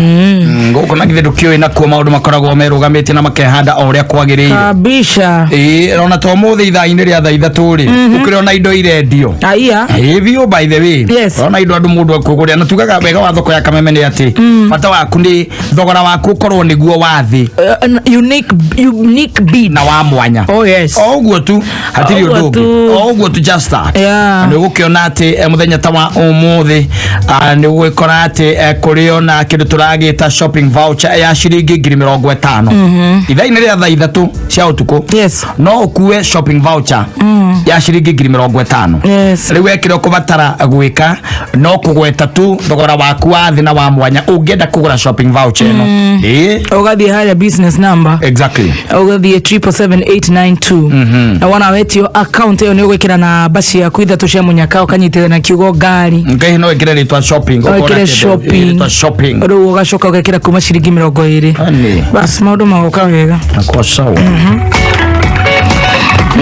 Gũkũ na githĩ ndũkĩũĩ nakuo maũndũ makoragwo merũgamĩtie na makehanda o ũrĩa kwagĩrĩire. Kabisha. Ĩĩ, ona to ũmũthĩ ithaa-inĩ rĩa thaa 3 rĩ, ũkĩrĩ ona indo irendio. Aya. Ĩĩ biũ, by the way. Ona indo andũ mũndũ akũgũrĩa na tugaga wega wa thoko ya Kameme nĩ atĩ bata waku nĩ thogora waku ũkorwo nĩguo wa thĩ. Unique unique bid. Na wa mwanya. Oh yes. O ũguo tu hatirĩ O ũndũ ũguo ũngĩ. tu. O ũguo tu, just that. Yeah. Na nĩ ũgũkĩona atĩ mũthenya ta wa ũmũthĩ nĩ ũgũgĩkora atĩ kũrĩ ona kĩndũ tũragĩta shopping voucher ya ciringi 50,000. Ithaa-inĩ rĩa thaa 3. Cia ũtukũ. Yes. No ũkue shopping voucher ya ciringi 50,000. Yes. Rĩu wekĩra ũkũbatara gwĩka no kũgweta tu thogora waku wa thĩ na wa mwanya ũngĩenda kũgũra shopping voucher ĩno. Ĩĩ. Ũgathiĩ harĩa business number. Exactly. Ũgathiĩ 777892 na wona wetio account ĩyo nĩ ũgwĩkĩra namba ciaku ithatũ cia mũnyaka, ũkanyitĩrĩra na kiugo ngari. Ngai, no ĩkĩre rĩtwa shopping. No ũkona ĩkĩre kĩndũ, shopping. rĩtwa shopping. Rĩu ũgacoka ũgekĩra kuma ciringi 20. Ani. Bas, maũndũ magoka wega. Nakuwa sawa.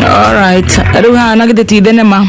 Alright, rĩu haha na githĩ ti thenema?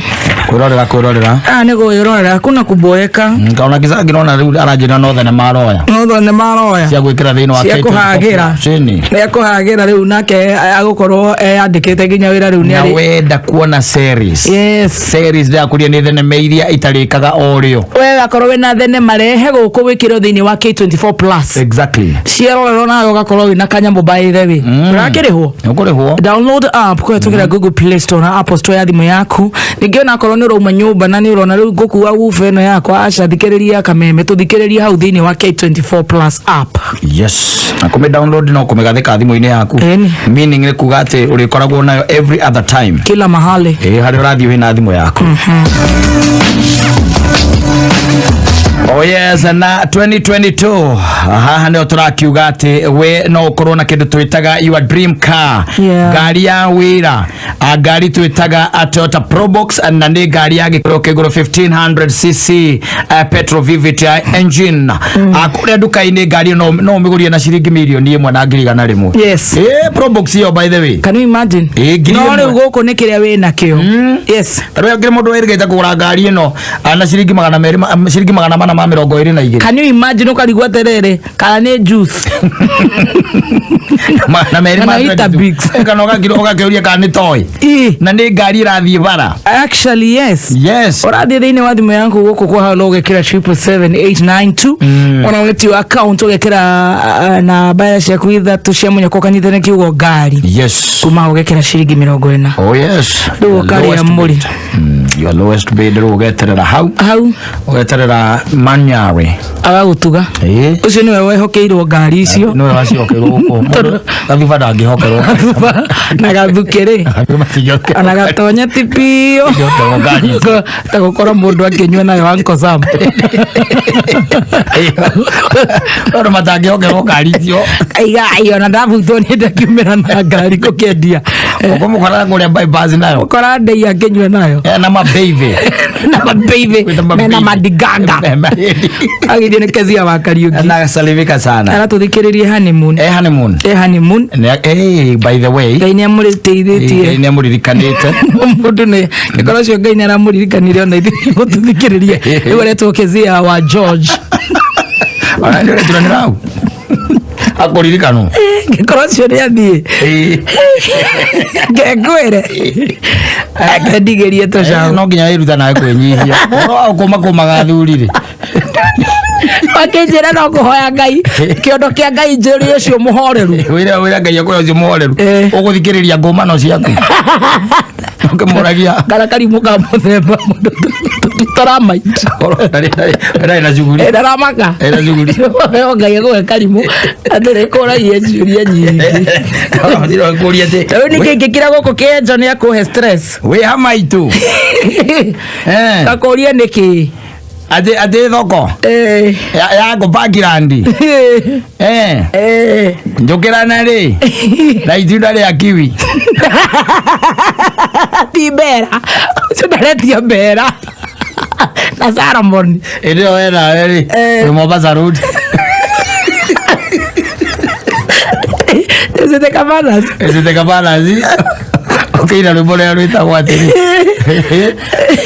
Kwĩrorera, kwĩrorera. Haha nĩ gwĩrorera, kuna kuboeka. Ngaona kĩcangi nona rĩu aranjĩra no thenema aroya. No thenema aroya. Cia gwĩkĩra thĩinĩ wa Cia K24 kũhagĩra. Cini. Nĩ ekũhagĩra rĩu, nake agũkorwo eyandĩkĩte nginya wĩra rĩu nĩ Na arĩ. wenda kuona series. Yes. Series ndĩrakũria nĩ thenema iria itarĩkaga o rĩo. We akorwo wĩna thenema, rehe gũkũ wĩkĩrwo thĩinĩ wa K24 Plus. Exactly. Cierorerwo nawe ũgakorwo wĩna kanyamũ, by the way. Ũrakĩrĩhwo. Ũkũrĩhwo. Download app kũhetũkĩra Google Play Store na Apple Store ya thimũ yaku. Ningĩ onakorwo nĩ ũrauma nyũmba na nĩ ũrona rĩu ngũkua wuba ĩno yakwa, aca, thikĩrĩria kameme, tũthikĩrĩrie hau thĩinĩ wa K24 Plus app. Yes, na kũmĩ download no kũmĩgathĩka thimũ-inĩ yaku. Meaning nĩ kuga atĩ ũrĩkoragwo nayo every other time. Kila mahali. Ĩĩ, harĩa ũrathiĩ wĩna thimũ yaku. Oh yes, na 2022 haha nĩho tũrakiuga atĩ we no ũkorwo na kĩndũ twĩtaga your dream car. Ngari ya wĩra. A ngari twĩtaga a Toyota Probox, na nĩ ngari ya gĩkĩro kĩa igũrũ, 1500 cc petrol VVTi engine. Kũrĩa nduka-inĩ ngari ĩno no ũmĩgũrie na ciringi 1,100,000. Yes. Ĩ Probox ĩyo, by the way. Can you imagine? Ĩ ngiri No ĩmwe. rĩu gũkũ nĩ kĩrĩa wĩ nakĩo. Yes. Tarĩu akĩrĩ mũndũ wĩrĩgĩte kũgũra ngari ĩno na ciringi 200 ciringi 422. Can you imagine ũkarigwo atĩrĩrĩ kana nĩ juice? 200 Kana ma Weetabix. 22. Kana ũgakĩũria kana nĩ toy. Na nĩ ngari ĩrathiĩ bara. Actually, yes. Yes. Ũrathiĩ thĩinĩ wa thimũ yaku gũkũ kwa hau ũgekĩra 777892, ona wetio account ũgekĩra namba ciaku ithatũ cia mũnyaka, ũkanyitana kiugo ngari. Yes. Kuma hau ũgekĩra ciringi 40. Oh yes. Rĩu ũkarĩa Lowest mũri. bid. Your lowest bid, rĩu ũgeterera hau. Hau. Ũgeterera Manyari. Agagũtuga. Ĩĩ. Ũcio nĩwe wehokeirwo ngari icio. Nĩwe wacihokerwo gũkũ. Mũndũ Gathuba ndangĩhokerwo. Na gathukĩrĩ ona gatonya ti biũ Ndingĩhokerwo ngari icio. Ta gũkorwo mũndũ akĩnyua nayo Uncle Sam. Andũ matangĩhokerwo ngari icio. Aiga ona ndabutwo nĩ ndakiumĩra na ngari gũkĩendia. Ũkũmũkora kũrĩa bypass nayo. Ũkora ndei akĩnyua nayo. Na mabeithi. Na mabeithi mena madiganga agithie nĩ Kezia wa Kariuki. Na agasalimika sana. Aratũthikĩrĩrie honeymoon. Eh, honeymoon. Eh, honeymoon. Eh, by the way. Ngai nĩ amũrĩteithĩtie. Ngai nĩ amũririkanĩte. Mũndũ nĩ gĩkorwo ũcio Ngai nĩ aramũririkanire ona ithuĩ gũtũthikĩrĩria. Rĩu aretwo Kezia wa George. Ona nĩ ũreturanĩra hau. Akũririkanwo. Gĩkorwo ũcio nĩ athiĩ ngekwĩre akendigĩrie tũcaũ. No nginya wĩruta nawe kwĩnyihia. Ũhoro wa kũma kũmaga athuri rĩ. Makĩnjĩra no kũhoya Ngai kĩondo kĩa Ngai njũrie ũcio mũhoreru. Wĩra wĩra Ngai akũhe ũcio mũhoreru. Ũgũthikĩrĩria ngũmano ciaku. Ũkĩmũragia. Kana karimũ ka mũthemba mũndũ tũtaramaita. Ndarĩ na cuguri. Ndaramaka. Ena cuguri. Heo Ngai agũhe karimũ atĩ nĩkũragia ciũria nyingĩ. Kũria atĩ. Rĩu nĩkĩ ingĩkĩra gũkũ kĩenjo nĩ akũhe stress. Wĩ ha maitũ. Gakũrie nĩkĩ? Atĩ thoko. Ya ngũbakirandi. Eh. Njũkĩra na rĩ. Na itunda rĩa kiwi. Ti mbera. Ũcio ndaretia mbera. Na Salomon. Ĩndĩ ĩyo we nawe rĩ. Wĩ Mombasa Road. Tũcĩte Cabanas. Ĩcĩte Cabanas. Ũkĩina rwĩmbo rũrĩa rwĩtagwo atĩrĩ.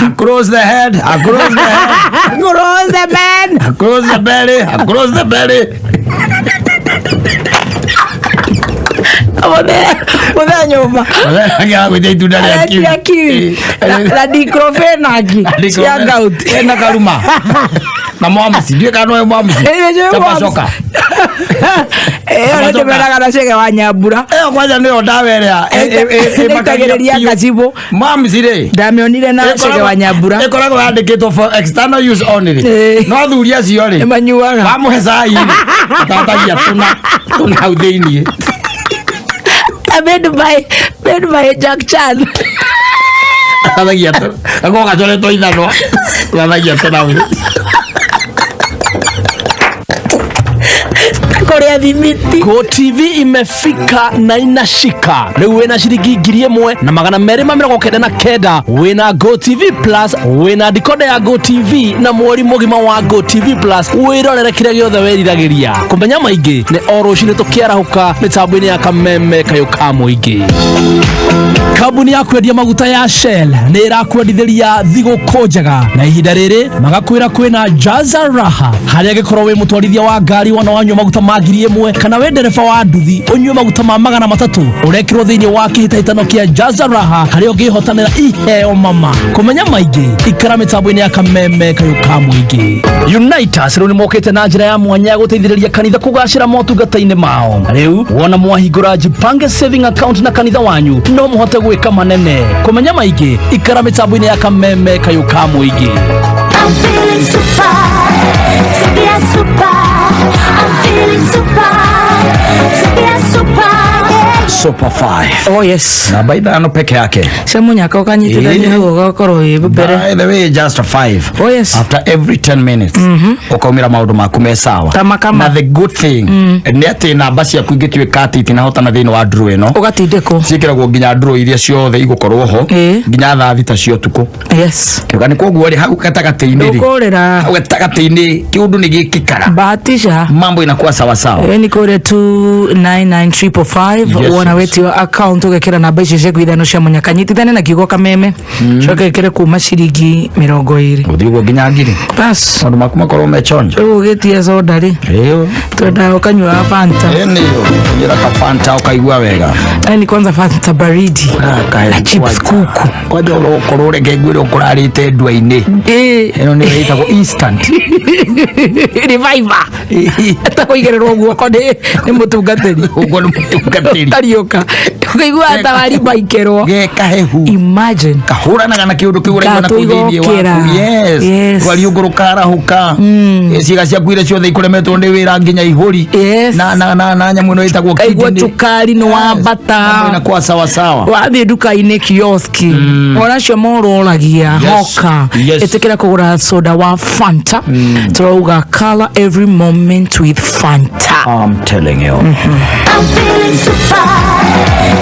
Across the head, across the head. Across the man. Across the belly, across the belly. Mũthenya nyũmba. Mũthenya agwĩtia itunda rĩa kiwi. Aretia kiwi. Na diclofenac cia gout. Ena karuma. Na mwamuci, ndiũĩ kana nowe mwamuci. Chapa coka. Ĩyo nĩ ndĩmeraga na cege wa nyambura. Ĩyo kwanja nĩyo ndawa ĩrĩa Nĩitagĩrĩria kacibũ. Mwamuci rĩ. Ndamĩonire na cege wa nyambura. Ĩkoragwo yandĩkĩtwo for external use only. No athuri acio rĩ. Nĩmanyuaga. Wamũhe cai rĩ. Atatagia tũna tũna hau thĩiniĩ. Made by Jack Chan. Thathagia tu gakorwo gacoretwo ithanwa, thathagia tũraũ. Kũrĩa thimiti. Go TV imefika na inashika. Rĩu wĩna ciringi 1299, wĩna Go TV Plus, wĩna decoder ya Go TV na mweri mũgima wa Go TV Plus, wĩrorere kĩrĩa gĩothe wĩriragĩria. Kũmenya maingĩ nĩ o rũcinĩ tũkĩarahũka mĩtambo-inĩ ya Kameme kayũ ka mũingĩ. Kambuni ya kwendia maguta ya Shell nĩ ĩrakwendithĩria thigũkũ njega, na ihinda rĩrĩ magakwĩra kwĩna Jaza Raha, harĩa angĩkorwo wĩ mũtwarithia wa ngari wona wanyua maguta ma 1000, kana wĩ ndereba wa nduthi ũnyue maguta ma 300, ũrekĩrwo thĩinĩ wa kĩhĩtahĩtano kĩa Jaza Raha, harĩa ũngĩhotanĩra iheo mama. Kũmenya maingĩ, ikara mĩtambo-inĩ ya Kameme kayũ ka mũingĩ. Unitas rĩu nĩ mokĩte na njĩra ya mwanya ya gũteithĩrĩria kanitha kũgacĩra motungata-inĩ mao. Rĩu wona mwahingũra Jipange saving account na kanitha wanyu, no mũhote gwĩka manene. Kũmenya maingĩ, ikara mĩtambo-inĩ ya Kameme kayũ ka mũingĩ. I'm feeling super, super, super. I'm feeling super, super, super. Super 5. Oh yes. Namba 5 peke yake. Cia mũnyaka ũkanyitithania hau ũgakorwo wĩ mbere. By the way, just a 5. Oh yes. After every 10 minutes ũkaumĩra maũndũ maku me sawa. Kama kama. Na the good thing nĩ atĩ namba ciaku ingĩtuĩka atĩ itinahotana thĩinĩ wa draw ĩno, ũgatindĩkwo, ciĩkĩragwo nginya draw iria ciothe igũkorwo ho nginya thaa 6 cia ũtukũ. Kĩuga nĩ koguo rĩ, hau gatagatĩ-inĩ rĩ, Ndũkũrĩra. hau gatagatĩ-inĩ kĩũndũ nĩ gĩkĩkaga, bahatisha, mambo inakuwa sawa sawa. Ĩ, nĩ kũrĩa 299555. Wona wetio account, ũgekĩra namba icio ciaku ithano cia mũnyaka, nyitithane na kiugo Kameme, coke ĩkĩre kuma ciringi 20. Gũthiĩ ũguo nginya 1000. Bas. Maũndũ maku makorwo me chonjo. Rĩu ũgĩtie soda rĩ, ĩyo twendaga ũkanyua Fanta. Ĩnĩ ũnyĩra ka Fanta ũkaigua wega. Yaani kwanza Fanta baridi na chips kuku. Kwanja ũrokorwo reke ngwĩre ũkũrarĩte ndua-inĩ, ĩno nĩyo ĩtagwo instant reviver, atakũigĩrĩrwo guoko nĩ mũtungatĩri. Ũguo nĩ mũtungatĩri. Ũkariũka ũkaigua ta warimbaikĩrwo. Gekahehu. Imagine. Kahũranaga na kĩũndũ kĩu ũraigua na kũu thĩinĩ Gatũigokĩra. waku. Yes. Rwariũngũ rũkarahũka. Ciĩga ciaku iria ciothe ikũremetwo nĩ wĩra nginya ihũri na nyamũ ĩno ĩtagwo Kaigua kidney. cukari nĩ wambata. Mambo inakuwa sawa sawa. Wathiĩ nduka-inĩ, kioski, onacio mororagia. Hoka. Ĩtĩkĩra kũgũra soda wa Fanta. Tũrauga color every moment with Fanta. I'm telling you. I'm feeling super,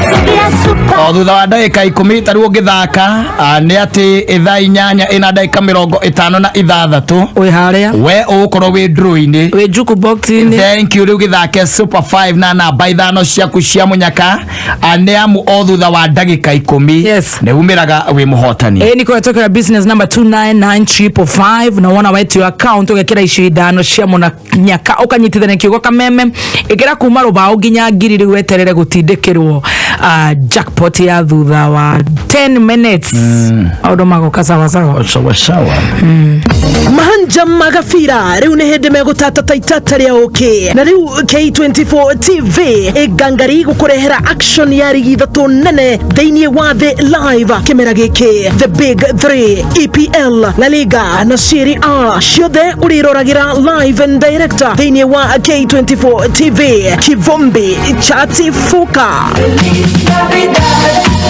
super, super. O thutha wa ndagĩka 10 tarĩu ũngĩthaka, nĩ atĩ ithaa 8 ĩna ndagĩka 56 wĩ harĩa we ũgũkorwo wĩ draw-inĩ, wĩ juku box-inĩ. Thank you. Rĩu gĩthake Super 5 na namba 5 ciaku cia mũnyaka, nĩ amu o thutha wa ndagĩka 10 nĩ umĩraga wĩ mũhotani. Ĩ, nĩ kũhetũkĩra business number 299555, na wona wetio account, ũgekĩra icio ithano cia mũnyaka, ũkanyitithania kiugo Kameme, ĩkĩra kuma 200 nginya 1000. Rĩu weterere gũtindĩkĩrwo jackpot ya thutha wa 10 minutes, maũndũ magoka sawa sawa. Sawa sawa. Mahanja magabira rĩu nĩ hĩndĩ megũtata ta itata rĩa ũkĩ, na rĩu K24 TV ĩngangari gũkũrehera action ya rigi ithatũ nene thĩinĩ wa thĩ live kĩmera gĩkĩ: the big 3, EPL, La Liga na Serie A, ciothe ũrĩroragĩra live and direct thĩinĩ wa K24 TV. Kivumbi chatifuka.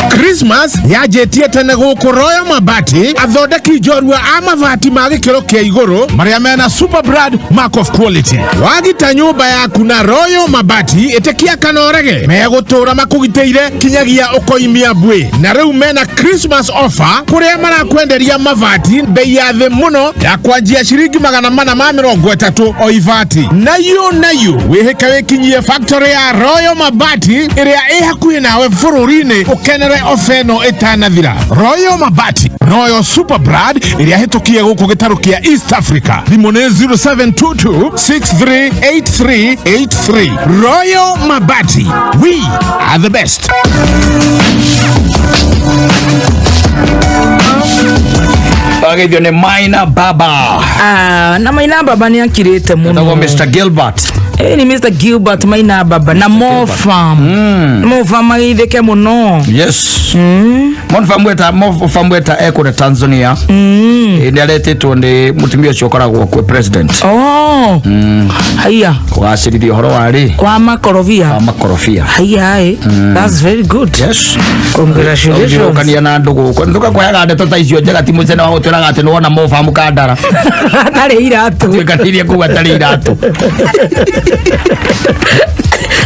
Christmas yanjĩtie tene gũkũ Royal Mabati, athondeki njorua a mabati ma gĩkĩro kĩa igũrũ marĩa mena super brand mark of quality. Wagita nyũmba yaku na Royal Mabati, ĩtĩkia kana ũrege, megũtũra makũgitĩire kinyagia ũkoimia mbui. Na rĩu mena Christmas offer kũrĩa marakwenderia mabati bei ya thĩ mũno ya kwanjia ciringi 430 o ibati. Nayo nayo wĩhĩke wĩkinyie factory ya Royal Mabati ĩrĩa ĩ hakuhĩ nawe bũrũri-inĩ, ũkenere ofa ĩno ĩtanathira. Royal Mabati noyo super brand ĩrĩa hĩtũkie gũkũ gĩtarũ kĩa East Africa. Thimũ nĩ 0722 638383. Royal Mabati, we are the best. Ageithio nĩ Maina Baba. Ah, na Maina Baba nĩ akirĩte mũno. Etagwo Mr Gilbert. Ni Mr. Gilbert Maina baba na Mofam. Mofam agithike muno. Yes. Mofam weta ekure Tanzania. Nĩ aretĩtwo nĩ mũtumia ũcio ũkoragwo kwĩ president. Oh. Haya. Kũgacĩrithia ũhoro wa rĩ? Wa makorobia. Wa makorobia. Haya. That's very good. Yes. Congratulations. Ũkania na andũ gũkũ. Nĩtũgakũheaga ndeto ta icio njega ti mũcene wa gũtwĩraga atĩ nĩwona Mofam Kandara. Atarĩ iratũ. Tuĩkanĩirie kũu atarĩ iratũ.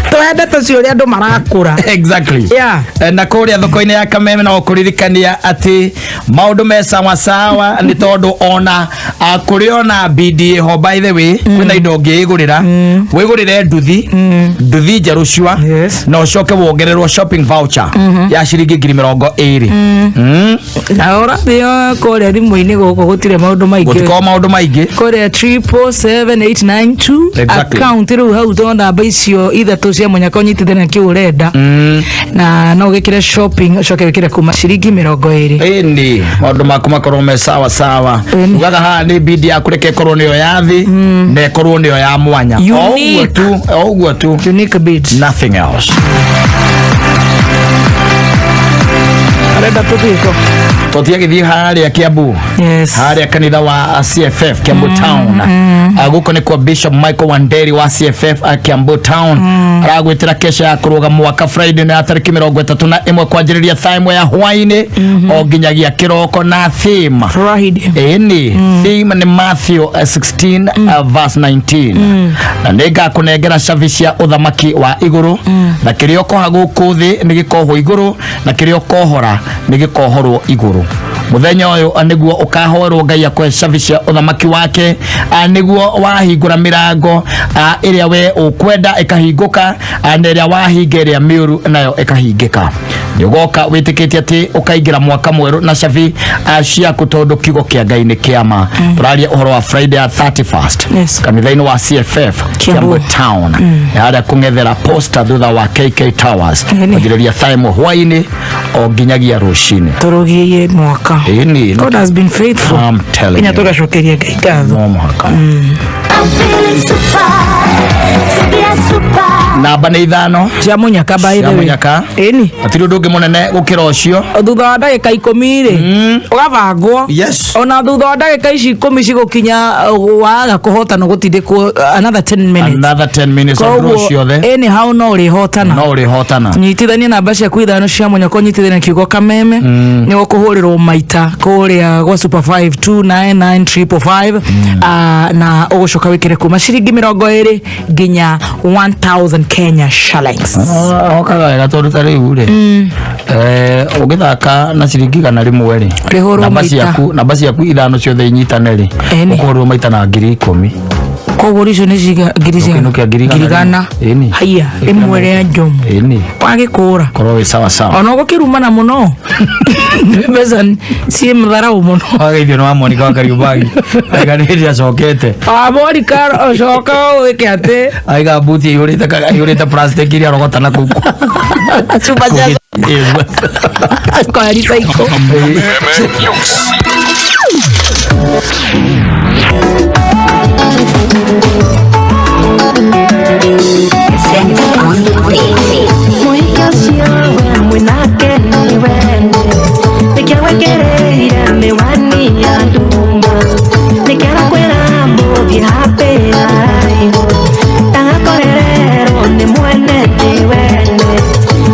Tuhe ndeto cio ũrĩa andũ marakũra. Exactly. Yeah. Na kũrĩa thoko-inĩ ya Kameme no kũririkania atĩ maũndũ me sawa sawa nĩ tondũ ona kũrĩ ona BDA ho by the way kwĩna indo ũngĩĩgũrĩra wĩgũrĩre nduthi nduthi njerũ cua na ũcoke wongererwo shopping voucher ya ciringi 20,000. Na ũrathiĩ kũrĩa thimũ-inĩ gũkũ gũtirĩ maũndũ maingĩ. Gũtikoragwo maũndũ maingĩ. Kũrĩa 447892 Exactly. account rĩu hau to namba icio ithatũ cia mũnyaka ũnyitithania kĩu ũrenda na no ũgĩkĩre shopping ũcoke wĩkĩre kuma ciringi 20. Ĩni maũndũ maku makorwo me sawa sawa. Ugaga haha nĩ bidi yaku reke ĩkorwo nĩyo ya thĩ na ĩkorwo nĩyo ya mwanya. O ũguo tu, o ũguo tu. Unique bid. Nothing else. Arenda tũthiĩ kũ? Tũthiĩ harĩa Kiambu. Yes. Harĩa kanitha wa CFF Kiambu Town. Gũkũ nĩ kwa Bishop Michael Wanderi wa CFF Kiambu Town. Aragwĩtĩra kesha ya kũrũga mwaka Friday na tarĩki 31 kwanjĩrĩria thaa 1 ya hwaĩ-inĩ o nginyagia kĩroko na theme. Friday. Ĩni theme nĩ Matthew 16 verse 19. Na nĩngakũnengera cabi cia ũthamaki wa igũrũ na kĩrĩa ũkoha gũkũ thĩ nĩ gĩkohwo igũrũ na kĩrĩa ũkohora nĩ gĩkohorwo igũrũ. Mũthenya ũyũ nĩguo ũkahoerwo Ngai akũhe cabi cia ũthamaki wake nĩguo wahingũra mĩrango ĩrĩa we ũkwenda ĩkahingũka na ĩrĩa wahinga ĩrĩa mĩũru nayo ĩkahingĩka. Nĩ ũgoka wĩtĩkĩtie atĩ ũkaingĩra mwaka mwerũ na cabi ciaku tondũ kiugo kĩa Ngai nĩ kĩama. Tũraria ũhoro wa Friday ya 31st. Yes. Kanitha-inĩ wa CFF Kiambu Town. Nĩ harĩa kũng'ethera posta thutha wa KK Towers. Kwanjĩrĩria thaa 1 hwaĩ-inĩ o nginyagia rũcinĩ. Tũrũgie mwaka. Ĩni. God has been faithful. I'm telling Nginya you. tũgacokeria Ngai ngatho. No mũhaka. I'm feeling super, sikia super. Namba nĩ 5 cia mũnyaka by the cia way. mũnyaka. Ĩni. Hatirĩ ũndũ ũngĩ mũnene gũkĩra ũcio. Thutha wa ndagĩka 10 rĩ ũgabangwo. Yes. Ona thutha wa ndagĩka ici 10 cigũkinya waga kũhotana gũtindĩkwo another 10 minutes. Another 10 minutes of Koguo, draw ciothe. ĩni hau no ũrĩhotana. No ũrĩhotana. Nyitithania namba ciaku 5 cia mũnyaka ũnyitithania kiugo Kameme nĩ ũkũhũrĩrwo maita kũrĩa gwa Super 5 299555 na ũgũcoka wĩkĩre kuma ciringi 20 nginya 1000 Kenya shillings. Hokaga wega tondũ ta rĩu rĩ ũgĩthaka na ciringi 100 rĩ Ũrĩhũrwo namba maita. ciaku namba ciaku 5 ciothe inyitane rĩ ũkũhũrwo maita na 10,000. Koguo icio nĩ ngiri cigana? Ũkĩinũkia ngiri Ngiri igana igana. Ĩni. Haiya rĩmwe rĩa njomu. Ĩni. Wagĩkũra. Korwo wĩ sawa sawa. Ona ũgũkĩrumana mũno. Mbeca ciĩ matharau mũno. Wageithio nĩ wa Monica wa Kariumbagi. Aiga nĩ hĩndĩ acokete. Wa Monica ũcoka wĩke atĩ. Aiga mbuti ĩihũrĩte plastic iria arogota na kũu. Cuba cia kwa recycle. Mũhiki ũcio we mwĩnake nĩ wene nĩkĩo wĩkĩrĩire mĩwani ya nduma nĩkĩo arakwĩra mũthiĩ happy life ndagakorererwo nĩ mwene nĩ wene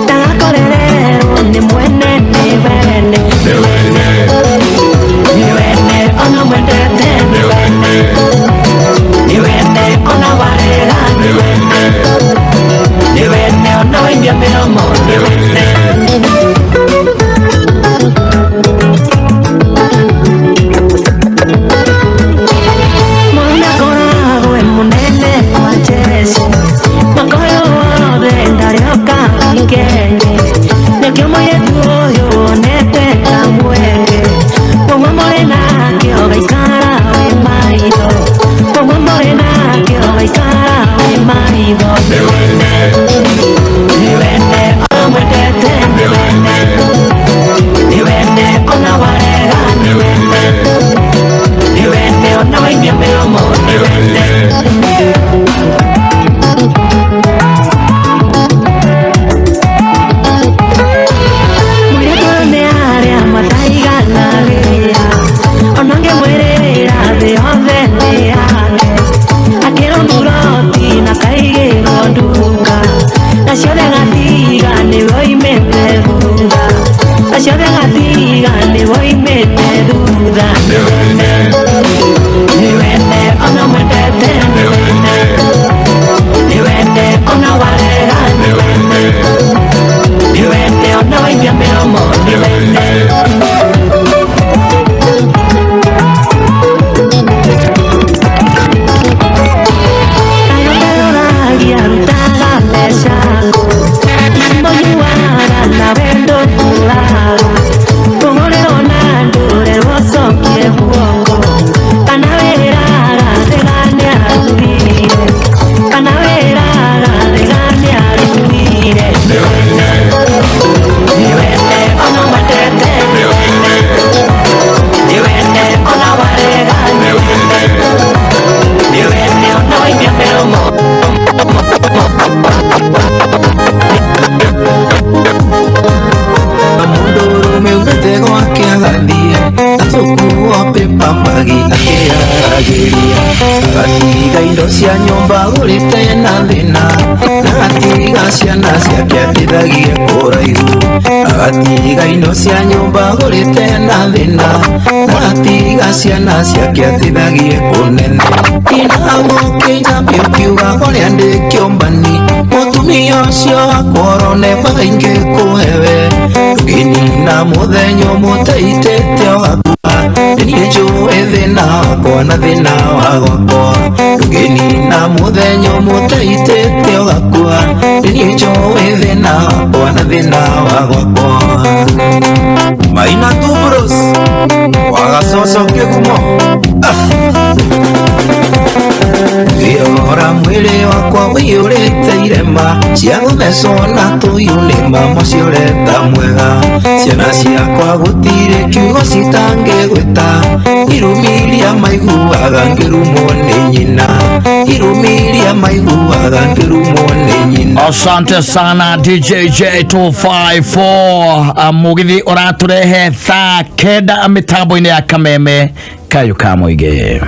ndagakorererwo nĩ mwene nĩ wene nĩ wene ona mwendete nĩ wene nĩ wene ona warega nĩ wene nĩ wene ona waimbia mĩromo nĩ wene. Mwana akoragwo e mũnene kwa Jesũ mwaka ũyũ wothe ndarĩoka wikendi nĩkĩo mũirĩtu ũyũ wonete ta mweke koguo mũrĩ nake ũgaikara wĩ maitho koguo mũrĩ nake ũgaikara wĩ maitho nĩ wene amwendete Nĩwoimĩte thutha acio othe ngatiga nĩwoimĩte thutha nĩwene ona mwendete nĩwene ona warega nĩwene ona waimbia mĩromo nĩwene. Agatiga indo cia nyũmba agũrĩte na thĩna na agatiga ciana ciake atithagie kũraihu agatiga indo cia nyũmba agũrĩte na thĩna na agatiga ciana ciake atithagie kũnene inagũkĩnjambia ũkiuga ũrĩa ndĩ kĩũmbani mũtumia ũcio wakwa ũrone baga ingĩkũhewe ndũngĩnina mũthenya ũmũteitĩte ũgakua niĩ njũĩ thĩna wakwa na thĩna wa gwakwa ndũngĩnina mũthenya ũmũteitĩte ũgakua niĩ njũĩ thĩna wakwa na thĩna wa gwakwa. Maina Tubros wagacoco kĩgumo ngĩrora mwĩrĩ wakwa ũiyũrĩte irema cia gũthecwo na tũhiũ nĩ mama cioreta mwega ciana ciakwa gũtirĩ kiugo citangĩgwĩta irumi iria maiguaga ngĩrumwo nĩ nyina irumi iria maiguaga ngĩrumwo nĩ nyina. Asante sana DJ J254 mugithi ũratũrehe thaa 9 mĩtambo-inĩ ya Kameme Kayũ ka Mũingĩ.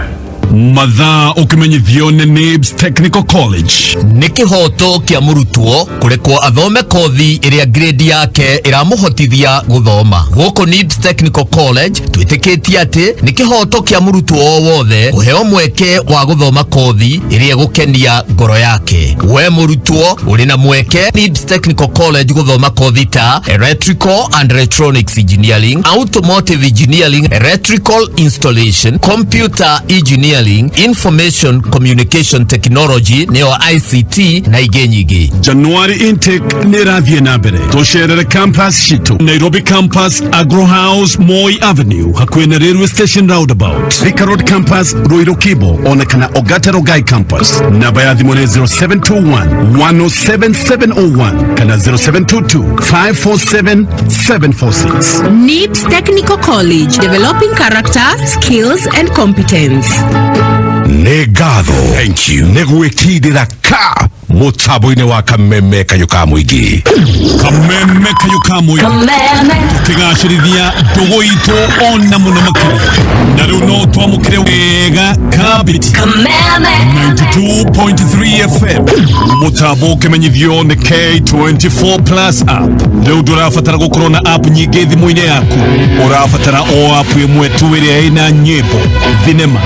Mathaa ũkĩmenyithio nĩ Nibs Technical College. Nĩ kĩhoto kĩa mũrutwo kũrekwo athome kothi ĩrĩa grade yake ĩramũhotithia gũthoma. Gũkũ Nibs Technical College twĩtĩkĩtie atĩ nĩ kĩhoto kĩa mũrutwo o wothe kũheo mweke wa gũthoma kothi ĩrĩa ĩgũkenia ngoro yake. We mũrutwo ũrĩ na mweke Nibs Technical College gũthoma kothi ta Electrical and Electronics Engineering, Automotive Engineering, Electrical Installation, Computer Engineering, Information Communication Technology nĩyo ICT na ingĩ nyingĩ. January intake nĩ ĩrathiĩ na mbere. Tũcerere campus citũ Nairobi campus, Agro House, Moi Avenue, hakuhĩ na Railway Station roundabout, Thika Road campus, Ruiru Kibo, ona kana Ogata Rongai campus. Namba ya thimũ nĩ 0721 107701 kana 0722 547 746. NIBS Technical College, developing character, skills and competence. Nĩ ngatho thank you nĩ gwĩkindĩra ka mũtambo-inĩ wa Kameme Kayũ ka Mũingĩ. Kameme Kayũ ka Mũingĩ tũkĩgacĩrithia ndũgũ itũ ona mũno makĩria na rĩu no twamũkĩre wega kabiti 92.3 FM mũtambo ũkĩmenyithio nĩ K24 Plus app. Rĩu ndũrabatara gũkorwo na app nyingĩ thimũ-inĩ yaku, ũrabatara o app ĩmwe tu ĩrĩa ĩna nyĩmbo, thinema,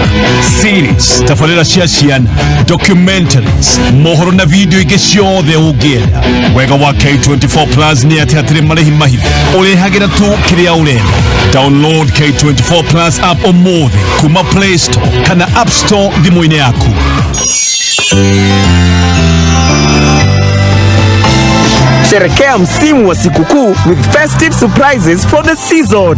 series, tabarĩra cia ciana, documentaries, mohoro na video ingĩ ciothe ũngĩenda. Wega wa K24 Plus nĩ atĩ hatirĩ marĩhi mahithe, ũrĩhagĩra tu kĩrĩa ũrenda. Download K24 Plus app ũmũthĩ kuma Play Store kana App Store thimũ-inĩ yaku. Sherekea msimu wa sikukuu with festive surprises for the season.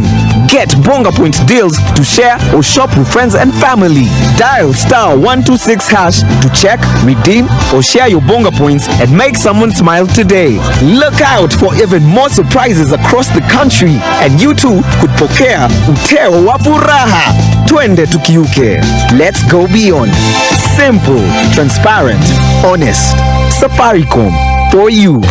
Get Bonga Point deals to share or shop with friends and family. Dial star 126 hash to check, redeem, or share your Bonga Points and make someone smile today. Look out for even more surprises across the country, and you too could pokea uteo wa furaha. Twende tukiuke. Let's go beyond. Simple, transparent, honest. Safaricom. for you.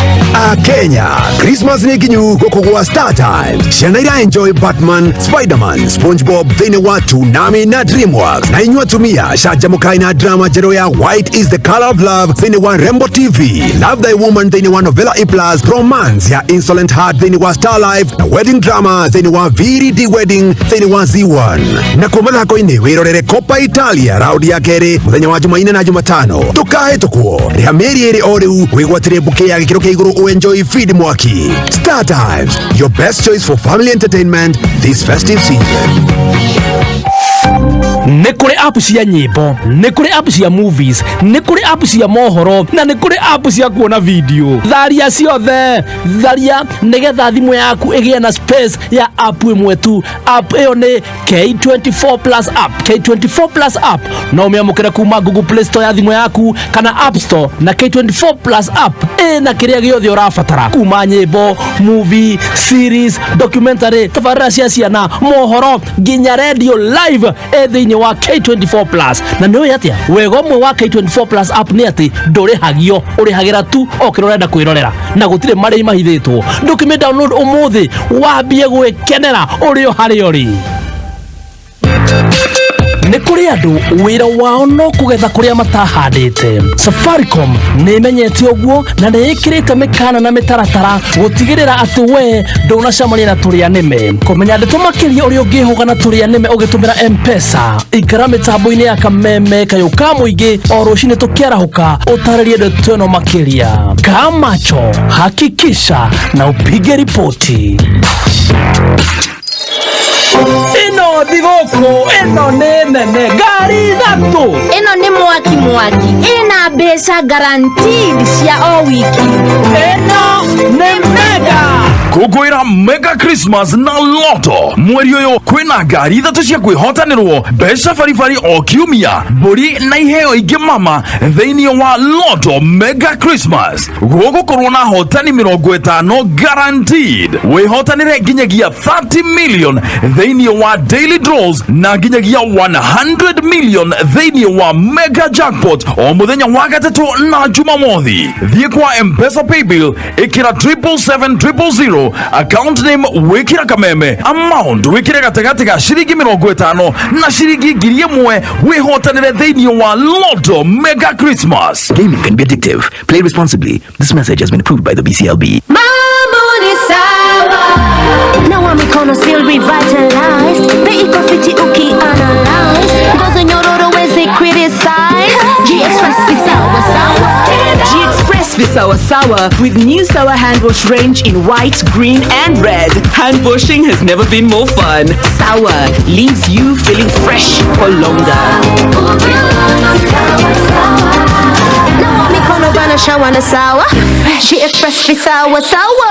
Akenya, Christmas nĩ nginyu gũkũ gwa Star Times. Ciana ira enjoy Batman, Spiderman, SpongeBob thĩinĩ wa Toonami na DreamWorks. Na inyuĩ atumia canjamũkai na drama njerũ ya White is the Color of Love thĩinĩ wa Rembo TV, Love Thy Woman thĩinĩ wa Novela E Plus, Romance ya Insolent Heart thĩinĩ wa Star Life na Wedding Drama thĩinĩ wa VD Wedding thĩinĩ wa Z1. Na kuo mathako-inĩ wĩrorere Coppa Italia raundi ya kerĩ mũthenya wa Jumaine na Jumatano. Ndũkahĩtũkwo, rĩha mĩeri ĩrĩ o rĩu wĩgwatĩre bouquet ya gĩkĩro kĩa igũrũ ũenjoy feed mwaki. Star Times, your best choice for family entertainment this festive season. Nĩ kũrĩ app cia nyĩmbo, nĩ kũrĩ app cia movies, nĩ kũrĩ app cia mohoro na nĩ kũrĩ app cia kuona video. Tharia ciothe, tharia nĩgetha thimũ yaku ĩgĩe na space ya app ĩmwe tu. App ĩyo nĩ K24 Plus app. K24 Plus app no ũmĩamũkĩre kuma Google Play Store ya thimũ yaku kana App Store, na K24 Plus app ĩna kĩrĩa gĩothe ũrabatara kuma nyĩmbo, movie, series, documentary, tabarĩra cia ciana, mohoro nginya radio live ĩ thĩinĩ wa K24 Plus. Na nĩ ũĩ atĩa, wega ũmwe wa K24 Plus app nĩ atĩ ndũrĩhagio, ũrĩhagĩra tu o kĩrĩa ũrenda kwĩrorera na gũtirĩ marĩhi mahithĩtwo. Ndũkĩmĩ download ũmũthĩ wambie gwĩkenera ũrĩ o harĩa ũrĩ. Nĩ kũrĩ andũ wĩra wao no kũgetha kũrĩa matahandĩte. Safaricom nĩ ĩmenyete ũguo na nĩ ĩkĩrĩte mĩkana na mĩtaratara gũtigĩrĩra atĩ we ndũnacemania na tũrĩa nĩme. Kũmenya ndeto makĩria ũrĩa ũngĩhũga na tũrĩa nĩme ũgĩtũmĩra M-Pesa, ikara mĩtambo-inĩ ya Kameme kayũ ka mũingĩ o rũcinĩ tũkĩarahũka ũtarĩrie ndeto ĩno makĩria. Kaa macho, hakikisha na upige ripoti. Ĩno thigũkũ ĩno nĩ nene, ngari ithatũ. Ĩno nĩ mwaki mwaki, ĩna mbeca guaranteed cia o wiki. Ĩno nĩ mega. Kũngũĩra Mega Christmas na Lotto mweri ũyũ, kwĩna ngari ithatũ cia kwĩhotanĩrwo, mbeca baribari o kiumia, mbũri na iheo ingĩ mama thĩinĩ wa Lotto Mega Christmas. Gũgũkorwo na hotani 50 guaranteed. Wĩhotanĩre nginyagia 30 million thĩinĩ wa daily draws na nginyagia 100 million thĩinĩ wa mega jackpot o mũthenya wa gatatũ na Jumamothi. Thiĩ kwa M-Pesa paybill, ĩkĩra 777 000, account name wĩkĩra Kameme, amount wĩkĩre gatagatĩ ga ciringi 50 na ciringi 1,000, wĩhotanĩre thĩinĩ wa Lotto Mega Christmas. Gaming can be addictive. Play responsibly. This message has been approved by the BCLB. Mambo ni sawa. Nawa mikono still revitalized. Bei iko fiti ukianalyze. Ngozi nyororo wezi criticize. G-Express visawa sawa. G-Express Visawa Sawa with new Sawa hand wash range in white, green and red. Hand washing has never been more fun. Sawa leaves you feeling fresh for longer. Nawa mikono bana shawa na sawa. G-Express visawa sawa.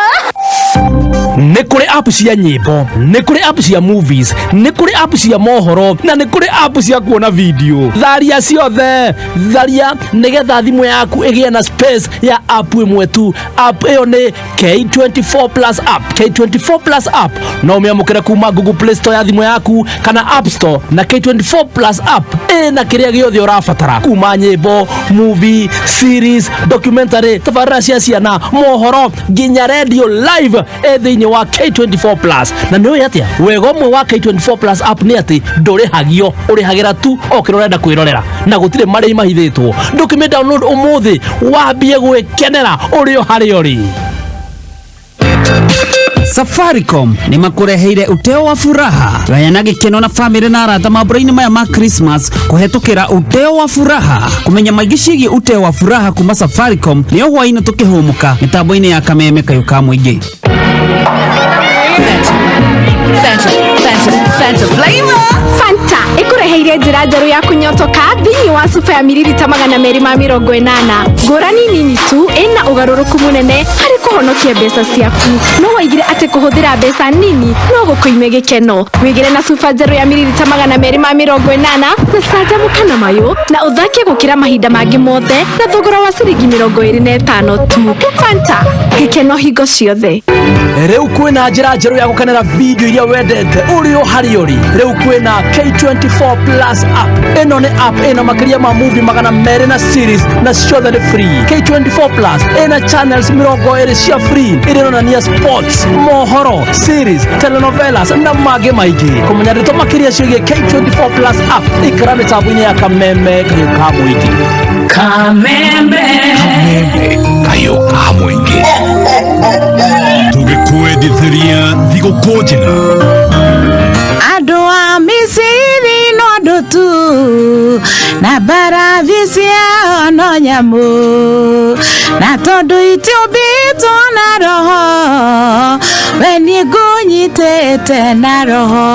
Nĩ kũrĩ app cia nyĩmbo, nĩ kũrĩ app cia movies, nĩ kũrĩ app cia mohoro na nĩ kũrĩ app cia kuona video. Tharia ciothe, tharia nĩgetha thimũ yaku ĩgĩe na space ya app ĩmwe tu. App ĩyo nĩ K24 Plus app. K24 Plus app no ũmĩamũkĩre kuma Google Play Store ya thimũ yaku kana App Store, na K24 Plus app ĩna kĩrĩa gĩothe ũrabatara kuma nyĩmbo, movie, series, documentary, tabarĩra cia ciana, mohoro nginya radio live ĩ thĩinĩ wa K24 Plus. Na nĩ ũĩ atĩa, wega ũmwe wa K24 Plus app nĩ atĩ ndũrĩhagio, ũrĩhagĩra tu o kĩrĩa ũrenda kwĩrorera na gũtirĩ marĩhi mahithĩtwo. Ndũkĩmĩ download ũmũthĩ wambie gwĩkenera ũrĩ o harĩa ũrĩ. Safaricom nĩ makũreheire uteo wa furaha. Gayana gĩkeno na famĩlĩ na arata mambura-inĩ maya ma Christmas kũhetũkĩra uteo wa furaha. Kũmenya maingĩ ciĩgiĩ uteo wa furaha kuma Safaricom nĩyo hwaĩ-inĩ tũkĩhũmũka mĩtambo-inĩ ya Kameme kayũ ka mũingĩ. Fanta, Fanta, Fanta flavor. Fanta ĩkũreheire njĩra njerũ ya kũnyotoka thĩinĩ wa cuba ya miririta 280. Ngũrani nini tu ĩna ũgarũrũku mũnene harĩ. Kũhonokia mbeca ciaku. No waigire atĩ kũhũthĩra mbeca nini no gũkũime gĩkeno. Wĩgĩre na cuba njerũ ya miririta 280 na canjamũka na mayũ na ũthake gũkĩra mahinda mangĩ mothe na thogora wa ciringi 25 tu. Fanta, gĩkeno hingo ciothe. Rĩu kwĩna njĩra njerũ ya gũkenera video iria wendete ũrĩ o harĩa ũrĩ. Rĩu kwĩna K24 Plus app. Ĩno nĩ app ĩna makĩria ma movie 200 na series, na ciothe nĩ free. K24 Plus ĩna channels 20 cia free iria ironania sports, mohoro, series, telenovelas na mangĩ maingĩ. Kũmenya ndeto makĩria ciĩgiĩ K24 Plus app, ikara mĩtambo-inĩ ya Kameme Kayũ ka Mũingĩ. Kameme. Kameme Kayũ ka Mũingĩ, tũgĩkwendithĩria thigũkũ njega. Andũ a Misiri no andũ tu, na mbarathi ciao no nyamũ, na tondũ itiũmbĩtwo na roho, we niĩ ngũnyitĩte na roho.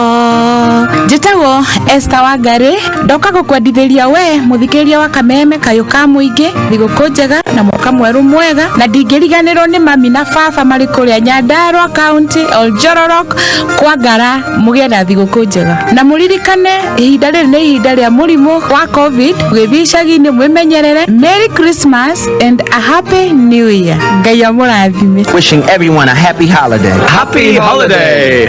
Njĩtagwo Esther Wangari, ndoka gũkwendithĩria we mũthikĩrĩria wa Kameme Kayũ ka Mũingĩ thigũkũ njega na mwaka mwerũ mwega, na ndingĩriganĩrwo nĩ mami na baba marĩ kũrĩa Nyandarua County, Oljororok kwa Ngara. Mũgĩe na thigũkũ njega na mũririkane ihinda rĩrĩ nĩ ihinda rĩa mũrimũ wa COVID. Ũgĩthiĩ icagi-inĩ mwĩmenyerere. Merry Christmas and a Happy New Year. Ngai amũrathime. Wishing everyone a happy holiday. Happy holiday.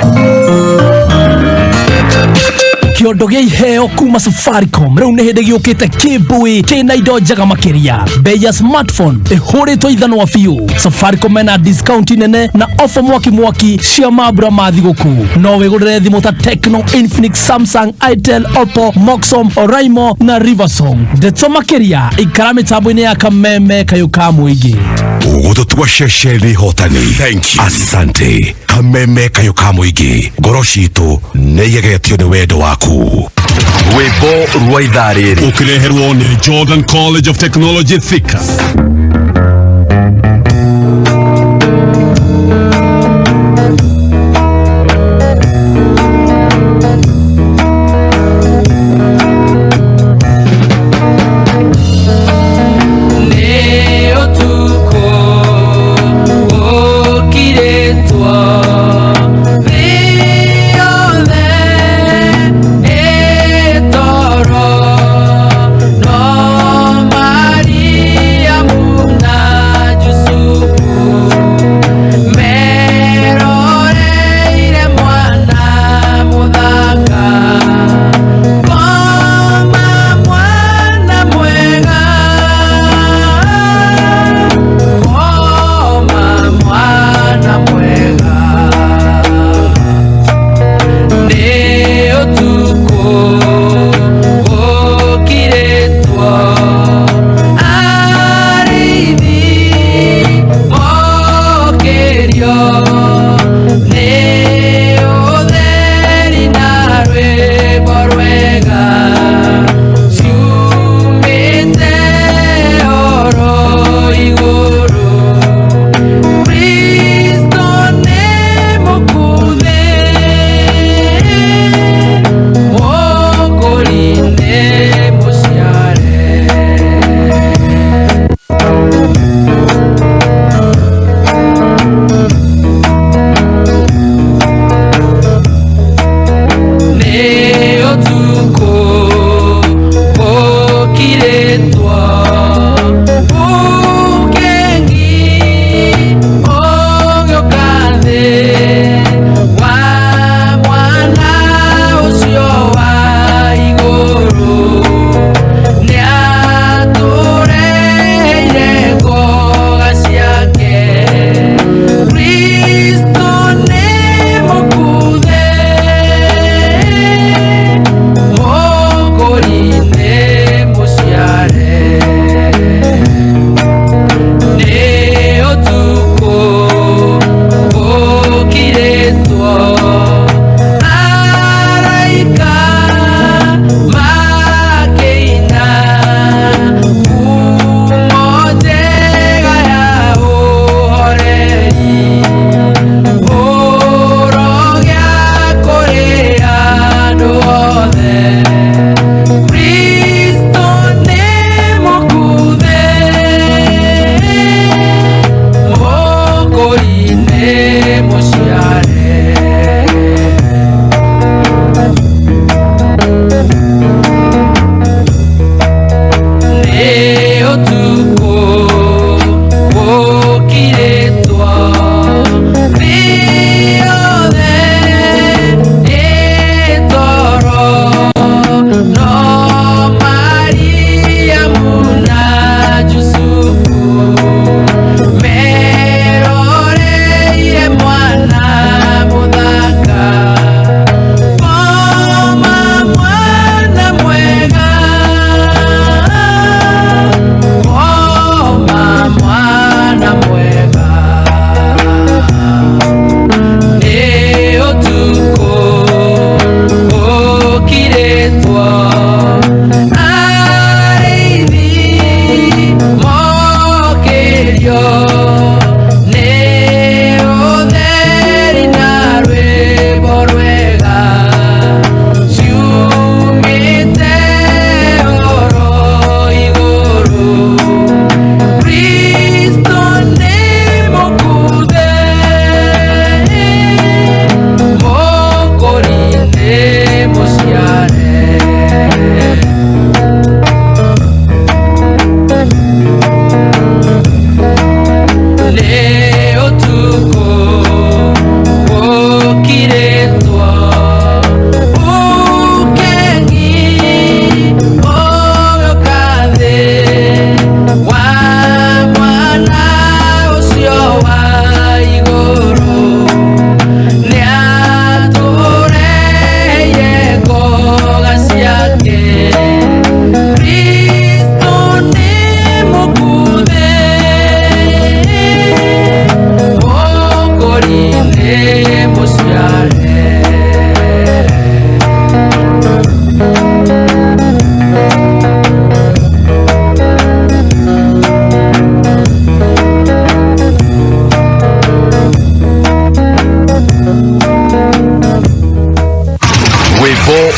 Kĩondo gĩa iheo kuma Safaricom rĩu nĩ hĩndĩ gĩũkĩte kĩmbũĩ kĩna indo njega makĩria. Bei ya smartphone ĩhũrĩtwo ithanwa biũ. Safaricom mena discount nene na offer mwaki mwaki cia mambura ma thigũkũ. No wĩgũrĩre thimũ ta Tecno, Infinix, Samsung, Itel, Oppo, Moxom, Oraimo na Riversong. Ndeto makĩria, ikara mĩtambo-inĩ ya Kameme Kayũ ka Mũingĩ. Ũgũtũtua ceceni hotani. Thank you. Asante. Kameme Kayũ ka Mũingĩ, ngoro citũ nĩ igegetio nĩ wendo waku. Rwĩmbo rwa ithaa rĩrĩ ũkĩreherwo nĩ Jordan College of Technology, Thika. Nĩ ũtukũ ũkirĩtwo, thĩ yothe ĩtoro, no Mariamu na Jusufu meroreire mwana mũthaka. Koma mwana mwega, koma mwana mwega, nĩ ũtukũ ũkirĩtwo, arĩithi mokĩrio nĩ ũtheri na rwĩmbo rwega ciumĩte oro igũrũ. Kristo nĩ mũkuthĩ, Mũkũri nĩ mũciare.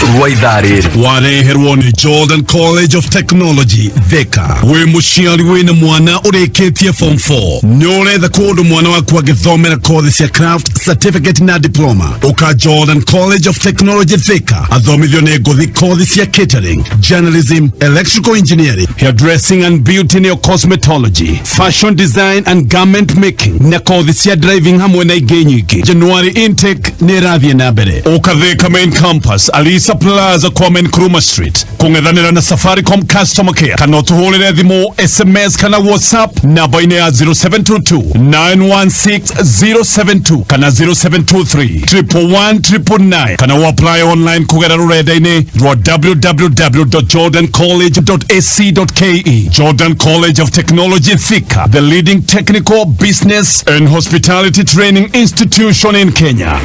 Rwa ithaa rĩrĩ Wareherwo nĩ Jordan College of Technology Thika. Wĩ mũciari wĩna mwana ũrĩkĩtie form 4, nĩ ũretha kũndũ mwana waku angĩthomera kothi cia craft, certificate na diploma, ũka Jordan College of Technology Thika athomithio nĩ ngũthi kothi cia catering, journalism, electrical engineering, hairdressing and beauty nĩyo cosmetology, fashion design and garment making na kothi cia driving hamwe na ingĩ nyingĩ. January intake nĩ ĩrathiĩ na mbere. Ũka Thika main campus, Alisa Plaza, Kwame Nkrumah Street, kũng'ethanĩra na Safaricom customer care, kana ũtũhũrĩre thimũ, SMS kana WhatsApp namba-inĩ ya 0722 916 072 kana 0723 111 999, kana ũapply online kũgerera rũrenda-inĩ rwa www.jordancollege.ac.ke. Jordan College of Technology Thika, the leading technical, business and hospitality training institution in Kenya.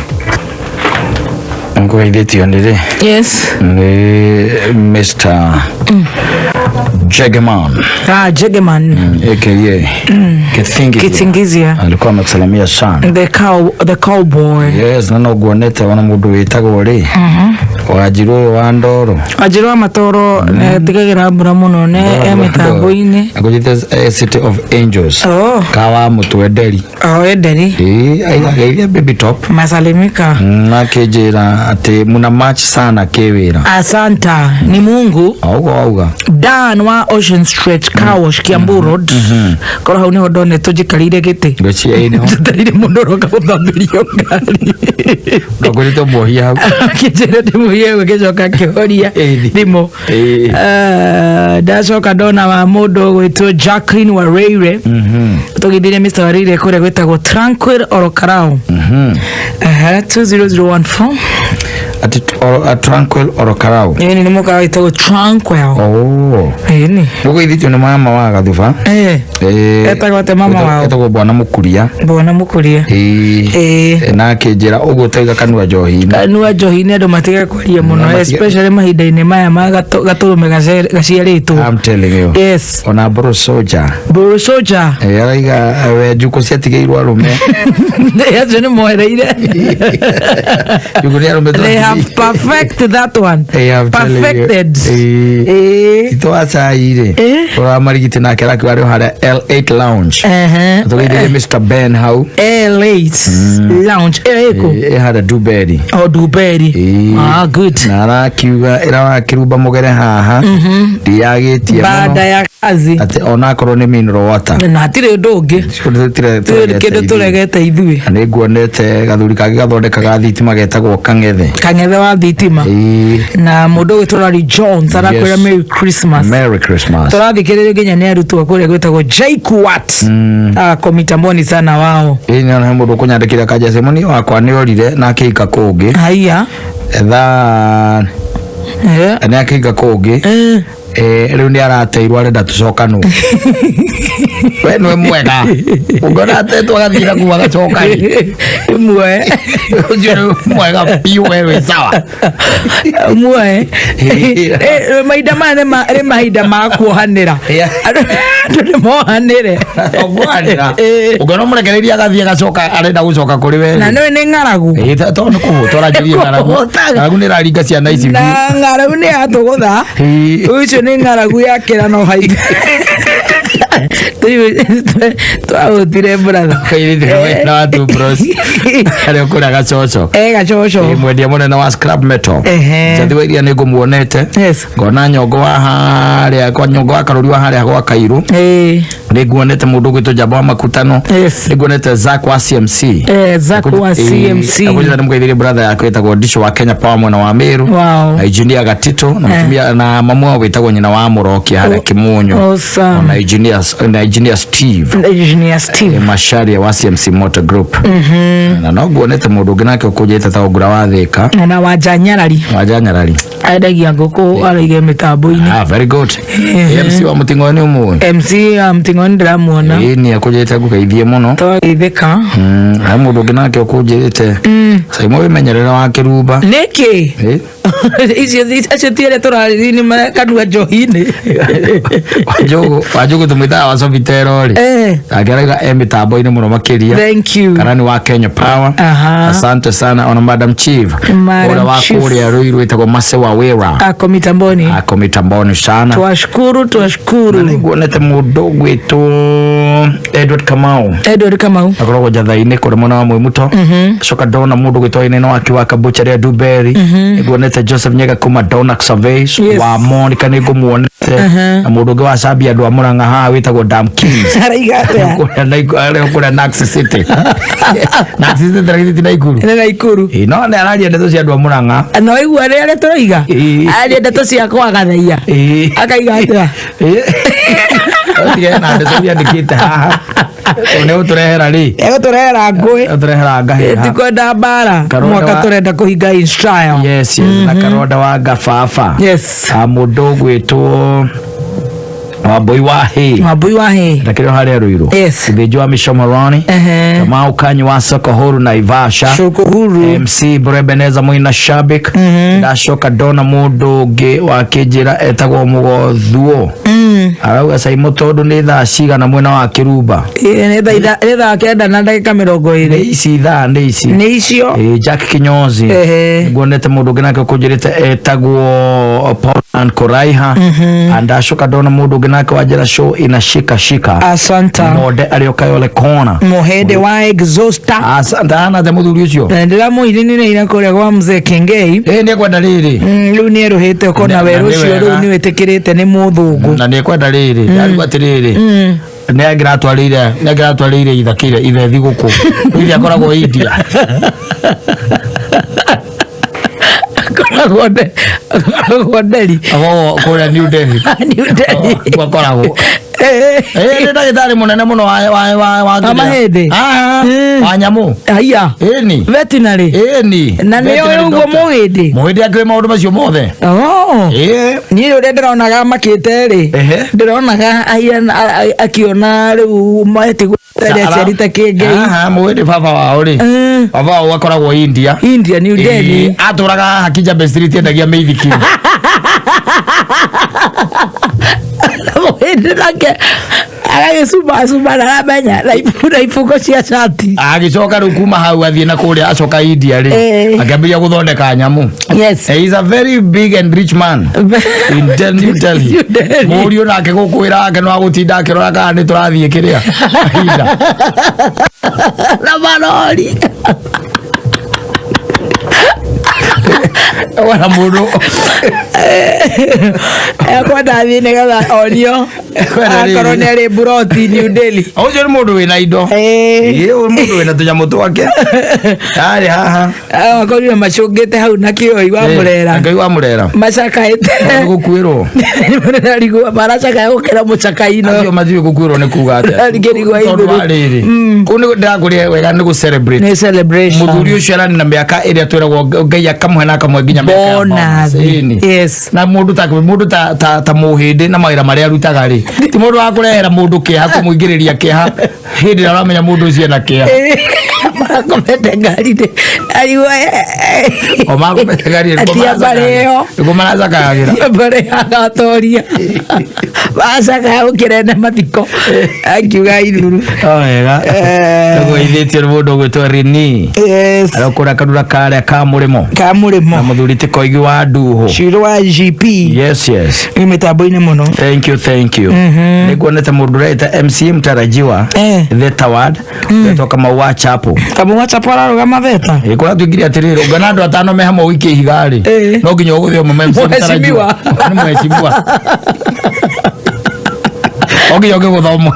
Ngũgeithĩtio nĩ rĩ? Yes. Nĩ Mr Jegeman. Ah, Jegeman. Aka Kithingithia. Kithingithia. Alikuwa amekusalimia sana. The cowboy. Yes, na no nguonete ona mũndũ wĩtagwo rĩ, Wanjirũ ũyũ wa ndoro. Wanjirũ wa matoro tigagĩra mbura mũno ne e mĩtambo-inĩ. Akũnjĩte City of Angels. Oh. Kawa mũtwenderi. Oh, enderi. Ĩĩ, aigageithia baby top. Masalimika. Na akĩnjĩra atĩ muna match sana kĩwĩra. Asanta ni Mungu. Auga auga. Dan wa Ocean Street Car Wash, Kiambu Road. Korwo hau niho ndonetwo njikarĩire gĩtĩ. Ngwĩciria ĩĩ nĩho. Njetereire mũndũ ũroka gũthambĩrio ngari. Ndũngũrĩte muohia hau. Akĩnjĩra ndĩmuohie hau, agĩcoka akĩhoria thimũ. Ndacoka ndona wa mũndũ ũgwĩtwo Jacqueline Wareire. Tũgĩthire Mr Wareire kũrĩa gwĩtagwo Tranquil Orokarao. 20014. Ati Tranquil Orokarao. Ĩni nĩ mũkawa wĩtagwo Tranquil. Oh. Ĩni. Nĩũgeithĩtio nĩ mama wa Gathuba. Etagwo atĩa mama wao? Etagwo Bwana Mũkuria. Bwana Mũkuria. Ĩĩ. Na akĩnjĩra ũguo taiga kanua njohi-inĩ. Kanua njohi-inĩ andũ matige kwaria mũno, especially mahinda-inĩ maya ma gatũrũme gaciarĩtwo. I'm telling you. Yes. Ona Bro Soldier. Bro Soldier. Araiga we njukũ ciatigĩirwo arũme. Acio nĩ moereire. Njukũ nĩ arũme. They have perfect that one. I'm telling you. Perfected. Tito wa cai rĩ, ũrĩa marigiti nake arakiuga arĩ o harĩa L8 Lounge. Tũgeithĩrie Mr Ben hau. L8 Lounge ĩyo ĩkũ? Ĩ harĩa Duberi. O Duberi. Ah, good. Na arakiuga ĩra wa kĩrumba mũgere haha ndiyagĩtie Baada ya kazi. Atĩ onakorwo nĩ mineral water. Na hatirĩ ũndũ ũngĩ. Tũtirĩ kĩndũ tũregete ithuĩ. Na nĩ nguonete gathuri kangĩ gathondekaga thitima getagwo Kang'ethe. Kang'ethe wa thitima. Na mũndũ ũgwĩtwo Larry Jones arakwĩra Merry Christmas. Merry Christmas. Tũrathikĩrĩrio nginya nĩ arutwo kũrĩa gwĩtagwo JKUAT. Ako mitamboni sana wao. Ĩĩ nĩ he mũndũ ũkũnyandĩkĩra kanja Simoni wakwa nĩ orire na akĩhika kũngĩ. Haiya. Thaa nĩ akĩhika kũngĩ. Rĩu nĩ arateirwo arenda tũcokanwo. We nĩwe mwega. Ũngĩona atetwo agathiĩ na kuu agacoka rĩ. Muoe. Ũcio nĩ mwega biũ we wĩ sawa. Muoe. Mahinda maya nĩ mahinda ma kuohanĩra. Andũ nĩ mohanĩre. Kuohanĩra. Ũngĩona ũmũrekereirie agathiĩ agacoka arenda gũcoka kũrĩ we. Na nĩwe nĩ ng'aragu. Tondũ nĩ kũhũta ũranjĩrĩria ng'aragu. Kũhũtaga. Ng'aragu nĩ ĩraringa ciana ici biũ. Na ng'aragu nĩ yatũgũtha. Ũcio nĩ ng'aragu ya kĩrano haitũ. Twahũtire brother. Na watu bros. Arĩa ũkũrĩa gacoco. Gacoco. Mwendia mũnene wa scrap metal. Njathi wa iria nĩ ngũmuonete. Ngona nyongo wa harĩa kwa nyongo wa karũri wa harĩa gwa Kairũ. Nĩ nguonete mũndũ ũgwĩtwo Njamba wa Makutano. Nĩ nguonete Zack wa CMC. Zack wa CMC. Akũnjĩra nĩ mũgeithirie brother yake wĩtagwo Ndisho wa Kenya Power mwena wa Meru. Wow. Na engineer Gatito na mũtumia na mamu wao wĩtagwo nyina wa Mũrokia harĩa Kĩmunyo. Awesome. Na engineer Steve. Engineer Steve. Macharia wa CMC Motor Group. Na no nguonete mũndũ ũngĩ nake ũkũnjĩte ta Ngura wa Thĩka. Na Wanja Nyarari. Wanja Nyarari. Endagia ngũkũ araige mĩtambo-inĩ. Ah, very good. MC wa Mũting'oe nĩ ũmũĩ? MC wa Mũting'oe nĩndĩramuona. Ĩĩ nĩ akũnjĩte ngũgeithie mũno. Twageithĩka. He mũndũ ũngĩ nake ũkũnjĩrĩte. Saimo wĩmenyerere wa kĩrumba. Nĩkĩ? Icio acio ti arĩa tũrarĩria nĩ kanua njohi-inĩ. Wanjũgũ tũmwĩtaga Jeremiah wa Sofitero rĩ nake arauga e mĩtambo-inĩ mũno makĩria. Thank you. Karani wa Kenya Power. Aha. Asante sana ona Madam Chief. Madam Ũrĩa wa Chief. kũrĩa Ruiru wĩtagwo Mase wa Wĩra. Ako mitamboni. Ako mitamboni sana. Twashukuru, twashukuru. Na nĩnguonete mũndũ ũgwĩtwo Edward Kamau. Edward Kamau. Akoragwo Njathai-inĩ kũrĩa mwena wa Mwĩmuto. Coka ndona mũndũ ũgwĩtwo Ineno wake wa Kambucha rĩa Duberi. Nĩnguonete Joseph Nyega kuma Donax Surveys. Yes. Wa Monica nĩngũmuonete. Na mũndũ ũngĩ wa Zambia andũ a Murang'a haha wĩtagwo Dam Kings. Araiga atĩa? Kũrĩa arĩa kũrĩa Nax City. Nax City tũragĩthiĩ ti Naikuru. Nĩ Naikuru. Ĩ, no nĩ araria ndeto cia andũ a Murang'a. No igua rĩ arĩa tũroiga? Aria ndeto cia kwagathaia. Akaiga atĩa? Tige na ndeto iria andĩkĩte haha. Tondũ nĩ ũtũrehera rĩ. Egũtũrehera ngũĩ. Ũtũrehera ngahĩha. Tikwenda mbara. Karonda Mwaka tũrenda kũhinga in style. Yes, yes. Na karonda wa ngababa. Yes. A mũndũ ũgwĩtwo Wambui wa Hĩ. Wambui wa Hĩ. Na kĩrĩa harĩa Ruiru. Yes. Gĩthĩnjo wa Mĩcomoroni. Kamau Kanyi wa Soko Huru Naivasha. Soko Huru. MC Burebeneza Mwina Shabik. Ndacoka ndona mũndũ ũngĩ wa kĩnjĩra etagwo Mũgothuo. Arauga Caimo tondũ nĩ thaa cigana mwena wa Kĩrumba. Ĩ, nĩ thaa 9 na ndagĩka 20. Nĩ ici thaa nĩ ici. Nĩ icio. Ĩ, Jack Kinyozi. Nguonete mũndũ ũngĩ nake ũkũnjĩrĩte etagwo Paul Ankoraiha. Ndacoka ndona mũndũ ũngĩ nake wanjĩra show ina shika shika. Asanta. Monde arĩ o Kayole Corner. Mũhĩndĩ wa exhauster. Asanta hana te mũthuri ũcio. Na ndĩramũininĩire kũrĩa gwa mzee Kengei. Ĩ nĩ ekwenda rĩrĩ. Rĩu nĩ erũhĩte ũkona Na werũ nĩ ũcio wega. rĩu nĩ wĩtĩkĩrĩte nĩ mũthũngũ. Na nĩ ekwenda rĩrĩ. Ndarigwo atĩrĩrĩ. Nĩ angĩratwarĩire nĩ angĩratwarĩire ithakĩire ithe thigũkũ. Ithe akoragwo India. Akoragwo Delhi. Akoragwo kũrĩa New Delhi. New Delhi. Kuo akoragwo. Ĩ nĩ ndagĩtarĩ mũnene mũno wa wa wa wa Wa mahĩndĩ? Ah, wa nyamũ. Haiya. Ĩni. Veterinary. Ĩni. Na nĩ oĩ ũguo mũhĩndĩ? Mũhĩndĩ akĩũĩ maũndũ macio mothe. Oh. Ĩ. Niĩ ũrĩa ndĩronaga makĩte rĩ ndĩronaga akiona rĩu matigũteria aciari ta Kĩengei. Aha, mũhĩndĩ baba wao rĩ. Baba wao akoragwo India. India New Delhi. Ĩ, atũraga haha Kijabe Street endagia mĩithikiri. Mũhĩndĩ nake agagĩcumacuma na aramenya na ibungo cia cati. Agĩcoka rĩu kuma hau athiĩ na kũrĩa acoka India rĩ akĩambĩrĩria gũthondeka nyamũ. Yes. He is a very big and rich man in New Delhi. Mũriũ nake gũkwĩra ake no agũtinda akĩrora kana nĩ tũrathiĩ kĩrĩa India. Na marori. Wona mũndũ Ekwenda athiĩ nĩgetha onio akorwo nĩ arĩ mburoti New Delhi. Ũcio nĩ mũndũ wĩna indo. Ĩ, ũyũ mũndũ wĩna tũnyamũ twake. Arĩ haha. Akorire macũngĩte hau na kĩoi wa Mũrera. Ngai wa Mũrera. Macakaĩte. Gũkuĩrwo. Mararigwo maracakaya gũkĩra mũcakaino. Acio matiũĩ gũkuĩrwo nĩ kuga atĩa. Rarigĩrigwo Tondũ wa ithuru. rĩrĩ. Kũu nĩ ndĩrakũria wega nĩ gũ celebrate. Nĩ celebration. Mũthuri ũcio ararĩ na mĩaka ĩrĩa twĩragwo Ngai akamũhe na akamũhe nginya mĩaka ya Bonus. Ĩni. Yes. Na mũndũ ta mũndũ ta ta ta mũhĩndĩ na mawĩra marĩa arutaga rĩ. Ti mũndũ wa kũrehera mũndũ kĩeha kũmũingĩrĩria kĩeha hĩndĩ ĩrĩa ũramenya mũndũ ũcio ena kĩeha. Marakomete ngari-inĩ. Arigwo O makomete ngari-inĩ, nĩguo Atia mbarĩ ĩyo. nĩguo maracakayagĩra. Atia mbarĩ agatoria. Maracakaya gũkĩra ene mathiko. Akiuga ithuru. O wega. Nĩgũithĩtio nĩ mũndũ ũgwĩtwo Rini. Yes. Arokũra karura karĩa ka mũrĩmo. Ka mũrĩmo. Na mũthuri ti Koigi wa Nduhũ. Ciro wa GP. Yes, yes. Ĩ mĩtambo-inĩ mũno. Thank you, thank you. Nĩnguonete mũndũ ũreita MC mtarajiwa Theta Ward etwo Kamau wa Chapo. Kamau wa Chapo ararũgama Theta. Ĩ kũrĩa tuingire atĩrĩrĩ ũngana andũ atano me hamwe ũikie ihiga rĩ no nginya ũgũthe ũmwe MC mtarajiwa. Mheshimiwa. Nĩ mheshimiwa. O nginya ũngĩgũtha ũmwe.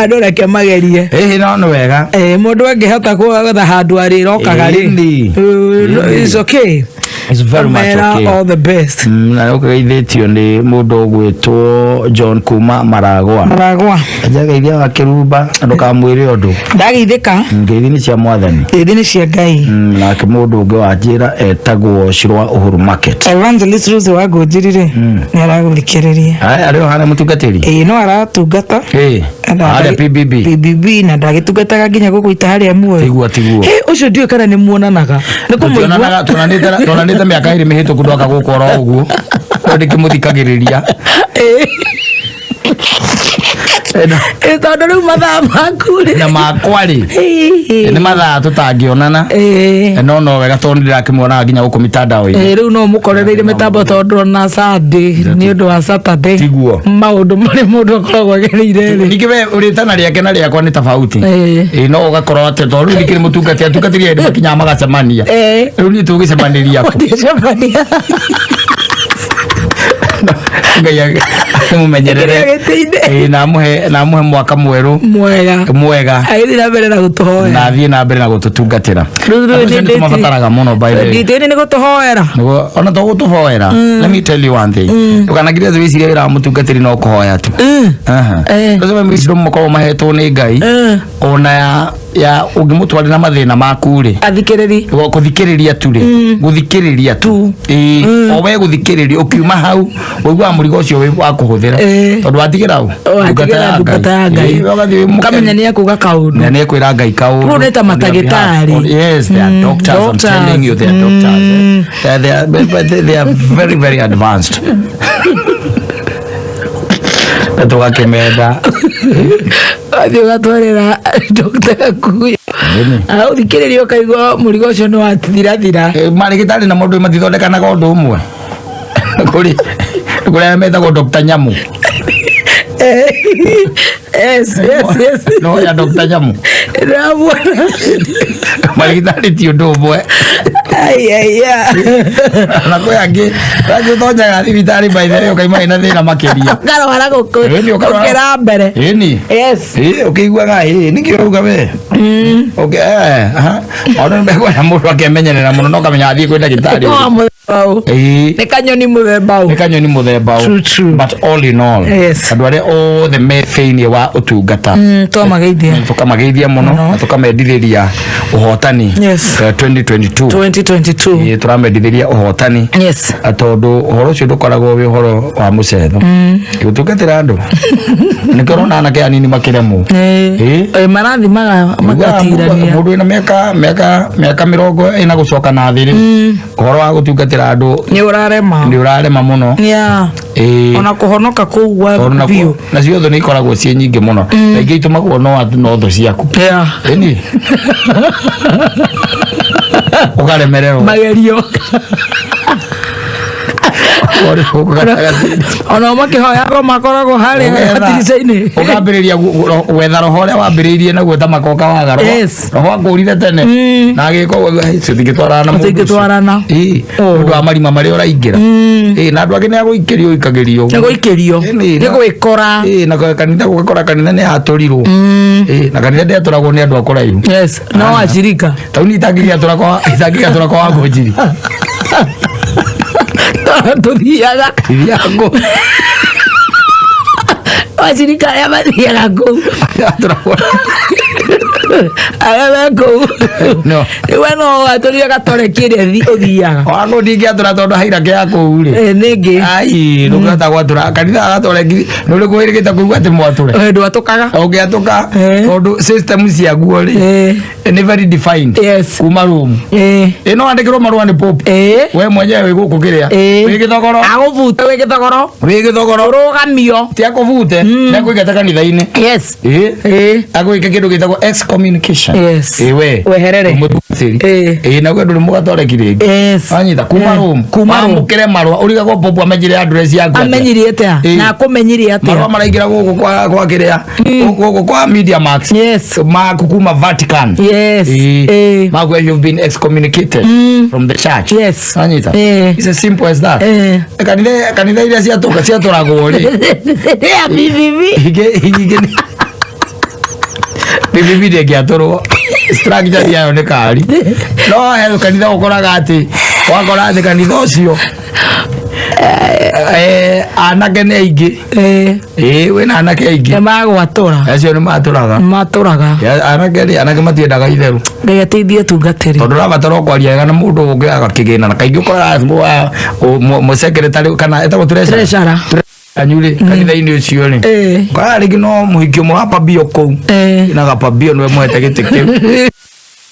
Andũ reke magerie. Ĩhĩ no nĩ wega. Mũndũ angĩhota gwetha handũ arĩrokaga rĩ. Ĩni. It's okay. It's very much Mera okay. all the best. Na ũkĩgeithĩtio nĩ mũndũ ũgwĩtwo John kuma Maragwa. Maragwa. Njageithia wa Kĩrumba ndũkamwĩre ũndũ. Ndageithĩka. Ngeithi nĩ cia mwathani. Ngeithi nĩ cia Ngai. Nake mũndũ ũngĩ wa njĩra etagwo Shiro wa Uhuru Market. Evangelist Rose wa Ngũnjiri rĩ nĩ aragũthikĩrĩria. Aya arĩ o harĩa mũtungatĩri. Ĩĩ no aratungata. Ĩĩ. Harĩa PBB. PBB na ndagĩtungataga nginya gũkũ ita harĩa muoyo. Tiguo tiguo. Hĩ ũcio ndiũĩ kana nĩ muonanaga. Nĩ kũmũigua. Tuonanaga tuonanĩte mĩaka ĩrĩ mĩhĩtũku ndoka gũkũ oro ũguo. No ndĩkĩmũthikagĩrĩria. Tondũ rĩu mathaa maku rĩ Na makwa rĩ nĩ mathaa tũtangĩonana, no no wega tondũ ndĩrakĩmuonaga nginya gũkũ mitandao-inĩ. Ĩ, rĩu no mũkorereire mĩtambo tondũ ona Sunday nĩ ũndũ wa Saturday Tiguo. Maũndũ marĩa mũndũ akoragwo agereire rĩ. Ningĩ we ũrĩtana rĩake na rĩakwa nĩ tofauti. Ĩ, no ũgakorwo atĩ tondũ rĩu ningĩ nĩ mũtungati atungatĩri erĩ makinyaga magacemania, rĩu niĩ tũgĩcemanĩria kũ? Mũtingĩcemania. Ngai amũmenyerere. Kĩrĩa gĩtĩ-inĩ. Ĩ, na amũhe mwaka mwerũ mwega mwega. Agĩthiĩ na mbere na gũtũhoera. Na athiĩ na mbere na gũtũtungatĩra. Rĩu Andũ acio nĩ nĩ tũmabataraga mũno, by the way. Nditĩ-inĩ nĩ gũtũhoera. Nĩguo ona to gũtũhoera, let me tell you one thing, ndũkanagire atĩ wĩcirie wĩra wa mũtungatĩri no kũhoya tu. Aha. Ũcio wĩcirio makoragwo mahetwo nĩ Ngai ona ya ũngĩmũtwarĩra mathĩna maku rĩ, athikĩrĩri kũthikĩrĩria tu rĩ, gũthikĩrĩria tu. Ĩĩ, o we gũthikĩrĩria, ũkiuma hau ũiguaga mũrigo ũcio wĩ wa kũhũthĩra, tondũ watigĩra ũ? Watigĩra ndungata ya Ngai. Ĩĩ, ũgathiĩ wĩ mũkenu. Ũkamenya nĩ ekuga kaũndũ. Na nĩ ekwĩra Ngai kaũndũ. Rĩu nĩ ta On your matagĩtarĩ. behalf. Yes, they are doctors, I'm Doctors. telling you, they are doctors, eh. They are very very advanced na tũgakĩmenda. Wathiĩ ũgatwarĩra ndokta gakuyo, ũthikĩrĩria, ũkaigua mũrigo ũcio nĩ wathirathira. Marĩgĩtarĩ na mũndũ matithondekanaga ũndũ ũmwe. Kũrĩ kũrĩ arĩa metagwo Dr. Nyamu. Yes. No ya Dr. Nyamu. Ndĩramuona. Marĩgĩtarĩ ti ũndũ ũmwe. Aiaia. Na kwĩ angĩ angĩ ũtonyaga thibitarĩ, by the way, ũkaima wĩna thĩna makĩria. Ũkarwara Ĩni, ũkarwara. gũkĩra mbere. Ĩni. Ĩ, ũkĩiguaga ĩ nĩkĩ ũrauga we? Okay, aha. Ona nĩ mekwenda mũndũ akemenyerera mũno na ũkamenya athiĩ kwĩ ndagĩtarĩ. Wa mũthemba ũ? Ĩĩ. Nĩ kanyoni mũthemba ũ? Nĩ kanyoni mũthemba ũ? But all in all, andũ arĩa othe me thĩinĩ wa ũtungata, Twamageithia. Tũkamageithia mũno na tũkamendithĩria ũhotani. 2022. 2022. Ĩĩ, tũramendithĩria ũhotani. Tondũ ũhoro ũcio ndũkoragwo wĩ ũhoro wa mũcetho gũtungatĩra andũ. Nĩkĩo ũrona anake anini makĩremwo. Ĩĩ. Marathimaga magatirania. Mũndũ wĩna mĩaka 40 gũcoka na thĩ rĩ, ũhoro wa gũtungatĩra andũ nĩ ũrarema. Nĩ ũrarema mũno. Ĩĩ. Ona kũhonoka kũu gwa Tondũ biũ. Nacio thũ nĩ ikoragwo ciĩ nyingĩ mũno, na ingĩ itũmagwo no thũ ciaku. Ĩni ũkaremererwo. Magerio. Ũrĩ gũkũ gatagatĩ-inĩ. Ona makĩhoyagwo makoragwo harĩa gatirica-inĩ. Ũkambĩrĩria gwetha roho ũrĩa wambĩrĩirie naguo ta makoka waga roho. Roho akũrire tene na agĩka ũguo, tũtingĩtwarana na mũndũ ũcio. Tũtingĩtwarana. Ĩĩ, nĩ ũndũ wa marima marĩa ũraingĩra. Ĩĩ, na andũ angĩ nĩ agũikĩrio ũikagĩrio Nĩ gũikĩrio. Ĩni, Nĩ gwĩkora. Ĩĩ, na kanitha gũgakora kanitha nĩ yatũrirwo. Ĩĩ, na kanitha ndĩatũragwo nĩ andũ a kũraihu. Yes, no wacirika. Tauni itangĩgĩatũra kwa Wangũnjiri. Tũthiaga. Ithiaga kũ? Wacirika arĩa mathiaga kũu, arĩa me kũu. No. Rĩu we no watũrire gatoreki ĩrĩa ũthiaga. Wangũ ndingĩatũra tondũ hairake ya kũu rĩ. Ĩ, nĩ ĩngĩ. Ai, ndũngĩhota gwatũra kanitha gatoreki. Nĩ ũrĩkũ wĩrĩgĩte kũigua atĩ mwatũre? Ndwatũkaga. Ũngĩatũka, tondũ system ciaguo rĩ nĩ very defined. Kuma room ĩ no wandĩkĩrwo marũa nĩ pope we mwenyewe wĩ gũkũ kĩrĩa wĩ gĩthogoro. Agũbute wĩ gĩthogoro. Wĩ gĩthogoro. Ũrũgamio. Ti akũbute, nĩ akũingata kanitha-inĩ. Ĩ, agwĩke kĩndũ gĩtagwo excommunication. Ĩ, we Weherere. Mũtungatĩri. Ĩ, naguo ndũrĩ mũgatoreki rĩngĩ. Wanyita kuma room. Kuma room. Wamũkĩre marũa ũrigagwo pope amenyire address yaku atĩa? Amenyirie atĩa? Ĩ. Na akũmenyirie atĩa? Marũa maraingĩra gũkũ kwa kĩrĩa, gũkũ kwa Media Max. Maku kuma Vatican. Ĩ. Maku, you've been excommunicated from the church. Wanyita? It's as simple as that. Kanitha iria ciatũka ciatũragwo rĩ, ya BBB. Ingĩ nĩ BBB ndĩngĩatũrwo, structure yayo nĩ kari. No he kanitha ũkoraga atĩ wakora atĩ kanitha ũcio anake nĩ aingĩ. Ĩĩ, wĩna anake aingĩ. Nĩ magwatũra. Acio nĩ matũraga. Matũraga. Anake rĩ, anake matiendaga itherũ. Ngai ateithie tungatĩri. Tondũ ũrabatara o kwaria wega na mũndũ ũngĩ agakĩgĩna, na kaingĩ ũkoraga mũsekretary kana etagwo treasurer. Treasurer. Anyu rĩ, kanitha-inĩ ũcio rĩ, ũkoraga rĩngĩ no mũhiki ũmwe wa pabio kũu, na gapabio nĩwe mũhete gĩtĩ kĩu.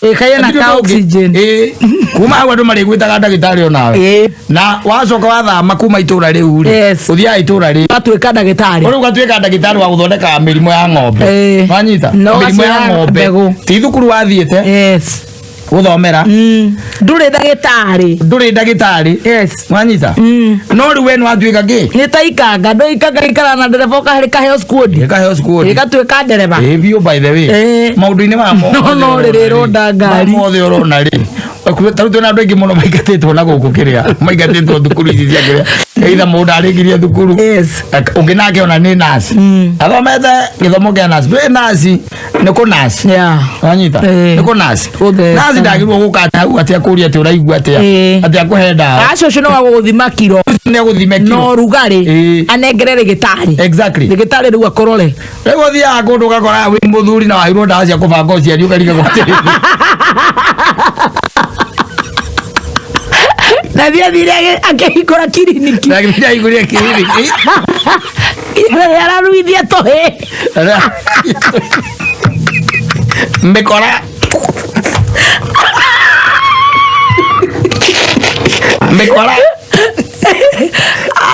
Ĩ, kaiya na ka oxygen. Ĩ, Kuma hau andũ marĩgwĩtaga ndagĩtarĩ onawe. Na wacoka wathama kuma itũra rĩu rĩ, ũthiaga itũra rĩ, ũgatuĩka ndagĩtarĩ. Rĩu ũgatuĩka ndagĩtarĩ wa gũthondeka mĩrimũ ya ng'ombe. Wanyita? Na Mĩrimũ ya ũgacihe ng'ombe. mbegũ. Ti thukuru wathiĩte. Gũthomera. Ndũrĩ ndagĩtarĩ. Ndũrĩ ndagĩtarĩ. Wanyita? No rĩu we nĩwatuĩka kĩ? Nĩ ta ikanga, ndũ ikanga ikara na ndereba ũkahe kaheo skuodi. Kaheo skuodi. Ĩgatuĩka ndereba. Ĩ biũ by the way. Maũndũ-inĩ maya mothe No, no, rĩrĩ ĩronda ngari. Mothe ũrona rĩ. Ta rĩu twĩna andũ aingĩ mũno maingatĩtwo na gũkũ kĩrĩa maingatĩtwo thukuru ici cia kĩrĩa either mũndũ arĩkirie thukuru ũngĩ nake ona nĩ nurse athomete gĩthomo kĩa nurse ndũĩ nurse nĩ kũ nurse wanyita nĩ kũ nurse nurse ndagĩrĩirwo gũka atĩ hau atĩ akũrie atĩ ũraigua atĩa atĩ akũhe ndawa Acio ũcio no wa gũgũthima kiro. Nĩ agũthime kiro. Na ũrugarĩ. Anengere rĩgĩtarĩ. Exactly. Rĩgĩtarĩ rĩu akũrore. Rĩu ũthiaga kũndũ ũgakora wĩ mũthuri na waheirwo ndawa cia kũbanga ũciari ũkarigagwo atĩrĩrĩ. Na thiĩ athire akĩhingũra kiriniki. Na thiĩ ahingũrire kiriniki. Araruithia tũhĩ. Mĩkora. Mĩkora.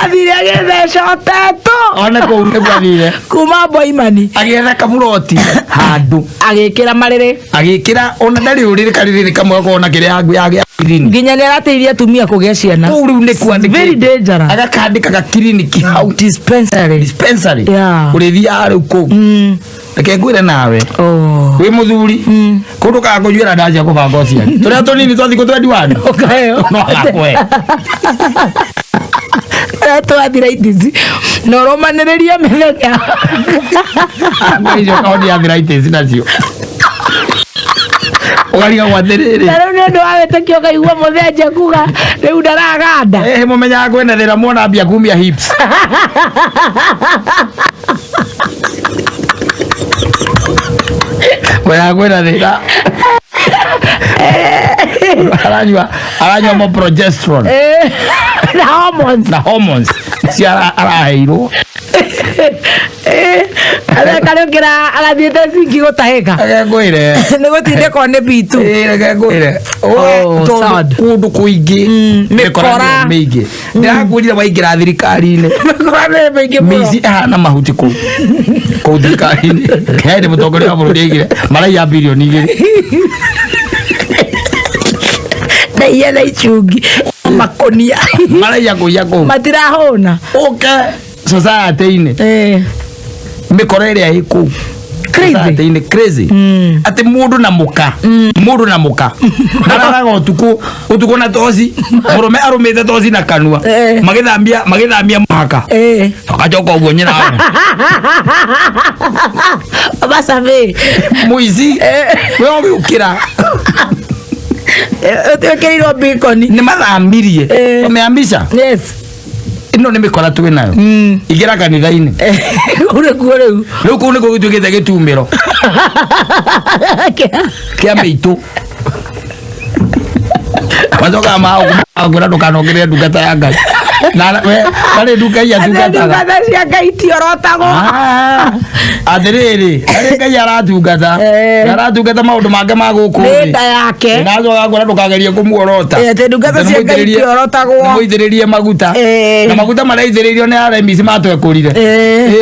Athire agĩtheca ũtetũ. One kũu nĩguo athire. Kuma Boimani. Agĩetha kamuroti handũ. Agĩkĩra marĩrĩ. Agĩkĩra ona ndarĩ ũrĩrĩ karĩrĩ kamwe gakoragwo na kĩrĩa ya kiriniki. Nginya nĩ arateithia atumia kũgĩa ciana. Kũu rĩu nĩ kwandĩkĩtwo. Very dangerous. Agakandĩka gakiriniki hau. Dispensary. Dispensary. Yeah. Ũrĩthiaga rĩu kũu. Reke ngwĩre nawe. Wĩ mũthuri. Kũndũ kaga kũnyuĩra ndawa cia kũbanga ũciari. Tũrĩa tũnini twathiĩ kũ 21. Ũkaheo. No agakũhe. Twathira na ũrũmanĩrĩrie mĩthenya. Icio kaũndi ya arthritis nacio. Ũkarigagwo atĩrĩrĩ. Na rĩu nĩ ũndũ wa wĩtĩkio ũkaigua mũthenya kuga rĩu ndaraganda. Ĩhĩ mũmenyaga kwĩna thĩna muona mbia kumia hips. Menyaga kwĩna thĩna. Aranyua mo progesterone. Na hormones. Na hormones. Cio araheirwo. Karĩũkĩra agathiĩte cingi gũtahĩka. Reke ngwĩre. Nĩ gũtindĩkwo nĩ bitu. Reke ngwĩre. Oh, Tondũ sad. kũndũ kũingĩ mĩkora mĩkora. nĩyo mĩingĩ. Ndĩrakwĩrire waingĩra thirikari-inĩ. Mĩkora nĩ mĩingĩ mũno. Mĩici ĩhana mahuti kũu kũu thirikari-inĩ. Hĩndĩ mũtongoria wa bũrũri aigire maraiya birioni 2. Na iria na icungi. Makonia. Maraiya kũiya kũu. Matirahũna. Ũke society-inĩ. Mĩkora ĩrĩa ĩ kũu. Society-inĩ crazy. Atĩ mũndũ na mũka. Mũndũ na mũka. Mararaga ũtukũ ũtukũ na toci. Mũrũme arũmĩte toci na kanua. Magĩthambia mũhaka. Agacoka ũguo nyina. Macabi. Mũici. We ũgĩũkĩra. Ũtwĩkĩrĩirwo bacon. Nĩ mathambirie. Wameambisha? Yes. Ĩno nĩ mĩkora twĩ nayo. Ingĩra kanitha-inĩ. Kũu nĩkuo rĩu. Rĩu kũu nĩkuo gũtuĩkĩte gĩtumĩro kĩa mĩitũ. Macokaga makwĩra ndũkanongerere ndungata ya Ngai. Na we tarĩ nduka iria tungataga. Ndungata cia Ngai itiorotagwo. Atĩrĩrĩ, harĩ Ngai aratungata. Na aratungata maũndũ make ma gũkũ Nĩ thĩ. nda yake. Na acoka akwĩra ndũkagerie kũmuorota. Atĩ ndungata cia Ngai itiorotagwo. Nĩmũitĩrĩrie maguta. Na maguta marĩa aitĩrĩirio nĩ aremisi matwekũrire.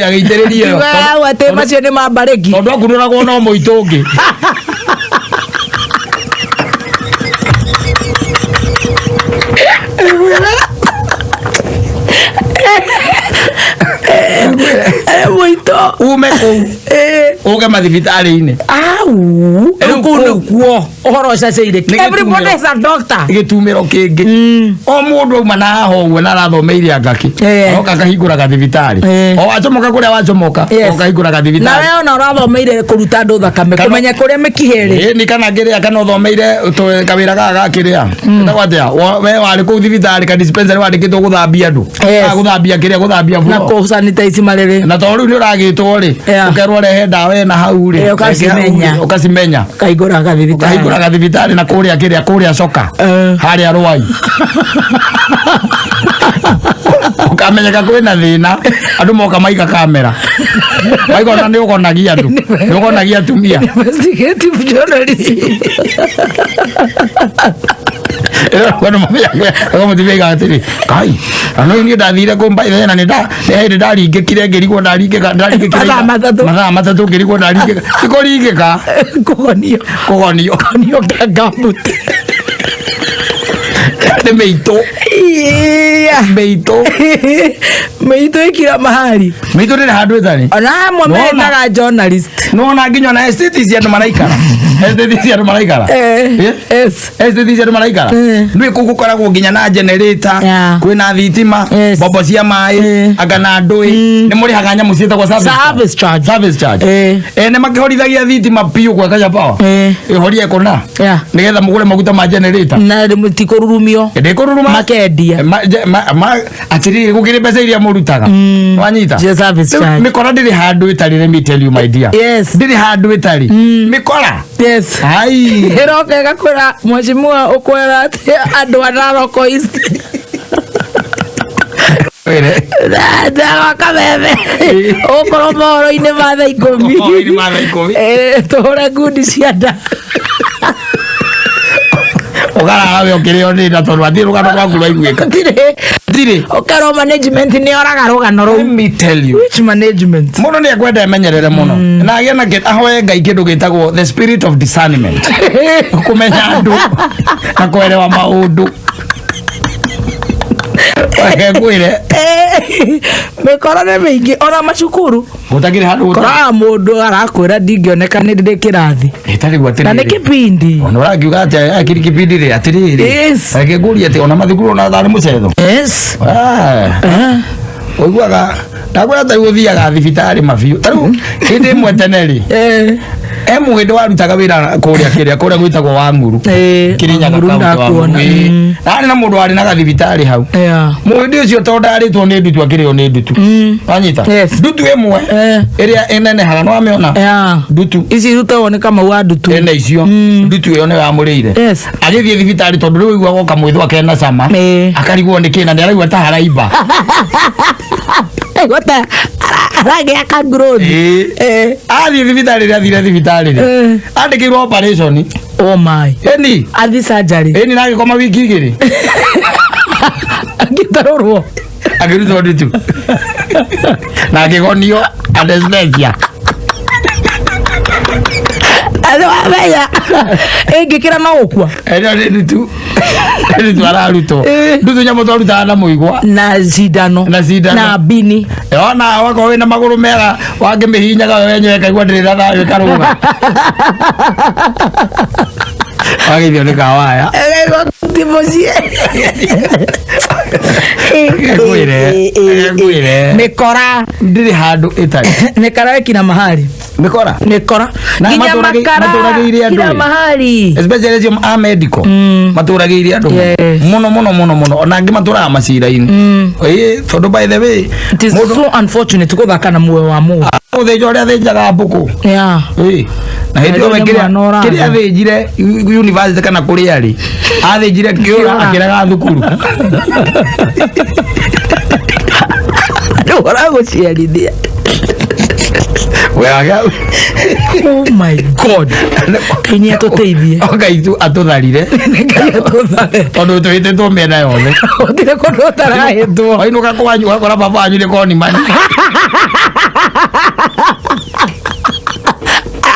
Agĩitĩrĩrio. Kiuga hau atĩ macio nĩ ma mbarĩki. Tondũ akunũragwo no mũitũ ũngĩ. Mũitũ. Ume kũu. Ũke mathibitarĩ-inĩ. Au. Rĩu kũu nĩkuo ũhoro ũcacaire. Everybody is a doctor. Gĩtumĩro kĩngĩ. O mũndũ auma na haha ũguo na arathomeire angakĩ. Oka akahingũra gathibitarĩ. O wacomoka kũrĩa wacomoka. Ũkahingũra Na gathibitarĩ. we ona ũrathomeire kũruta andũ thakame kũmenya kũrĩa mĩkiha ĩrĩ. Ĩni kana kĩrĩa kana ũthomeire kawĩra gaka ga kĩrĩa. Getagwo atĩa? We warĩ kũu thibitarĩ ka dispensary wandĩkĩtwo gũthambia andũ. Ah, gũthambia kĩrĩa gũthambia Na floor. kũ sanitize marĩrĩ. Na tondũ rĩu nĩ ũragĩtwo rĩ, ũkerwo rehe ndawa ĩna hau rĩ. Ũgacimenya. Ũgacimenya. Ũkahingũra gathibitarĩ. Ũkahingũra gathibitarĩ na kũrĩa kĩrĩa kũrĩa coka. Harĩa Rwai. Ũkamenyeka kwĩna thĩna andũ moka maiga kamera. Maigona nĩ ũgonagia andũ. Nĩ ũgonagia atumia. Investigative journalism. Mũtumia aigaga atĩrĩ, kai na niĩ ndathire kũmba ithe na nĩ hĩndĩ ndaringĩkire ngĩrigwo ndaringĩka ndaringĩkire Mathaa matatũ. Mathaa matatũ ngĩrigwo ndaringĩka, ti kũringĩka. Kũgonio. Kũgonio. Kũgonio ngangambuti. Nĩ mĩitũ. Mĩitũ. Mĩitũ ĩkira mahali. Mĩitũ ndĩrĩ handũ ĩtarĩ. Ona amwe Nĩwona? metaga journalist. Nĩwona nginya ona estate cia andũ maraikara, estate cia andũ maraikara. Eh, yes. Estate cia andũ maraikara nĩ kũu gũkoragwo nginya na generator, kwĩna thitima, bombo cia maĩ, anga na ndũĩ nĩ mũrĩhaga nyamũ ciĩtagwo service charge. Service charge. Eh, nĩ makĩhorithagia thitima biũ kwa Kenya Power ĩhorie kũna nĩgetha mũgũre maguta ma generator. Na ti kũrurumio. Ndĩkũruruma. Makendia. Atĩrĩrĩ, gũkĩrĩ mbeca iria mũrutaga, wanyita? Cia service Rĩu charge. mĩkora ndĩrĩ handũ ĩtarĩ, let me tell you, my dear. Yes. Ndĩrĩ handũ ĩtarĩ mĩkora. Yes. Ai. Ĩroka ĩgakwĩra mheshimiwa, ũkwĩra atĩ andũ a Narok East Wĩre. Ndawa kameme ũgũkorwo mohoro-inĩ ma thaa 10. Mohoro-inĩ ma thaa 10. Eh, tũhũre ngundi cia nda. Ũkarara we ũkĩrĩo nĩ nda tondũ hatirĩ rũgano rwaku rwaiguĩka. Hatirĩ. Hatirĩ. Ũkerwo management nĩ yoraga rũgano rũu. Let me tell you. Which management? Mũndũ nĩ ekwenda emenyerere mũno na agĩe na ahoe Ngai kĩndũ gĩtagwo the spirit of discernment, kũmenya andũ na kũerewa maũndũ. Reke ngwĩre. Mĩkora nĩ mĩingĩ ona macukuru. Gũtakĩrĩ handũ gũtarĩ. Koraga mũndũ arakwĩra ndingĩoneka nĩ ndĩ kĩrathi. Ĩtarĩ gwa. Na nĩ kĩbindi. Ona ũrangiuga atĩ akĩrĩ kĩbindi rĩ, atĩrĩrĩ. Yes. Reke ngũrie atĩ ona mathukuru ona tharĩ mũcetho. Yes. Ũiguaga ndakwĩra tarĩu ũthiaga thibitarĩ mabiũ, tarĩu hĩndĩ ĩmwe tene rĩ, e mũhĩndĩ warutaga wĩra kũrĩa kĩrĩa kũrĩa gwĩtagwo Wang'uru, Kĩrĩnyaga Wang'uru kaũntĩ. ndakuona. Wang'uru, ĩĩ. Na harĩ na mũndũ warĩ na gathibitarĩ hau. Mũhĩndĩ ũcio tondũ ndarĩtwo nĩ ndutu, akĩrĩo nĩ ndutu, wanyita? Ndutu ĩmwe ĩrĩa ĩnenehaga nĩ wamĩona ndutu ici irutagwo nĩ Kamau wa ndutu. Ĩna icio ndutu ĩyo nĩyo yamũrĩire. Agĩthiĩ thibitarĩ tondũ rĩu aiguaga kamwĩthwa kena cama, akarigwo nĩ kĩna nĩ araigua ta haraimba. Aigua ta aragĩa ka growth. Ĩĩ. Athiĩ thibitarĩ rĩ, athire thibitarĩ rĩ, andĩkĩirwo operation. Oh my. Ĩni. Athi surgery. Ĩni, na agĩkoma wiki 2. Agĩtarũrwo. Akĩrutwo ndutu na akĩgonio anesthesia. Andũ wamenya ĩngĩkĩra no gũkua. Ĩno nĩ ndutu, nĩ ndutu ararutwo, ndutu nyamũ twarutaga na mũigua. Na cindano. Na cindano. Na mbini. Ona wakorwo wĩna magũrũ mega wangĩmĩhinyaga we wenyewe kaigua ndĩrĩ na thayũ, ĩkarũga wagĩithio nĩ kawaya. Ti mũciĩ. Ngwĩre, ngwĩre. Mĩkora. Ndĩrĩ handũ ĩtarĩ. Mĩkora ĩkira mahali. Mĩkora. Mĩkora. Na nginya makara matũragĩire andũ kila ĩ. mahali. Especially acio a medical matũragĩire andũ mũno mũno mũno mũno, ona angĩ matũraga macira-inĩ. Ĩĩ, tondũ by the way It is so unfortunate gũthaka na muoyo wa mũndũ. Gũthĩnja ũrĩa athĩnjaga mbũkũ. Ĩĩ. Na hĩndĩ ĩyo we Nĩ kĩrĩa mwana ũratha. kĩrĩa athĩnjire university kana kũrĩa rĩ, athĩnjire kĩũra akĩrega thukuru. Rĩu ũragũciarithia. Wega. Oh my God. Ngai nĩ atũteithie. Ngai tu atũtharire. Ngai atũthare. Tondũ tũhĩtĩtwo mĩena yothe. Gũtirĩ kũndũ ũtarahĩtwo. Wainũka kwanyu ũgakora baba wanyu nĩ konimani.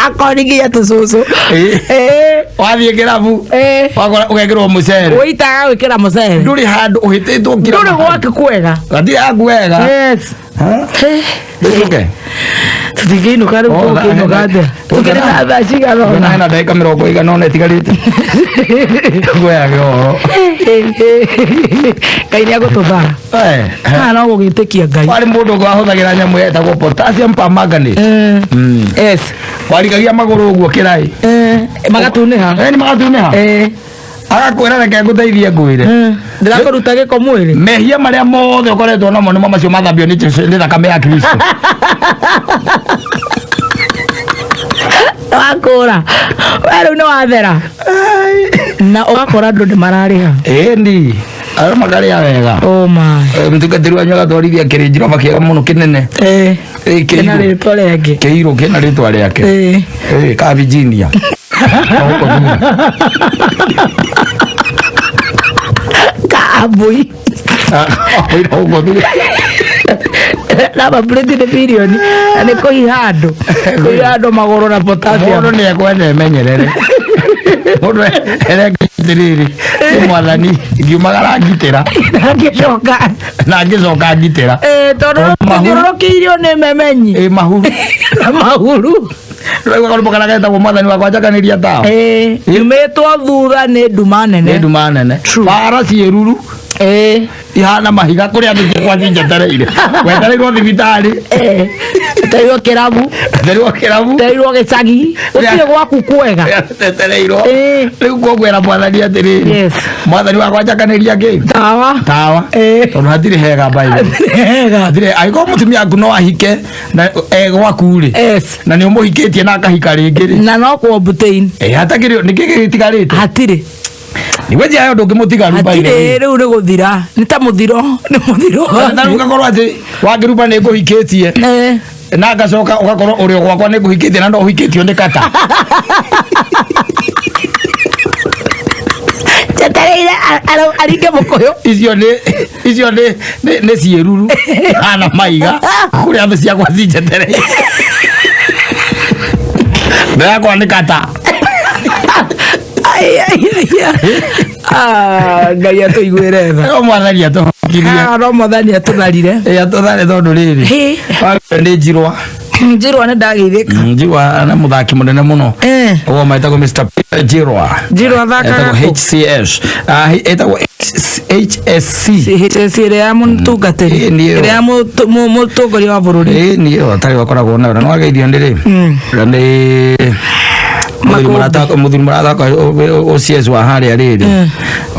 Akonigia tũcũcũ. Wathiĩ kĩrabu wakora ũgekĩrwo mũcere. Wĩitaga gwĩkĩra mũcere. Ndũrĩ handũ ũhĩtĩtwo kila Ndũrĩ mahali. gwake kwega. Gatirĩ haku wega. Yes. Ndũke. Tũtingĩinũka rĩu, tũgũkĩinũka atĩa? Tũkĩrĩ na thaa cigana ũna. Hena ndagĩka 40 ĩtigarĩte. Ngwĩrage ũhoro. Ngai nĩ agũtũthara. Haha no gũgĩtĩkia Ngai. Warĩ mũndũ ũngĩ wahũthagĩra nyamũ yetagwo potassium permanganate. Yes. Warikagia magũrũ ũguo kĩraĩ. Magatunĩha. Nĩ magatunĩha. Agakwĩra reke ngũteithie ngwĩre. Ndĩrakũruta gĩko mwĩrĩ. Mehia marĩa mothe ũkoretwo namo nĩmo macio mathambio nĩ Jesũ, nĩ thakame ya Kristo. Wakũra. We rĩu nĩ wathera. Na ũgakora andũ nĩ mararĩha. Ĩni. Arĩa makarĩa wega. Oh my. Mũtungatĩri wanyu agatwarithia kĩrĩnjiro kĩega mũno kĩnene. Ĩ, Kĩna kĩirũ. rĩtwa rĩake. Kĩirũ kĩna rĩtwa rĩake. Ĩ, ka Virginia. Gũkũ thutha. Ambui Oira ũguo thutha. Namba plate nĩ birioni na nĩ kũhiha andũ, kũhiha andũ magũrũ na potassium. Mũndũ nĩ ekwenda emenyerere. Mũndũ erenga atĩrĩrĩ, "Nĩ mwathani ngiumagara ngitĩra." Na ngĩcoka. Na ngĩcoka ngitĩra. Eh, tondũ O mahuru. tũthiũrũrũkĩirio nĩ memenyi. Ĩ mahuru. Na mahuru. Rĩu karũmbo karĩa getagwo mwathani wakwa njakanĩria tawa. Ĩ, nyumĩtwo thutha nĩ nduma nene. Nĩ nduma nene. Bara ciĩruru. Ĩ. Ihana mahiga kũrĩa andũ ciakwa cinjetereire. Wetereirwo thibitarĩ. Wetereirwo kĩrabu. Wetereirwo kĩrabu. Wetereirwo gĩcagi. Gũtirĩ gwaku kwega. Wetereirwo. Rĩu koguo mwathani atĩrĩrĩ. Mwathani wakwa njakanĩria kĩ? Tawa. Tawa. Tondũ hatirĩ hega by the way. Hega. Hatirĩ angĩkorwo mũtumia waku no ahike na e gwaku rĩ. Na nĩ ũmũhikĩtie na akahika rĩngĩ rĩ. Na no kũ obtain. Ĩ hatakĩrĩ nĩkĩ gĩtigarĩte? Hatirĩ. Nĩguo njĩra ya ũndũ ũngĩmũtigaru by the way. Hatirĩ rĩu nĩ gũthira. Nĩ ta mũthiro, nĩ mũthiro. Na rĩu ũgakorwo atĩ wangĩruba nĩ ngũhikĩtie na ngacoka ũgakorwo ũrĩ o gwakwa nĩ ngũhikĩtie na no ũhikĩtio nĩ kata. Njetereire aringe mũkũyũ. Icio nĩ icio nĩ nĩ ciĩruru hana maiga kũrĩa thũ ciakwa cinjetereire. Thũ yakwa nĩ kata. Ai, ai, ai, ai. Ah, Ngai atũiguĩre tha. No mwathani atũhonokirie. Ah, no mwathani atũtharire. Ĩ atũthare tondũ rĩrĩ. Hĩ. Wagĩrĩirwo nĩ njirwa. Njirwa nĩ ndageithĩka. Njirwa nĩ mũthaki mũnene mũno. Ũguo metagwo Mr. Peter Njirwa. Njirwa athakaga Etagwo kũ? HCS. Ah, etagwo HSC. HSC ĩrĩa ya mũtungatĩri. Ĩrĩa ya mũtongoria wa bũrũri. Ĩ nĩ ĩyo tarĩ wakoragwo nayo na nĩwageithio nĩ rĩ? Na nĩ mũthuri mũrathaka OCS wa harĩa rĩrĩ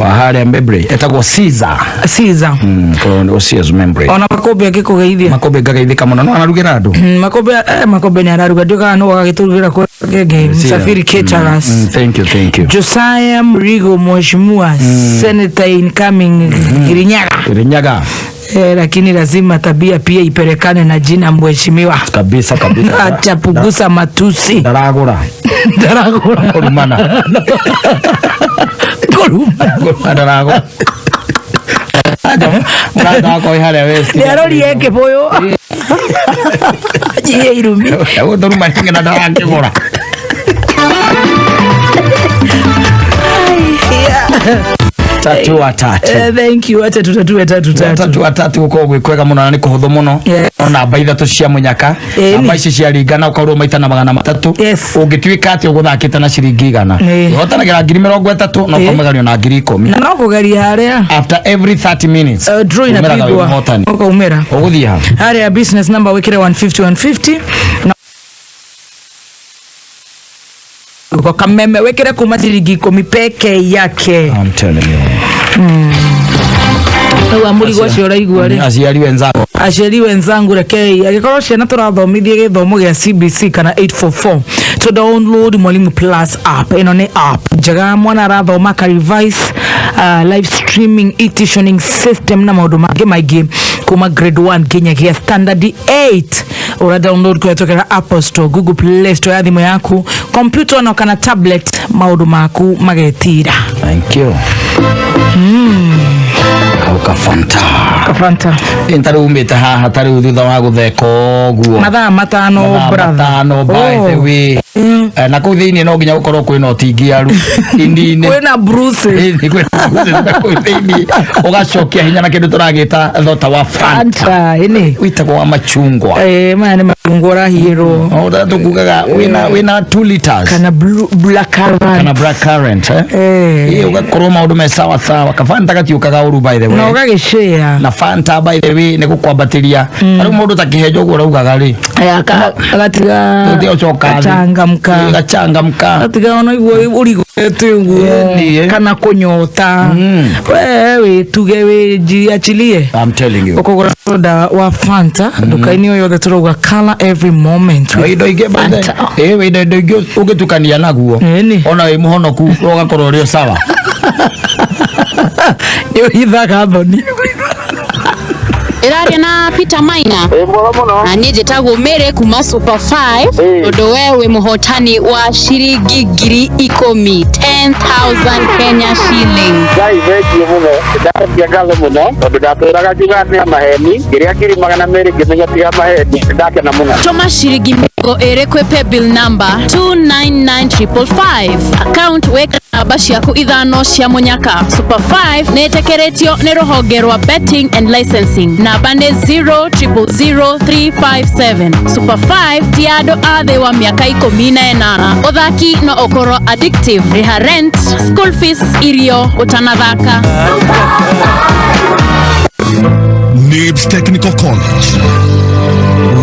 wa harĩa Membley etagwo Caesar. Caesar. Korwo nĩ OCS Membley. Ona Makũmbĩ akĩkũgeithia. Makũmbĩ ngageithĩka mũno no ararugĩra andũ. Makũmbĩ Makũmbĩ nĩ araruga ndiũĩ kana nũ agagĩtũrugĩra kũrĩa Genge Msafiri Caterers. Thank you, thank you. Josiah Mrigo mheshimiwa senator incoming Kirinyaga. Kirinyaga. Eh, lakini lazima tabia pia ipelekane na jina mheshimiwa. Kabisa kabisa. Acha pugusa matusi. Ndaragura. Ndaragura. Kurumana. Kurumana. Kurumana ndaragura. Mũrata wakwa wĩ harĩa West. Nĩ arorie kĩbũyũ. Njie irumi. Gũtũruma na ndarakĩgũra. Tatu watatu. Thank you. Acha tutatue tatu tatu. Tatu watatu gukorwo gwĩ kwega mũno na nĩ kũhũthũ mũno. No namba ithatũ cia mũnyaka. Namba ici ciaringana ũkaurwo maita na 300. Ũngĩtuĩka atĩ ũgũthakĩte na ciringi 100. Ũhotanagĩra 30,000 na ũkaumagario na 10,000. Na no kũgeria harĩa. After every 30 minutes. Draw umĩraga wĩ inapigwa. mũhotani. Ũkaumĩra. Ũgũthiĩ ha? Harĩa business number wĩkĩre 150 150. Na kwa kameme wĩkĩre kuma ciringi 10 peke yake. I'm telling you. Rĩu wa mũrigo ũcio ũraigua rĩ. Aciari wenzangu. Aciari wenzangu rekei angĩkorwo ciana tũrathomithia gĩthomo gĩa CBC kana 844 to download Mwalimu Plus app. Ĩno nĩ app njega mwana arathoma aka revise, live streaming, e-tuitioning system na maũndũ mangĩ maingĩ kuma grade 1 nginyagia standard 8. Ũra download kũhetũkĩra Apple Store, Google Play Store ya thimũ yaku, computer ona kana tablet, maũndũ maku magetira. Thank you. Kau ka Fanta. Ka Fanta. Ĩ tarĩu umĩte haha tarĩu thutha wa gũtheka ũguo. Mathaa matano Mathaa brother. matano by the way. Na kũu thĩinĩ no nginya gũkorwo kwĩna ũtingiaru. Ini-inĩ. Kwĩna bruises. Ĩni, kwĩna bruises na kũu thĩinĩ. Ũgacokia hinya na kĩndũ tũragĩta thota wa Fanta. Fanta, ĩni. Wĩtagwo wa machungwa. Maya nĩ machungwa ũrahiĩrwo. O tũkugaga wĩna 2 liters. Kana black currant. Kana black currant, eh? Ĩ, ũgakorwo maũndũ me sawa sawa. Ka Fanta gatiũkaga ũru by the way. Na ũgagĩshare. Na Fanta by the way nĩ gũkwambatĩria. Tarĩu mũndũ ta kĩhenjo ũguo ũraugaga rĩ. Agatiga Gũtiga ũcoka thĩ. gachangamka. Gachangamka. Gatiga ona iguo ũrigũete ũguo kana kũnyota. We wĩtuge wĩjiachilie. I'm telling you. Ũkũgũra soda wa Fanta nduka-inĩ o yothe tũrauga color every moment with Indo ingĩ by the Fanta. ĩ indo ingĩ ũngĩtukania naguo ona wĩ mũhonoku ũgakorwo ũrĩ o sawa. Nĩ ũhithaga thoni. Ndĩraria na Peter Maina. Na niĩ njĩtagwo Mary kuma Super 5 tondũ we wĩ mũhotani wa ciringi 10,000, 10,000 Kenya shillings. Ngai thengiũ mũno, ndacokia ngatho mũno tondũ ndatũraga ngiugaga nĩ ya maheni, ngĩrĩa 200,000 ngĩmenya ti ya maheni, ndakena mũno. Tũma ciringi 20 kwĩ paybill number 299555, account wĩkĩre namba ciaku ithano cia mũnyaka. Super 5 nĩ ĩtĩkĩrĩtio nĩ rũhonge rwa betting and licensing, namba nĩ 0000357. Super 5 ti ya andũ a thĩ wa mĩaka 18. Ũthaki no ũkorwo addictive. Rĩha rent, school fees, irio ũtanathaka. Nibs Technical College.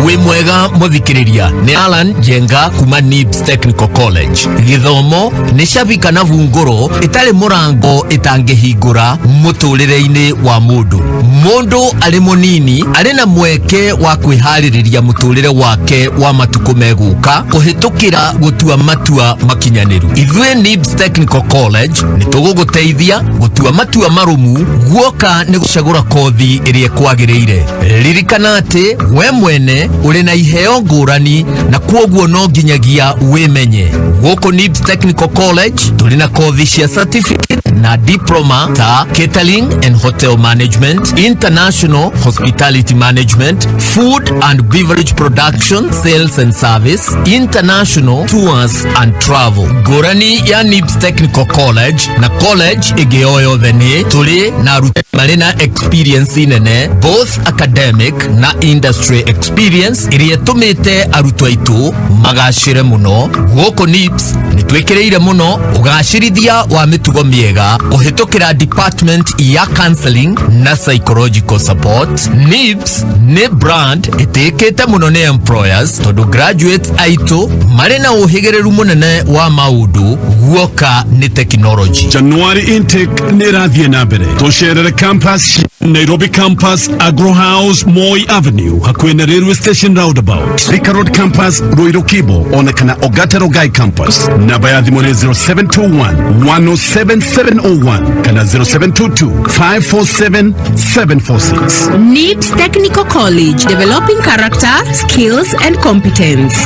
Wĩ mwega mũthikĩrĩria, nĩ Alan Njenga kuma Nibs Technical College. Gĩthomo nĩ cabi kana bungũro ĩtarĩ mũrango ĩtangĩhingũra mũtũrĩre-inĩ wa mũndũ. Mũndũ arĩ mũnini arĩ na mweke wa kwĩharĩrĩria mũtũrĩre wake wa matukũ megũka kũhĩtũkĩra gũtua matua makinyanĩru. Ithuĩ Nibs Technical College nĩ tũgũgũteithia gũtua matua marũmu guoka nĩ gũcagũra kothi ĩrĩa ĩkwagĩrĩire. Ririkana atĩ we mwene ũrĩ na iheo ngũrani na kwoguo no nginyagia wĩmenye. Gũkũ Nibs Technical College tũrĩ na kothi cia certificate na diploma ta catering and hotel management, international hospitality management, food and beverage production, sales and service, international tours and travel. Ngũrani ya Nibs Technical College na college ĩngĩ o yothe nĩ tũrĩ na arutani marĩ na experience nene, both academic na industry experience, ĩrĩa ĩtũmĩte arutwo aitũ magacĩre mũno. Gũkũ Nibs nĩ twĩkĩrĩire mũno ũgacĩrithia wa mĩtugo mĩega kũhĩtũkĩra department ya counseling na psychological support. Nibs nĩ brand ĩtĩkĩte mũno nĩ employers tondũ graduates aitũ marĩ na ũhĩgĩrĩru mũnene wa maũndũ guoka nĩ technology. January intake nĩ ĩrathiĩ na mbere. Tũcerere campus, Nairobi campus, Agro House, Moi Avenue, hakuhĩ na railway station roundabout, Thika Road campus, Ruiru Kibo, ona kana Ogata Rongai campus. Namba ya thimũ nĩ 0721 107 701 kana 0722 547 746. NIBS Technical College, developing character, skills and competence.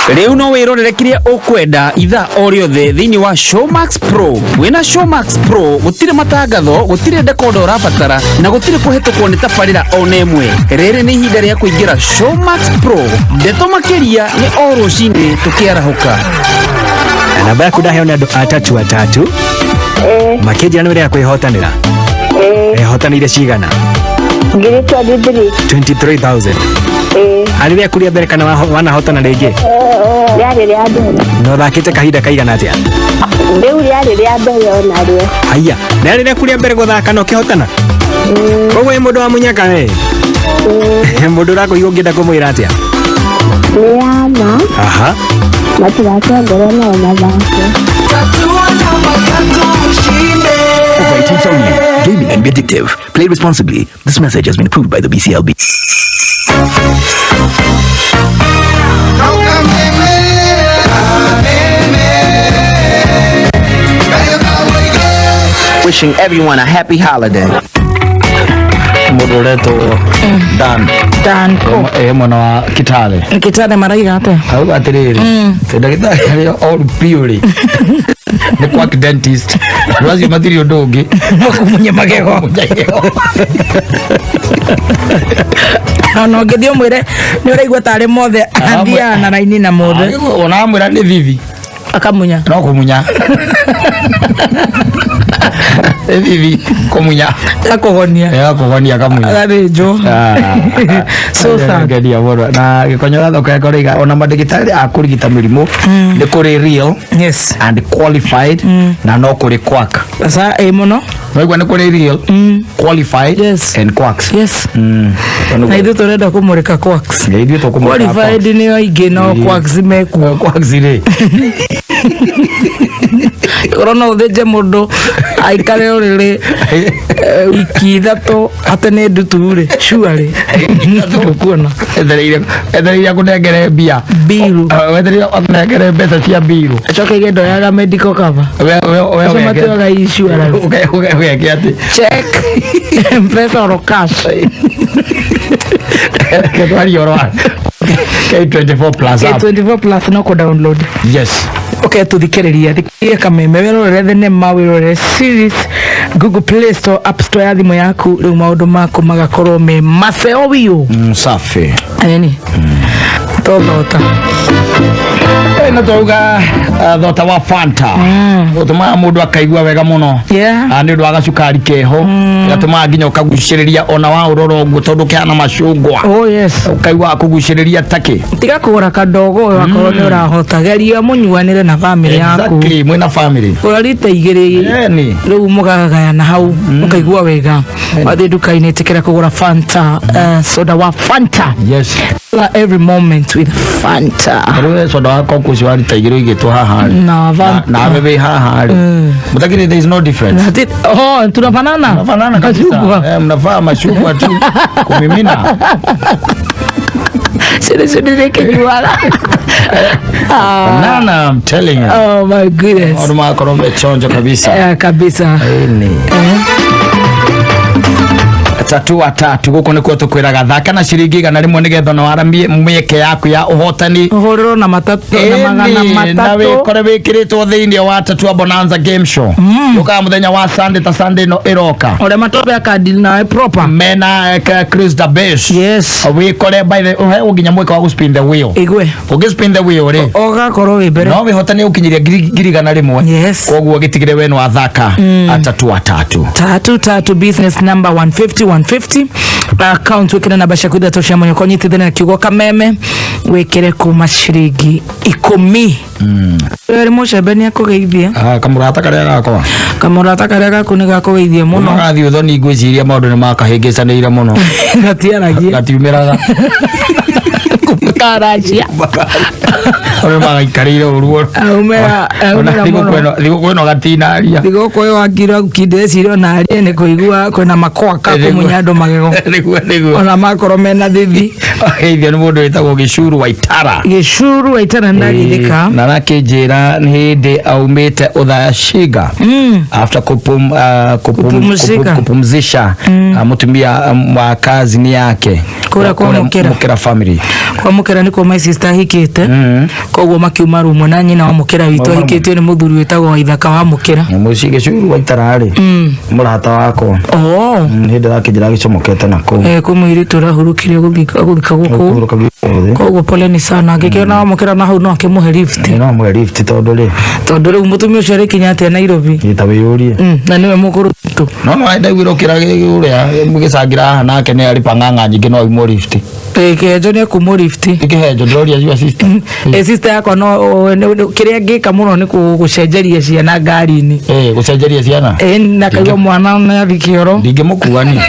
Rĩu no wĩrorere kĩrĩa ũkwenda ithaa o rĩothe thĩinĩ wa Showmax Pro. Wĩna Showmax Pro gũtirĩ matangatho, gũtirĩ dekoda ũrabatara na gũtirĩ kũhetũkwo nĩ tabarĩra ona ĩmwe. Rĩrĩ nĩ ihinda rĩa kũingĩra Showmax Pro. Ndeto makĩria nĩ o rũcinĩ tũkĩarahũka. Na namba yaku ndaheo nĩ andũ atatũ atatũ makĩnjĩra nĩ wĩrĩga kwĩhotanĩra. Ehotanĩire cigana? 23,000. 23,000. Arĩ rĩaku rĩa mbere kana wanahotana rĩngĩ? Rĩarĩ rĩa mbere. Na ũthakĩte kahinda kaigana atĩa? Rĩu rĩarĩ rĩa mbere onarĩo. Haiya, rĩarĩ rĩaku rĩa mbere gũthaka na ũkĩhotana? Koguo wĩ mũndũ wa mũnyaka we? Mũndũ ũrakũigua ũngĩenda kũmwĩra atĩa? Nĩ yama. Aha. Matigake ngoro no mathake. Over 18 only. Gaming can be addictive. Play responsibly. This message has been approved by the BCLB. Wishing everyone a happy holiday. Mũndũ ũretwo Dan. Dan. Ĩ mwena wa Kitale. Kitale maraiga atĩa? Auga atĩrĩrĩ, ndagĩtarĩ arĩa oru biũ rĩ nĩ quack dentist. Andũ acio matirĩ ũndũ ũngĩ. Kũmunya magego. Ona ũngĩthiĩ ũmwĩre nĩ ũraigua tarĩ mothe, athiaga na raini na mothe. Ona amwĩra nĩ thithi. Akamunya. No kũmunya. Nĩ thithi kũmunya. Akũgonia. Akũgonia akamunya. Agathĩnjwo. So sad. Ngenia mũno na gĩkonyo gathoko gakora ona mandagĩtarĩ a kũrigita mĩrimũ nĩ kũrĩ real, yes, and qualified na no kũrĩ quack. Sasa ĩ mũno. Waigua nĩ kũrĩ real, qualified, yes, and quacks. Yes. Na ithuĩ tũrenda kũmũrĩka quacks. Ithuĩ tũkũmũrĩka. Qualified nĩ aingĩ no quacks mekuo. Quacks rĩ. Korwo no ũthĩnje mũndũ aikare ũrĩrĩ wiki 3 ate nĩ ndutu rĩ, surely tũkuona. Ethereire akũnengere mbia. Biru. Wethereire akũnengere mbeca cia biru. Acoke ige ndoyaga medical cover. We Acio matioyaga insurance. Ũgeke atĩ. Check. Mpesa or cash. Ketwaria ũhoro wa K24 plus app. K24 plus no kũ download. Yes. Okay, tuthikĩrĩria thikĩrĩria kameme, wĩrorere thenema, wĩrorere series, Google Play Store, App Store ya thimũ yaku, rĩu maũndũ maku magakorwo me maceo biũ. Safi. Eni tothota. Na twauga thota wa Fanta ũtũmaga mũndũ akaigua wega mũno. Ah, nĩ ũndũ wa gacukari keho, gatũmaga nginya ũkagucĩrĩria ona wa ũrora ũguo tondũ kehana macungwa. Oh yes. Ũkaigua kũgucĩrĩria takĩ. Tiga kũgũra kadogo wakorwo nĩ ũrahota, geria mũnyuanĩre na bamĩrĩ yaku. Exactly, mwĩna family. Gũra rita 2 Eni. Rĩu mũkagayana hau mũkaigua wega. Wathiĩ nduka-inĩ ĩtĩkĩra kũgũra Fanta, soda wa Fanta. Yes. Every moment with Fanta. Rĩu we soda wa Coke ũcio wa rita 2 ũigĩtwo haha rĩ. Na Fanta. Nawe wĩ haha rĩ. Mũtakĩrĩ, there is no difference. Oh, tunafanana. Tunafanana kabisa. Machungwa. Eh, mnafaa machungwa tu kumimina. Sini sini nikijuaga. Banana, I'm telling you. Oh my goodness. Maũndũ magakorwo mechonjo kabisa. Eh, kabisa. Ĩni. Tatu atatu gũkũ nĩkuo tũkwĩraga thaka na ciringi 100 nĩgetha na waramie mĩeke yaku ya ũhotani. Ũhũrĩrwo na matatũ na magana Ĩni, na matatũ. wĩkore wĩkĩrĩtwo thĩinĩ wa Tatua Bonanza game show yũkaga mũthenya wa Sunday ta Sunday ĩno ĩroka. Ũrĩa matobe akadili nawe proper. Mena Chris the Best. Yes. Wĩkore by the ũheagwo nginya mweke wa gũ spin the wheel. Igwe. Ũngĩ spin the wheel rĩ, Ũgakorwo wĩ mbere. no wĩhotanie ũkinyĩria 100,000. Yes. Koguo gĩtigĩre we nĩwathaka atatu atatu. Tatu tatu, business number 150 150, account wikire namba ciaku ithatũ cia mũnyoko, nyitithania na kiugo kameme, wikire kuma ciringi 10. Rĩ mũcembe nĩ akũgeithia. Ah, kamũrata karĩa gakwa. Kamũrata karĩa gaku nĩ gakũgeithia mũno. Magathiĩ ũthoni, ngwĩciria maũndũ nĩ makahĩngĩcanĩire mũno. Gatiaragia. Gatiumĩraga. Karacia. Ũrĩa magaikarĩire ũru. Aumĩra aumĩra mũno. Thigũkũ ĩno gatinaria. Thigũkũ ĩyo akira kindeciria ona arie nĩ kũigua kwĩna makwaka kũmunya andũ magego. Nĩguo nĩguo. Ona makorwo mena thithi. Geithio nĩ mũndũ wĩtagwo Gĩcuru Waitara. Gĩcuru Waitara ndagithĩka. Na arakĩnjĩra nĩ hĩndĩ aumĩte Othaya Shiga after Kupumzika. kupumzisha mũtumia wa kazini yake. Kũrĩa kwa Mũkĩra. Mũkĩra family. Kwa Mũkĩra nĩkuo my sister ahikĩte, koguo makiuma rumwe na nyina wa Mũkĩra witũ ahikĩtio nĩ mũthuri wĩtagwo Waithaka wa Mũkĩra. Mũciĩ Gĩcuru Waitara rĩ, mũrata wakwa. Oh. Hĩndĩ arakĩnjĩra agĩcomokete na kũu. Eh, kwĩ mũirĩtu ũrahurũkire gũthika gũkũ. Kũhurũka gũkũ. Koguo poleni sana, angĩkĩona wa Mũkĩra na hau no akĩmũhe lift. No amũhe lift tondũ rĩ, tondũ rĩu mũtumia ũcio arĩkinya atĩa Nairobi? Ta wĩyũrie. Na nĩwe mũkũrũ tu. No ndaiguire ũkĩra ũrĩa gĩcangĩra haha nake nĩ arĩ pang'ang'a nyingĩ no aumwo lift. Kĩhenjo nĩ akumwo lift. Kĩhenjo ndĩroria your sister. Eh, sister yakwa no kĩrĩa ngĩka mũno nĩ gũcenjeria ciana ngari-inĩ. Eh, gũcenjeria ciana. Eh, na kaigua mwana nĩ athi kĩoro. Ndingĩmũkua niĩ.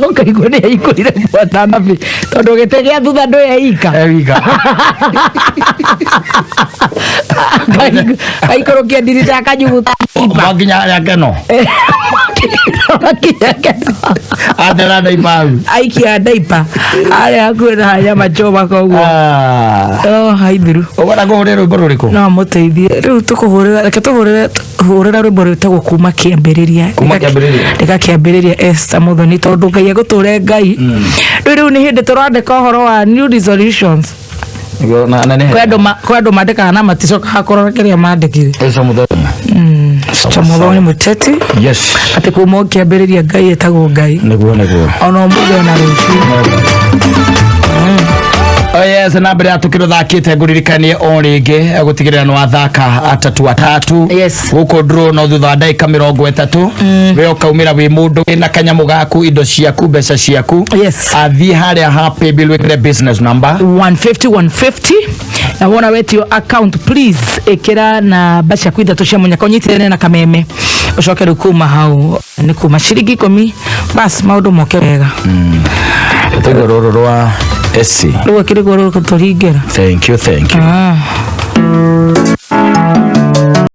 Ũkaigua nĩ aikũrire mwana nabi tondũ gĩtĩ gĩa thutha ndũĩ eika. Eika. Aikũrũkia ndirica akanyuguta. Mwakinya yake no. Atera ndaipa hau. Aikia ndaipa arĩa hakuhĩ na harĩa machoma koguo. Oh, haithiru. Ũkwenda kũhũrĩra rwĩmbo rũrĩkũ? No mũteithie rĩu tũkũhũrĩra, reke tũhũrĩre hũrĩra rwĩmbo rwĩtagwo kuma kĩambĩrĩria. Kuma kĩambĩrĩria. Reka kĩambĩrĩria Esther Muthoni, tondũ Ngai egũtũre Ngai. Rĩu nĩ hĩndĩ tũrandĩka ũhoro wa new resolutions. Nĩguo na nenehe. Kwĩ andũ mandĩkaga na maticokaga kũrora kĩrĩa mandĩkire. Esther Muthoni. Esther Muthoni mũteti. Yes. Atĩ kuma o kĩambĩrĩria Ngai etagwo Ngai. Nĩguo nĩguo. Ona ũmũthĩ ona rũciũ. Oh yes, na mbere ya tukĩrũthakĩte ngũririkanie o rĩngĩ gũtigĩrĩra nĩ wathaka atatu atatu. Yes. Gũkũ draw no thutha wa ndagĩka 30 we ũkaumĩra wĩ mũndũ wĩna kanyamũ gaku, indo ciaku, mbeca ciaku. Yes. Athiĩ harĩa ha paybill wĩkĩre business number 150 150, na wona wetio account, please ĩkĩra namba ciaku ithatũ cia mũnyaka, ũnyitĩrĩre na kameme, ũcoke rĩu kuma hau nĩ kuma ciringi 10, bas maũndũ moke wega. Rũtũingo rũrũ rwa SC. Rĩu akĩrĩ guo rũkũtũringĩra. Thank you, thank you. Ah.